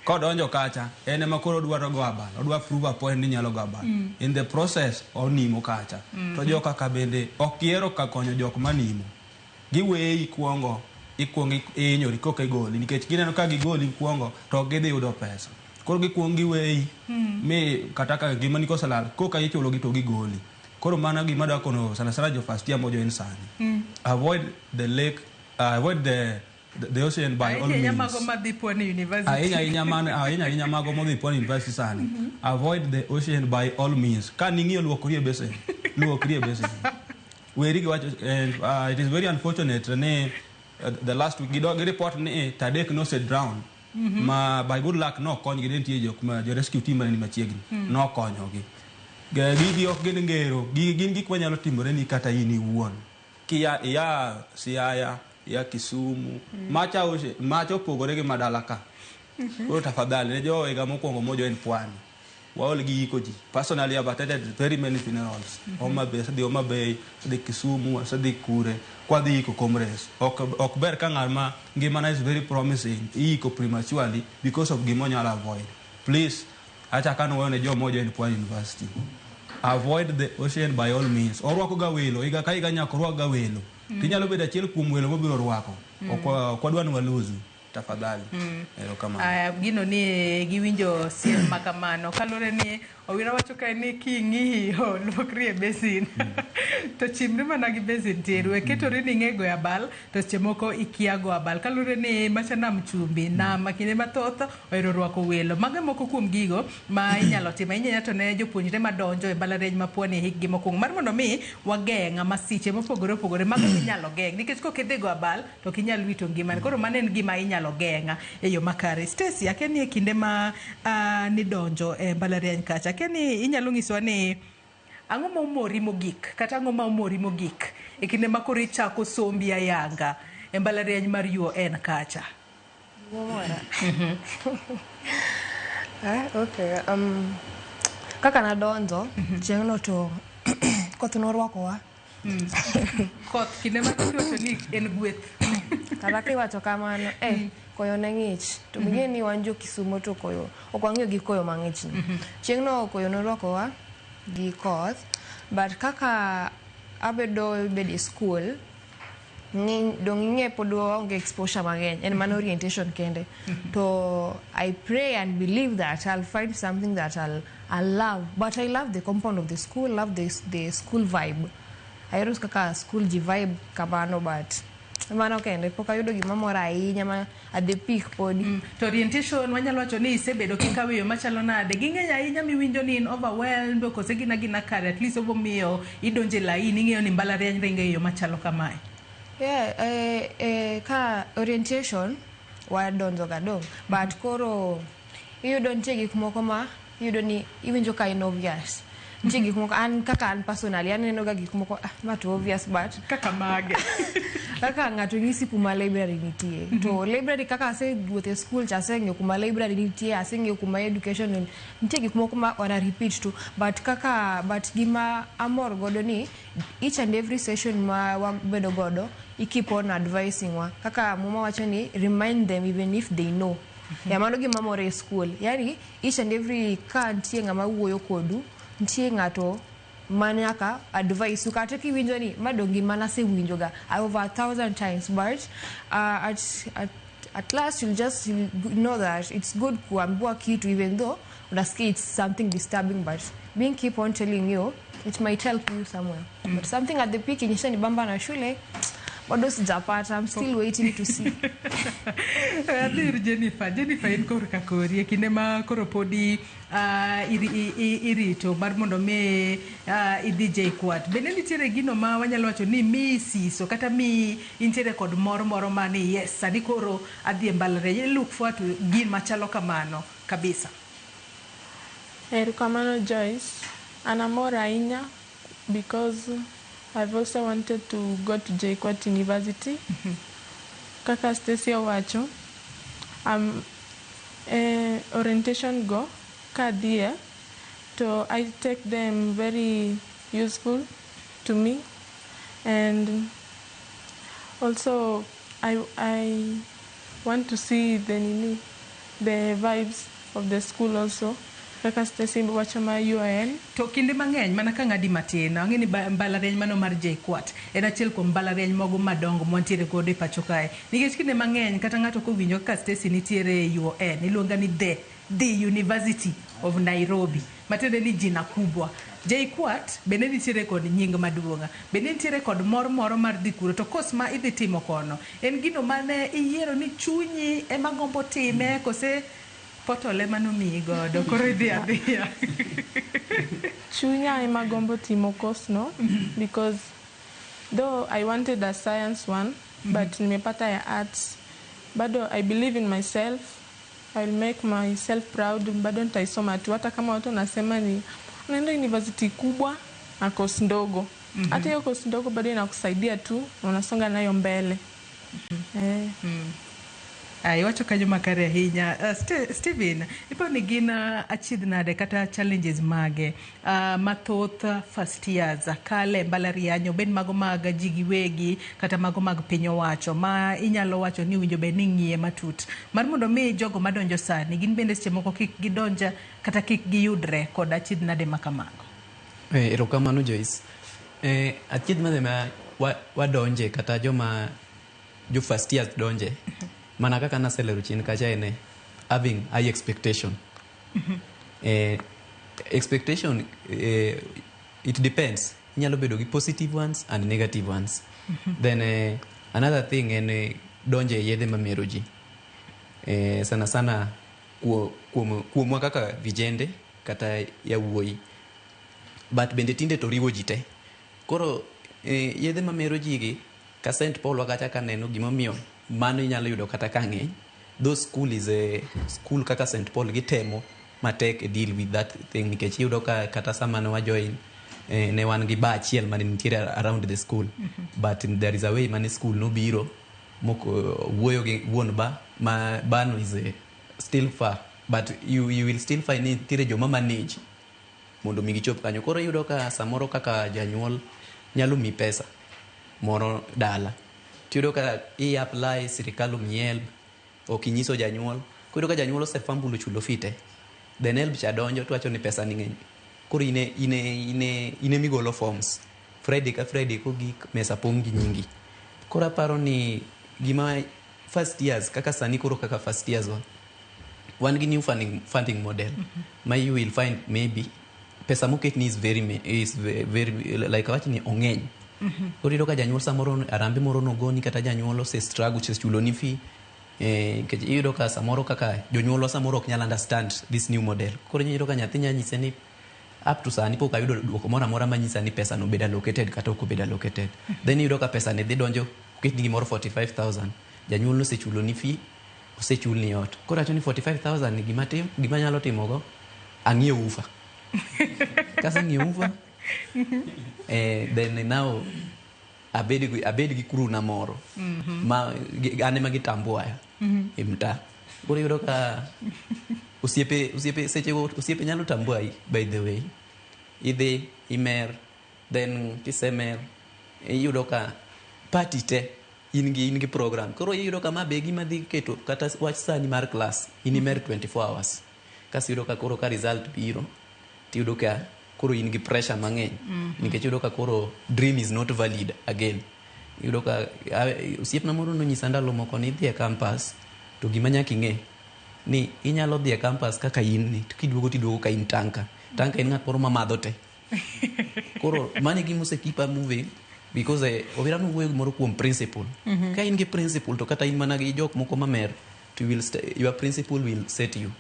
Kodonjo kacha, en ema koro odwaro go abal. Odwa prove a point ni nyalo go abal. In the process, onimo kacha. To joka ka bende ok gihero ka konyo jok manimo. Giweyi kuongo, ikuongo ihinyori koka igoli. Nikech gineno ka gigoli kuongo, to ok gidhi yudo pesa. Koro gikuongo giweyi, mi kata ka ngimani koselal, koka ichulogi to gigoli. Koro mano gima adwa kono sana sana jo first year mojoin sani. Avoid the lake, avoid the ocean by all Ahinya means. mago madhi Pwani University. Ahinya ahinya mago modhi Pwani University sani. Avoid the ocean by all means. Ka ning'iyo luokori e besen. Luokri e besen. Weri gi wacho, it is very unfortunate ni the last week gi report ni Tadek nose drown. Ma by good luck no konygi, ne nitie jok ma jo rescue team mane ni machiegni. Nokonyogi. Gigi ok gin ngero, gigi gin gik manyalo timore ni kata in iwuon. Kia iya Siaya, iya Kisumu, macha macha opogore gi madala ka. Koro tafadhali ne jo higa mokwongo mojoin Pwani. Waol gi iko ji. Personally I've attended very many funerals. Homa Bay, asedhi Homa Bay, asedhi Kisumu, asedhi Kure, kwadhi iko comrades. Ok ber ka ng'ama ngimane is very promising, iiko prematurely because of gima onyalo avoid. Please, achako anuoyo ne joma ojoin Pwani University. Avoid the ocean by all means. Orwako ga welo, higa ka higa nyaka orwak ga welo. Tinyalo bedo achiel kuom welo mobiro rwako. Ok wadwa ni waluzu. Tafadhali. Erokamano. Aya, gino ni giwinjo siem makamano. Kaluwore ni Owira wacho kae ni king'iyo luokri e basin. To chimri mana gi basin tir, we ketori ni ing'e goyo abal to seche moko ikia go abal. Kaluwore ni macha nam chumbi, nam kinde mathoth ohero rwako welo. Mago e moko kuom gigo ma inyalo timo ahinya to ne jopuonjre madonjo e mbalariany ma Pwani e hikgi mokwongo mar mondo mi wageng' masiche mopogore opogore mago minyalo geng' nikech kok idhi go abal to ok inyal wito ngimani. Koro mano en gima inyalo geng' e yo makare. Stacy, akia ni e kinde ma nidonjo e mbalariany kacha, akia ni inyalo nyisowa ni ang'o ma omori mogik kata ang'o ma omori mogik e kinde ma koro ichako sombi ayanga e mbalariany mar UoN kacha? Gimomora. Okay. Kaka nadonjo, chieng'no to koth norwakowa. Koth kinde mathoth iwacho ni en gweth. Kata kiwacho kamano, koyo ne ng'ich. To ing'e ni wan jo Kisumo to koyo, ok wang'iyo gi koyo mang'ich ni. Chieng'no koyo norwakowa gi koth, but kaka abedo bedo e school, dong ing'e pod waonge exposure mang'eny, en mana orientation kende. To I pray and believe that I'll find something that I'll love. But I love the compound of the school, love the school vibe. Ahero kaka school ji vibe kamano, but mano kende pok ayudo gima mora ahinya ma at the peak podi. To orientation wanyalo wacho ni isebedo kikawo e yo machalo nade? Ging'eny ahinya miwinjo ni in overwhelmed kose gin agina kare at least obomiyo idonjo e laini ing'eyo ni mbalariany ringo e yo machalo kamae. Yeah, ka orientation wadonjo ga dong, but koro iyudo nitie gik moko ma iyudo ni iwinjo ka in obvious. Nitie gik moko an kaka an personally aneno ga gik moko ma to obvious but kaka mage kaka ng'ato nyisi kuma library nitie. To library kaka asewuotho e school cha aseng'eyo kuma library nitie, aseng'eyo kuma education nitie gik moko ma wana repeat tu but kaka but gima amor godo ni each and every session ma wabedo godo i keep on advising wa kaka muma wacho ni remind them even if they know. Ya mano gima mora e school. Yani each and every ka nitie ng'ama wuoyo kodu, nitie ng'ato manyaka advice u kata kiwinjo ni ma dong gima nasewinjo ga over 1,000 times but at last you'll just you'll know that it's good kuambiwa kitu even though unasikia it's something disturbing but being keep on telling you it might help you somewhere. But something at the peak inyesha ni bamba na shule bado sijapata. I'm still waiting to see. Adhi ir Jennifer. Jennifer in korka kori e kinde ma koro podi irito mar mondo mi idhi JKUAT. Bende nitiere gino ma wanyalo wacho ni miyi siso kata miyi intiere kod mor moro ma ni yes sani koro adhi e mbalariany. I look forward to gima chalo kamano kabisa. Erokamano Joyce. An amor ahinya because I've also wanted to go to JKUAT University. Kaka Stacy owacho, orientation go kadhie to I take them very useful to me, and also I want to see the nini, the vibes of the school also. Kaka Stacy wacho ma UoN. To kinde mang'eny mana ka ng'adi matin, ang'e ni mbalariany mano mar JKUAT en achiel kuom mbalariany mogo madongo mwantiere godo e pacho kae. Nikech kinde mang'eny kata ng'ato kowinjo kaka Stacy nitiere e UoN, iluonga ni the University of Nairobi. Matiende ni jina kubwa. JKUAT bende nitiere kod nying maduong'. Bende nitiere kod mor moro mar dhi kuro. To course ma idhi timo kono, en gino mane iyiero ni chunyi ema gombo time kose potol ema nomiyi godo koro idhi adhiya. Chunya ema gombo timo course no because though I wanted a science one but nimepata ya arts, bado I believe in myself. I'll make myself proud. Bado nitaisoma tu hata kama watu wanasema ni unaenda university kubwa na course ndogo. Hata hiyo course ndogo bado inakusaidia tu na unasonga nayo mbele. Iwacho kanyo makare ahinya. Steven, ipo ni gin achiedh nade kata challenges mage mathoth first years kale mbalariany obed mago mag ji giwegi kata mago mag piny owacho ma inyalo wacho ni owinjo bed ni ing'iye matut mar mondo mi jogo madonjo sani gin bende seche moko kik gidonj kata kik giyudre kod achiedh nade ma kamago. Erokamano Joyce. Achiedh nade ma wadonje kata joma jo first years donje mana kaka naselero chien kacha en having high expectation. Expectation it depends. Inyalo bedo gi positive ones and negative ones. Then another thing en donjo e yedhe mamero ji. Sana sana kuomwa kaka vijende kata yawuoyi. But bende tinde to riwo ji te. Koro yedhe mamero ji gi ka St. Paul wa kacha kaneno gimomiyo mano inyalo yudo kata ka ng'eny. Those school is a school kaka St. Paul gitemo matek e deal with that thing nikech iyudo ka kata sama ne wajoin ne wan gi bar achiel mane nitiere around the school. But there is a way mane school nobiro moko wuoyo gi wuon bar ma bar no is still far, but you will still find ni nitiere joma manage mondo mi gichop kanyo. Koro iyudo ka samoro kaka janyuol nyalo mi pesa moro dala, tiyudo ka i apply sirikal omiyi HELB, ok inyiso janyuol. Koro iyudo ka janyuol osefambulo chulo fee te, then HELB cha donjo to wacho ni pesa ni ng'eny. Koro ine migolo forms Friday ka Friday kogik mesa pong' gi nyingi. Koro aparo ni gima first years kaka sani koro kaka first years wa wan gi new funding model ma you will find maybe pesa moketni is very like awach ni ong'eny. Koro iyudo ka janyuol samoro arambe moro nogoni kata janyuol ose struggle osechuloni fee nikech iyudo ka samoro kaka jonyuolwa samoro ok nyal understand this new model. Koro iyudo ka nyathi nya nyise ni up to sani pok ayudo duoko moro amora manyisa ni pesa no obedo allocated kata ok obedo allocated. Then iyudo ka pesa ni dhi donjo oketni gimoro 45,000, janyuol nosechuloni fee, osechulni ot. Koro awacho ni 45,000 ni gima tim gima anyalo timogo ang'iew woofer. Kaseng'iewo woofer, then now abed gi crew na moro ma an ema gitambuaya e mtaa. Koro iyudo ka osiepe sechego osiepe nyalo tambuai. By the way, idhi imer, then kisemer iyudo ka party te in gi program. Koro iyudo ka ma be gima dhi keto kata wach sani mar class in imer 24 hours. Kasto iyudo ka koro ka result biro tiyudo ka koro in gi pressure mang'eny nikech iyudo ka koro dream is not valid again. Iyudo ka osiepna moro nonyisa ndalo moko ni idhi e campus to gima nyaka ing'e ni inyalo dhi e campus kaka in ni to kiduogo tiduogo ka in tanka tanka, in ng'at moro mamadho te. Koro mano e gima ose keep moving because Owira nowuoyo gimoro kuom principle. Ka in gi principle to kata in mana gi jok moko mamer to you will your principle will set you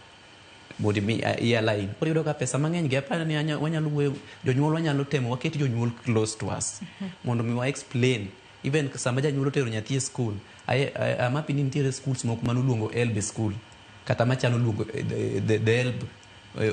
mondo mi i align. Koro iyudo ka pesa mang'eny gi aparo ni wanyalo wuoyo jonyuol, wanyalo temo waket jonyuol close to us mondo mi wa explain even sama janyuol otero nyathi e school. I'm happy ni nitiere schools moko manoluongo HELB e school kata machano luongo the HELB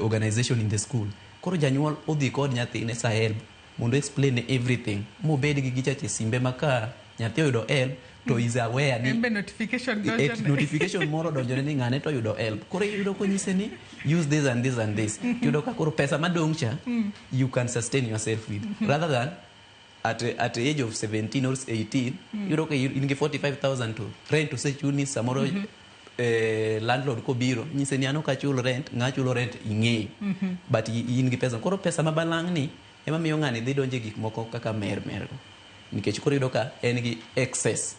organization in the school. Koro janyuol odhi kod nyathine sa HELB mondo explain everything mobed gi gichache simbe ma ka nyathi oyudo HELB to is aware ni En be notification donjone. Notification moro donjone ni ng'ane to oyudo HELB. Koro iyudo konyise ni use this and this and this. Iyudo ka koro pesa madong' cha you can sustain yourself with rather than at the age of 17 or 18 iyudo ka in gi 45,000 to rent osechulni samoro. Landlord kobiro nyise ni an ok achul rent, ng'a chulo rent ing'eyo. But in gi pesa. Koro pesa ma balang' ni ema miyo ng'ani dhi donjo e gik moko kaka mer mer go nikech koro iyudo ka en gi excess.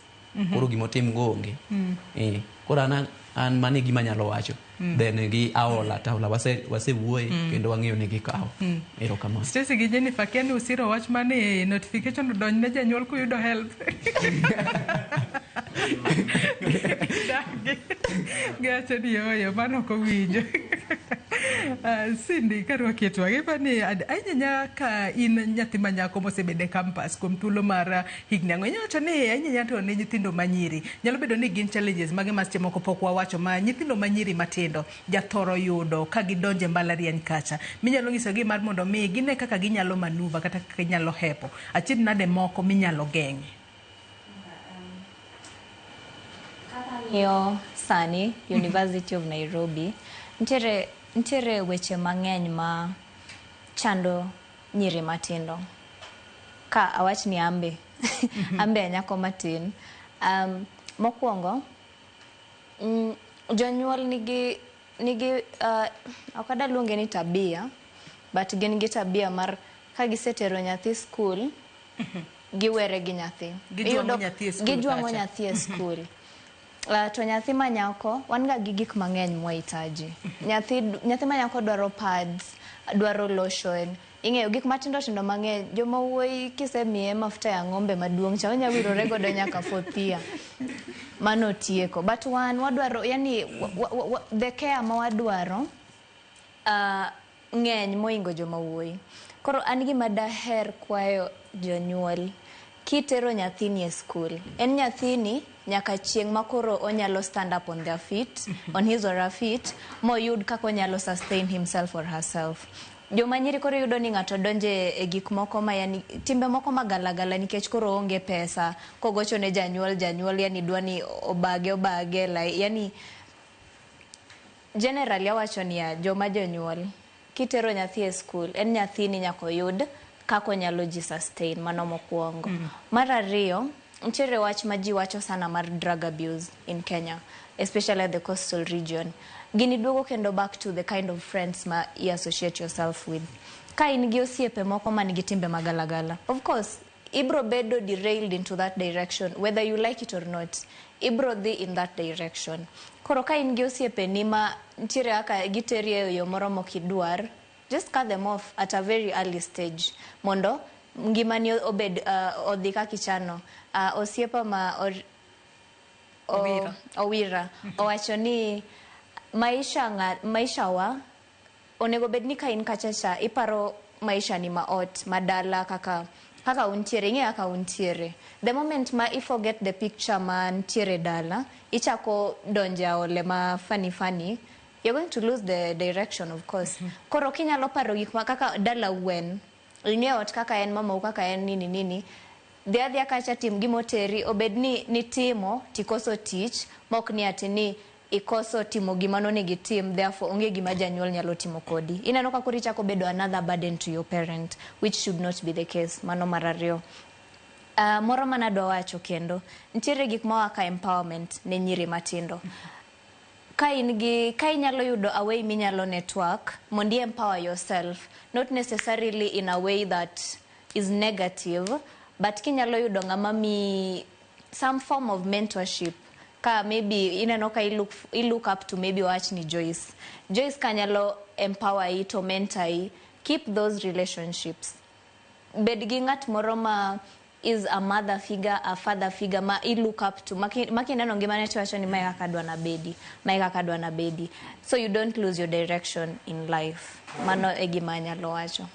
Koro gimotim go onge. Koro an mano e gima anyalo wacho. Then gi aola to aola wasewuoye kendo wang'eyo ni gikawo. Erokamano. Stacy gi Jennifer, kia ni usiro wach mane notification odonj ne janyuol kuyudo HELB. Dagi. Giwacho ni ooyo, mano ok owinjo. Cindy, karwaki e twak, ipani ahinya ka in nyathi ma nyako mosebedo e campus kuom thuolo mar higni ang'wen. Inyalo wacho ni ahinya to ne nyithindo manyiri. Nyalo bedo ni gin challenges mage ma seche moko pok wawacho ma nyithindo manyiri matindo jathoro yudo ka gidonjo e mbalariany kacha. Minyalo nyisogi mar mondo mi gine kaka ginyalo maneuver kata kaka ginyalo hepo. Achiedh nade moko minyalo geng'i. Kaka sani University of Nairobi nitiere weche mang'eny ma chando nyiri matindo. Ka awach ni ambe a nyako matin. Mokwongo, jonyuol nigi ok adwa luonge ni tabia, but gin gi tabia mar ka gisetero nyathi skul, giwere gi nyathi. Gijwang'o nyathi e skul Gijwang'o kacha. nyathi e skul. To nyathi ma nyako wan ga gi gik mang'eny mwahitaji. Nyathi ma nyako dwaro pads, dwaro lotion. Ing'eyo gik matindo tindo mang'eny, joma wuoyi kisemiye mafuta ya ng'ombe maduong' cha onya wirore godo nyaka fourth year. Mano tieko. But wan wadwaro, yani the care ma wadwaro ng'eny moingo joma wuoyi. Koro an gima daher kwayo jonyuol, kitero nyathini e skul, en nyathini nyaka chieng' ma koro onyalo stand up on their feet, on his or her feet, moyud kaka onyalo sustain himself or herself. Joma nyiri koro yudo ni ng'ato donje e gik moko ma yani timbe moko magalagala nikech koro onge pesa, kogocho ne janyuol, janyuol yani dwa ni obage obage like, yani generally awacho niya, joma jonyuol kitero nyathi e skul, en nyathini nyaka oyud kaka onyalo ji sustain, mano mokwongo. Mar ariyo, nitiere wach ma ji wacho sana mar drug abuse in Kenya, especially at the coastal region. Gini duogo kendo back to the kind of friends ma i associate yourself with. Ka in gi osiepe moko man gi timbe magalagala, of course, ibro bedo derailed into that direction, whether you like it or not. Ibro dhi in that direction. Koro ka in gi osiepeni ma nitiere kaka giteri e yo moro mokidwar, just cut them off at a very early stage mondo ngimani obed odhi kaka ichano. Osiepa ma Owira. Owira owacho ni maisha, nga, maisha wa onego bed ni ka in kacha cha iparo maisha ni ma ot madala kaka kaka untiere, ing'e kaka untiere. The moment ma i forget the picture ma ntiere dala, ichako donje aole ma funny funny, you're going to lose the direction, of course. Koro kinyalo paro gik ma kaka dala wen, ing'e ot kaka en, mamau kaka en, nini nini, dhi adhiya kacha, tim gimoteri, obed ni nitimo tikoso tich mok ni ati ni ikoso timo gima nonego itim, therefore onge gima janyuol nyalo timo kodi. Ineno ka koro ichako bedo another burden to your parent, which should not be the case. Mano mar ariyo. Moro manadwa wacho kendo, nitiere gik ma waka empowerment ne nyiri matindo. Ka in gi, ka inyalo yudo a way minyalo network mondo i empower yourself, not necessarily in a way that is negative, but kinyalo yudo ng'ama mi some form of mentorship, ka maybe ineno ka i look up to maybe wach ni Joyce. Joyce kanyalo empower i to mentor i, keep those relationships. Bed gi ng'at moro ma is a mother figure, a father figure ma i look up to, makineno ngimane to wacho ni mae kaka adwa nabedi, mae kaka adwa nabedi, so you don't lose your direction in life. Mano e gima anyalo wacho.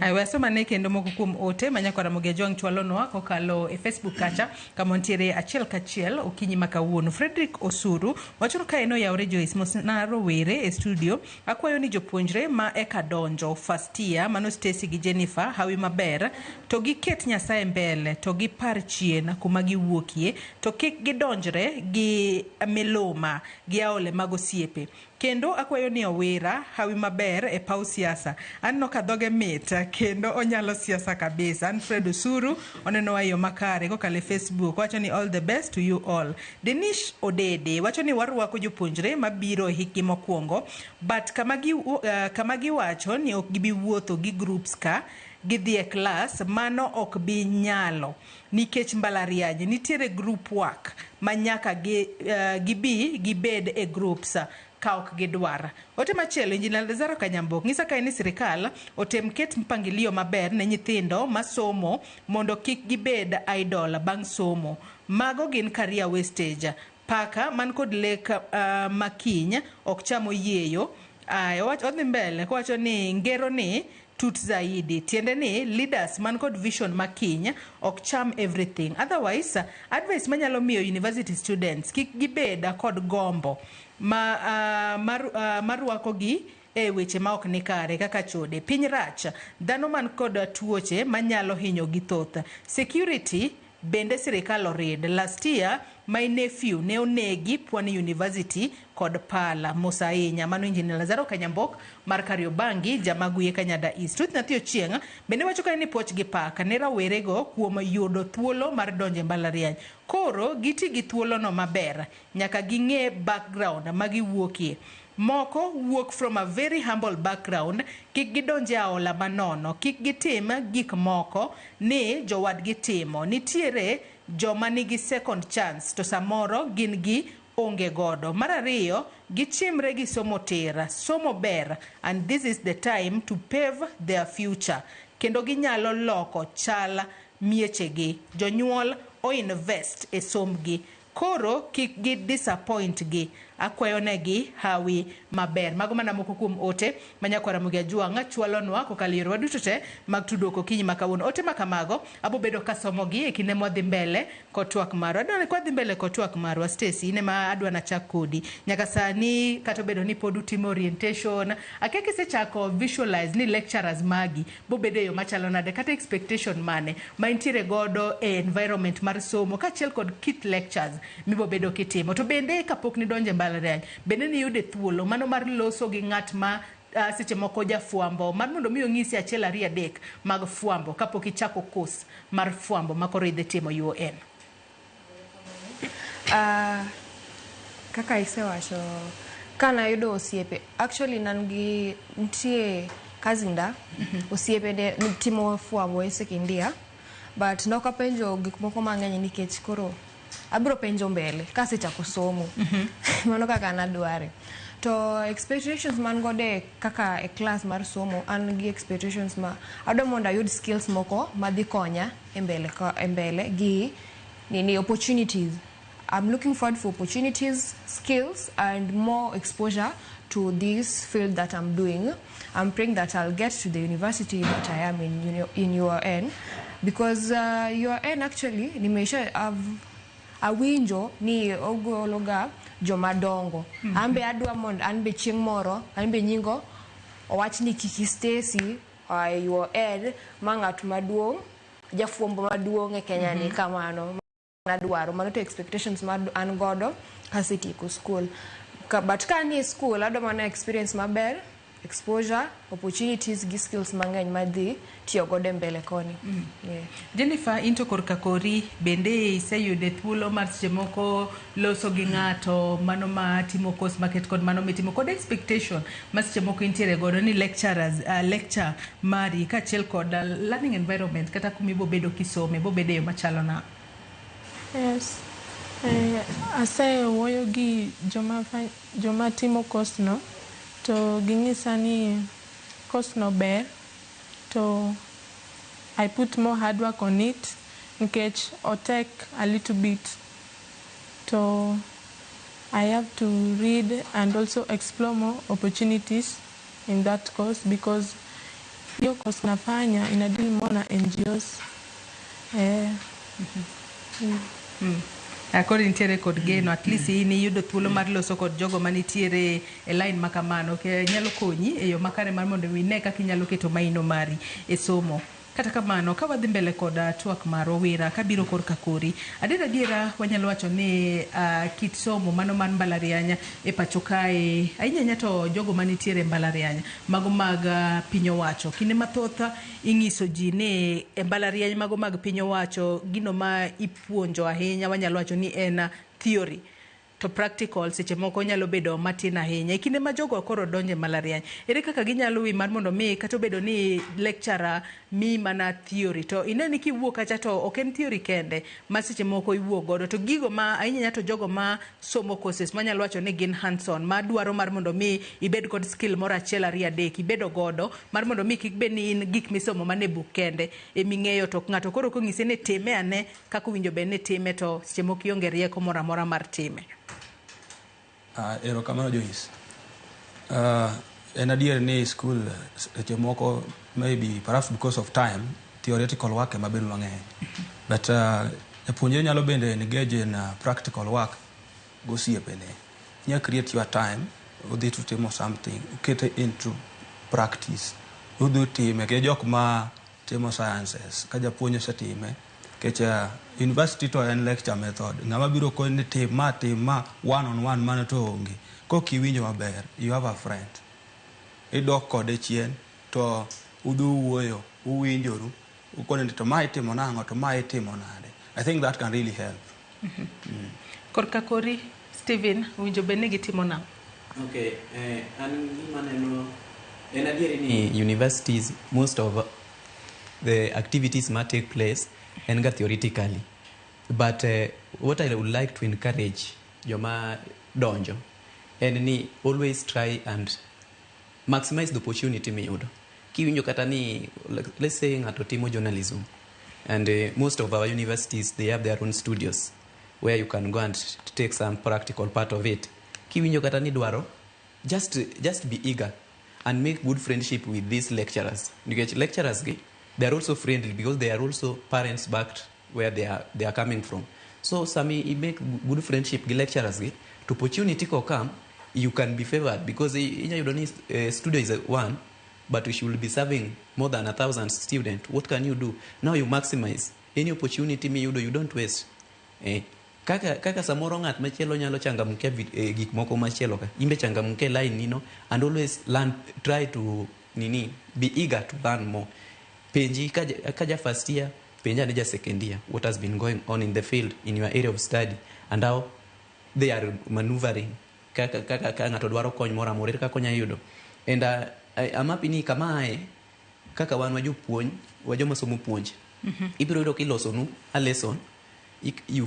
Ay, we asomane kendo moko kuom ote ma nyaka Ramogi Ajwang' chwalonwa kokalo e Facebook kacha kama wantiere achiel kachiel okinyi ma kawuono. Frederick Osuru wacho ni ka en oyawre Joyce, mosna rowere e studio, akwayo ni jopuonjre ma eka donjo first year, mano Stacy gi Jennifer, hawi maber to giket Nyasaye mbele to gipar chien kuma giwuokie to kik gidonjre gi miluma gi aole mag osiepe. Kendo akwayo ni Owira hawi maber e paw siasa. Aneno ka dhoge mit kendo onyalo siasa kabisa. An Fred Osuru onenowa e yo makare kokalo e Facebook, wacho ni all the best to you all. Denish Odede wacho ni warwako jopuonjre mabiro e hikgi mokwongo, but kama giwacho ni ok gibi wuotho gi groups ka gidhi e klas, mano ok bi nyalo nikech mbalariany nitiere group work ma nyaka gibi gibed e groups ka ok gidwar. Ote machielo, Injinia Lazaro Kanyambok ng'isa kae ni sirikal otem ket mpangilio maber ne nyithindo masomo mondo kik gibed idle bang' somo. Mago gin career wastage. Paka man kod lek makiny ok cham oyieyo. Aya, odhi mbele kowacho ni ngero ni tut zaidi, tiende ni leaders man kod vision makiny ok cham everything. Otherwise, advice manyalo miyo university students, kik gibed kod gombo ma mar rwakogi e weche ma ok ni kare kaka chode. Piny rach, dhano man kod tuoche manyalo hinyo gi thoth. Security bende sirikal orid. Last year my nephew ne onegi Pwani University kod pala. Mos ahinya. Mano Engineer Lazaro Kanyambok mar Kariobangi, Jamaguye, Kanyada East. Ruth Nyathi Ochieng' bende wacho kae ni puoch gi pak ne rawerego kuom yudo thuolo mar donjo e mbalariany. Koro giti gi thuolono maber, nyaka ging'e background ma giwuokie. Moko wuok from a very humble background, kik gidonj e aola manono, kik gitim gik moko ni jowadgi timo. Nitiere joma nigi second chance to samoro gin gi onge godo. Mar ariyo, gichimre gi somo tira, somo ber and this is the time to pave their future. Kendo ginyalo loko chal miechegi. Jonyuol o invest e sombgi. Koro kik gi disappoint gi. Akwayo negi hawi maber. Mago mana moko kuom ote ma nyakwar Ramogi Ajwang' chwalonwa kokalo e yorewa duto te mag tudruok okinyi ma kawuono. Ote ma kamago abo bedo kasomogi e kinde mwadhi mbele kod twak marwa. Adwa ni kwadhi mbele kod twak marwa, Stacy, in ema adwa nachak kodi. Nyaka sani kata obedo ni pod utimo orientation, akia kisechako visualize ni lecturers magi bobedo e yo machalo nade kata expectation mane ma intiere godo e environment mar somo kaachiel kod kit lectures mibobedo kitimo. To bende kapok nidonjo e mbalariany, bende niyude thuolo mano mar loso gi ng'at ma seche moko jafwambo mar mondo mi onyisi achiel ariyo adek mag fwambo kapok ichako course mar fwambo ma koro idhi timo UoN. Kaka isewacho kanayudo osiepe actually nan gi nitie cousin osiepe ne timo fwambo e second year but nokapenjo gik moko mang'eny nikech koro abiro penjo mbele kasechako somo. Mano kaka nadware. To expectations man godo e kaka e class mar somo an gi expectations ma adwa mondo ayud skills moko madhi konya e mbele e mbele gi nini opportunities. I'm looking forward for opportunities, skills, and more exposure to this field that I'm doing. I'm praying that I'll get to the university that I am in UoN because UoN actually nimeisha awinjo ni ogologa joma dongo. An be adwa mondo an be chieng' moro an be nyingo owach ni Kiki Stacy oa e UoN ma ng'at maduong' jafwambo maduong' e Kenya ni kamano nadwaro mano to expectations ma an godo kasetieko school. But ka anie school adwa mana experience maber, exposure, opportunities gi skills mang'eny madhi tiyo godo e mbele koni. Yeah. Jennifer, in to korka kori bende iseyude thuolo mar seche moko loso gi ng'ato mano ma timo course market kod mano mitimo kod expectation ma seche moko intiere godo ni lecturers, lecture mari kaachiel kod learning environment kata kuma ibobedo kisome bobedo e yo machalo nade? Yes. Asewuoyo gi joma timo course no to ging'isa ni course no ber to I put more hard work on it nikech otek a little bit to I have to read and also explore more opportunities in that course because hiyo course nafanya ina deal more na NGOs. Koro intiere kod geno at least in iyudo thuolo mar loso kod jogo manitiere e line ma kamano ke nyalo konyi e yo makare mar mondo ine kaka inyalo keto maino mari e somo. Kata kamano ka wadhi mbele kod twak marwa Wira kabiro korka kori adiera adiera wanyalo wacho ni kit somo mano mar mbalariany e pacho kae ahinya ahinya to jogo manitiere e mbalariany mago mag piny owacho kinde mathoth ing'iso ji ni e mbalariany mago mag piny owacho gino ma ipuonjo ahinya wanyalo wacho ni en theory to practical seche moko nyalo bedo matin ahinya. E kinde ma jogo koro donjo e mbalariany, ere kaka ginyalo wi mar mondo mi kata obedo ni lecturer miyi mana theory to ine ni kiwuok kacha to ok en theory kende ma seche moko iwuok godo to gigo ma ahinya ahinya to jogo ma somo courses manyalo wacho ni gin hands on madwaro mar mondo mi ibed kod skill moro achiel ariyo adek ibedo godo mar mondo mi kik bed ni in gik misomo mana e buk kende eming'eyo to ng'ato koro konyisi ni time ane kaka owinjo bed ni time to seche moko ionge rieko moro amora mar time. Erokamano Joyce. En adier ni school seche moko maybe perhaps because of time theoretical work ema bedo mang'eny but japuonjre nyalo bende engage in practical work gosiepene. Inya create your time udhi to timo something ukete into practice udhi utime ke jok ma timo sciences ka japuonj osetime nikech university to en lecture method ng'ama biro koni ni tim ma one on one mano to onge kok iwinjo maber you have a friend idok kode chien to udhi uwuoyo uwinjoru ukone ni to ma itimo nang'o to ma itimo nade. I think that can really help. Korka kori Stephen owinjo bed ni gitimo nang'o? Okay, an gima neno en adieri ni universities most of the activities ma take place en ga theoretically but what I would like to encourage joma donjo en ni always try and maximize the opportunity miyudo. Kiwinjo kata ni, like, let's say ng'ato timo journalism and most of our universities, they have their own studios where you can go and take some practical part of it. Kiwinjo kata ni dwaro, just be eager and make good friendship with these lecturers, nikech lecturers gi, they are also friendly because they are also parents backed where they are coming from. So sami i make good friendship gi lecturers gi, to opportunity ko come, you can be favored, because inya yudo ni studio is one, but we should be serving more than 1,000 students. What can you do? Now you maximize any opportunity miyudo, you don't waste. Kaka samoro ng'at machielo nyalo changamkia gik moko machielo ka imbe changamke line nino and always learn, try to nini, be eager to learn more. Penji ka ja first year, penja ne ja second year what has been going on in the field in your area of study and how they are maneuvering. Kaka ka ng'ato dwaro kony moro amora, ere kaka onya yudo. And I'm happy ni kama ae, kaka wan wa jopuonj, wa joma somo puonj, ibiro yudo kilosonu a lesson, you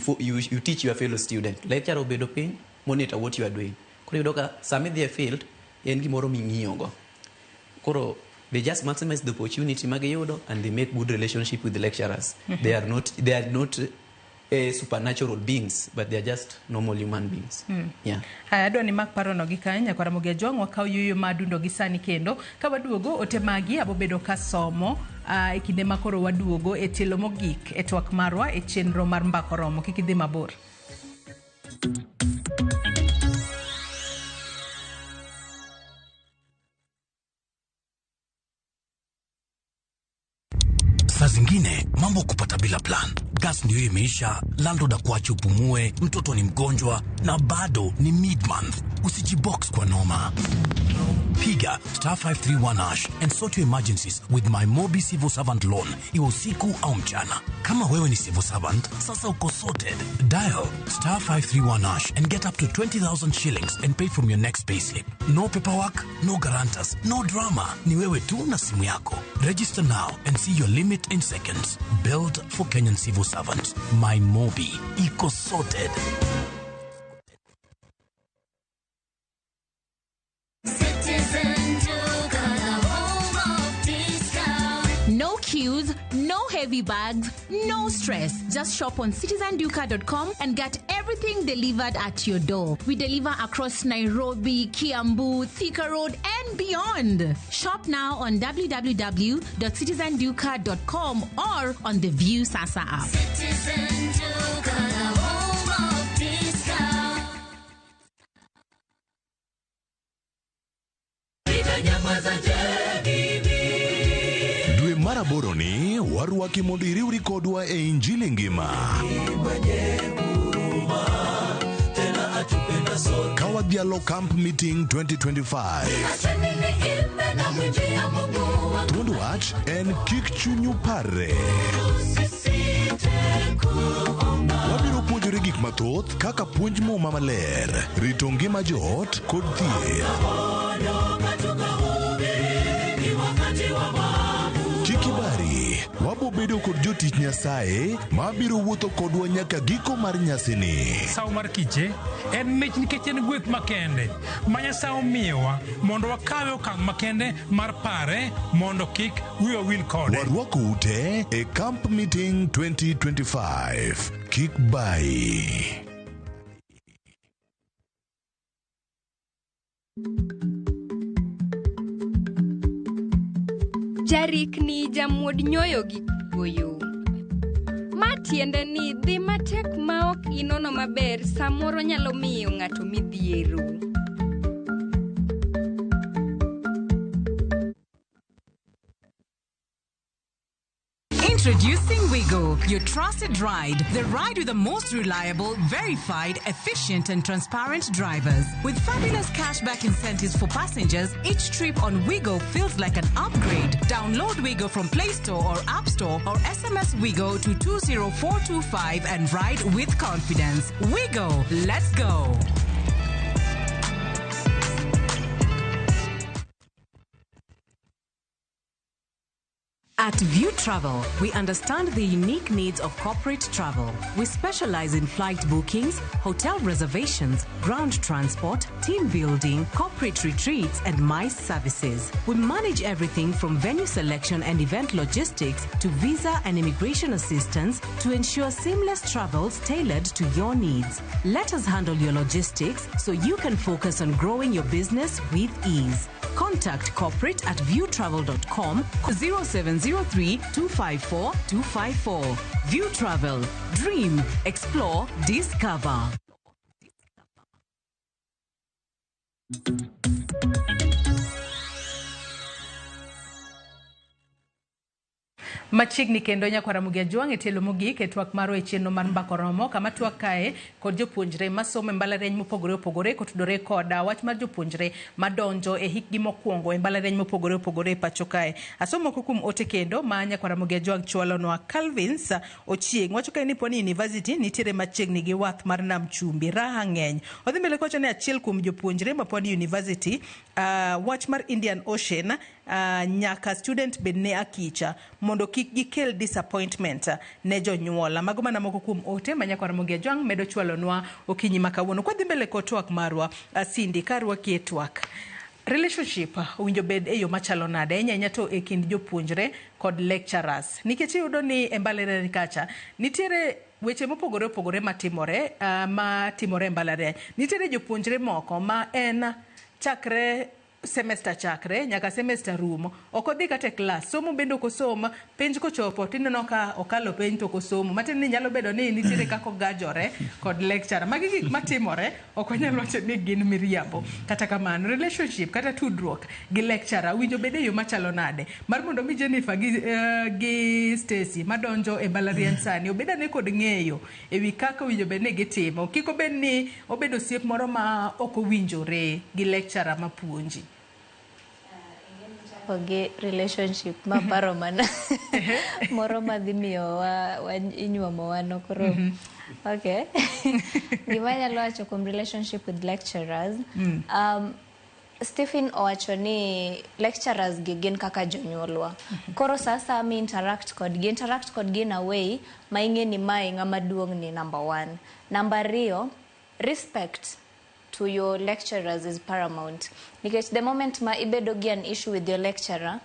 teach your fellow student. Lecturer obedo piny, monitor what you are doing. Koro iyudo ka sama idhi e field, en gimoro ming'iyo go. Koro they just maximize the opportunity magiyudo and they make good relationship with the lecturers. They are not supernatural beings, but they are just normal human beings. Yeah. Haya, adwa ni mak parono gi kanyo. Nyakwara Ramogi Ajwang', wakaw yueyo ma adundo gi sani, kendo ka waduogo, ote magi abobedo ka somo e kinde ma koro waduogo e tielo mogik e twak marwa e chenro mar Mbaka Oromo. Kik idhi mabor. Saa zingine mambo kupata bila plan. Gas ndio imeisha, landlord akuache upumue, mtoto ni mgonjwa na bado ni mid-month. Usijibox kwa noma. Piga *531# and sort your emergencies with my Mobi Civil Servant Loan, iwe usiku au mchana. Kama wewe ni civil servant, sasa uko sorted. Dial *531# and get up to 20,000 shillings and pay from your next payslip. No paperwork, no guarantors, no drama. Ni wewe tu na simu yako. Register now and see your limit in seconds. Build for Kenyan civil servants. My Mobi. Iko sorted. Citizen Duka, the home of discount. No queues, no heavy bags, no stress. Just shop on citizenduka.com and get everything delivered at your door. We deliver across Nairobi, Kiambu, Thika Road, and beyond. Shop now on www.citizenduka.com or on the View Sasa app. Citizen Duka, the home of discount. Nitanyamaza je mimi? Dwe mar aboro ni warwaki mondo iriwri kodwa e injili ngima Tena atupenda sote. Ka wadhialo Camp Meeting 2025. Acheni niimbe na mwimbia Mungu wangu. Thuond wach en kik chunyu parre. Usisite kuomba. Wabiro puonjore gik mathoth kaka puonj Muma maler, rito ngima joot kod thieth. Ondoka tukahubiri, ni wakati wa mavuno. Kik ibari, wabobedo kod jotich Nyasaye mabiro wuotho kodwa nyaka giko mar nyasini. Sawo mar kiche en mich nikech en gweth makende ma Nyasaye omiyowa mondo wakawe okang' makende mar pare mondo kik wiwa wil kode. Warwako ute e Camp Meeting 2025. Kik bayi. Jarikni jamuod nyoyo gi kuoyo. Ma tiende ni dhi matek ma ok inono maber samoro nyalo miyo ng'ato midhiero. Introducing Wigo, your trusted ride. The ride with the most reliable, verified, efficient, and transparent drivers. With fabulous cashback incentives for passengers, each trip on Wigo feels like an upgrade. Download Wigo from Play Store or App Store or SMS Wigo to 20425 and ride with confidence. Wigo, let's go. At View Travel, we understand the unique needs of corporate travel. We specialize in flight bookings, hotel reservations, ground transport, team building, corporate retreats, and MICE services. We manage everything from venue selection and event logistics to visa and immigration assistance to ensure seamless travels tailored to your needs. Let us handle your logistics so you can focus on growing your business with ease. Contact corporate at viewtravel.com 0703 254 254. View Travel. Dream, explore, discover. Machiegni kendo nyakwar Ramogi Ajwang' e tielo mogik e twak marwa e chenro mar Mbaka Oromo kama twak kae kod jopuonjre masomo e mbalariany mopogore opogore kotudore kod wach mar jopuonjre madonjo e hikgi mokwongo e mbalariany mopogore opogore e pacho kae. Asomo moko kuom ote kendo ma nyakwar Ramogi Ajwang' chwalonwa. Calvins Ochieng' wacho kae ni Pwani University nitiere machiegni gi wath mar Nam Chumbi, raha ng'eny. Odhi mbele kowacho ni achiel kuom jopuonjre ma Pwani University wach mar Indian Ocean nyaka student bed ne akicha mondo kik gikel disappointment ne jonyuol. Mago mana moko kuom ote ma nyakwar Ramogi Ajwang' medo chwalonwa okinyi ma kawuono. Kwadhi mbele kod twak marwa, Cindy, karwaki e twak. Relationship owinjo bed e yo machalo nade ahinya ahinya to e kind jopuonjre kod lecturers, nikech iyudo ni e mbalariany kacha nitiere weche mopogore opogore matimore e mbalariany. Nitiere jopuonjre moko ma en chakre semester chakre nyaka semester rumo ok odhi kata e klas, somo bende ok osom, penj kochopo tineno ka okalo penj to ok osomo, matiende ni nyalo bedo ni nitiere kaka ogajore kod lecturer. Magi gik matimore, ok wanyal wacho ni gin miriambo. Kata kamano, relationship kata tudruok gi lecturer winjo bed e yo machalo nade mar mondo mi Jennifer gi Stacy madonjo e mbalariany sani obed ane kod ng'eyo ewi kaka owinjo bed ni gitimo, kik obed ni obedo osiep moro ma ok owinjore gi lecturer mapuonji. Gi relationship ma paro mana moro madhi miyo wa inyuomo wano koro. Okay. Gima anyalo wacho kuom relationship with lecturers, Stephen owacho ni lecturers gi gin kaka jonyuolwa. Koro sasa mi interact kodgi in a way ma ing'e ni mae ng'ama duong' ni number one. Number ariyo, respect to your lecturers is paramount. Because the moment ma ibedo gi an issue with your lecturer,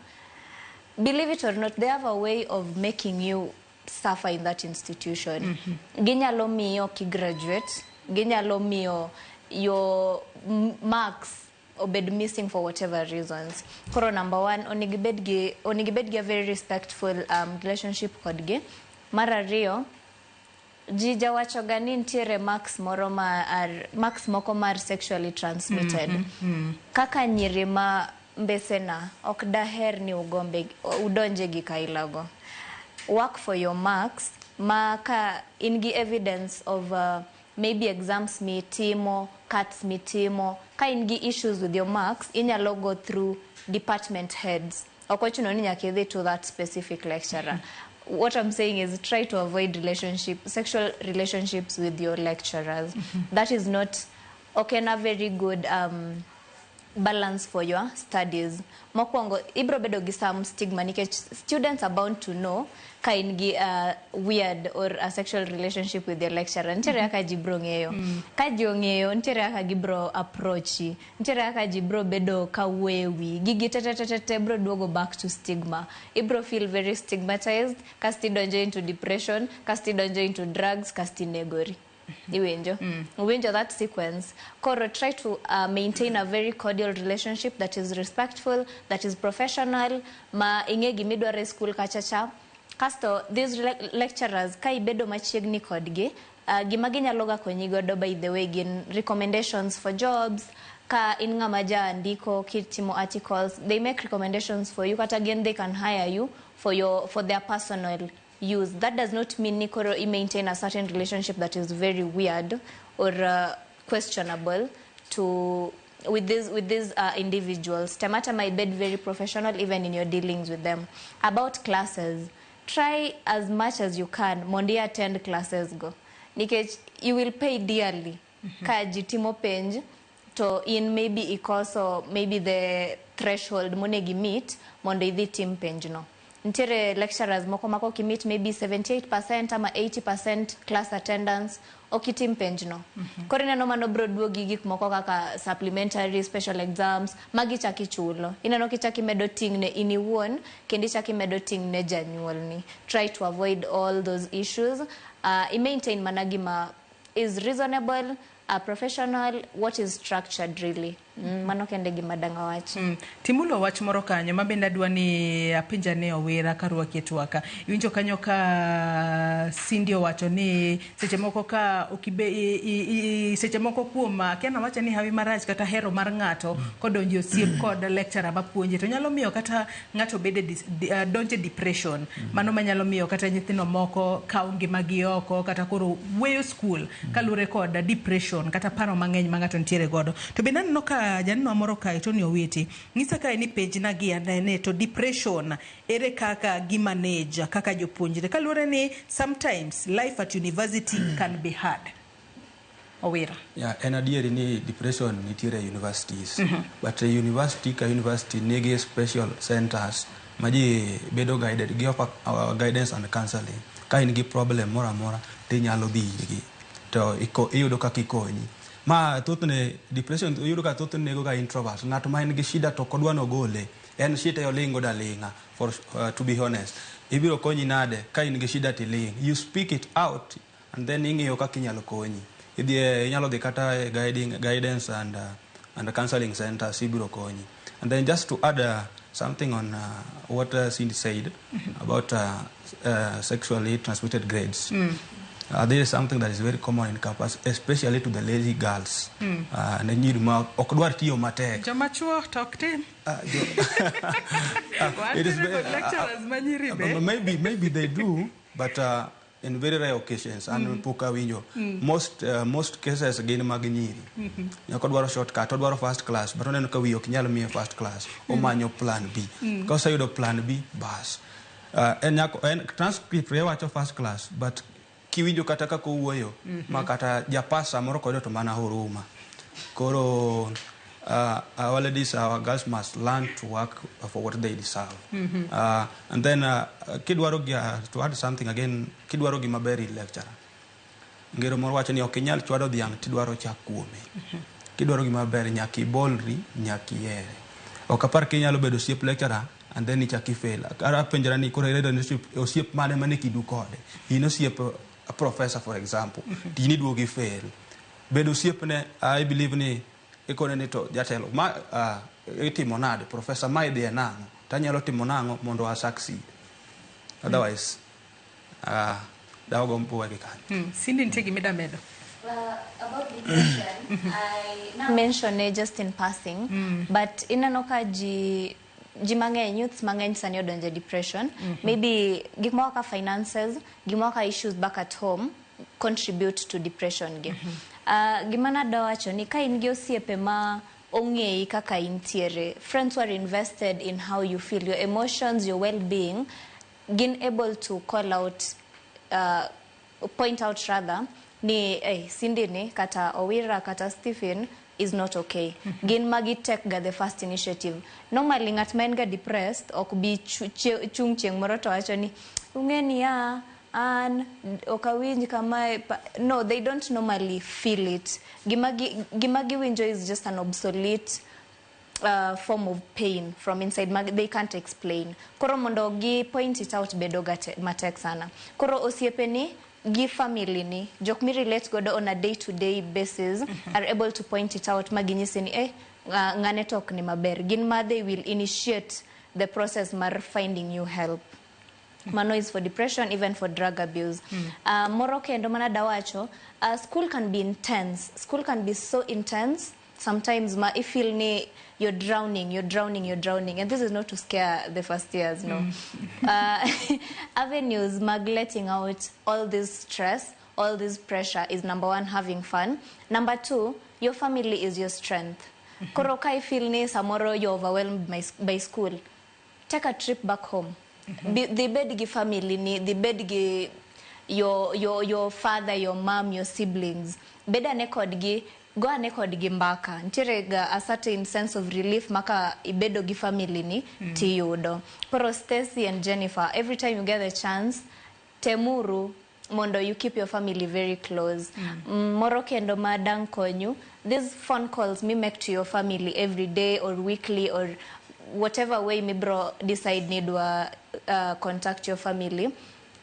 believe it or not, they have a way of making you suffer in that institution. Ginyalo miyo ki graduate, ginyalo miyo your marks obed missing for whatever reasons. Koro number one, onego ibed gi a very respectful relationship kodgi. Mar ariyo, ji jawacho ga ni nitiere marks moro marks moko mar sexually transmitted. Kaka nyiri ma mbesena ok daher ni ugombe udonje gi kailago. Work for your marks ma ka in gi evidence of maybe exams mitimo, cuts mitimo, ka in gi issues with your marks, inyalo go through department heads. Ok ochuno ni nyaka idhi to that specific lecturer. What I'm saying is try to avoid sexual relationships with your lecturers. That is not okay, na very good balance for your studies. Mokwongo, ibro bedo gi some stigma nikech students are bound to know ka in gi weird or a sexual relationship with your lecturer. Nitiere kaka ji bro ng'eyo. Ka ji ong'eyo, nitiere kaka gibro approachi. Nitiere kaka ji bro bedo ka wuoyo wi. Gigi te bro duogo back to stigma. Ibro feel very stigmatized, kasto idonjo into depression, kasto idonjo into drugs, kasto inegori. Iwinjo? Iwinjo that sequence. Koro try to maintain a very cordial relationship that is respectful, that is professional, ma ing'e gimidwaro e school kachacha. Kasto these lecturers ka ibedo machiegni kodgi, gima ginyalo ga konyi godo by the way gin recommendations for jobs. Ka in ng'ama ja ndiko kitimo articles, they make recommendations for you. Kata again they can hire you for their personal use. That does not mean ni koro I maintain a certain relationship that is very weird or questionable to with these individuals. Temata might be very professional even in your dealings with them. About classes, try as much as you can mondi attend classes go. Nikech you will pay dearly. Ka ji timo penj to in maybe ikoso maybe the threshold monegi meet mondo idhi tim penj no. Nitiere lecturers moko ma kok imit maybe 78% ama 80% class attendance, ok itim penjno. Koro ineno mano bro duogi gik moko kaka supplementary, special exams, magi chak ichulo. Ineno kichak imedo ting' ne in iwuon, kendo ichak imedo ting' ne janyuolni. Try to avoid all those issues. I maintain mana gima is reasonable, professional, what is structured really. Mano kende gima dang' awach. Timulo wach moro kanyo ma bende adwa ni apenja ne Owira karwaki e twaka. Iwinjo kanyo ka Cindy owacho ni seche moko ka okibe i seche moko kuom akia nawacha ni hawi marach kata hero mar ng'ato kodonjo e osiep kod lecturer mapuonje to nyalo miyo kata ng'ato bede donje depression. Mano manyalo miyo kata nyithindo moko kawo ngimagi oko kata koro weyo skul kaluwore kod depression kata paro mang'eny ma ng'ato nitiere godo. To bende aneno ka janeno moro kae Tony Owiti nyisa kae ni penjna gi anene to depression ere kaka gi manage kaka jopuonjre kaluwore ni sometimes life at university can be hard. Owira. Yeah, en adieri ni depression nitiere e universities. But e university ka university nigi special centers ma ji bedo guided, gi offer guidance and counseling. Ka in gi problem moro amora tinyalo dhi irgi to iyudo kaka ikonyi. Ma thothne depression iyudo ka thothne nego ga introvert. Ng'at ma en gi shida to ok odwa nogole. En shida oling' godo aling'a for to be honest. Ibiro konyi nade ka in gi shida tiling'. You speak it out and then ing'iyo kaka inyalo konyi. Idhi inyalo dhi kata e guidance and counseling centers ibiro konyi. And then just to add something on what Cindy said about sexually transmitted grades. This is something that is very common in campus, especially to the lazy girls. Ne nyiri ma ok dwar tiyo matek. Joma chuo to ok tim. It is Wantiere kod lecturers ma nyiri be. Maybe they do, but in very rare occasions and pok awinjo. Most cases gin mag nyiri. Nyako dwaro shortcut, odwaro first class, but oneno ka wiye ok nyal miye first class. Omanyo plan B. Ka oseyudo plan B, bas. En nyako en transcript wacho first class, but kiwinjo kata kaka owuoyo ma kata japas samoro koyudo to mana huruma. Koro our ladies, our girls must learn to work for what they deserve. And then kidwaro to add something again, kidwaro gima ber ir lecturer. Ngero moro wacho ni ok inyal chwado dhiang' tidwaro chak kuome. Kidwaro gima ber nyaka ibolri, nyaka ihere. Ok apar kinyalo bedo osiep lecturer and then ichak ifail. Apenjora ni koro ibedo ni osiep mane mane kindu kode. In osiep a professor for example, to in iduogo ifail. Bedo osiepne, I believe ni ikone ni to jatelo ma itimo nade professor ma idhiye nang'o tanyalo timo nang'o mondo a succeed. Otherwise, dawago wegi kanyo. Cindy nitie gima medo. About depression, I mention it just in passing, but ineno ka ji mang'eny, youths mang'eny sani odonjo e depression. Maybe gik moko kaka finances, gik moko kaka issues back at home contribute to depression gi. Gima nadwa wacho ni ka in gi osiepe ma ong'eyi kaka intiere, friends who are invested in how you feel, your emotions, your well-being, gin able to call out, point out rather, ni hey, Cindy ni kata Owira kata Stephen is not okay. Gin magi take ga the first initiative. Normally ng'at ma en ga depressed ok bi chung chieng' moro to wacho ni ung'e niya an ok awinj kamae no, they don't normally feel it. Gima giwinjo is just an obsolete form of pain from inside they can't explain. Koro mondo gi point it out bedo ga matek sana. Koro osiepeni gi family ni jok mi relate godo on a day to day basis are able to point it out maginyisi ni ng'ane to ok ni maber. Gin ma they will initiate the process mar finding you help. Mano is for depression, even for drug abuse. Moro kendo mana dawacho, school can be intense. School can be so intense. Sometimes ma ifeel ni you're drowning, you're drowning, you're drowning. And this is not to scare the first years, no. Avenues mag letting out all this stress, all this pressure is number one, having fun. Number two, your family is your strength. Koro ka ifeel ni samoro you're overwhelmed by school, take a trip back home. Dhi bed gi family ni, dhi bed gi your father, your mom, your siblings. Bed ane kodgi, Go ane kodgi mbaka. Nitiere ga a certain sense of relief maka ibedo gi family ni tiyudo. Koro Stacy and Jennifer, every time you get the chance, temuru mondo you keep your family very close. Moro kendo ma dang konyu, these phone calls mi make to your family every day or weekly or whatever way mibro decide ni dwa contact your family,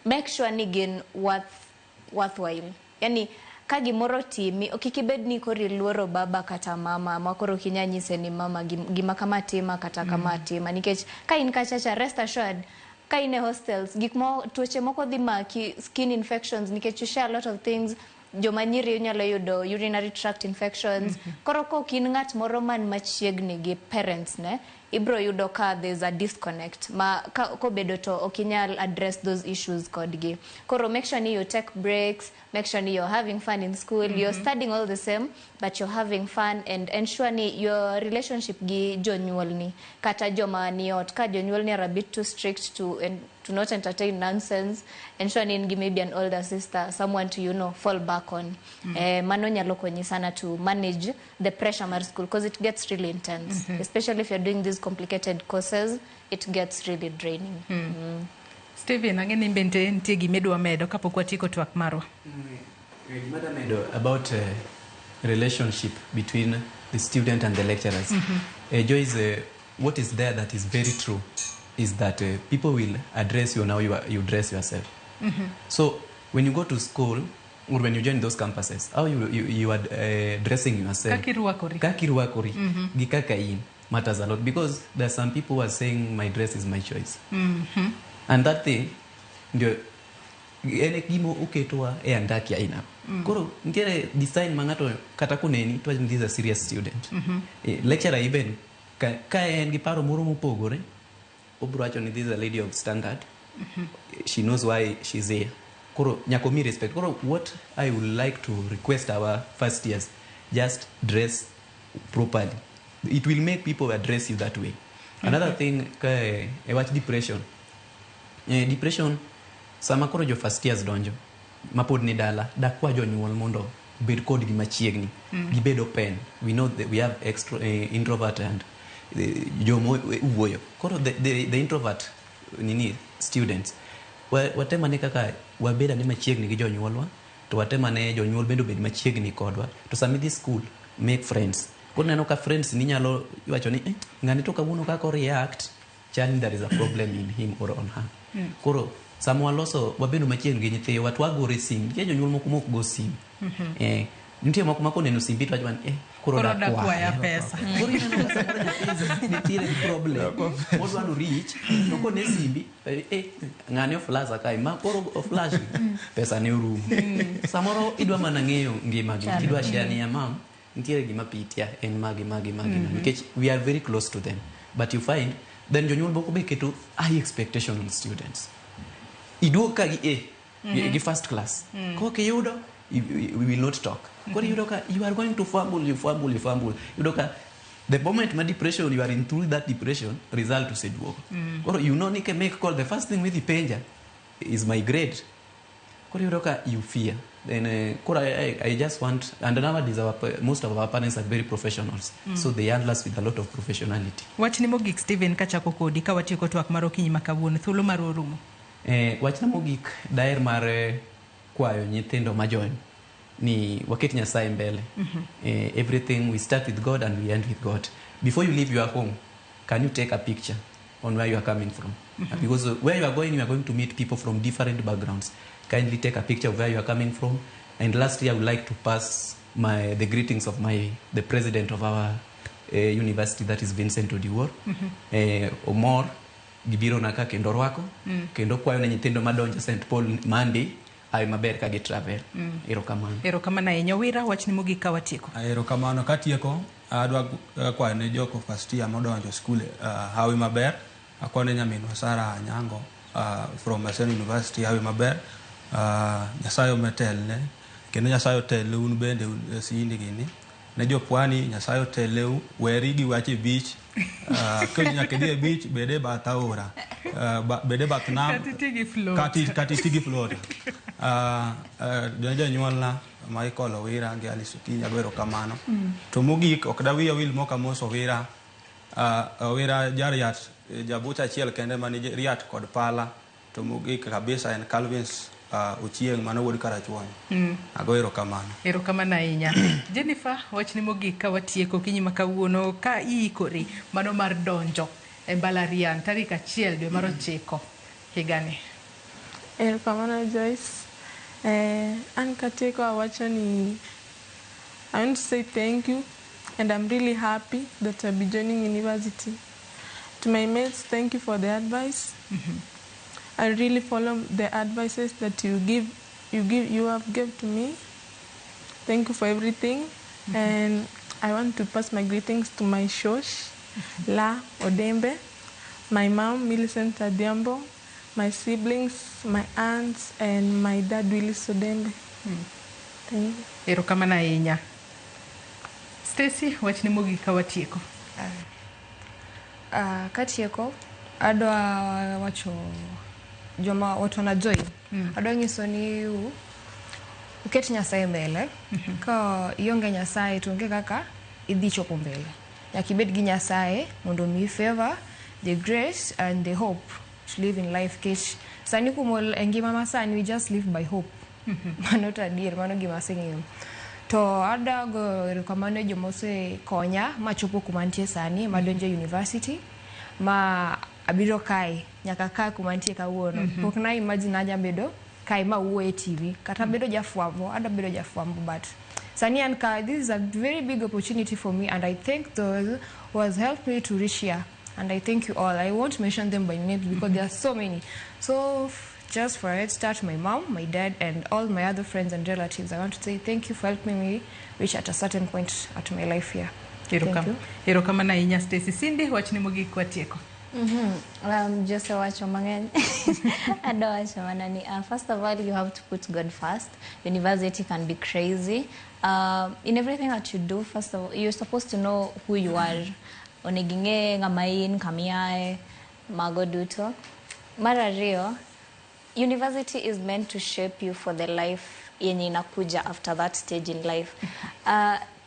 make sure ni gin worthwhile. Yani ka gimoro timi, kik ibed ni koro iluoro baba kata mama ma koro ok inyal nyise ni mama gima kama tima kata kama tima, nikech ka in kachacha, rest assured, ka in e hostels, gik mo tuoche moko dhi maki, skin infections, nikech you share a lot of things. Joma nyiri nyalo yudo urinary tract infections. Koro kok in ng'at moro man machiegni gi parents ne, ibro yudo ka there's a disconnect ma ka kobedo to ok inyal address those issues kodgi. Koro make sure ni you take breaks, make sure ni you're having fun in school. You're studying all the same, but you're having fun, and ensure ni your relationship gi jonyuolni kata joma ni ot, ka jonyuolni are a bit too strict to not entertain nonsense, ensure ni in gi maybe an older sister, someone to fall back on. Mano nyalo konyi sana to manage the pressure mar school, because it gets really intense, especially if you're doing these complicated courses, it gets really draining. Steven, ang'e ni bende nitie gima idwa medo kapok watieko twak marwa. Gima da medo about relationship between the student and the lecturers. Joyce, what is there that is very true is that people will address you now you dress yourself. So when you go to school or when you join those campuses, how you are dressing yourself. Kaka irwakori. Kaka irwakori. Gi kaka in matters a lot, because there are some people who are saying my dress is my choice. And that thing ndio en gima oketwa e andaki aina. Koro nitiere design ma ng'ato kata koneni to wacho ni this is a serious student. Lecturer even ka en gi paro moro mopogore, obro wacho ni this is a lady of standard. She knows why she's here. Koro nyaka omi respect. Koro what I would like to request our first years, just dress properly. It will make people address you that way. Another thing, ka e wach depression. Depression, sama koro jo first years donjo, mapod ni dala, dak kwa jonyuol mondo obed kodgi machiegni. Gibed open. We know that we have extra, introvert and jomo wuoyo. Koro the introvert nini students, watemane kaka wabed ane machiegni gi jonyuolwa, to watemane jonyuol bende obed machiegni kodwa. To sama idhi school, make friends. Koro neno ka friends ni nyalo wacho ni ng'ani to kawuono kaka react, chal ni there is a problem in him or on her. Koro sama waloso wabedo machiegni gi nyithiwa to wagore sim. Nitie jonyuol moko mok go sim. Nitie moko ma koneno simbi to wacho ni koro Koro da da kwaya. kwaya pesa. Koro ineno ka samoro nyathi nitiere gi problem modwa no reach, to kone simbi, ng'ani oflash kae, ma koro oflash pesa ne orumo. Samoro idwa mana ng'eyo ngimagi, Chalo. idwa share ni ya mam, nitiere gima pitia en magi magi magi, nikech we are very close to them. But you find then jonyuol moko be keto high expectation on students. Iduog ka gi A, gi first class. Kok iyudo, we will not talk. Koro iyudo ka you are going to fumble, you fumble, you fumble. Iyudo ka the moment ma depression, you are in through that depression, result oseduogo. Koro you know ni ke make call, the first thing midhi penja is my grade. Koro iyudo ka you fear. Then koro I just want, and nowadays most of our parents are very professionals. So they handle us with a lot of professionality. Wachni mogik, Steven, kachako kodi ka watieko twak mar okinyi ma kawuono, thuolo mar orumo. Wachna mogik daher mar kwayo nyithindo ma join ni waket Nyasaye mbele. Everything we start with God and we end with God. Before you leave your home, can you take a picture on where you are coming from? Because where you are going, you are going to meet people from different backgrounds. Kindly take a picture of where you are coming from. And lastly, I would like to pass the greetings of the president of our university, that is Vincent Odiwuor. Omor gibiro na ka kendo rwako, kendo kwayo ne nyithindo madonjo St. Paul Monday ayo maber ka gi travel. Erokamano. Erokamano ahinya. Wira, wachni mogik ka watieko. Erokamano. Katieko, adwa kwayo ne joko first year modonjo skul hawi maber. Akwayo ne nyaminwa Sara Anyango from Maseno University hawi maber. Nyasaye ometelne kendo Nyasaye otelne un bende sindi gini. Ne jopwani Nyasaye otelneu, weri gi wach e beach. Kiny nyaka idhi e beach, bed e bath aora. Bed e bath nam. Kata iti gi float. Kata iti gi float. Jonyuolna Michael Owira gi Alice Okinyi ago erokamano. To mogik ok dawiya wil mok amoso Owira, Owira jariat, jabucha achiel kende mani riat kod pala. To mogik kabisa en Calvins Ochieng' mano wuod Karachuonyo. Ago erokamano. Erokamano ahinya. Jennifer, wachni mogik ka watieko okinyi ma kawuono ka iikori mano mar donjo e mbalariany tarik 1 dwe mar 9 higani. Erokamano Joyce. An katieko awacho ni I want to say thank you and I'm really happy that I'll be joining university. To my mates, thank you for the advice. I really follow the advices that you have gave to me. Thank you for everything. And I want to pass my greetings to my shosh, La Odembe, my mom, Millicent Adhiambo, my siblings, my aunts, and my dad, Willis Odembe. Thank you. Erokamano ahinya. Stacy, wachni mogik ka watieko. Katieko, adwa wacho joma watwana join. Adwa nyiso ni uket Nyasaye mbele. Ka ionge Nyasaye to onge kaka idhi chopo mbele. Nyaka ibed gi Nyasaye mondo omiyi favor, the grace and the hope to live in life. Kech sani kumol e ngima ma sani we just live by hope. Mano to adier, mano gima aseng'eyo. To adwa goyo erokamano ne joma osekonya machopo kuma antie sani, madonjo e university, ma abiro kae, nyaka kae kuma antie kawuono. Pok na imagine anya bedo kae ma wuoyo e TV, kata bedo jafwambo, adwa bedo jafwambo, but sani an ka, this is a very big opportunity for me and I thank those who has helped me to reach here. And I thank you all. I won't mention them by names because there are so many. So just for a head start, my mom, my dad, and all my other friends and relatives, I want to say thank you for helping me reach at a certain point at my life here. Thank you. Erokamano ahinya Stacy. Cindy, wachni mogik watieko. Jose wacho mang'eny. Adwa wacho mana ni, first of all, you have to put God first. University can be crazy. In everything that you do, first of all, you're supposed to know who you are. Onego ing'e ng'ama in, kama iae, mago duto. Mar ariyo, university is meant to shape you for the life yenye inakuja after that stage in life.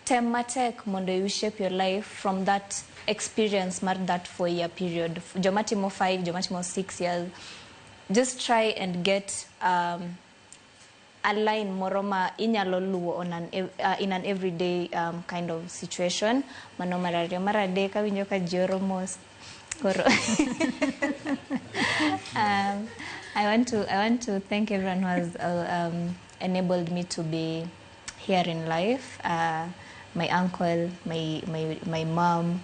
Tem matek mondo you shape your life from that experience mar that 4-year period. Joma timo 5, joma timo 6 years. Just try and get a line moro ma inyalo luwo on an, in an everyday kind of situation. Mano mar ariyo. Mar adek, awinjo ka ji oro mos. Koro. I want to thank everyone who has enabled me to be here in life. My uncle, my mom,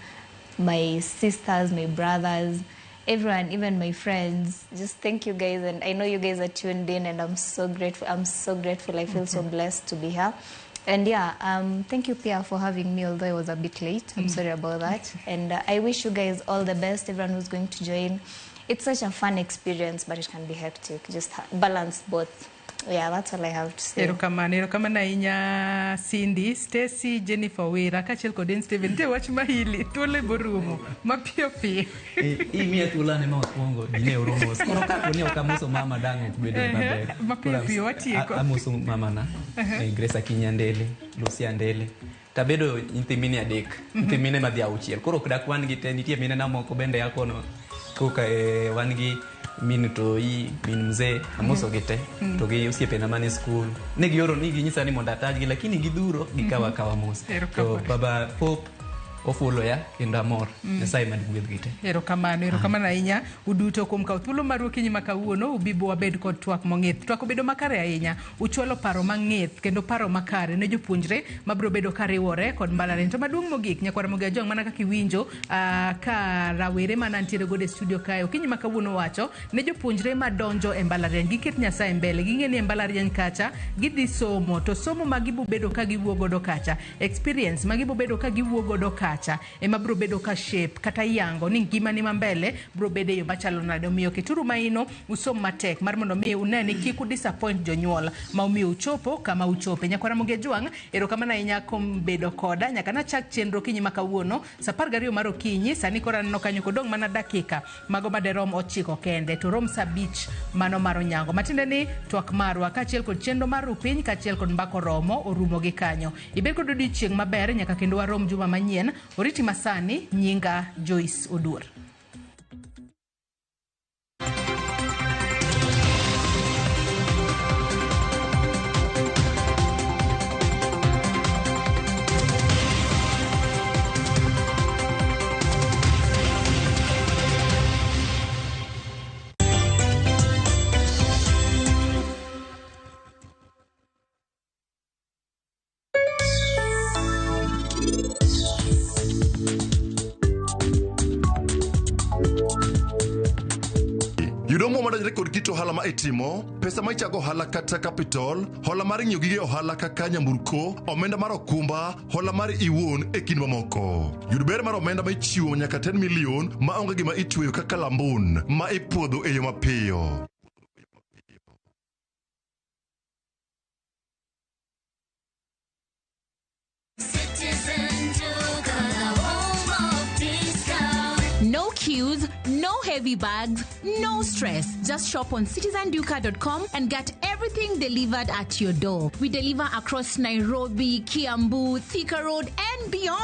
my sisters, my brothers, everyone, even my friends. Just thank you guys, and I know you guys are tuned in, and I'm so grateful. I'm so grateful. I feel so blessed to be here. And yeah, thank you, Pia, for having me, although I was a bit late. I'm sorry about that. And I wish you guys all the best, everyone who's going to join. It's such a fun experience, but it can be hectic. Just balance both. Yeah, that's all I have to say. Erokamano, erokamano ahinya Cindy, Stacy, Jennifer Wira kaachiel kod Steven. Nitie wach mahili, thuolo borumo mapiyo piyo. Imiya thuolo ane ma okwongo ji ne oro mos. Koro kapo ni ok amoso mama dang' ok bedo maber. Mapiyo piyo watieko. Amoso mamana, Grace Akinyi Andele, Lucy Andele. Tabedo nyithi mine adek, nyithi mine madhi auchiel. Koro ok dakwan gi te, nitie mine na moko bende akono. Koka wan gi min Toi, min mzee, amoso gi te. To gi osiepena mane skul. Ne gioro ni ginyisa ni mondo atajgi, lakini gidhuro gikawa akawa mos. To baba Pope ofulo ya kendo amor. Nyasaye mad gwedhgi te. Erokamano, erokamano ahinya uduto kuom kawo thuolo maru okinyi ma kawuono ubibo wabed kod twak mong'ith. Twak obedo makare ahinya, uchwalo paro mang'ith kendo paro makare ne jopuonjre mabiro bedo kariwore kod mbalariany. To maduong' mogik, nyakwar Ramogi Ajwang' mana kaka iwinjo ka rawere manantiere godo e studio kae okinyi ma kawuono wacho ne jopuonjre madonjo e mbalariany giket Nyasaye mbele, ging'e ni e mbalariany kacha gidhi somo to somo ma gibo bedo ka giwuok godo kacha, experience ma gibo bedo ka giwuok godo kacha kacha ema biro bedo ka shape kata yango ni ngimani ma mbele biro bedo e yo machalo nade. Omiyo keturu maino usom matek mar mondo mi une ni kik udisappoint jonyuol ma omiyo uchopo kama uchope. Nyakwara Ramogi Ajwang', erokamano ahinya kuom bedo koda nyaka nachak chenro okinyi ma kawuono sa 12 mar okinyi. Sani koro aneno kanyo kodong' mana dakika mago maderom 9 kende to rom sa 5 mano mar onyango. Matiende ni twak marwa kaachiel kod chenro mar rupiny kaachiel kod mbako romo orumo gi kanyo. Ibed kod odiochieng' maber nyaka kendo warom juma manyien. Oriti masani, nyinga Joyce Oduor. Yudo omuom madonjore kod kit ohala ma itimo, pesa ma ichago ohala kata capital, hola mar ng'iewo gige ohala kaka nyamburko, omenda mar okumba, hola mar iwuon e kind mamoko. Yud ber mar omenda ma ichiwo nyaka 10 million ma onge gima itweyo kaka lambun ma ipuodho e yo mapiyo. No queues, no heavy bags, no stress. Just shop on citizenduka.com and get everything delivered at your door. We deliver across Nairobi, Kiambu, Thika Road, and beyond.